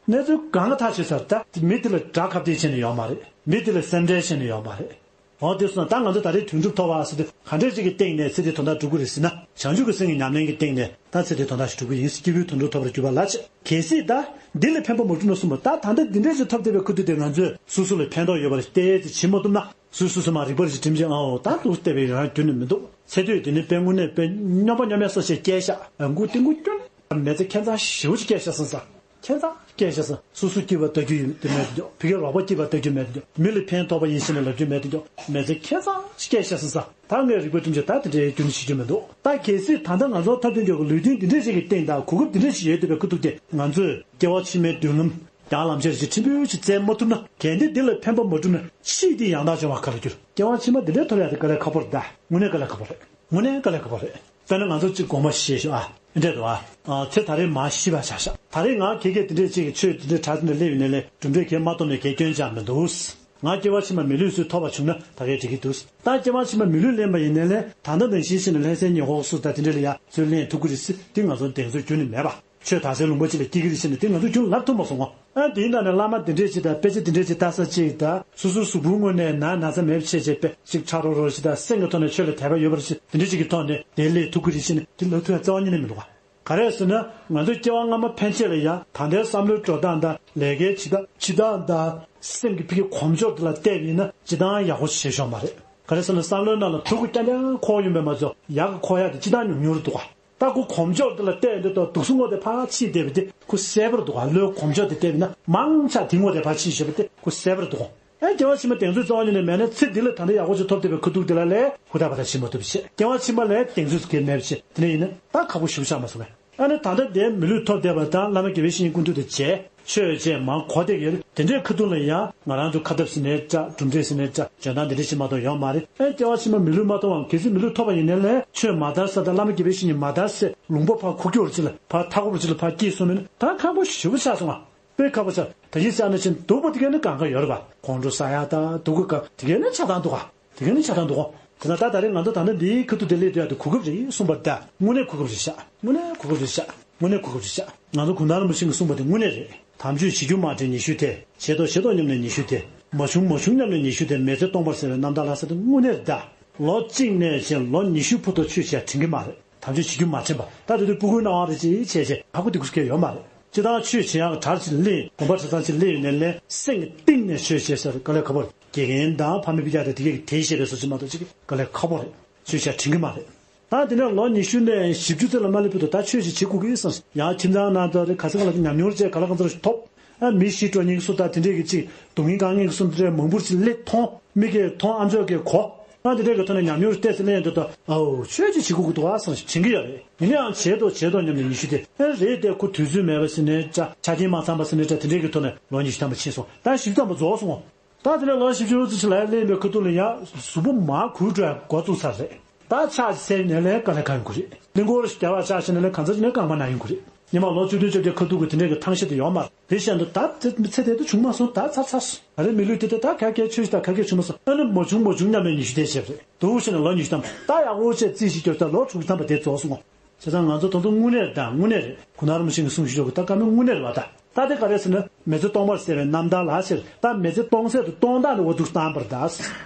གནས་ཚུལ་གང་ག་ཐག་ཆོད་ཚར་ད། མི་དེ་ལ་དགྲ་ཁ་གཏད་བྱས་ནས་ཡོད་མ་རེད། མི་དེ་ལ་སེམས་ཁྲལ་བྱས་ནས་ཡོད་མ་རེད། འོ་དེ་སོང་ན་ད་ང་ཚོ་ད་རེས་དོན་གྲུབ་ཐོབ་པ་ཟེར་དུས་ག་འདྲས་ཅིག་གི་སྟེང་ནས་ཚེ་འདིའི་དོན་དག་སྒྲུབ་ཀྱི་རེད་ཟེར་ན། བྱང་ཆུབ་ཀྱི་སེམས་ཀྱི་ཉམས་ལེན་གྱི་སྟེང་ནས་ད་ཚེ་འདིའི་དོན་དག་ཞིག་སྒྲུབ་ཀྱི་ཡིན། སྐྱེས་བུའི་དོན་གྲུབ་ཐོབ་པར་གྱུར་པ་ལ་ཆེ། གལ་སྲིད་ད་འདི་ལ་ཕན་པ་མ་བསྒྲུབས་ན་གསུངས་པ་ད་ད་ལྟ་འདི་འདྲས་ཅིག་ཐོབ་བསྡད་པའི་ཁུ་ཐུག་དེ་ང་ཚོས་སོ་སོ་ལ་ཕན་ཐོགས་ཡོད་པ་རེད་བལྟས་ཏེ་བྱེད་མ་ཐུབ་ན། སོས་སོ་སོ་མ་རིག་པ་རེ་ཞིག་སྒྲིམ་བྱས་ཨའོ་ད་འདུག་བལྟས་པའི་རང་རྒྱུན་ནས་མི་འདུག་ཚེ་སྟོད་དེ་ནི་དཔེ་དངོས་གནས་དཔེ་སྨྱོན་པ་སྨྱོན་མའི་སོ་ཞེས་སྐྱེས་ཤག་ཨ་མགུ་ཏིང་གུ་སྐྱོན། མི་ཚེ་ཁྱད་མཚར་ཞེ་པོ་ཅིག་སྐྱེས་ཤག་བསམ་ས། ཁྱད་མཚར་སྐྱེས་ཤག་བསམ། སོ་སོ་སྐྱིད་པ་ལྟ་རྒྱུ་ཡོད་དེ་མེད་དེ་འཇོག་ཕ་གིར་རོགས་པ་སྐྱིད་པ་ལྟ་རྒྱུ་མེད་དེ་འཇོག་མི་ལ་ཕན་ཐོགས་པ་ཡིན་ཟེར་ནས་ལབ་རྒྱུ་མེད་དེ་འཇོག་མི་ཚེ་ཁྱད་མཚར་ཞིག་སྐྱེས་ཤག་བསམ་ས། ད་ངས་རིག་པ་བསྒྲིམས་བྱས་ད་དེ་འདྲའི་རྒྱུ་ནི་བྱེད་རྒྱུ་མི་འདུག་ད་གལ་སྲིད་ད་ལྟ་ང་ཚོ་ཐོབ་ཐང་འཇོག་གི་ལུས་རྟེན་འདི་འདྲ་ཞིག་གི་སྟེང་དང་གོ་སྐབས་འདི་འདྲ་ཞིག་ཡོད་བསྡད་པའི་ཁུ་ཐུག་དེ་ང་ཚོས་སྐྱེ་བ་ཕྱི་མའི་མདུན་ལམ། ཡང་ལམ་ཆེན་ཞིག་ཕྲན་བུ་ཞིག་བཙལ་མ་ཐུབ་ན། གལ་ཏེ་འདི་ལ་ཕན་པ་མ་བསྒྲུབས་ན་ཕྱིས་འདི་ཡང་དག་འབྱུང་བ་ག་ལ་འགྱུར། སྐྱེ་བ་ཕྱི་མ་འདི་འདྲའི་ཐོབ་ཡག་དེ་དཀའ་ལས་ཁག་པོ་རེད་ད། དངོས་གནས་དཀའ་ལས་ཁག་པོ་རེད། དངོས་གནས་དཀའ་ལས་ཁག་པོ་རེད། དཔེར་ན་ང་ཚོ་གཅིག་དགོངས་པ་བཞེས་ཤོག་ཨ། འདི་འདྲས་འདུག་ཨ། ཚེ་ད་རེས་མར་ཤི་བར་བྱ་ཤག་ད་རེས་ང་གེ་གེ་འདི་འདྲས་གཅིག་གི་ཆོས་འདི་འདྲས་གྲྭ་འདི་འདྲས་སླེབས་ཡོད་ནའི་ལས་གྲུབ་འབྲས་གས་མ་ཐོབ་ནའི་གས་སྐྱོན་ཅང་མི་འདུག་ང་སྐྱེ་བ་ཕྱི་མ་མི་ལུས་ཚུར་ཐོབ་པ་བྱུང་ན་ད་གའི་འགྲིག་གི་འདུག་ད་སྐྱེ་བ་ཕྱི་མ་མི་ལུས་ལེན་པ་ཡིན་ནའི་ལས་ད་ལྟ་ནང་བཞིན་ཕྱིན་ནས་ལྷ་སའི་ཉེ་འཁོར་སུ་ད་དེ་འདྲ་ལ་ཡ་ཚུར་ལེན་ཐུབ་ཀྱི་རེད་ཟེར་དེ་ང་ཚོ་གདེང་ཚོད་ཁྱོན་ནས་མེད་པ། ཆོས་དག་སའི་ལུང་པ་ཅིག་ལ་སྐྱེ་གི་རེད་ཟེར་ནས་དེ་ང་ཚོ་ཁྱོན་ལབ་ཐུབ་མ་སོང་ངོ་། ཨ་དེའི་ནང་ནས་བླ་མ་དེ་འདྲས་ཅིག་དང་དཔེ་ཆ་དེ་འདྲས་ཅིག་ལྟ་ས་ཅིག་དང་སོ་སོའི་གཟུགས་པོའི་ངོས་ནས་ན་ན་ཚ་མེད་པ་བྱས་བྱས་དཔེ་ཅིག་ཁྲ་རོ་རོ་ཞིག་དང་སེམས་ཀྱི་ཐོག་ནས་ཆོས་ལ་དད་པ་ཡོད་པ་རེད་ཟེར་དེ་འདྲས་ཅིག་གི་ཐོག་ནས་དེ་ལས་ཐུག་གི་རེད་ཟེར་ནས་དེ་ལབ་ཐུབ་ཡ་རྩ་བ་ཉིད་ནས་མི་འདུག་ག་ག་རེ་ཟེར་ན་ང་ཚོ་སྐྱེ་བ་སྔ་མ་ཕན་ཆད་ལ་ཡང་ད་ལྟའི་བསམ་བློའི་འགྲོ་སྟངས་དང་ལས་ཀའི་བྱེད་སྟངས་བྱེད་སྟངས་དང་སེམས་ཀྱི་ཕ་གི་གོམས་འཇོག་དེ་ལ་བལྟས་པ་ཡིན་ན་སྤྱིར་བཏང་ཡག་པོ་ཞིག་བྱེད་ཤོག་མ་རེད། ག་རེ་ཟེར་ན་བསམ་བློའི་ནང་ལ་ཕྲུ་གུ་རྐྱང་རྐྱང་འཁོར་ཡོང་པས་མ་ཚད་ཡག་གི་འཁོར་ཡག་དེ་སྤྱིར་བཏང་ཉུང་ཉུང་རེད་འདུག་ག་ད་ཁོ་གོམས་འཇོག་དེ་ལ་བལྟས་ཡོང་དུས་ད་སྡུག་སྲན་ངོ་དེ་ཕར་ཕྱིན་བསྡད་པ་དེ་ཁོ་གསལ་པོ་རེད་འདུག་ག་བློའི་གོམས་འཇོག་དེ་བལྟས་པ་ཡིན་ན་མང་ཆེ་དེ་ངོ་དེ་ཕར་ཕྱིན་བཞག་པ་དེ་ཁོ་གསལ་པོ་རེད་འདུག་ག་ཨེ་སྐྱེ་བ་ཕྱི་མ་གདེང་ཚོད་རྩ་བ་ཉིད་ནས་མེད་ན་ཚེ་འདི་ལ་ད་ལྟ་ཡག་པོ་ཅིག་ཐོབ་བསྡད་པའི་ཁ་ཐུག་དེ་ལ་ལས་ཧུར་ཐག་པ་ཐག་བྱེད་མ་ཐུབ་པ་བྱེད། སྐྱེ་བ་ཕྱི་མ་ལས་གདེང་ཚོད་ཀྱི་མེད་པ་བྱེད་དེ་འདྲ་ཡིན་ན་ད་ཁག་པོ་ཞེ་པོ་ཆགས་མ་སོང་ངས། ཨ་ནི་ད་ལྟ་དེ་མི་ལུས་ཐོབ་བསྡད་པ་དང་བླ་མ་དགེ་བའི་བཤེས་གཉེན་སྐུ་མདུན་དུ་མཇལ་ཆོས་བྱས་མང་གོ་བདེ་གི་ཡོད་དེ་འདྲའི་ཁ་ཐུག་ལ་ཡང་ང་རང་ཚོ་ཁ་འཐབ་ཟེར་ནའི་འདྲ་གྲུབ་འབྲས་ཟེར་ནའི་འདྲ་འཇོན་ཐང་དེ་འདྲ་ཞིག་མ་གཏོགས་ཡོད་མ་རེད། ཨེ་སྐྱེ་བ་ཕྱི་མ་མི་ལུས་མ་ཐོབ་པའམ་གལ་སྲིད་མི་ལུས་ཐོབ་པ་ཡིན་ནའི་ལས་ཆོས་མ་དར་ས་དང་བླ་མ་དགེ་བའི་བཤེས་གཉེན་མ་དར་སའི་ལུང་པ་ཕར་ཁུག་ཀྱོག་རེ་ཅིག་ལ་ཕར་མཐའ་འཁོབ་རེ་ཅིག་ལ་ཕར་སྐྱེས་སོང་མིན་ད་ཁག་པོ་ཞེ་པོ་ཆགས་སོང་ང་། དཔེ་ཁག་པོ་ཆགས། ད་གིན་ཟེར་ན་ཕྱིན་སྡུག་པོ་དེ་གས་ནི་གང་ག་ཡོད་རེད་པ། ཁོང་ཁྲོ་ཟ་ཡག་དང་སྡུག་གི་ག་དེ་གས་ནི་ཆགས་སྡང་འདུག་ག་དེ་གས་ནི་ཆགས་སྡང་འདུག་ག་དེ་ན་ད་ད་རེས་ང་ཚོ་ད་ནི་འདིའི་ཁ་ཐུག་དེ་སླེབས་དུས་ཡག་དེ་གོ་སྐབས་རེད་གསུངས་པ་ད་དངོས་གནས་གོ་སྐབས་རེད་ཤག་དངོས་གནས་གོ་སྐབས་རེད་ཤག་དངོས་གནས་གོ་སྐབས་རེད་ཤག་ང་ཚོ་གུང་ཐང་རིན་པོ་ཆེ་གིས་གསུངས་པ་དེ་དངོས་གནས་རེད། དམ་ཆོས་བྱེད་རྒྱུ་མ་དྲན་ཉེས་ཤུལ་དེ། བྱས་ཏོ་བྱེད་དོ་སྙམ་ནས་ཉེས་ཤུལ་དེ། མ་བྱུང་མ་བྱུང་སྙམ་ནས་ཉེས་ཤུལ་དེ། མི་ཚེ་སྟོང་པར་ཟད་པའི་རྣམ་ཐར་ལ་ཟེར་དེ་དངོས་གནས་རེད་ད། ལོ་གཅིག་ནས་བྱས་ལོ་ཉི་ཤུ་བར་དུ་ཆོས་བྱས་དྲན་གྱི་མ་རེད། དམ་ཆོས་བྱེད་རྒྱུ་མ་དྲན་པ། ད་དེ་དུས་སྤུ་གུའི་སྣང་བ་རེ་ཅིག་བྱས་བྱས་ཧ་གོ་བདེ་གོ་སྐད་ཡོད་མ་རེད། སྤྱིར་བཏང་ཆོས་བྱེད་ཡག་གྲྭ་ཅིག་སླེབས་དགོན་པ་གྲྭ་ཚང་ཅིག་སླེབས་ཡོང་ནས་ལས་སེམས་ཀྱི་གཏིང་ནས་ཆོས་བྱེད་ཟེར་དཀའ་ལས་ཁག་པོ་རེད། དགེ་རྒན་དང་ཕ་མའི་སྤུན་ཀྱག་དང་དེ་གས་ཀྱིས་དེ་བཤད་པའི་བཟོ་ཅིག་མ་གཏོགས་ཅིག་དཀའ་ལས་ཁག་པོ་རེད། ཆོས་བྱས་དྲན་གྱི་མ་རེད། ད་དེ་ནས་ལོ་ཉི་ཤུ་ནས་བཞི་བཅུ་ཙམ་ལ་མ་སླེབས་བར་དུ་ད་ཆོས་ཅིག་བྱེད་དགོས་ཀྱི་བསམ། ཡང་ཁྱིམ་ཚང་ནང་དུ་རེ་ག་ཚོད་ག་ལ་ཉམས་མྱོང་བྱས་ག་ལ་ག་ཚོད་ཐོབ། ཨ་མི་ཤི་འགྲོ་མཁན་གྱི་བཟོ་ལྟ་དེ་འདྲས་ཀྱི་ཅིག་སྡུག་བསྔལ་དཀའ་ངལ་གྱི་བཟོ་འདི་འདྲས་མང་པོ་ཅིག་སླེབས་མཐོང་མི་གིས་མཐོང་ཨ་མཆོག་གིས་གོ། ཨ་དེ་འདྲས་ཀྱི་ཐོག་ནས་ཉམས་མྱོང་རེ་བལྟས་ཚེ་སླེབས་ཡོང་དུས་ད་ཨའོ་ཆོས་ཅིག་བྱེད་དགོས་ཀྱི་འདུག་ཨ་བསམ་ཞིག་དྲན་གྱི་ཡོད་རེད། ཡིན་ན་ཡང་བྱེད་དོ་བྱེད་དོ་སྙམ་ནས་ཉི་ཤུ་དེ་ཨེ་རེད་དེ་ཁོ་དུས་ཚོད་མེད་པ་ཟེར་ནའི་འདྲ་ཆ་རྐྱེན་མ་ཚང་པ་ཟེར་ནའི་འདྲ་དེ་འདྲས་ཀྱི་ཐོག་ནས་ལོ་ཉི་ཤུ་ཐམ་པ་ཕྱིན་སོང་། ད་བཞི་བཅུ་ཐམ་པ་རྫོགས་སོང་། ད་དེ་ནས་ལོ་བཞི་བཅུ་ཙམ་ཞིག་ལ་སླེབས་པའི་ཁ་ཐུག་ལ་ཡང་གཟུགས་པོ་མར་འགུལ་འགྲོ་ཡ་འགོ་བཙུགས་ཚར་རེད། ད་ཕྱག་ཅིག་འཚལ་ནས་ལས་དཀའ་ལས་ཁག་ཡོང་གི་རེད། གླིང་སྐོར་ཞིག་རྒྱག་པར་ཕྱག་ཕྱིན་ནས་ལས་གང་ཚ་ཅིག་ནས་རྐང་པ་ན་ཡོང་གི་རེད། ཉི་མ་ལོ་བཅུ་བདུན་བཅོ་བརྒྱད་ཁ་ཐུག་གི་དེ་འདྲས་ཀྱི་ཐང་ཤེད་དེ་ཡོད་མ་རེད། དེ་བཞིན་དུ་ད་དེ་ཚེ་དེ་དུ་བྱུང་མ་སོང་ད་ཚར་ཚར་སོང་། ད་རེས་མི་ལུས་དེ་དེ་ད་ག་གེ་ཆོས་ཤིག་ད་ག་གེ་བྱུང་མ་སོང་ཨ་ནི་མ་བྱུང་མ་བྱུང་སྙམ་ནས་ཉི་ཤུ་དེ་བྱས་པ་རེད། འདུག་བྱས་ནས་ལོ་ཉི་ཤུ་ཐམ་ད་ཡག་པོ་བྱས་རྩིས་ཤིག་སྐྱོར་ད་ལོ་དྲུག་ཐམ་པ་དེ་རྫོགས་སོང་ངོ་། བྱས་ཙང་ང་ཚོ་ད་དུང་དངོས་གནས་རེད་ད་དངོས་གནས་རེད། གུང་ཐང་རིན་པོ་ཆེ་གིས་གསུངས་ཤིག་ཤོག་གི་ད་བཀའ་མོལ་དངོས་གནས་རེད་བ་ད། ད་དེ་ག་རེ་ཟེར་ན་མི་ཚེ་སྟོང་པར་ཟད་པའི་རྣམ་ཐར་ལ་ཟེར། ད་མི་ཚེ་སྟོང་ཟད་དུ་གཏོང་སྟངས་དེ་འོ་འདུག་སྟངས་པར་གདའ།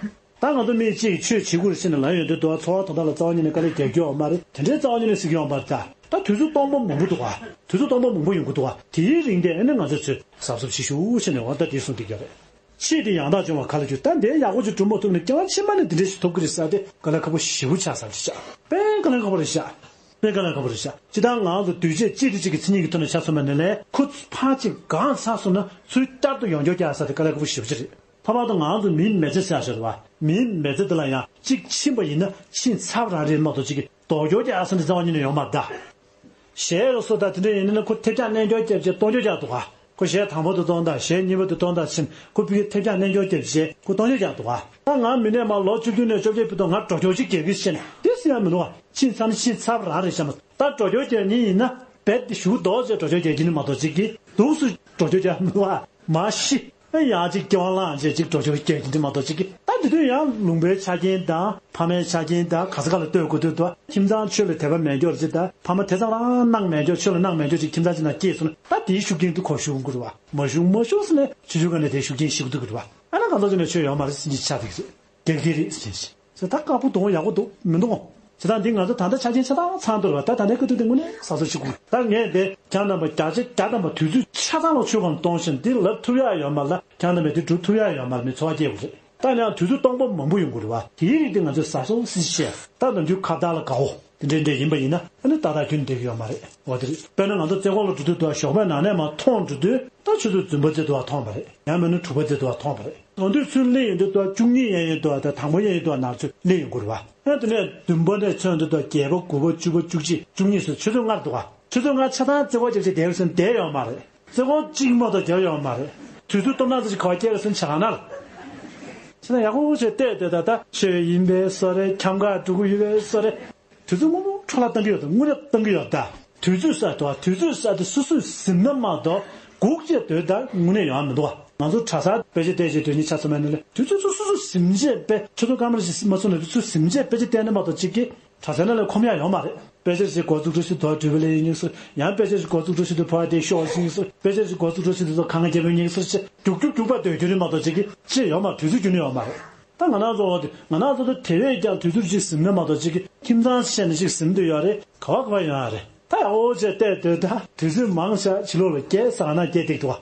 ད་ང་ཚོ་མི་གཅིག་ཆོས་བྱེད་དགོས་རེད་ཟེར་ནས་ལབ་ཡོང་དུས་འདུག་བ་འཚོ་བ་དོན་དག་ལ་རྩ་བ་ཉིད་ནས་དཀའ་ལས་རྒྱག་རྒྱུ་ཡོད་མ་རེད། དེ་འདྲའི་རྩ་བ་ཉིད་ནས་ཟེར་གྱི་ཡོད་མ་རེད་ད། ད་དུས་ཚོད་སྟོང་པ་མང་པོ་འདུག་བ། དུས་ཚོད་སྟོང་པ་མང་པོ་ཡོང་གི་འདུག་བ། དེའི་རིང་དེ་ཨ་ནི་ང་ཚོས་ཚོད་གཟབ་གཟབ་བྱེད་ཤོག་ཟེར་ནས་འོ་ད་དེ་གསུངས་བསྡད་ཀྱི་ཡོད་རེད། ཆེས་དེ་ཡང་དག་བྱུང་བ་ག་ལ་འགྱུར། ད་འདིར་ཡག་པོ་ཅིག་སྒྲུབ་མ་ཐུབ་ན་སྐྱེ་བ་ཕྱི་མ་ནས་འདི་འདྲ་ཞིག་ཐོབ་ཀྱི་རེད་ཟེར་དེ་དཀའ་ལས་ཁག་པོ་ཞེ་པོ་ཆགས་ས་རེད་ཤག་དཔེ་དཀའ་ལས་ཁག་པོ་རེད་ཤག་དཔེ་དཀའ་ལས་ཁག་པོ་རེད་ཤག་སྤྱིར་བཏང་ང་ཚོ་འདུས་བྱས་གཅིག་དང་གཅིག་གི་མཚན་ཉིད་ཀྱི་ཐོག་ནས་ཆ་མཚོན་པ་ནི་ལས་ཁོ་ཕར་གཅིག་གང་ཚར་སོང་ན་ཚུར་བསྐྱར་དུ་ཡོང་རྒྱུ་རྒྱག་ས་དེ་དཀའ་ལས་ཁག་པོ་ཞེ་པོ་ཅིག་རེད། ཐ་མ་དུ་ང་ཚོ་མིའི་མི་ཚེ་ཟེར་ཡག་ཞིག་རེད་བ། མིའི་མི་ཚེ་འདི་ལ་ཡང་གཅིག་ཕྱིན་པ་ཡིན་ན་ཕྱིན་ཚར་བ་རང་རེད་མ་གཏོགས་གཅིག་གིས་ལྡོག་རྒྱུ་རྒྱག་ས་འདི་རྩ་བ་ཉིད་ནས་ཡོད་མ་རེད་ད། གཞས་རུ་སོ་ད་དེ་འདྲ་ཡིན་ན་ཁོ་ཐེབས་ཆག་རྣལ་འབྱོར་རྒྱབ་བྱས་གཏོང་རྒྱུ་རྒྱག་འདུག་ག་ཁོ་གཞས་དང་པོ་དེ་གཏོང་ད་གཞས་གཉིས་པ་དེ་གཏོང་ད་ཕྱིན་ཁོ་ཕ་གིར་ཐེབས་ཆག་རྣལ་འབྱོར་རྒྱབ་བྱས་ཁོ་གཏོང་རྒྱུ་རྒྱག་འདུག་ག་ད་ང་མི་ནས་མ་ལོ་བཅུ་བདུན་ནས་བཅོ་བརྒྱད་བར་དུ་ང་འགྲོ་སྐྱོར་ཅིག་རྒྱག་གི་ཟེར་ནས་དེ་སྲིད་ཡང་མི་འདུག་ག་ཕྱིན་ཚར་ན་ཕྱིན་ཚར་བ་རང་རེད་བྱ་མ་ད་འགྲོ་སྐྱོར་རྒྱག་མཁན་ཡིན་ན་རྦད་དེ་གཞུག་ལྡོག་བྱས་འགྲོ་སྐྱོར་རྒྱག་རྒྱུ་ནི་མ་གཏོགས་ཅིག་གིས་འདུག་སུ་འགྲོ་སྐྱོར་རྒྱག་མི་འདུག་ག་མ་ཤི། ཨེ་ཡང་ཅིག་སྐྱེ་བ་བླངས་བྱས་ཅིག་འགྲོ་སྐྱོར་རྒྱག་རྒྱུ་འདི་མ་གཏོགས་ཅིག་གིས་ད་འདི་དུས་ཡང་ལུང་པའི་ཆ་རྐྱེན་དང་ཕ་མའི་ཆ་རྐྱེན་དང་ག་ས་ག་ལ་ལྟོས་དགོས་དུས་དུ་ཁྱིམ་ཚང་ཆོས་ལ་དད་པ་མེད་མཁན་ཅིག་དང་ཕ་མ་དེ་ཙམ་རང་གནང་མེད་མཁན་ཆོས་ལ་གནང་མེད་མཁན་ཅིག་ཁྱིམ་ཚང་ཅིག་ནང་སྐྱེས་སོང་ན་ད་དེའི་ཤུགས་རྐྱེན་དུ་ཁོ་ཞུགས་དགོས་རེད་བ། མ་ཞུགས་མ་ཞུགས་ཟེར་ནས་ཆུང་ཆུང་སྒང་ནས་དེའི་ཤུགས་རྐྱེན་ཞིག་འདུག་གི་རེད་བ། ཨ་ན་གང་ཟག་ཅིག་ནས་ཆོས་ཡོད་མ་རེད་ཟེར་གྱི་ཆགས་བསྡད་ཀྱི་རེད། རྒྱག་གི་རེད་ཟེར་གྱི་རེད། ད་དཀར་པོ་འདུག་ཡག་པོ་འདུག་མི་འདུག་ཟེར་ད་འདི་ང་ཚོ་ད་ལྟ་ཆ་རྐྱེན་ཆ་ཚང་ཚང་འདུག་རེད་བ། ད་ད་ལྟའི་ཁ་ཐུག་དེ་དངོས་གནས་གཟབ་གཟབ་བྱེད་དགོས། ད་ངས་དེ་ཁྱེད་རྣམ་པ་བརྒྱ་ཆ་བརྒྱ་ཐམ་པ་དུས་ཚོད་ཆ་ཚང་ལ་ཆོས་སྒོ་ནས་གཏོང་བཞིན་འདི་ལབ་ཐུབ་ཡག་ཡོད་མ་རེད་ལ། ཁྱེད་རྣམ་པས་འདི་སྒྲུབ་ཐུབ་ཡག་ཡོད་མ་རེད། མི་འཚོ་བ་སྐྱེལ་དགོས་རེད། ད་ཡང་དུས་ཚོད་སྟོང་པ་མང་པོ་ཡོང་གི་རེད་བ། དེའི་རིགས་དེ་ང་ཚོས་གཟབ་གཟབ་སིག་བྱས། ད་ནམ་རྒྱུན་ཁ་བརྡ་ལ་དགའ་བོ་དེ་འདྲའི་འདྲ་ཡིན་པ་ཡིན་ན་ཨ་ནི་ཏག་ཏག་ཁྱོན་བསྡད་ཀྱི་ཡོད་མ་རེད། འོ་དེ་རེད། དཔེར་ན་ང་ཚོ་རྩེ་ཁོག་ལ་འགྲོ་དུས་དུ་ཞོགས་པའི་ནང་ནས་མར་མཐོང་འགྲོ་དུས་ད་ཆུ་ཚོད་བདུན་པ་ཙམ་དུ་བ་མཐོང་བ་རེད། ཡང་མིན་ན་དྲུག་པ་ཙམ་དུ་བ་མཐོང་བ་རེད། འོ་དུས་ཚུར་སླེབས་ཡོང་དུས་དུ་བ་བཅུ་གཉིས་ཡན་ཡོད་དུ་བ་དང་དང་པོ་ཡན་ཡོད་དུ་བ་ནང་ཚུར་སླེབས་ཡོང་དགོས་རེད་བ། ཨ་དེ་ནས་བདུན་པ་ནས་ཚུར་ཡོང་དུས་དུ་བ་བརྒྱད་པ་དགུ་པ་བཅུ་པ་བཅུ་གཅིག་བཅུ་གཉིས་ཟེར་ཆུ་ཚོད་ལྔ་རེད་འདུག་ག་ཆུ་ཚོད་ལྔ་ཆ་ཚང་རྩེ་ཁོག་རྒྱབ་བྱས་བསྡད་རེད་ཟེར་ན་བསྡད་ཡོད་མ་རེད། རྩེ་ཁོག་གཅིག་མ་གཏོགས་རྒྱབ་ཡོད་མ་རེད། དུས་ཚོད་སྟོང་ཕྲག་ཙམ་ཞིག་ག་པར་བསྐྱལ་རེད་ཟེར་ན་ཆ་ག་ན་རེད། ཆ་ན་ཡག་པོ་བྱས་བལྟས་བལྟས་ད་ལྟ་ཆོས་ཡིན་པའི་བཟོ་རེད། འཁྱམ་ག་འགྲོ་གི་ཡོད་པའི་བཟོ་རེད། དུས་ཚོད་སྔོན་མོ་འཕྲོ་བརླག་བཏང་གི་ཡོད་དང་དངོས་གནས་བཏང་གི་ཡོད་ད། དུས་ཚོད་གསར་དུ་དུས་ཚོད་གསར་དུ་སོ་སོས་ཟིན་ན་མ་གཏོགས་སྒུག་བྱས་སྡོད་ད་དངོས་གནས་ཡོང་ཡ་མི་འདུག་བ། ང་ཚོ་གྲྭ་སར་དཔེ་ཆ་བལྟས་བྱས་སྡོད་མཁན་ཆ་ཚང་མ་ནི་ལས་དུས་ཚོད་ཚོ་སོ་སོ་ཟིན་བྱས་དཔེ་ཆ་ཚོ་སྐར་མ་རེ་ཞིག་མ་སོང་ན་དུས་ཚོད་ཟིན་བྱས་དཔེ་ཆ་བལྟས་ན་མ་གཏོགས་གཅིག་གིས་གྲྭ་སའི་ནང་ལ་ཁོམ་ཡག་ཡོད་མ་རེད། དཔེ་ཆ་ཞིག་འགོ་བཙུགས་འགྲོ་ཞིག་དོ་འགྲུལ་པ་ལས་ཡིན་སོ། ཡང་དཔེ་ཆ་ཞིག་འགོ་བཙུགས་འགྲོ་ཞིག་དོ་ཕོ་བ་དེ་ཤོག་ཞིག་སོ། དཔེ་ཆ་ཞིག་འགོ་བཙུགས་འགྲོ་ཞིག་དོ་གང་ག་རྒྱབ་པའི་ཉེག་སོ་ཞེས་རྒྱུག་རྒྱུག་རྒྱུག་པ་སྡོད་རྒྱུ་རེད་མ་གཏོགས་གཅིག་གིས་ཅི་ཡོད་མ་དུས་ཚོད་རྒྱུན་ནས་ཡོད་མ་རེད། ད་ང་རང་ཚོ་འོ་དེ་ང་རང་ཚོ་དེ་བས་ཀྱང་དུས་ཚོད་ཅིག་ཟིན་ན་མ་གཏོགས་གཅིག་གིས་ཁྱིམ་ཚང་བཤད་ནས་ཅིག་ཟིན་འདོད་ཡོད་རེད། ག་བ་ག་བ་ཡོང་ཡ་རེད། ད་ཡག་པོ་བྱས་བལྟས་སྡོད། ད་དུས་ཚོད་མང་ཤག་ཕྱི་ལོགས་ལ་སྐྱེལ་ས་ག་ན་སྐྱེལ་སྡིག་འདུག་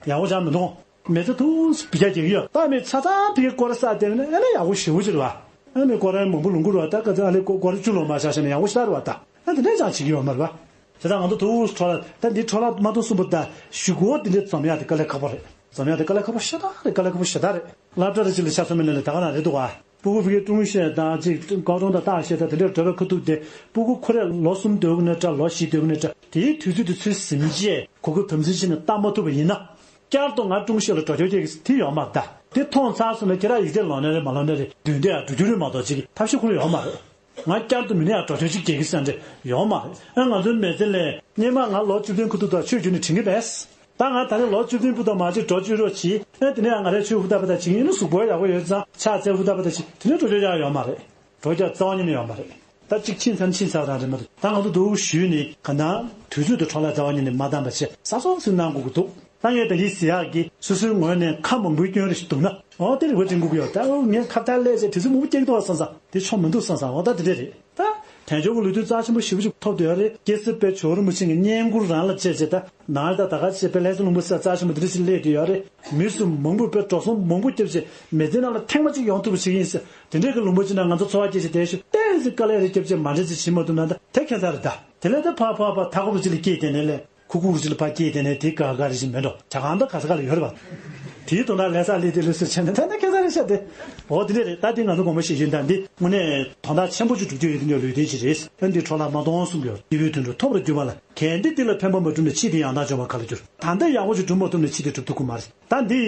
བ། ཡག་པོ་ཅང་མི་འདུག་མི་ཚེ་ཐུགས་སུ་བི་རྒྱ་རྒྱག་གི་ཡོད། ད་མི་ཆ་ཚང་བི་རྒྱ་སྐོར་ས་དེ་ནི་ཨ་ནི་ཡག་པོ་ཞེ་པོ་ཅིག་རེད་བ། ཨ་ནི་སྐོར་ར་མང་པོ་ལུང་ཁུག་རེད་བ། ད་ག་ཚོད་ཨ་ལེ་སྐོར་སྐོར་བཅུ་ལོ་མ་ཆགས་ཤག་ནས་ཡག་པོ་ཞེ་དྲག་རེད་བ། ད་ཨ་དེ་འདྲས་ཅང་བྱེད་ཀྱི་ཡོད་མ་རེད་བ། བྱས་ཙང་ང་ཚོ་དུ་འཕྲོ་བརླག་ད་འདི་འཕྲོ་བརླག་མ་གཏོང་གསུངས་པ་ད་གཞུག་གུ་འདི་འདྲས་འཛོམས་ཡག་དེ་དཀའ་ལས་ཁག་པོ་རེད། འཛོམས་ཡག་དེ་དཀའ་ལས་ཁག་པོ་ཞེ་དྲག་རེད། དཀའ་ལས་ཁག་པོ་ཞེ་དྲག་རེད། སློབ་གྲྭ་རེ་ཅིག་ལ་ཆ་ཚང་མི་ལ་ལས་ད་ག་ན་རེད་འདུག་བ། སྤུ་གུ་ཕ་གིའི་ཀྲུང་ཤེས་དང་ཅིག་ཀའོ་ཀྲུང་དང་ཏཱ་ཤེས་དང་དེ་འདྲའི་འགྲོ་བའི་ཁ་ཐུག་དེ་སྤུ་གུ་ཁོ་རས་ལོ་གསུམ་སྡོད་ཀྱི་ནའི་འདྲ། ལོ་བཞི་སྡོད་ཀྱི་ནའི་འདྲ། དེའི་དུས་ཚོད་དེ་ཚོད་ཟིན་རྗེས་གོ་སྐབས་དམ་འཛིན་བྱས་ནས་བལྟ་མ་ཐུབ་པ་ཡིན་ན། བསྐྱར་དུ་ང་ཀྲུང་ཤེས་ལ་འགྲོ་སྐྱོད་རྒྱག་གི་དེ་ཡོད་མ་རེད། ད་དེ་མཐོང་ཚར་སོང་ན་ཁྱེད་རང་ཡིག་ཚད་ལོན་ནའི་རེད་མ་ལོན་ནའི་རེད། མདུན་དེ་ཡང་འགྲོ་རྒྱུ་རེད་མ་གཏོགས་ཅིག་ཐབས་ཤེས་ཁོ་རང་ཡོད་མ་རེད། ང་བསྐྱར་དུ་མི་ནས་ཡང་འགྲོ་སྐྱོད་ཅིག་རྒྱག་གི་ཟེར་འདྲ་ཡོད་མ་རེད། ཨ་ང་ཚོའི་མི་ཚེ་ལས་སྔོན་མ་ང་ལོ་བཅུ་བདུན་ཁ་ཐུག་དང་ཆོས་བརྒྱུད་ནས་དྲན་གྱི་མེད། ད་ང་ད་ནི་ལོ་བཅུ་བདུན་བུ་དང་མ་གཅིག་འགྲོ་བཅུག་རོགས་གྱིས། ཨེ་དེ་ནས་ང་རའི་ཆོས་ཧུར་ཐག་པ་དང་བྱེད་ཀྱི་ཡིན་ན། གཟུགས་པོ་ཡག་པོ་ཡོད་ཙང་ཕྱག་འཚལ་ཧུར་ཐག་པ་དང་བྱེད། དེ་ནས་འགྲོ་རྒྱུ་ཡག་ཡོད་མ་རེད། འགྲོ་རྒྱུ་རྩ་བ་ཉིད་ནས་ཡོད་མ་རེད། ད་གཅིག་ཕྱིན་ཚར་ཕྱིན་ཚར་རང་རེད་མ་གཏོགས། ད་ང་ཚོ་འདུག་ཞུས་ནས་ག་ན་དུས་ཚོད་དུ་འཕྲོ་བརླག་རྩ་བ་ཉིད་ནས་མ་བཏང་པ་བྱས་གཟབ་གཟབ་གཟབ་གནང་དགོས་ཀྱི་འདུག་ད་ངས་ད་གིན་ཟེར་ཡག་གི་སོ་སོའི་ངོས་ནས་ཁ་མང་པོའི་སྐྱོན་རེ་ཞིག་འདུག་ན། འོ་དེ་རེ་བ་འདྲེན་དགོས་ཀྱི་ཡོད། ད་འོ་ངས་ཁ་བརྡ་སླེབས་བྱས་དུས་ཚོད་མང་པོ་སྐྱེལ་གྱི་འདུག་བསམ་བསམ་དེ་ཆོ་མི་འདུག་བསམ་བསམ། འོ་ད་དེ་འདྲས་རེད། ད་དལ་འབྱོར་གྱི་ལུས་རྟེན་རྩ་ཆེན་པོ་ཞེ་པོ་ཅིག་ཐོབ་བསྡད་ཡོད་རེད། སྐྱེས་སྲིད་པའི་ཇོ་བོ་རིན་པོ་ཆེ་གི་བསྙེན་བཀུར་རང་ལ་བྱས་བྱས། ད་ནང་ལ་ད་ད་ག་བྱས་པའི་ལྷ་ས་ལུང་པ་སེ་རྩ་ཆེན་པོ་འདི་འདྲ་ཞིག་སླེབས་བསྡད་ཡོད་རེད། མི་སུ་མང་པོས་དཔེ་འགྲོ་སོང་མང་པོ་བརྒྱབ་བྱས་མི་ཚེ་ནང་ལ་ཐེངས་མ་གཅིག་ཡོང་ཐུབ་པ་ཞིག་ཡིན་ཟེར། དེ་འདྲས་ཀྱི་ལུང་པ་ཅིག་ན་ང་ཚོ་འཚོ་བ་སྐྱེལ་བྱས་བསྡད་ཤོག་ཏན་ཟེར་དཀའ་ལས་རེ་བརྒྱབ་བྱས་མ་འདྲ་ཅིག་བྱེད་མ་ཐུབ་ན། ད་དེ་ཁྱད་མཚར་རེད། ད་དེ་ལས་ད་ཕར་ཕར་ཕར་ཐག་པ་ཅིག་ལ་སྐྱེས་བསྡད་ནས་ལས། ཁུ་ཁུ་ཅིག་ལ་ཕར་སྐྱེས་དེ་ནས་དེ་དགའ་དགའ་རེ་ཞིག་མེད་འགྲོ། ཇ་ཁང་ད་ག་ས་ག་ལ་ཡོད་རེད་པ། དེའི་དོན་དག་ལས་ས་ལས་དེ་ལས་སུ་བྱས་ནས་ད་ནི་ཁྱད་མཚར་རེད་ཤག་དེ། འོ་དེ་འདྲ་རེད། ད་དེ་ང་ཚོ་དགོངས་པ་བཞེས་བཞིན་ད་འདི་དངོས་གནས་དོན་དག་ཆེན་པོ་ཅིག་སྒྲུབ་རྒྱུ་ཡོད་དེ་འདྲ་ལུས་རྟེན་ཅིག་རེད། ཨ་འདི་འཕྲོ་བརླག་མ་གཏོང་གསུང་གི་ཡོད། སྐྱེས་བུའི་དོན་གྲུབ་ཐོབ་པར་གྱུར་པ་ལ། གལ་ཏེ་འདི་ལ་ཕན་པ་མ་བསྒྲུབས་ན་ཕྱིས་དེ་ཡང་དག་འབྱུང་བ་ག་ལ་འགྱུར། ད་ལྟ་ཡག་པོ་ཅིག་སྒྲུབ་མ་ཐུབ་ན་ཕྱིས་དེ་སྒྲུབ་ཐུབ་ཀྱི་མ་རེད། ད་འདི་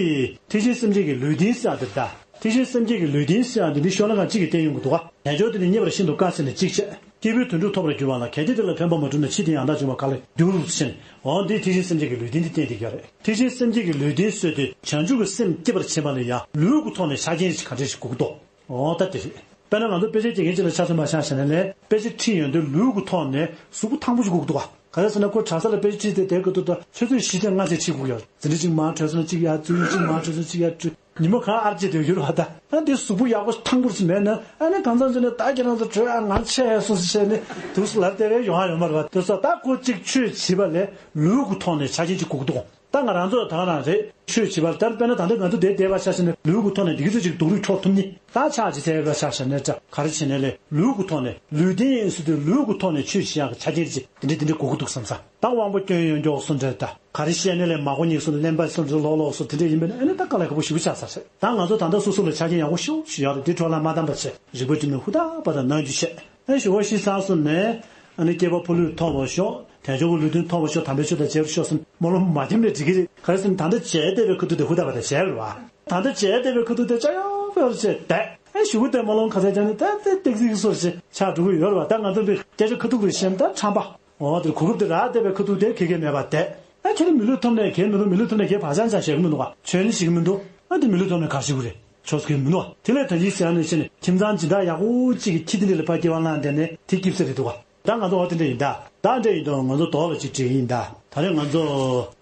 ཐེག་ཆེན་སེམས་བསྐྱེད་ཀྱི་ལུས་རྟེན་ཟེར་ཡག་འདི་ད། ཐེག་ཆེན་སེམས་བསྐྱེད་ཀྱི་ལུས་རྟེན་ཟེར་ཡག་འདི་འདི་ཤོ་ལོ་ཀ་གཅིག་གིས་བསྟན་ཡོང་གི་འདུག་ག་དལ་འབྱོར་དེ་ནི་རྙེད་པར་ཤིན་ཏུ་དཀའ་ཟེར་ནས་གཅིག་བྱས། སྐྱེས་བུའི་དོན་གྲུབ་ཐོབ་པར་གྱུར་པ་ལ། གལ་ཏེ་དེ་ལ་ཕན་པ་མ་བསྒྲུབས་ན་ཕྱིས་དེ་ཡང་དག་འབྱུང་བ་ག་ལ་འགྱུར་ཟེར་ནས། འོ་འདི་ཐེག་ཆེན་སེམས་བསྐྱེད་ཀྱི་ལུས་རྟེན་འདི་བསྟན་བསྡད་ཀྱི་ཡོད་རེད། ཐེག་ཆེན་སེམས་བསྐྱེད་ཀྱི་ལུས་རྟེན་གསོལ་དུས་བྱང་ཆུབ་ཀྱི་སེམས་བསྐྱེད་པར་བྱེད་པ་ལ་ཡང་ལུས་ཀྱི་ཐོག་ནས་ཆ་རྐྱེན་ཞིག་ག་འདྲ་ཞིག་དགོས་ཀྱི་འདུག་འོ་ད་དེ་རེད། དཔེར་ན་ང་ཚོ་དཔེ་ཆ་སྐྱེལ་མཁན་ཅིག་ལ་ཆ་མཚོན་པ་ཆ་བཞག་ན་ལས། དཔེ་ཆ་ཁྲིད་ཡོང་དུས་ལུས་ཀྱི་ཐོག་ནས་གཟུགས་པོ་ཐང་པོ་ཞིག་དགོས་ཀྱི་འདུག་ག་ག་རེ་ཟེར་ན་ཁོ་གྲྭ་ས་ལ་དཔེ་ཆ་ཁྲིད་དེ་བསྡད་དགོས་འདུག་ད་ཆུ་ཚོད་བཞི་དང་ལྔ་ཙམ་ཁྲིད་དགོས་ཀྱི་ཡོད། འཛིན་གྲྭ་གཅིག་མར་གྲོལ་སོང་ན་གཅིག་ཡར་འཛུལ། གཅིག་མར་གྲོལ་སོང་གཅིག་ཡར་འཛུལ། ཉི་མ་གང་ཨར་བྱེད་དུ་ཡོད་རེད་བ། ད་ཨ་འདི་གཟུགས་པོ་ཡག་པོ་ཐང་པོ་ཞིག་མེད་ན་ཨ་ནི་གང་འཚམ་ཅིག་ནས་ད་ཁྱེད་རང་ཚོ་བྲོས་ཨ་ང་ཆད་སོང་ཟེར་བྱས་ནས་འདུག་སེ་ལབ་བསྡད་པའི་ཡོང་ཡ་ཡོད་མ་རེད་བ། དེ་སོགས་ད་ཁོ་གཅིག་ཆོས་བྱེད་པ་ལས་ལུས་ཀྱི་ཐོག་ནས་ཆ་རྐྱེན་ཅིག་དགོས་ཀྱི་འདུག་ད་ང་རང་ཚོ་ད་ག་རང་རེད། ཆོས་བྱེད་པར་ལྟར་དཔེར་ན་ད་ལྟ་ང་ཚོ་འདིར་བསྡད་པ་ཆ་བཞག་ན་ལུས་ཀྱི་ཐོག་ནས་འདི་གི་ཚོད་ཅིག་སྡུག་རུས་འཕྲོག་ཐུབ་ནི། ད་ཕྱག་ཅིག་འཚལ་བའི་ཆ་བཞག་ན་འདྲ་ག་རེ་བྱས་ནས་ལས་ལུས་ཀྱི་ཐོག་ནས་ལུས་རྟེན་ཟེར་དུས་ལུས་ཀྱི་ཐོག་ནས་ཆོས་བྱེད་ཡག་གི་ཆ་རྐྱེན་ཅིག་འདི་འདྲ་འདི་འདྲ་དགོས་ཀྱི་འདུག་བསམ་ས། ད་དབང་པོ་སྐྱོན་ཡོན་མགྱོགས་སོང་འདྲ། ད་ག་རེ་བཤད་ནས་ལས་མ་གོ་ཉེས་སོང་ལེན་པ་སོང་འདྲ་ལོག་ལོག་སོང་དེ་འདྲ་ཡིན་པས་ན་ཨ་ནི་ད་དཀའ་ལས་ཁག་པོ་ཞེ་པོ་ཆགས་ཚར་ཟེར། ད་ང་ཚོ་ད་ལྟ་སོ་སོ་ལ་ཆ་རྐྱེན་ཡག་པོ་ཞེ་པོ་ཞིག་ཡོད་རེད། འདི་འཕྲོ་བརླག་མ་བཏང་པ་བྱས་རིག་པ་སྒྲིམ་ནས་ཧུར་ཐག་པ་དང་གནང་རྒྱུ་བྱས། ཨ་ཞུ་བ་ཤི་ཚར་སོང་ནས་ཨ་ནི་སྐྱེས་པ་ཕོ་ལུས་ཐོབ་པར་ཤོག་དལ་འབྱོར་གྱི་ལུས་རྟེན་ཐོབ་པར་ཤོག་དམ་པའི་ཆོས་དང་མཇལ་བར་ཤོག་ཟེར་སྨོན་ལམ་མ་འདེབས་ནས་འགྲིག་གི་རེད། ག་རེ་ཟེར་ན་ད་ལྟ་མཇལ་བསྡད་པའི་ཁ་ཐུག་དེ་ཧུར་ཐག་པ་དང་མཇལ་རེད་བ། ད་ལྟ་མཇལ་བསྡད་པའི་ཁ་ཐུག་དེ་ཅ་ཡོ་པོ་ཡོ་རེ་བྱས་བསྡད། ཨ་ཞུ་གི་དེ་སྨོན་ལམ་ག་ཚད་བརྒྱབ་ནས་ད་ལྟ་ཏིག་ཙིག་སོ་ཞེས་ཆགས་འགྲོ་གི་ཡོད་རེད་བ། ད་ང་ཚོ་འདི་སྐད་ཆ་ཁ་ཐུག་རེ་བཤད་ན་ད་ཁྲམ་པ། འོ་དེར་གོ་སྐབས་དེ་རག་བསྡད་པའི་ཁ་ཐུག་དེ་ག་གེ་མེད་པ་བསྡད། ཨ་ཁྱེད་ནི་མི་ལུས་ཐོབ་ནས་གལ་མི་འདུག་མི་ལུས་ཐོབ་ནས་གལ་བག་ཆགས་ཆགས་བཤད་གི་མི་འདུག་ག་བྱོན་ནི་བྱེད་གི་མི་འདུག་ཨ་འདི་མི་ལུས་ཐོབ་ནས་ག་རེ་བྱེད་དགོས་རེད། ཆོས་ཟེར་གི་མི་འདུག་ག་དེ་ལས་ད་ཡིན་ཟེར་ནས་བྱས་ནས་ཁྱིམ་ཚང་སྦྱིན་བདག་ཡག་པོ་གཅིག་གི་ཁྱི་དེ་འདྲ་ལ་ཕར་སྐྱེ་བ་བླངས་བསྡད་ནས་དེ་སྐྱིད་ས་རེད་འདུག་ག་ད་ང་ཚོ་འོ་དེ་འདྲ་ཡིན་ད། ད་འདྲ་ཡིན་དུས་ང་ཚོ་དོགས་པ་ཅིག་དྲན་ཡིན་ད། ད་རེས་ང་ཚོ་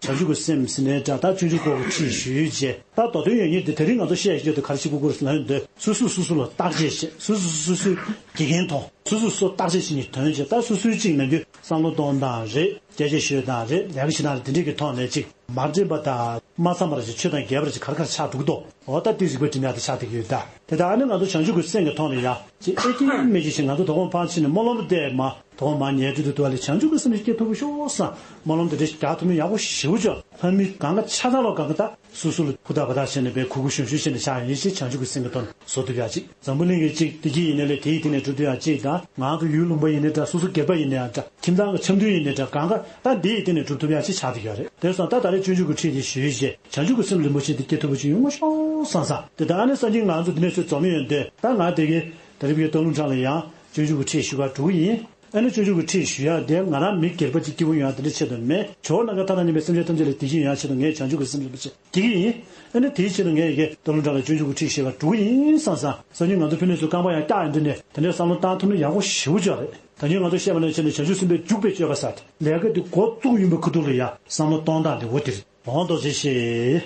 བྱང་ཆུབ་ཀྱི་སེམས་ཟེར་ནས་འདྲ་ད་སྤྱོད་འཇུག་སྐོར་གྱི་ཁྲིད་ཞུས་རྗེས་ད་མདོ་དོན་ཡོད་ངེས་དེ་དེ་རིང་ང་ཚོ་བཤད་ཞུ་རྒྱུ་དེ་ག་རེ་ཞིག་དགོས་དགོས་ལབ་ཡོང་དུས་སོ་སོས་སོ་སོ་ལ་བརྟག་དཔྱད་བྱེད། སོ་སོས་སོ་སོའི་དགེ་རྒན་མཐོང་། སོ་སོས་སོ་སོ་བརྟག་དཔྱད་བྱེད་ནས་དོན་བྱེད། ད་སོ་སོའི་གཅིག་ནམ་རྒྱུན་བསམ་བློ་གཏོང་སྟངས་རེད། སྐད་ཆ་ཤོད་སྟངས་རེད། ལས་ཀ་བྱེད་སྟངས་རེད། དེ་འདྲས་ཀྱི་ཐོག་ནས་ཅིག་མ་འདྲེས་པ་དང་མ་འཚམ་པ་རེ་ཅིག་ཆོས་དང་འགལ་བ་རེ་ཅིག་ག་རེ་ག་རེ་ཆགས་འདུག་དོ། འོ་ད་དེ་རིག་པ་སྒྲིམ་ཡག་དེ་ཆགས་བསྡད་ཀྱི་ཡོད་ད། དེ་ལྟར་ཨ་ནི་ང་ཚོ་བྱང་ཆུབ་ཀྱི་སེམས་ཀྱི་ཐོག་ནས་ཡང་ཅིག་ཨེ་ཀྱི་མེ་ཀྱི་ཞིག་ང་ཚོ་དོ་དགོང་ཕར་ཕྱིན་ནས་སྨོན་ལམ་བཏབ་མ་དོ་དགོང་མར་ཉལ་དུས་དུ་དུ་བ་ལས་བྱང་ཆུབ་ཀྱི་སེམས་ཤིག་སྐྱེ་ཐུབ་པ་ཤོག་བསམ་སྨོན་ལམ་དེ་འདྲ་ཞིག་རྒྱག་ཐུབ་མིན་ཡག་པོ་ཞེ་པོ་ཅིག་ཕ་མི་གང་ག་ཆ་ཚང་ལོ་གང་ག་ད་སོ་སོ་ལ་ཧུར་ཐག་འབད་ཐག་བྱས་ནས་པའི་གུ་གུ་ཞུམ་ཞུམ་བྱས་ནས་བཞག་ཡིན་ཞེས་བྱང་ཆུབ་ཀྱི་སེམས་ཀྱི་ཐོག་ནས་བཟོ་ཐུབ་ཡག་ཅིག་འཛམ་བུ་གླིང་གི་གཅིག་བདེ་སྐྱིད་ཡིན་ནའི་ལས་དེའི་སྟེང་ནས་སྒྲུབ་ཐུབ་ཡག་གཅིག་དང་། ང་ཚོ་ཡུལ་ལུང་པ་ཡིན་ནའི་འདྲ། སོ་སོ་སྒེར་པ་ཡིན་ནའི་འདྲ། ཁྱིམ་ཚང་གི་འཆམ་མཐུན་ཡིན་ནའི་འདྲ། གང་ག་ད་འདི་ཡི་སྟེང་ནས་སྒྲུབ་ཐུབ་ཡག་ཅིག་ཆགས་བསྡད་ཡོད་རེད། དེ་སོང་ད་ད་རེས་སྤྱོད་འཇུག་གི་ཁྲིད་དེ་ཞུས་རྗེས་བྱང་ཆུབ་ཀྱི་སེམས་རིན་པོ་ཆེ་དེ་སྐྱེ་ཐུབ་པ་ཅིག་ཡོང་ངོ་ཤོག་བསམ་བསམ། དེ་ད་ཨ་ནི་སང་ཉིན་ང་ཚོ་འདི་ནས་ཚུར་འཛོམས་ཡོང་དུས་ད་ང་དེ་གའི་ད་རེས་བི་ཀའི་སྟོད་ལུང་འགྲམ་ལ་ཡང་སྤྱོད་འཇུག་གི་ཁྲིད་ཞུ་གར་འགྲོ་གི་ཡིན། ཨ་ནི་སྤྱོད་འཇུག་གི་ཁྲིད་ཞུ་ཡག་དེ་ང་རང་མི་སྒེར་པ་ཅིག་སྐྱིད་པོ་ཡོང་ཡག་དེ་འདྲ་ཆེད་དུ་མེད། ཇོ་བོ་ནམ་མཁའི་མཐའ་དང་མཉམ་པའི་སེམས་ཅན་ཐམས་ཅད་ལ་བདེ་སྐྱིད་ཡོང་ཡག་ཆེད་དུ་ངས་བྱང་ཆུབ་ཀྱི་སེམས་བསྐྱེད་ཀྱི་ཡིན། ཨ་ནི་དེའི་ཆེད་དུ་ངས་ཡི་གེ་སྟོན་ལོ་གྲགས་ལ་སྤྱོད་འཇུག་གི་ཁྲིད་ཞེས་པ་འགྲོ་གི་ཡིན་བསམ་བསམ། སང་ཉིན་ང་ཚོ་ཕུ་ནུ་ཚོས་རྐང་པ་ཡང་བཀྱག་ཡོང་དུས་ནས་དེ་འདྲའི་བསམ་བློ་བཏང་ཐུབ་ན་ཡག་པོ་ཞེ་པོ་ཅིག་རེད། ད་ཉིན་ང་ཚོ་བཤད་པ་ནང་བཞིན་ནས་བྱང་ཆུབ་སེམས་དཔའི་འཇུག་པའི་སྤྱོད་པ་ཟེར་ཏེ་ལས་ཀ་དེ་འགོ་བཙུགས་ཡོང་བའི་ཁ་ཐུག་ལ་ཡ་བསམ་བློ་གཏོང་སྟངས་དེ་འོ་དེ་རེད། འོང་རྡོ་རྗེ་ཤེས།